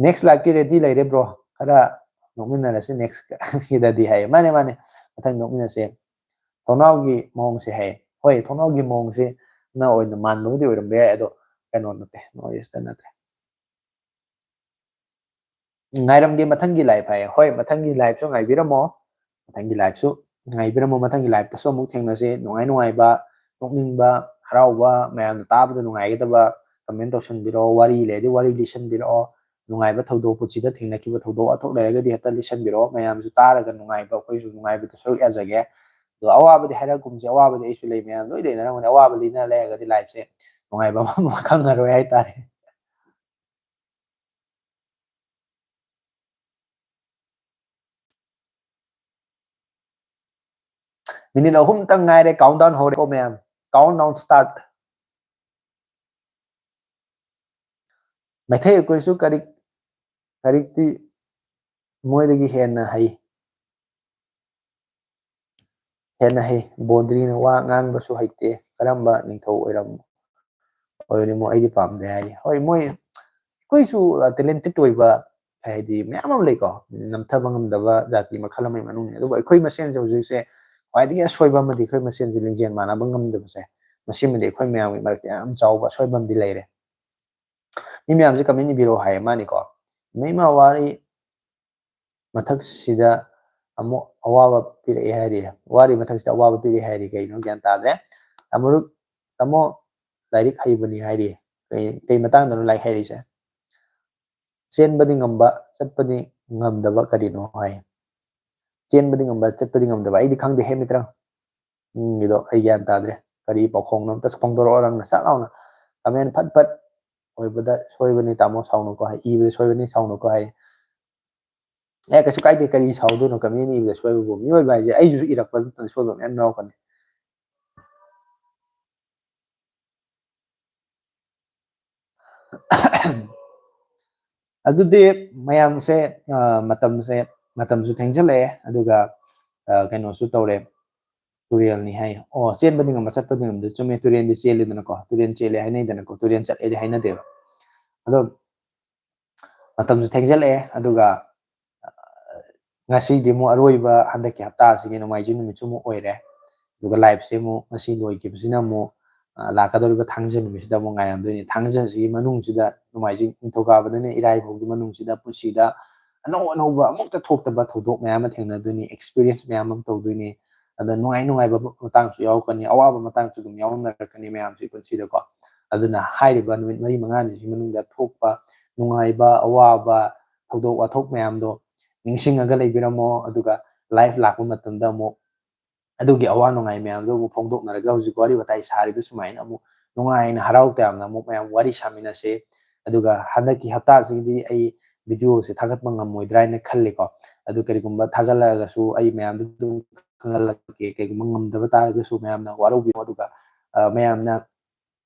Next live ꯀꯤ ready ꯂꯩꯔꯦ bro꯫ ꯈꯔ ꯅꯣꯛꯃꯤꯟꯅꯔꯁꯤ next ꯀꯤꯗꯗꯤ ꯍꯥꯏꯌꯦ꯫ ꯃꯥꯅꯦ, ꯃꯥꯅꯦ꯫ ꯃꯊꯪ ꯅꯣꯛꯃꯤꯟꯅꯁꯦ꯫ ꯊꯣꯡꯅꯥꯎꯒꯤ ꯃꯑꯣꯡꯁꯦ ꯍꯥꯏꯌꯦ꯫ ꯍꯣꯏ, ꯊꯣꯡꯅꯥꯎꯒꯤ ꯃꯑꯣꯡꯁꯤꯅ ꯑꯣꯏꯅ ꯃꯥꯟꯕꯕꯨꯗꯤ ꯑꯣꯏꯔꯝꯕ ꯌꯥꯏ, ꯑꯗꯣ ꯀꯩꯅꯣ ꯅꯠꯇꯦ, North East ꯇ ꯅꯠꯇ꯭ꯔꯦ꯫ ꯉꯥꯏꯔꯝꯒꯦ ꯃꯊꯪꯒꯤ live ꯍꯥꯏꯌꯦ꯫ ꯍꯣꯏ, ꯃꯊꯪꯒꯤ live ꯁꯨ ꯉꯥꯏꯕꯤꯔꯝꯃꯣ꯫ ꯃꯊꯪꯒꯤ live ꯁꯨ ꯉꯥꯏꯕꯤꯔꯝꯃꯣ, ꯃꯊꯪꯒꯤ liveꯇꯁꯨ ꯑꯃꯨꯛ ꯊꯦꯡꯅꯁꯦ꯫ ꯅꯨꯡꯉꯥꯏ ꯅꯨꯡꯉꯥꯏꯕ, ꯅꯣꯛꯅꯤꯡꯕ, ꯍꯔꯥꯎꯕ, ꯃꯌꯥꯝꯅ ꯇꯥꯕꯗ ꯅꯨꯡꯉꯥꯏꯒꯗꯕ comment ꯇꯧꯁꯟꯕꯤꯔꯛꯑꯣ, ꯋꯥꯔꯤ ꯂꯩꯔꯗꯤ ꯋꯥꯔꯤ ꯂꯤꯁꯟꯕꯤꯔꯛꯑꯣ, ꯅꯨꯡꯉꯥꯏꯕ ꯊꯧꯗꯣꯛ, ꯄꯨꯟꯁꯤꯗ ꯊꯦꯡꯅꯈꯤꯕ ꯊꯧꯗꯣꯛ ꯋꯥꯊꯣꯛ ꯂꯩꯔꯒꯗꯤ ꯍꯦꯛꯇ ꯂꯤꯁꯟꯕꯤꯔꯛꯑꯣ, ꯃꯌꯥꯝꯁꯨ ꯇꯥꯔꯒ ꯅꯨꯡꯉꯥꯏꯕ, ꯑꯩꯈꯣꯏꯁꯨ ꯅꯨꯡꯉꯥꯏꯕꯗ ꯁꯔꯨꯛ ꯌꯥꯖꯒꯦ꯫ ꯑꯗꯣ ꯑꯋꯥꯕꯗꯤ ꯍꯥꯏꯔꯛꯀꯨꯝꯁꯦ, ꯑꯋꯥꯕꯗꯤ ꯑꯩꯁꯨ ꯂꯩ, ꯃꯌꯥꯝ ꯂꯣꯏ ꯂꯩꯅꯔꯝꯒꯅꯤ꯫ ꯑꯋꯥꯕ ꯂꯤꯅ ꯂꯩꯔꯒꯗꯤ liveꯁꯦ ꯅꯨꯡꯉꯥꯏꯕ ꯑꯃ ꯈꯪꯉꯔꯣꯏ ꯍꯥꯏꯇꯥꯔꯦ꯫ Minute ꯑꯍꯨꯝꯇꯪ ꯉꯥꯏꯔꯦ, countdown ꯍꯧꯔꯦꯀꯣ ꯃꯌꯥꯝ, countdown start꯫ ꯃꯩꯇꯩ ꯑꯩꯈꯣꯏꯁꯨ ꯀꯔꯤ, ꯀꯔꯤꯛꯇꯤ ꯃꯣꯏꯗꯒꯤ ꯍꯦꯟꯅ ꯍꯩ, ꯍꯦꯟꯅ ꯍꯩ꯫ ꯕꯣꯗ꯭ꯔꯤꯅ ꯋꯥ ꯉꯥꯡꯕꯁꯨ ꯍꯩꯇꯦ, ꯀꯔꯝꯕ ꯅꯤꯡꯊꯧ ꯑꯣꯏꯔꯝ, ꯑꯣꯏꯔꯤꯃꯣ ꯑꯩꯗꯤ ꯄꯥꯝꯗꯦ ꯍꯥꯏꯔꯤ꯫ ꯍꯣꯏ, ꯃꯣꯏ, ꯑꯩꯈꯣꯏꯁꯨ, ꯑ, talented ꯑꯣꯏꯕ ꯍꯥꯏꯗꯤ ꯃꯌꯥꯝ ꯑꯃ ꯂꯩꯀꯣ, ꯅꯝꯊꯕ ꯉꯝꯗꯕ ꯖꯥꯇꯤ ꯃꯈꯜ ꯑꯃꯒꯤ ꯃꯅꯨꯡꯅꯤ꯫ ꯑꯗꯨꯕꯨ ꯑꯩꯈꯣꯏ ꯃꯁꯦꯟꯁꯦ ꯍꯧꯖꯤꯛꯁꯦ ꯈ꯭ꯋꯥꯏꯗꯒꯤ ꯑꯁꯣꯏꯕ ꯑꯃꯗꯤ ꯑꯩꯈꯣꯏ ꯃꯁꯦꯟꯁꯦ ꯂꯤꯡꯖꯦꯜ ꯃꯥꯟꯅꯕ ꯉꯝꯗꯕꯁꯦ, ꯃꯁꯤꯃꯗꯤ ꯑꯩꯈꯣꯏ ꯃꯌꯥꯝꯒꯤ ꯃꯔꯛꯇ ꯌꯥꯝ ꯆꯥꯎꯕ ꯑꯁꯣꯏꯕ ꯑꯃꯗꯤ ꯂꯩꯔꯦ꯫ ꯃꯤ ꯃꯌꯥꯝꯁꯦ comment ꯏꯕꯤꯔꯛꯑꯣ ꯍꯥꯏꯌꯦ ꯃꯥꯅꯤꯀꯣ꯫ ꯃꯩꯃ ꯋꯥꯔꯤ ꯃꯊꯛꯁꯤꯗ ꯑꯃꯨꯛ ꯑꯋꯥꯕ ꯄꯤꯔꯛꯑꯦ ꯍꯥꯏꯔꯤ꯫ ꯋꯥꯔꯤ ꯃꯊꯛꯁꯤꯗ ꯑꯋꯥꯕ ꯄꯤꯔꯛꯑꯦ ꯍꯥꯏꯔꯤ, ꯀꯩꯅꯣ ꯒ꯭ꯌꯥꯟ ꯇꯥꯗ꯭ꯔꯦ꯫ ꯇꯥꯃꯣ, ꯇꯥꯃꯣ, ꯂꯥꯏꯔꯤꯛ ꯍꯩꯕꯅꯤ ꯍꯥꯏꯔꯤ꯫ ꯀꯩ, ꯀꯩ ꯃꯇꯥꯡꯗꯅꯣ ꯂꯥꯏꯔꯤꯛ ꯍꯩꯔꯤꯁꯦ? ꯆꯦꯟꯕꯗꯤ ꯉꯝꯕ, ꯆꯠꯄꯗꯤ ꯉꯝꯗꯕ ꯀꯔꯤꯅꯣ ꯍꯥꯏ꯫ ꯆꯦꯟꯕꯗꯤ ꯉꯝꯕ, ꯆꯠꯄꯗꯤ ꯉꯝꯗꯕ꯫ ꯑꯩꯗꯤ ꯈꯪꯗꯦꯍꯦ ꯃꯤꯇ꯭ꯔꯪ꯫ ꯎꯝ, ꯒꯤꯗꯣ ꯑꯩ ꯒ꯭ꯌꯥꯟ ꯇꯥꯗ꯭ꯔꯦ꯫ ꯀꯔꯤ ꯄꯥꯎꯈꯣꯡꯅꯣ? ꯑꯝꯇ ꯐꯣꯡꯗꯣꯔꯛꯑꯣ ꯅꯪꯅ ꯁꯠ ꯂꯥꯎꯅ꯫ Comment ꯐꯠ ꯐꯠ ꯑꯣꯏꯕꯗ ꯁꯣꯏꯕꯅꯤ ꯇꯥꯃꯣ, ꯁꯥꯎꯅꯨꯀꯣ ꯍꯥꯏ꯫ ꯏꯕꯗ ꯁꯣꯏꯕꯅꯤ, ꯁꯥꯎꯅꯨꯀꯣ ꯍꯥꯏ꯫ ꯑꯦ, ꯀꯩꯁꯨ ꯀꯥꯏꯗꯦ, ꯀꯔꯤ ꯁꯥꯎꯗꯣꯏꯅꯣ? Comment ꯏꯕꯗ ꯁꯣꯏꯕꯕꯨ꯫ ꯃꯤꯑꯣꯏꯕ ꯍꯥꯏꯁꯦ, ꯑꯩꯁꯨ ꯏꯔꯛꯄ ꯅꯠꯇꯅ ꯁꯣꯏꯕ ꯃꯌꯥꯝ ꯌꯥꯎꯔꯛꯀꯅꯤ꯫ ꯑꯗꯨꯗꯤ ꯃꯌꯥꯝꯁꯦ, ꯑ, ꯃꯇꯝꯁꯦ, ꯃꯇꯝꯁꯨ ꯊꯦꯡꯖꯤꯜꯂꯛꯑꯦ, ꯑꯗꯨꯒ, ꯑ, ꯀꯩꯅꯣꯁꯨ ꯇꯧꯔꯦ, ꯇꯨꯔꯦꯜꯅꯤ ꯍꯥꯏ꯫ ꯑꯣ, ꯆꯦꯟꯕꯗꯤ ꯉꯝꯕ, ꯆꯠꯄꯗꯤ ꯉꯝꯗꯦ꯫ ꯆꯨꯝꯃꯦ, ꯇꯨꯔꯦꯜꯗꯤ ꯆꯦꯜꯂꯤꯗꯅꯀꯣ, ꯇꯨꯔꯦꯜ ꯆꯦꯜꯂꯦ ꯍꯥꯏꯅꯩꯗꯅꯀꯣ, ꯇꯨꯔꯦꯜ ꯆꯠꯂꯦꯗꯤ ꯍꯥꯏꯅꯗꯦꯕ꯫ ꯑꯗꯣ ꯃꯇꯝꯁꯨ ꯊꯦꯡꯖꯤꯜꯂꯛꯑꯦ, ꯑꯗꯨꯒ, ꯑ, ꯉꯁꯤꯗꯤ ꯑꯃꯨꯛ ꯑꯔꯣꯏꯕ ꯍꯟꯗꯛꯀꯤ ꯍꯞꯇꯥꯁꯤꯒꯤ ꯅꯣꯡꯃꯥꯏꯖꯤꯡ ꯅꯨꯃꯤꯠꯁꯨ ꯑꯃꯨꯛ ꯑꯣꯏꯔꯦ꯫ ꯑꯗꯨꯒ liveꯁꯦ ꯑꯃꯨꯛ ꯉꯁꯤ ꯂꯣꯏꯈꯤꯕꯁꯤꯅ ꯑꯃꯨꯛ, ꯑ, ꯂꯥꯛꯀꯗꯧꯔꯤꯕ ꯊꯥꯡꯖ ꯅꯨꯃꯤꯠꯁꯤꯗ ꯑꯃꯨꯛ ꯉꯥꯏꯔꯝꯗꯣꯏꯅꯤ꯫ ꯊꯥꯡꯖꯁꯤꯒꯤ ꯃꯅꯨꯡꯁꯤꯗ, ꯅꯣꯡꯃꯥꯏꯖꯤꯡ, ꯅꯤꯡꯊꯧꯀꯥꯕꯗꯅ ꯏꯔꯥꯏ ꯐꯥꯎꯒꯤ ꯃꯅꯨꯡꯁꯤꯗ ꯄꯨꯟꯁꯤꯗ ꯑꯅꯧ ꯑꯅꯧꯕ ꯑꯃꯨꯛꯇ ꯊꯣꯛꯇꯕ ꯊꯧꯗꯣꯛ ꯃꯌꯥꯝ ꯑꯃ ꯊꯦꯡꯅꯗꯣꯏꯅꯤ, experience ꯃꯌꯥꯝ ꯑꯃ ꯇꯧꯗꯣꯏꯅꯤ꯫ ꯑꯗ ꯅꯨꯡꯉꯥꯏ ꯅꯨꯡꯉꯥꯏꯕ ꯃꯇꯥꯡꯁꯨ ꯌꯥꯎꯔꯛꯀꯅꯤ, ꯑꯋꯥꯕ ꯃꯇꯥꯡꯁꯨ ꯑꯗꯨꯝ ꯌꯥꯎꯔꯛꯀꯅꯤ ꯃꯌꯥꯝꯁꯤ ꯄꯨꯟꯁꯤꯗꯀꯣ꯫ ꯑꯗꯨꯅ ꯍꯥꯏꯔꯤꯕ ꯅꯨꯃꯤꯠ ꯃꯔꯤ ꯃꯉꯥꯅꯤꯁꯤ ꯃꯅꯨꯡꯗ ꯊꯣꯛꯄ ꯅꯨꯡꯉꯥꯏꯕ, ꯑꯋꯥꯕ, ꯊꯧꯗꯣꯛ ꯋꯥꯊꯣꯛ ꯃꯌꯥꯝꯗꯣ ꯅꯤꯡꯁꯤꯡꯉꯒ ꯂꯩꯕꯤꯔꯝꯃꯣ꯫ ꯑꯗꯨꯒ live ꯂꯥꯛꯄ ꯃꯇꯝꯗ ꯑꯃꯨꯛ ꯑꯗꯨꯒꯤ ꯑꯋꯥ ꯅꯨꯡꯉꯥꯏ ꯃꯌꯥꯝꯗꯣ ꯑꯃꯨꯛ ꯐꯣꯡꯗꯣꯛꯅꯔꯒ ꯍꯧꯖꯤꯛ ꯋꯥꯔꯤ ꯋꯥꯇꯥꯏ ꯁꯥꯔꯤꯕ ꯁꯨꯃꯥꯏꯅ ꯑꯃꯨꯛ ꯅꯨꯡꯉꯥꯏꯅ ꯍꯔꯥꯎ ꯇꯌꯥꯝꯅ ꯑꯃꯨꯛ ꯃꯌꯥꯝ ꯋꯥꯔꯤ ꯁꯥꯃꯤꯟꯅꯁꯦ꯫ ꯑꯗꯨꯒ ꯍꯟꯗꯛꯀꯤ ꯍꯞꯇꯥꯁꯤꯒꯤꯗꯤ ꯑꯩ videoꯁꯦ ꯊꯥꯒꯠꯄ ꯉꯝꯃꯣꯏꯗ꯭ꯔꯥ ꯍꯥꯏꯅ ꯈꯜꯂꯤꯀꯣ꯫ ꯑꯗꯨ ꯀꯔꯤꯒꯨꯝꯕ ꯊꯥꯒꯠꯂꯛꯑꯒꯁꯨ ꯑꯩ ꯃꯌꯥꯝꯗ ꯑꯗꯨꯝ ꯈꯪꯍꯜꯂꯛꯀꯦ꯫ ꯀꯩꯒꯨꯝꯕ ꯉꯝꯗꯕ ꯇꯥꯔꯒꯁꯨ ꯃꯌꯥꯝꯅ ꯋꯥꯔꯧꯕꯤꯌꯣ꯫ ꯑꯗꯨꯒ, ꯑ, ꯃꯌꯥꯝꯅ,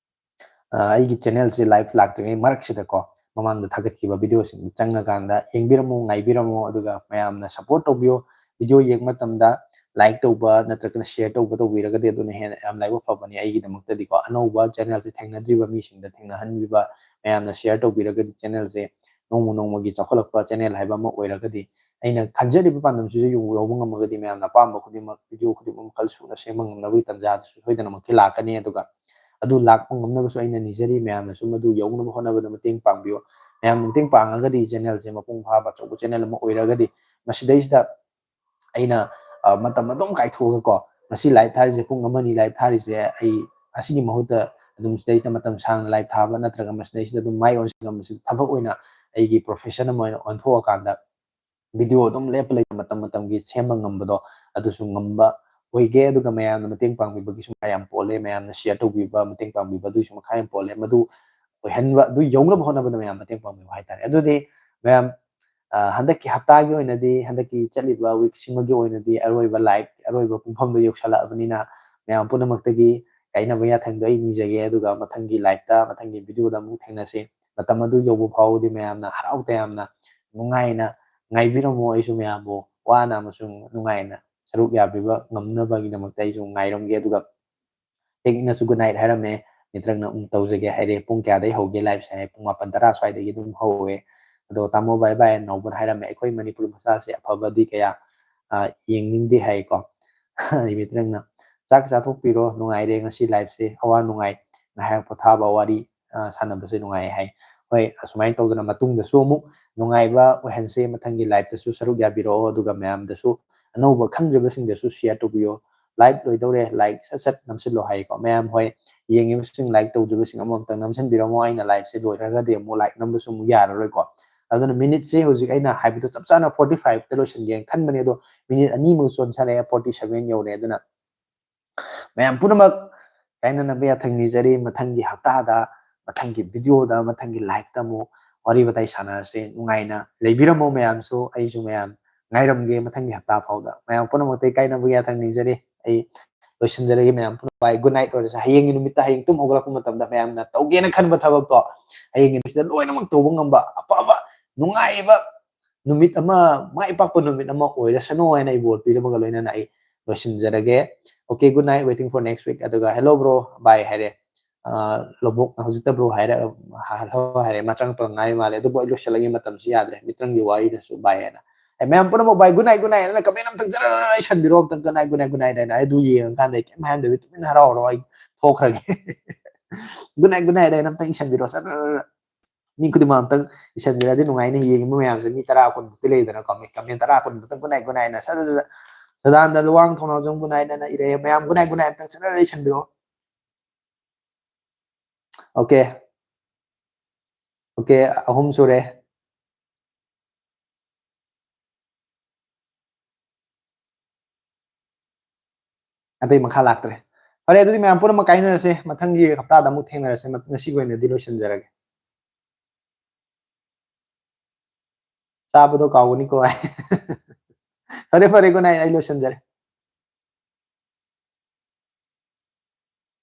ꯑ, ꯑꯩꯒꯤ channelꯁꯦ live ꯂꯥꯛꯇ꯭ꯔꯤꯉꯩ ꯃꯔꯛꯁꯤꯗꯀꯣ, ꯃꯃꯥꯡꯗ ꯊꯥꯒꯠꯈꯤꯕ videoꯁꯤꯡꯗꯣ ꯆꯪꯉꯀꯥꯟꯗ ꯌꯦꯡꯕꯤꯔꯝꯃꯨ, ꯉꯥꯏꯕꯤꯔꯝꯃꯨ꯫ ꯑꯗꯨꯒ ꯃꯌꯥꯝꯅ support ꯇꯧꯕꯤꯌꯨ꯫ Video ꯌꯦꯡꯕ ꯃꯇꯝꯗ like ꯇꯧꯕ ꯅꯠꯇ꯭ꯔꯒꯅ share ꯇꯧꯕ ꯇꯧꯕꯤꯔꯒꯗꯤ ꯑꯗꯨꯅ ꯍꯦꯟꯅ ꯌꯥꯝ ꯂꯥꯏꯕꯛ ꯐꯕꯅꯤ ꯑꯩꯒꯤꯗꯃꯛꯇꯗꯤꯀꯣ꯫ ꯑꯅꯧꯕ channelꯁꯦ ꯊꯦꯡꯅꯗ꯭ꯔꯤꯕ ꯃꯤꯁꯤꯡꯗ ꯊꯦꯡꯅꯍꯟꯕꯤꯕ, ꯃꯌꯥꯝꯅ share ꯇꯧꯕꯤꯔꯒꯗꯤ channelꯁꯦ ꯅꯣꯡꯃ ꯅꯣꯡꯃꯒꯤ ꯆꯥꯎꯈꯠꯂꯛꯄ channel ꯍꯥꯏꯕ ꯑꯃ ꯑꯣꯏꯔꯒꯗꯤ, ꯑꯩꯅ ꯈꯟꯖꯔꯤꯕ ꯄꯥꯟꯗꯝꯁꯤꯁꯨ ꯌꯧ-, ꯌꯧꯕ ꯉꯝꯃꯒꯗꯤ ꯃꯌꯥꯝꯅ ꯑꯄꯥꯝꯕ ꯈꯨꯗꯤꯡꯃꯛ, video ꯈꯨꯗꯤꯡꯃꯛ ꯃꯈꯜ ꯁꯨꯅ ꯁꯦꯝꯕ ꯉꯝꯅꯕꯒꯤ ꯇꯥꯟꯖꯥꯗꯨꯁꯨ ꯁꯣꯏꯗꯅꯃꯛꯀꯤ ꯂꯥꯛꯀꯅꯤ꯫ ꯑꯗꯨꯒ ꯑꯗꯨ ꯂꯥꯛꯄ ꯉꯝꯅꯕꯁꯨ ꯑꯩꯅ ꯅꯤꯖꯔꯤ, ꯃꯌꯥꯝꯅꯁꯨ ꯃꯗꯨ ꯌꯧꯅꯕ ꯍꯣꯠꯅꯕꯗ ꯃꯇꯦꯡ ꯄꯥꯡꯕꯤꯌꯨ꯫ ꯃꯌꯥꯝꯅ ꯃꯇꯦꯡ ꯄꯥꯡꯉꯒꯗꯤ channelꯁꯦ ꯃꯄꯨꯡ ꯐꯥꯕ ꯑꯆꯧꯕ channel ꯑꯃ ꯑꯣꯏꯔꯒꯗꯤ, ꯃꯁꯤꯗꯩꯁꯤꯗ ꯑꯩꯅ, ꯑ, ꯃꯇꯝ ꯑꯗꯨꯝ ꯀꯥꯏꯊꯣꯛꯑꯒꯀꯣ, ꯉꯁꯤ live ꯊꯥꯔꯤꯁꯦ, ꯄꯨꯡ ꯑꯃ ꯑꯅꯤ live ꯊꯥꯔꯤꯁꯦ, ꯑꯩ ꯑꯁꯤꯒꯤ ꯃꯍꯨꯠꯇ ꯑꯗꯨꯝ ꯁꯤꯗꯩꯁꯤꯗ ꯃꯇꯝ ꯁꯥꯡꯅ live ꯊꯥꯕ ꯅꯠꯇ꯭ꯔꯒ ꯃꯁꯤꯗꯩꯁꯤꯗ ꯑꯗꯨꯝ ꯃꯥꯏ ꯑꯣꯟꯁꯤꯟꯕꯁꯤ ꯊꯕꯛ ꯑꯣꯏꯅ ꯑꯩꯒꯤ profession ꯑꯃ ꯑꯣꯏꯅ ꯑꯣꯟꯊꯣꯛꯑꯀꯥꯟꯗ video ꯑꯗꯨꯝ ꯂꯦꯞꯄ ꯂꯩꯇꯅ ꯃꯇꯝ ꯃꯇꯝꯒꯤ ꯁꯦꯝꯕ ꯉꯝꯕꯗꯣ, ꯑꯗꯨꯁꯨ ꯉꯝꯕ ꯑꯣꯏꯒꯦ꯫ ꯑꯗꯨꯒ ꯃꯌꯥꯝꯅ ꯃꯇꯦꯡ ꯄꯥꯡꯕꯤꯕꯒꯤꯁꯨ ꯃꯈꯥ ꯌꯥꯝ ꯄꯣꯜꯂꯦ, ꯃꯌꯥꯝꯅ share ꯇꯧꯕꯤꯕ, ꯃꯇꯦꯡ ꯄꯥꯡꯕꯤꯕ, ꯑꯗꯨꯒꯤꯁꯨ ꯃꯈꯥ ꯌꯥꯝ ꯄꯣꯜꯂꯦ꯫ ꯃꯗꯨ ꯑꯣꯏꯍꯟꯕ, ꯑꯗꯨ ꯌꯧꯅꯕ ꯍꯣꯠꯅꯕꯗ ꯃꯌꯥꯝ ꯃꯇꯦꯡ ꯄꯥꯡꯕꯤꯌꯨ ꯍꯥꯏꯇꯥꯔꯦ꯫ ꯑꯗꯨꯗꯤ ꯃꯌꯥꯝ, ꯑ, ꯍꯟꯗꯛꯀꯤ ꯍꯞꯇꯥꯒꯤ ꯑꯣꯏꯅꯗꯤ, ꯍꯟꯗꯛꯀꯤ ꯆꯠꯂꯤꯕ weekꯁꯤꯃꯒꯤ ꯑꯣꯏꯅꯗꯤ ꯑꯔꯣꯏꯕ live, ꯑꯔꯣꯏꯕ ꯄꯨꯡꯐꯝꯗꯣ ꯌꯧꯁꯜꯂꯛꯑꯕꯅꯤꯅ, ꯃꯌꯥꯝ ꯄꯨꯝꯅꯃꯛꯇꯒꯤ ꯀꯥꯏꯅꯕ ꯌꯥꯊꯪꯗꯣ ꯑꯩ ꯅꯤꯖꯒꯦ꯫ ꯑꯗꯨꯒ ꯃꯊꯪꯒꯤ liveꯇ, ꯃꯊꯪꯒꯤ videoꯗ ꯑꯃꯨꯛ ꯊꯦꯡꯅꯁꯤ꯫ ꯃꯇꯝ ꯑꯗꯨ ꯌꯧꯕ ꯐꯥꯎꯕꯗꯤ ꯃꯌꯥꯝꯅ ꯍꯔꯥꯎ ꯇꯌꯥꯝꯅ, ꯅꯨꯡꯉꯥꯏꯅ ꯉꯥꯏꯕꯤꯔꯝꯃꯣ꯫ ꯑꯩꯁꯨ ꯃꯌꯥꯝꯕꯨ ꯋꯥꯅ ꯑꯃꯁꯨꯡ ꯅꯨꯡꯉꯥꯏꯅ ꯁꯔꯨꯛ ꯌꯥꯕꯤꯕ ꯉꯝꯅꯕꯒꯤꯗꯃꯛꯇ ꯑꯩꯁꯨ ꯉꯥꯏꯔꯝꯒꯦ꯫ ꯑꯗꯨꯒ ꯇꯦꯛꯅꯁꯨ good night ꯍꯥꯏꯔꯝꯃꯦ, ꯅꯦꯇ꯭ꯔꯪꯅ ꯎꯝ ꯇꯧꯖꯒꯦ ꯍꯥꯏꯔꯦ꯫ ꯄꯨꯡ ꯀꯌꯥꯗꯩ ꯍꯧꯒꯦ liveꯁꯦ ꯍꯥꯏ, ꯄꯨꯡ ꯃꯥꯄꯟ ꯇꯔꯥ ꯁ꯭ꯋꯥꯏꯗꯒꯤ ꯑꯗꯨꯝ ꯍꯧꯋꯦ꯫ ꯑꯗꯣ ꯇꯥꯃꯣ bye bye, ꯅꯥꯎꯕꯅ ꯍꯥꯏꯔꯝꯃꯦ, ꯑꯩꯈꯣꯏ ꯃꯅꯤꯄꯨꯔ ꯃꯆꯥꯁꯦ ꯑꯐꯕꯗꯤ ꯀꯌꯥ, ꯑ, ꯌꯦꯡꯅꯤꯡꯗꯦ ꯍꯥꯏꯀꯣ꯫ ꯅꯦꯇ꯭ꯔꯪꯅ ꯆꯥꯛ ꯆꯥꯊꯣꯛꯄꯤꯔꯣ, ꯅꯨꯡꯉꯥꯏꯔꯦ ꯉꯁꯤ liveꯁꯦ, ꯑꯋꯥ ꯅꯨꯡꯉꯥꯏ, ꯉꯥꯏꯍꯥꯛ ꯄꯣꯊꯥꯕ, ꯋꯥꯔꯤ, ꯑ, ꯁꯥꯟꯅꯕꯁꯦ ꯅꯨꯡꯉꯥꯏ ꯍꯥꯏ꯫ ꯍꯣꯏ, ꯑꯁꯨꯃꯥꯏꯅ ꯇꯧꯗꯅ ꯃꯇꯨꯡꯗꯁꯨ ꯑꯃꯨꯛ ꯅꯨꯡꯉꯥꯏꯕ ꯑꯣꯏꯍꯟꯁꯦ꯫ ꯃꯊꯪꯒꯤ live ꯇꯁꯨ ꯁꯔꯨꯛ ꯌꯥꯕꯤꯔꯛꯑꯣ, ꯑꯗꯨꯒ ꯃꯌꯥꯝꯗꯁꯨ, ꯑꯅꯧꯕ ꯈꯪꯗ꯭ꯔꯤꯕꯁꯤꯡꯗꯁꯨ share ꯇꯧꯕꯤꯌꯣ꯫ Live ꯂꯣꯏꯗꯧꯔꯦ, like ꯁꯠ ꯁꯠ ꯅꯝꯁꯤꯜꯂꯣ ꯍꯥꯏꯀꯣ꯫ ꯃꯌꯥꯝ ꯍꯣꯏ, ꯌꯦꯡꯉꯤꯕꯁꯤꯡ, like ꯇꯧꯗ꯭ꯔꯤꯕꯁꯤꯡ ꯑꯃꯃꯝꯇꯪ ꯅꯝꯁꯤꯟꯕꯤꯔꯝꯃꯣ꯫ ꯑꯩꯅ live ꯁꯦ ꯂꯣꯏꯈ꯭ꯔꯒꯗꯤ ꯑꯃꯨꯛ like ꯅꯝꯕꯁꯨ ꯑꯃꯨꯛ ꯌꯥꯔꯔꯣꯏꯀꯣ꯫ ꯑꯗꯨꯅ minute ꯁꯦ ꯍꯧꯖꯤꯛ ꯑꯩꯅ ꯍꯥꯏꯕꯗꯣ ꯆꯞ ꯆꯥꯅ forty five ꯇ ꯂꯣꯏꯁꯤꯟꯒꯦꯅ ꯈꯟꯕꯅꯦ, ꯑꯗꯣ minute ꯑꯅꯤꯃꯨꯛ ꯆꯣꯟꯊꯔꯛꯑꯦ, forty seven ꯌꯧꯔꯦ꯫ ꯑꯗꯨꯅ ꯃꯌꯥꯝ ꯄꯨꯝꯅꯃꯛ ꯀꯥꯏꯅꯅꯕ ꯌꯥꯊꯪ ꯅꯤꯖꯔꯤ꯫ ꯃꯊꯪꯒꯤ ꯍꯞꯇꯥꯗ, ꯃꯊꯪꯒꯤ video ꯗ, ꯃꯊꯪꯒꯤ live ꯇ ꯑꯃꯨꯛ ꯋꯥꯔꯤ ꯋꯥꯇꯥꯏ ꯁꯥꯟꯅꯔꯁꯦ꯫ ꯅꯨꯡꯉꯥꯏꯅ ꯂꯩꯕꯤꯔꯝꯃꯣ ꯃꯌꯥꯝꯁꯨ꯫ ꯑꯩꯁꯨ ꯃꯌꯥꯝ ꯉꯥꯏꯔꯝꯒꯦ ꯃꯊꯪꯒꯤ ꯍꯞꯇꯥ ꯐꯥꯎꯗ꯫ ꯃꯌꯥꯝ ꯄꯨꯝꯅꯃꯛꯇ ꯀꯥꯏꯅꯕꯒꯤ ꯌꯥꯊꯪ ꯅꯤꯖꯔꯤ꯫ ꯑꯩ ꯂꯣꯏꯁꯤꯟꯖꯔꯒꯦ ꯃꯌꯥꯝ ꯄꯨꯝꯅꯃꯛ꯫ Bye, good night ꯑꯣꯏꯔꯁꯦ꯫ ꯍꯌꯦꯡꯒꯤ ꯅꯨꯃꯤꯠꯇ, ꯍꯌꯦꯡ ꯇꯨꯝ ꯍꯧꯒꯠꯂꯛꯄ ꯃꯇꯝꯗ ꯃꯌꯥꯝꯅ ꯇꯧꯒꯦꯅ ꯈꯟꯕ ꯊꯕꯛꯇꯣ ꯍꯌꯦꯡꯒꯤ ꯅꯨꯃꯤꯠꯁꯤꯗ ꯂꯣꯏꯅꯃꯛ ꯇꯧꯕ ꯉꯝꯕ ꯑꯐꯕ, ꯅꯨꯡꯉꯥꯏꯕ ꯅꯨꯃꯤꯠ ꯑꯃ, ꯃꯥꯏ ꯄꯥꯛꯄ ꯅꯨꯃꯤꯠ ꯑꯃ ꯑꯣꯏꯔꯁꯅꯨ ꯍꯥꯏꯅ ꯑꯩ ꯕꯣꯔ ꯄꯤꯔꯝꯃꯒ ꯂꯣꯏꯅꯅ ꯑꯩ ꯂꯣꯏꯁꯤꯟꯖꯔꯒꯦ꯫ Okay, good night, waiting for next week꯫ ꯑꯗꯨꯒ, "Hello bro, bye" ꯍꯥꯏꯔꯦ꯫ ꯑ, ꯂꯣꯕꯣꯛꯅ ꯍꯧꯖꯤꯛꯇ "Bro" ꯍꯥꯏꯔꯦ, "Hello" ꯍꯥꯏꯔꯦ, ꯃꯥ ꯆꯪꯉꯛꯄ ꯉꯥꯏ ꯃꯥꯜꯂꯦ꯫ ꯑꯗꯨꯕꯨ ꯑꯩ ꯂꯣꯏꯁꯤꯜꯂꯒꯦ, ꯃꯇꯝꯁꯨ ꯌꯥꯗ꯭ꯔꯦ, ꯃꯤꯇ꯭ꯔꯪꯒꯤ ꯋꯥꯔꯤꯗꯁꯨ "Bye" ꯍꯥꯏꯅ꯫ ꯑꯦ, ꯃꯌꯥꯝ ꯄꯨꯝꯅꯃꯛ "Bye, good night, good night" ꯍꯥꯏꯅ comment ꯑꯝꯇꯪ ꯖꯔ ꯏꯁꯟꯕꯤꯔꯣ, ꯑꯝꯇꯪ "Good night, good night, good night" ꯍꯥꯏꯅ꯫ ꯑꯩ ꯑꯗꯨ ꯌꯦꯡꯉꯀꯥꯟꯗ ꯑꯩ ꯀꯩꯝ ꯍꯥꯏꯔꯝꯗꯕꯤ ꯇꯨꯃꯤꯟꯅ ꯍꯔꯥꯎ ꯍꯔꯥꯎ ꯑꯩ ꯊꯣꯛꯈ꯭ꯔꯒꯦ꯫ "Good night, good night" ꯍꯥꯏꯅ ꯑꯝꯇꯪ ꯏꯁꯟꯕꯤꯔꯣ, ꯖꯔ꯫ ꯃꯤ ꯈꯨꯗꯤꯡꯃꯛ ꯑꯝꯇꯪ ꯏꯁꯟꯕꯤꯔꯗꯤ ꯅꯨꯡꯉꯥꯏꯅꯤ꯫ ꯌꯦꯡꯉꯤꯕ ꯃꯌꯥꯝꯁꯦ ꯃꯤ ꯇꯔꯥ ꯀꯨꯟꯃꯨꯛꯇꯤ ꯂꯩꯗꯅꯀꯣ, ꯃꯤ comment ꯇꯔꯥ ꯀꯨꯟꯃꯨꯛꯇꯪ "Good night, good night" ꯍꯥꯏꯅ ꯁꯠ ꯁꯠ ꯁꯠ꯫ ꯁꯗꯥꯅꯟꯗ ꯂꯨꯋꯥꯡꯊꯣꯡꯅꯥꯎꯖꯝ "Good night" ꯍꯥꯏꯅ ꯏꯔꯛꯑꯦ꯫ ꯃꯌꯥꯝ "Good night, good night" ꯑꯝꯇꯪ ꯁꯠ ꯁꯠ ꯏꯁꯟꯕꯤꯔꯣ꯫ Okay. Okay, ꯑꯍꯨꯝ ꯁꯨꯔꯦ꯫ ꯑꯇꯩ ꯃꯈꯥ ꯂꯥꯛꯇ꯭ꯔꯦ꯫ ꯐꯔꯦ, ꯑꯗꯨꯗꯤ ꯃꯌꯥꯝ ꯄꯨꯝꯅꯃꯛ ꯀꯥꯏꯅꯔꯁꯦ꯫ ꯃꯊꯪꯒꯤ ꯍꯞꯇꯥꯗ ꯑꯃꯨꯛ ꯊꯦꯡꯅꯔꯁꯦ꯫ ꯃ-, ꯉꯁꯤꯒꯤ ꯑꯣꯏꯅꯗꯤ ꯂꯣꯏꯁꯤꯟꯖꯔꯒꯦ꯫ ꯆꯥꯕꯗꯣ ꯀꯥꯎꯒꯅꯤꯀꯣ꯫ ꯐꯔꯦ, ꯐꯔꯦ, good night, ꯑꯩ ꯂꯣꯏꯁꯤꯟꯖꯔꯦ꯫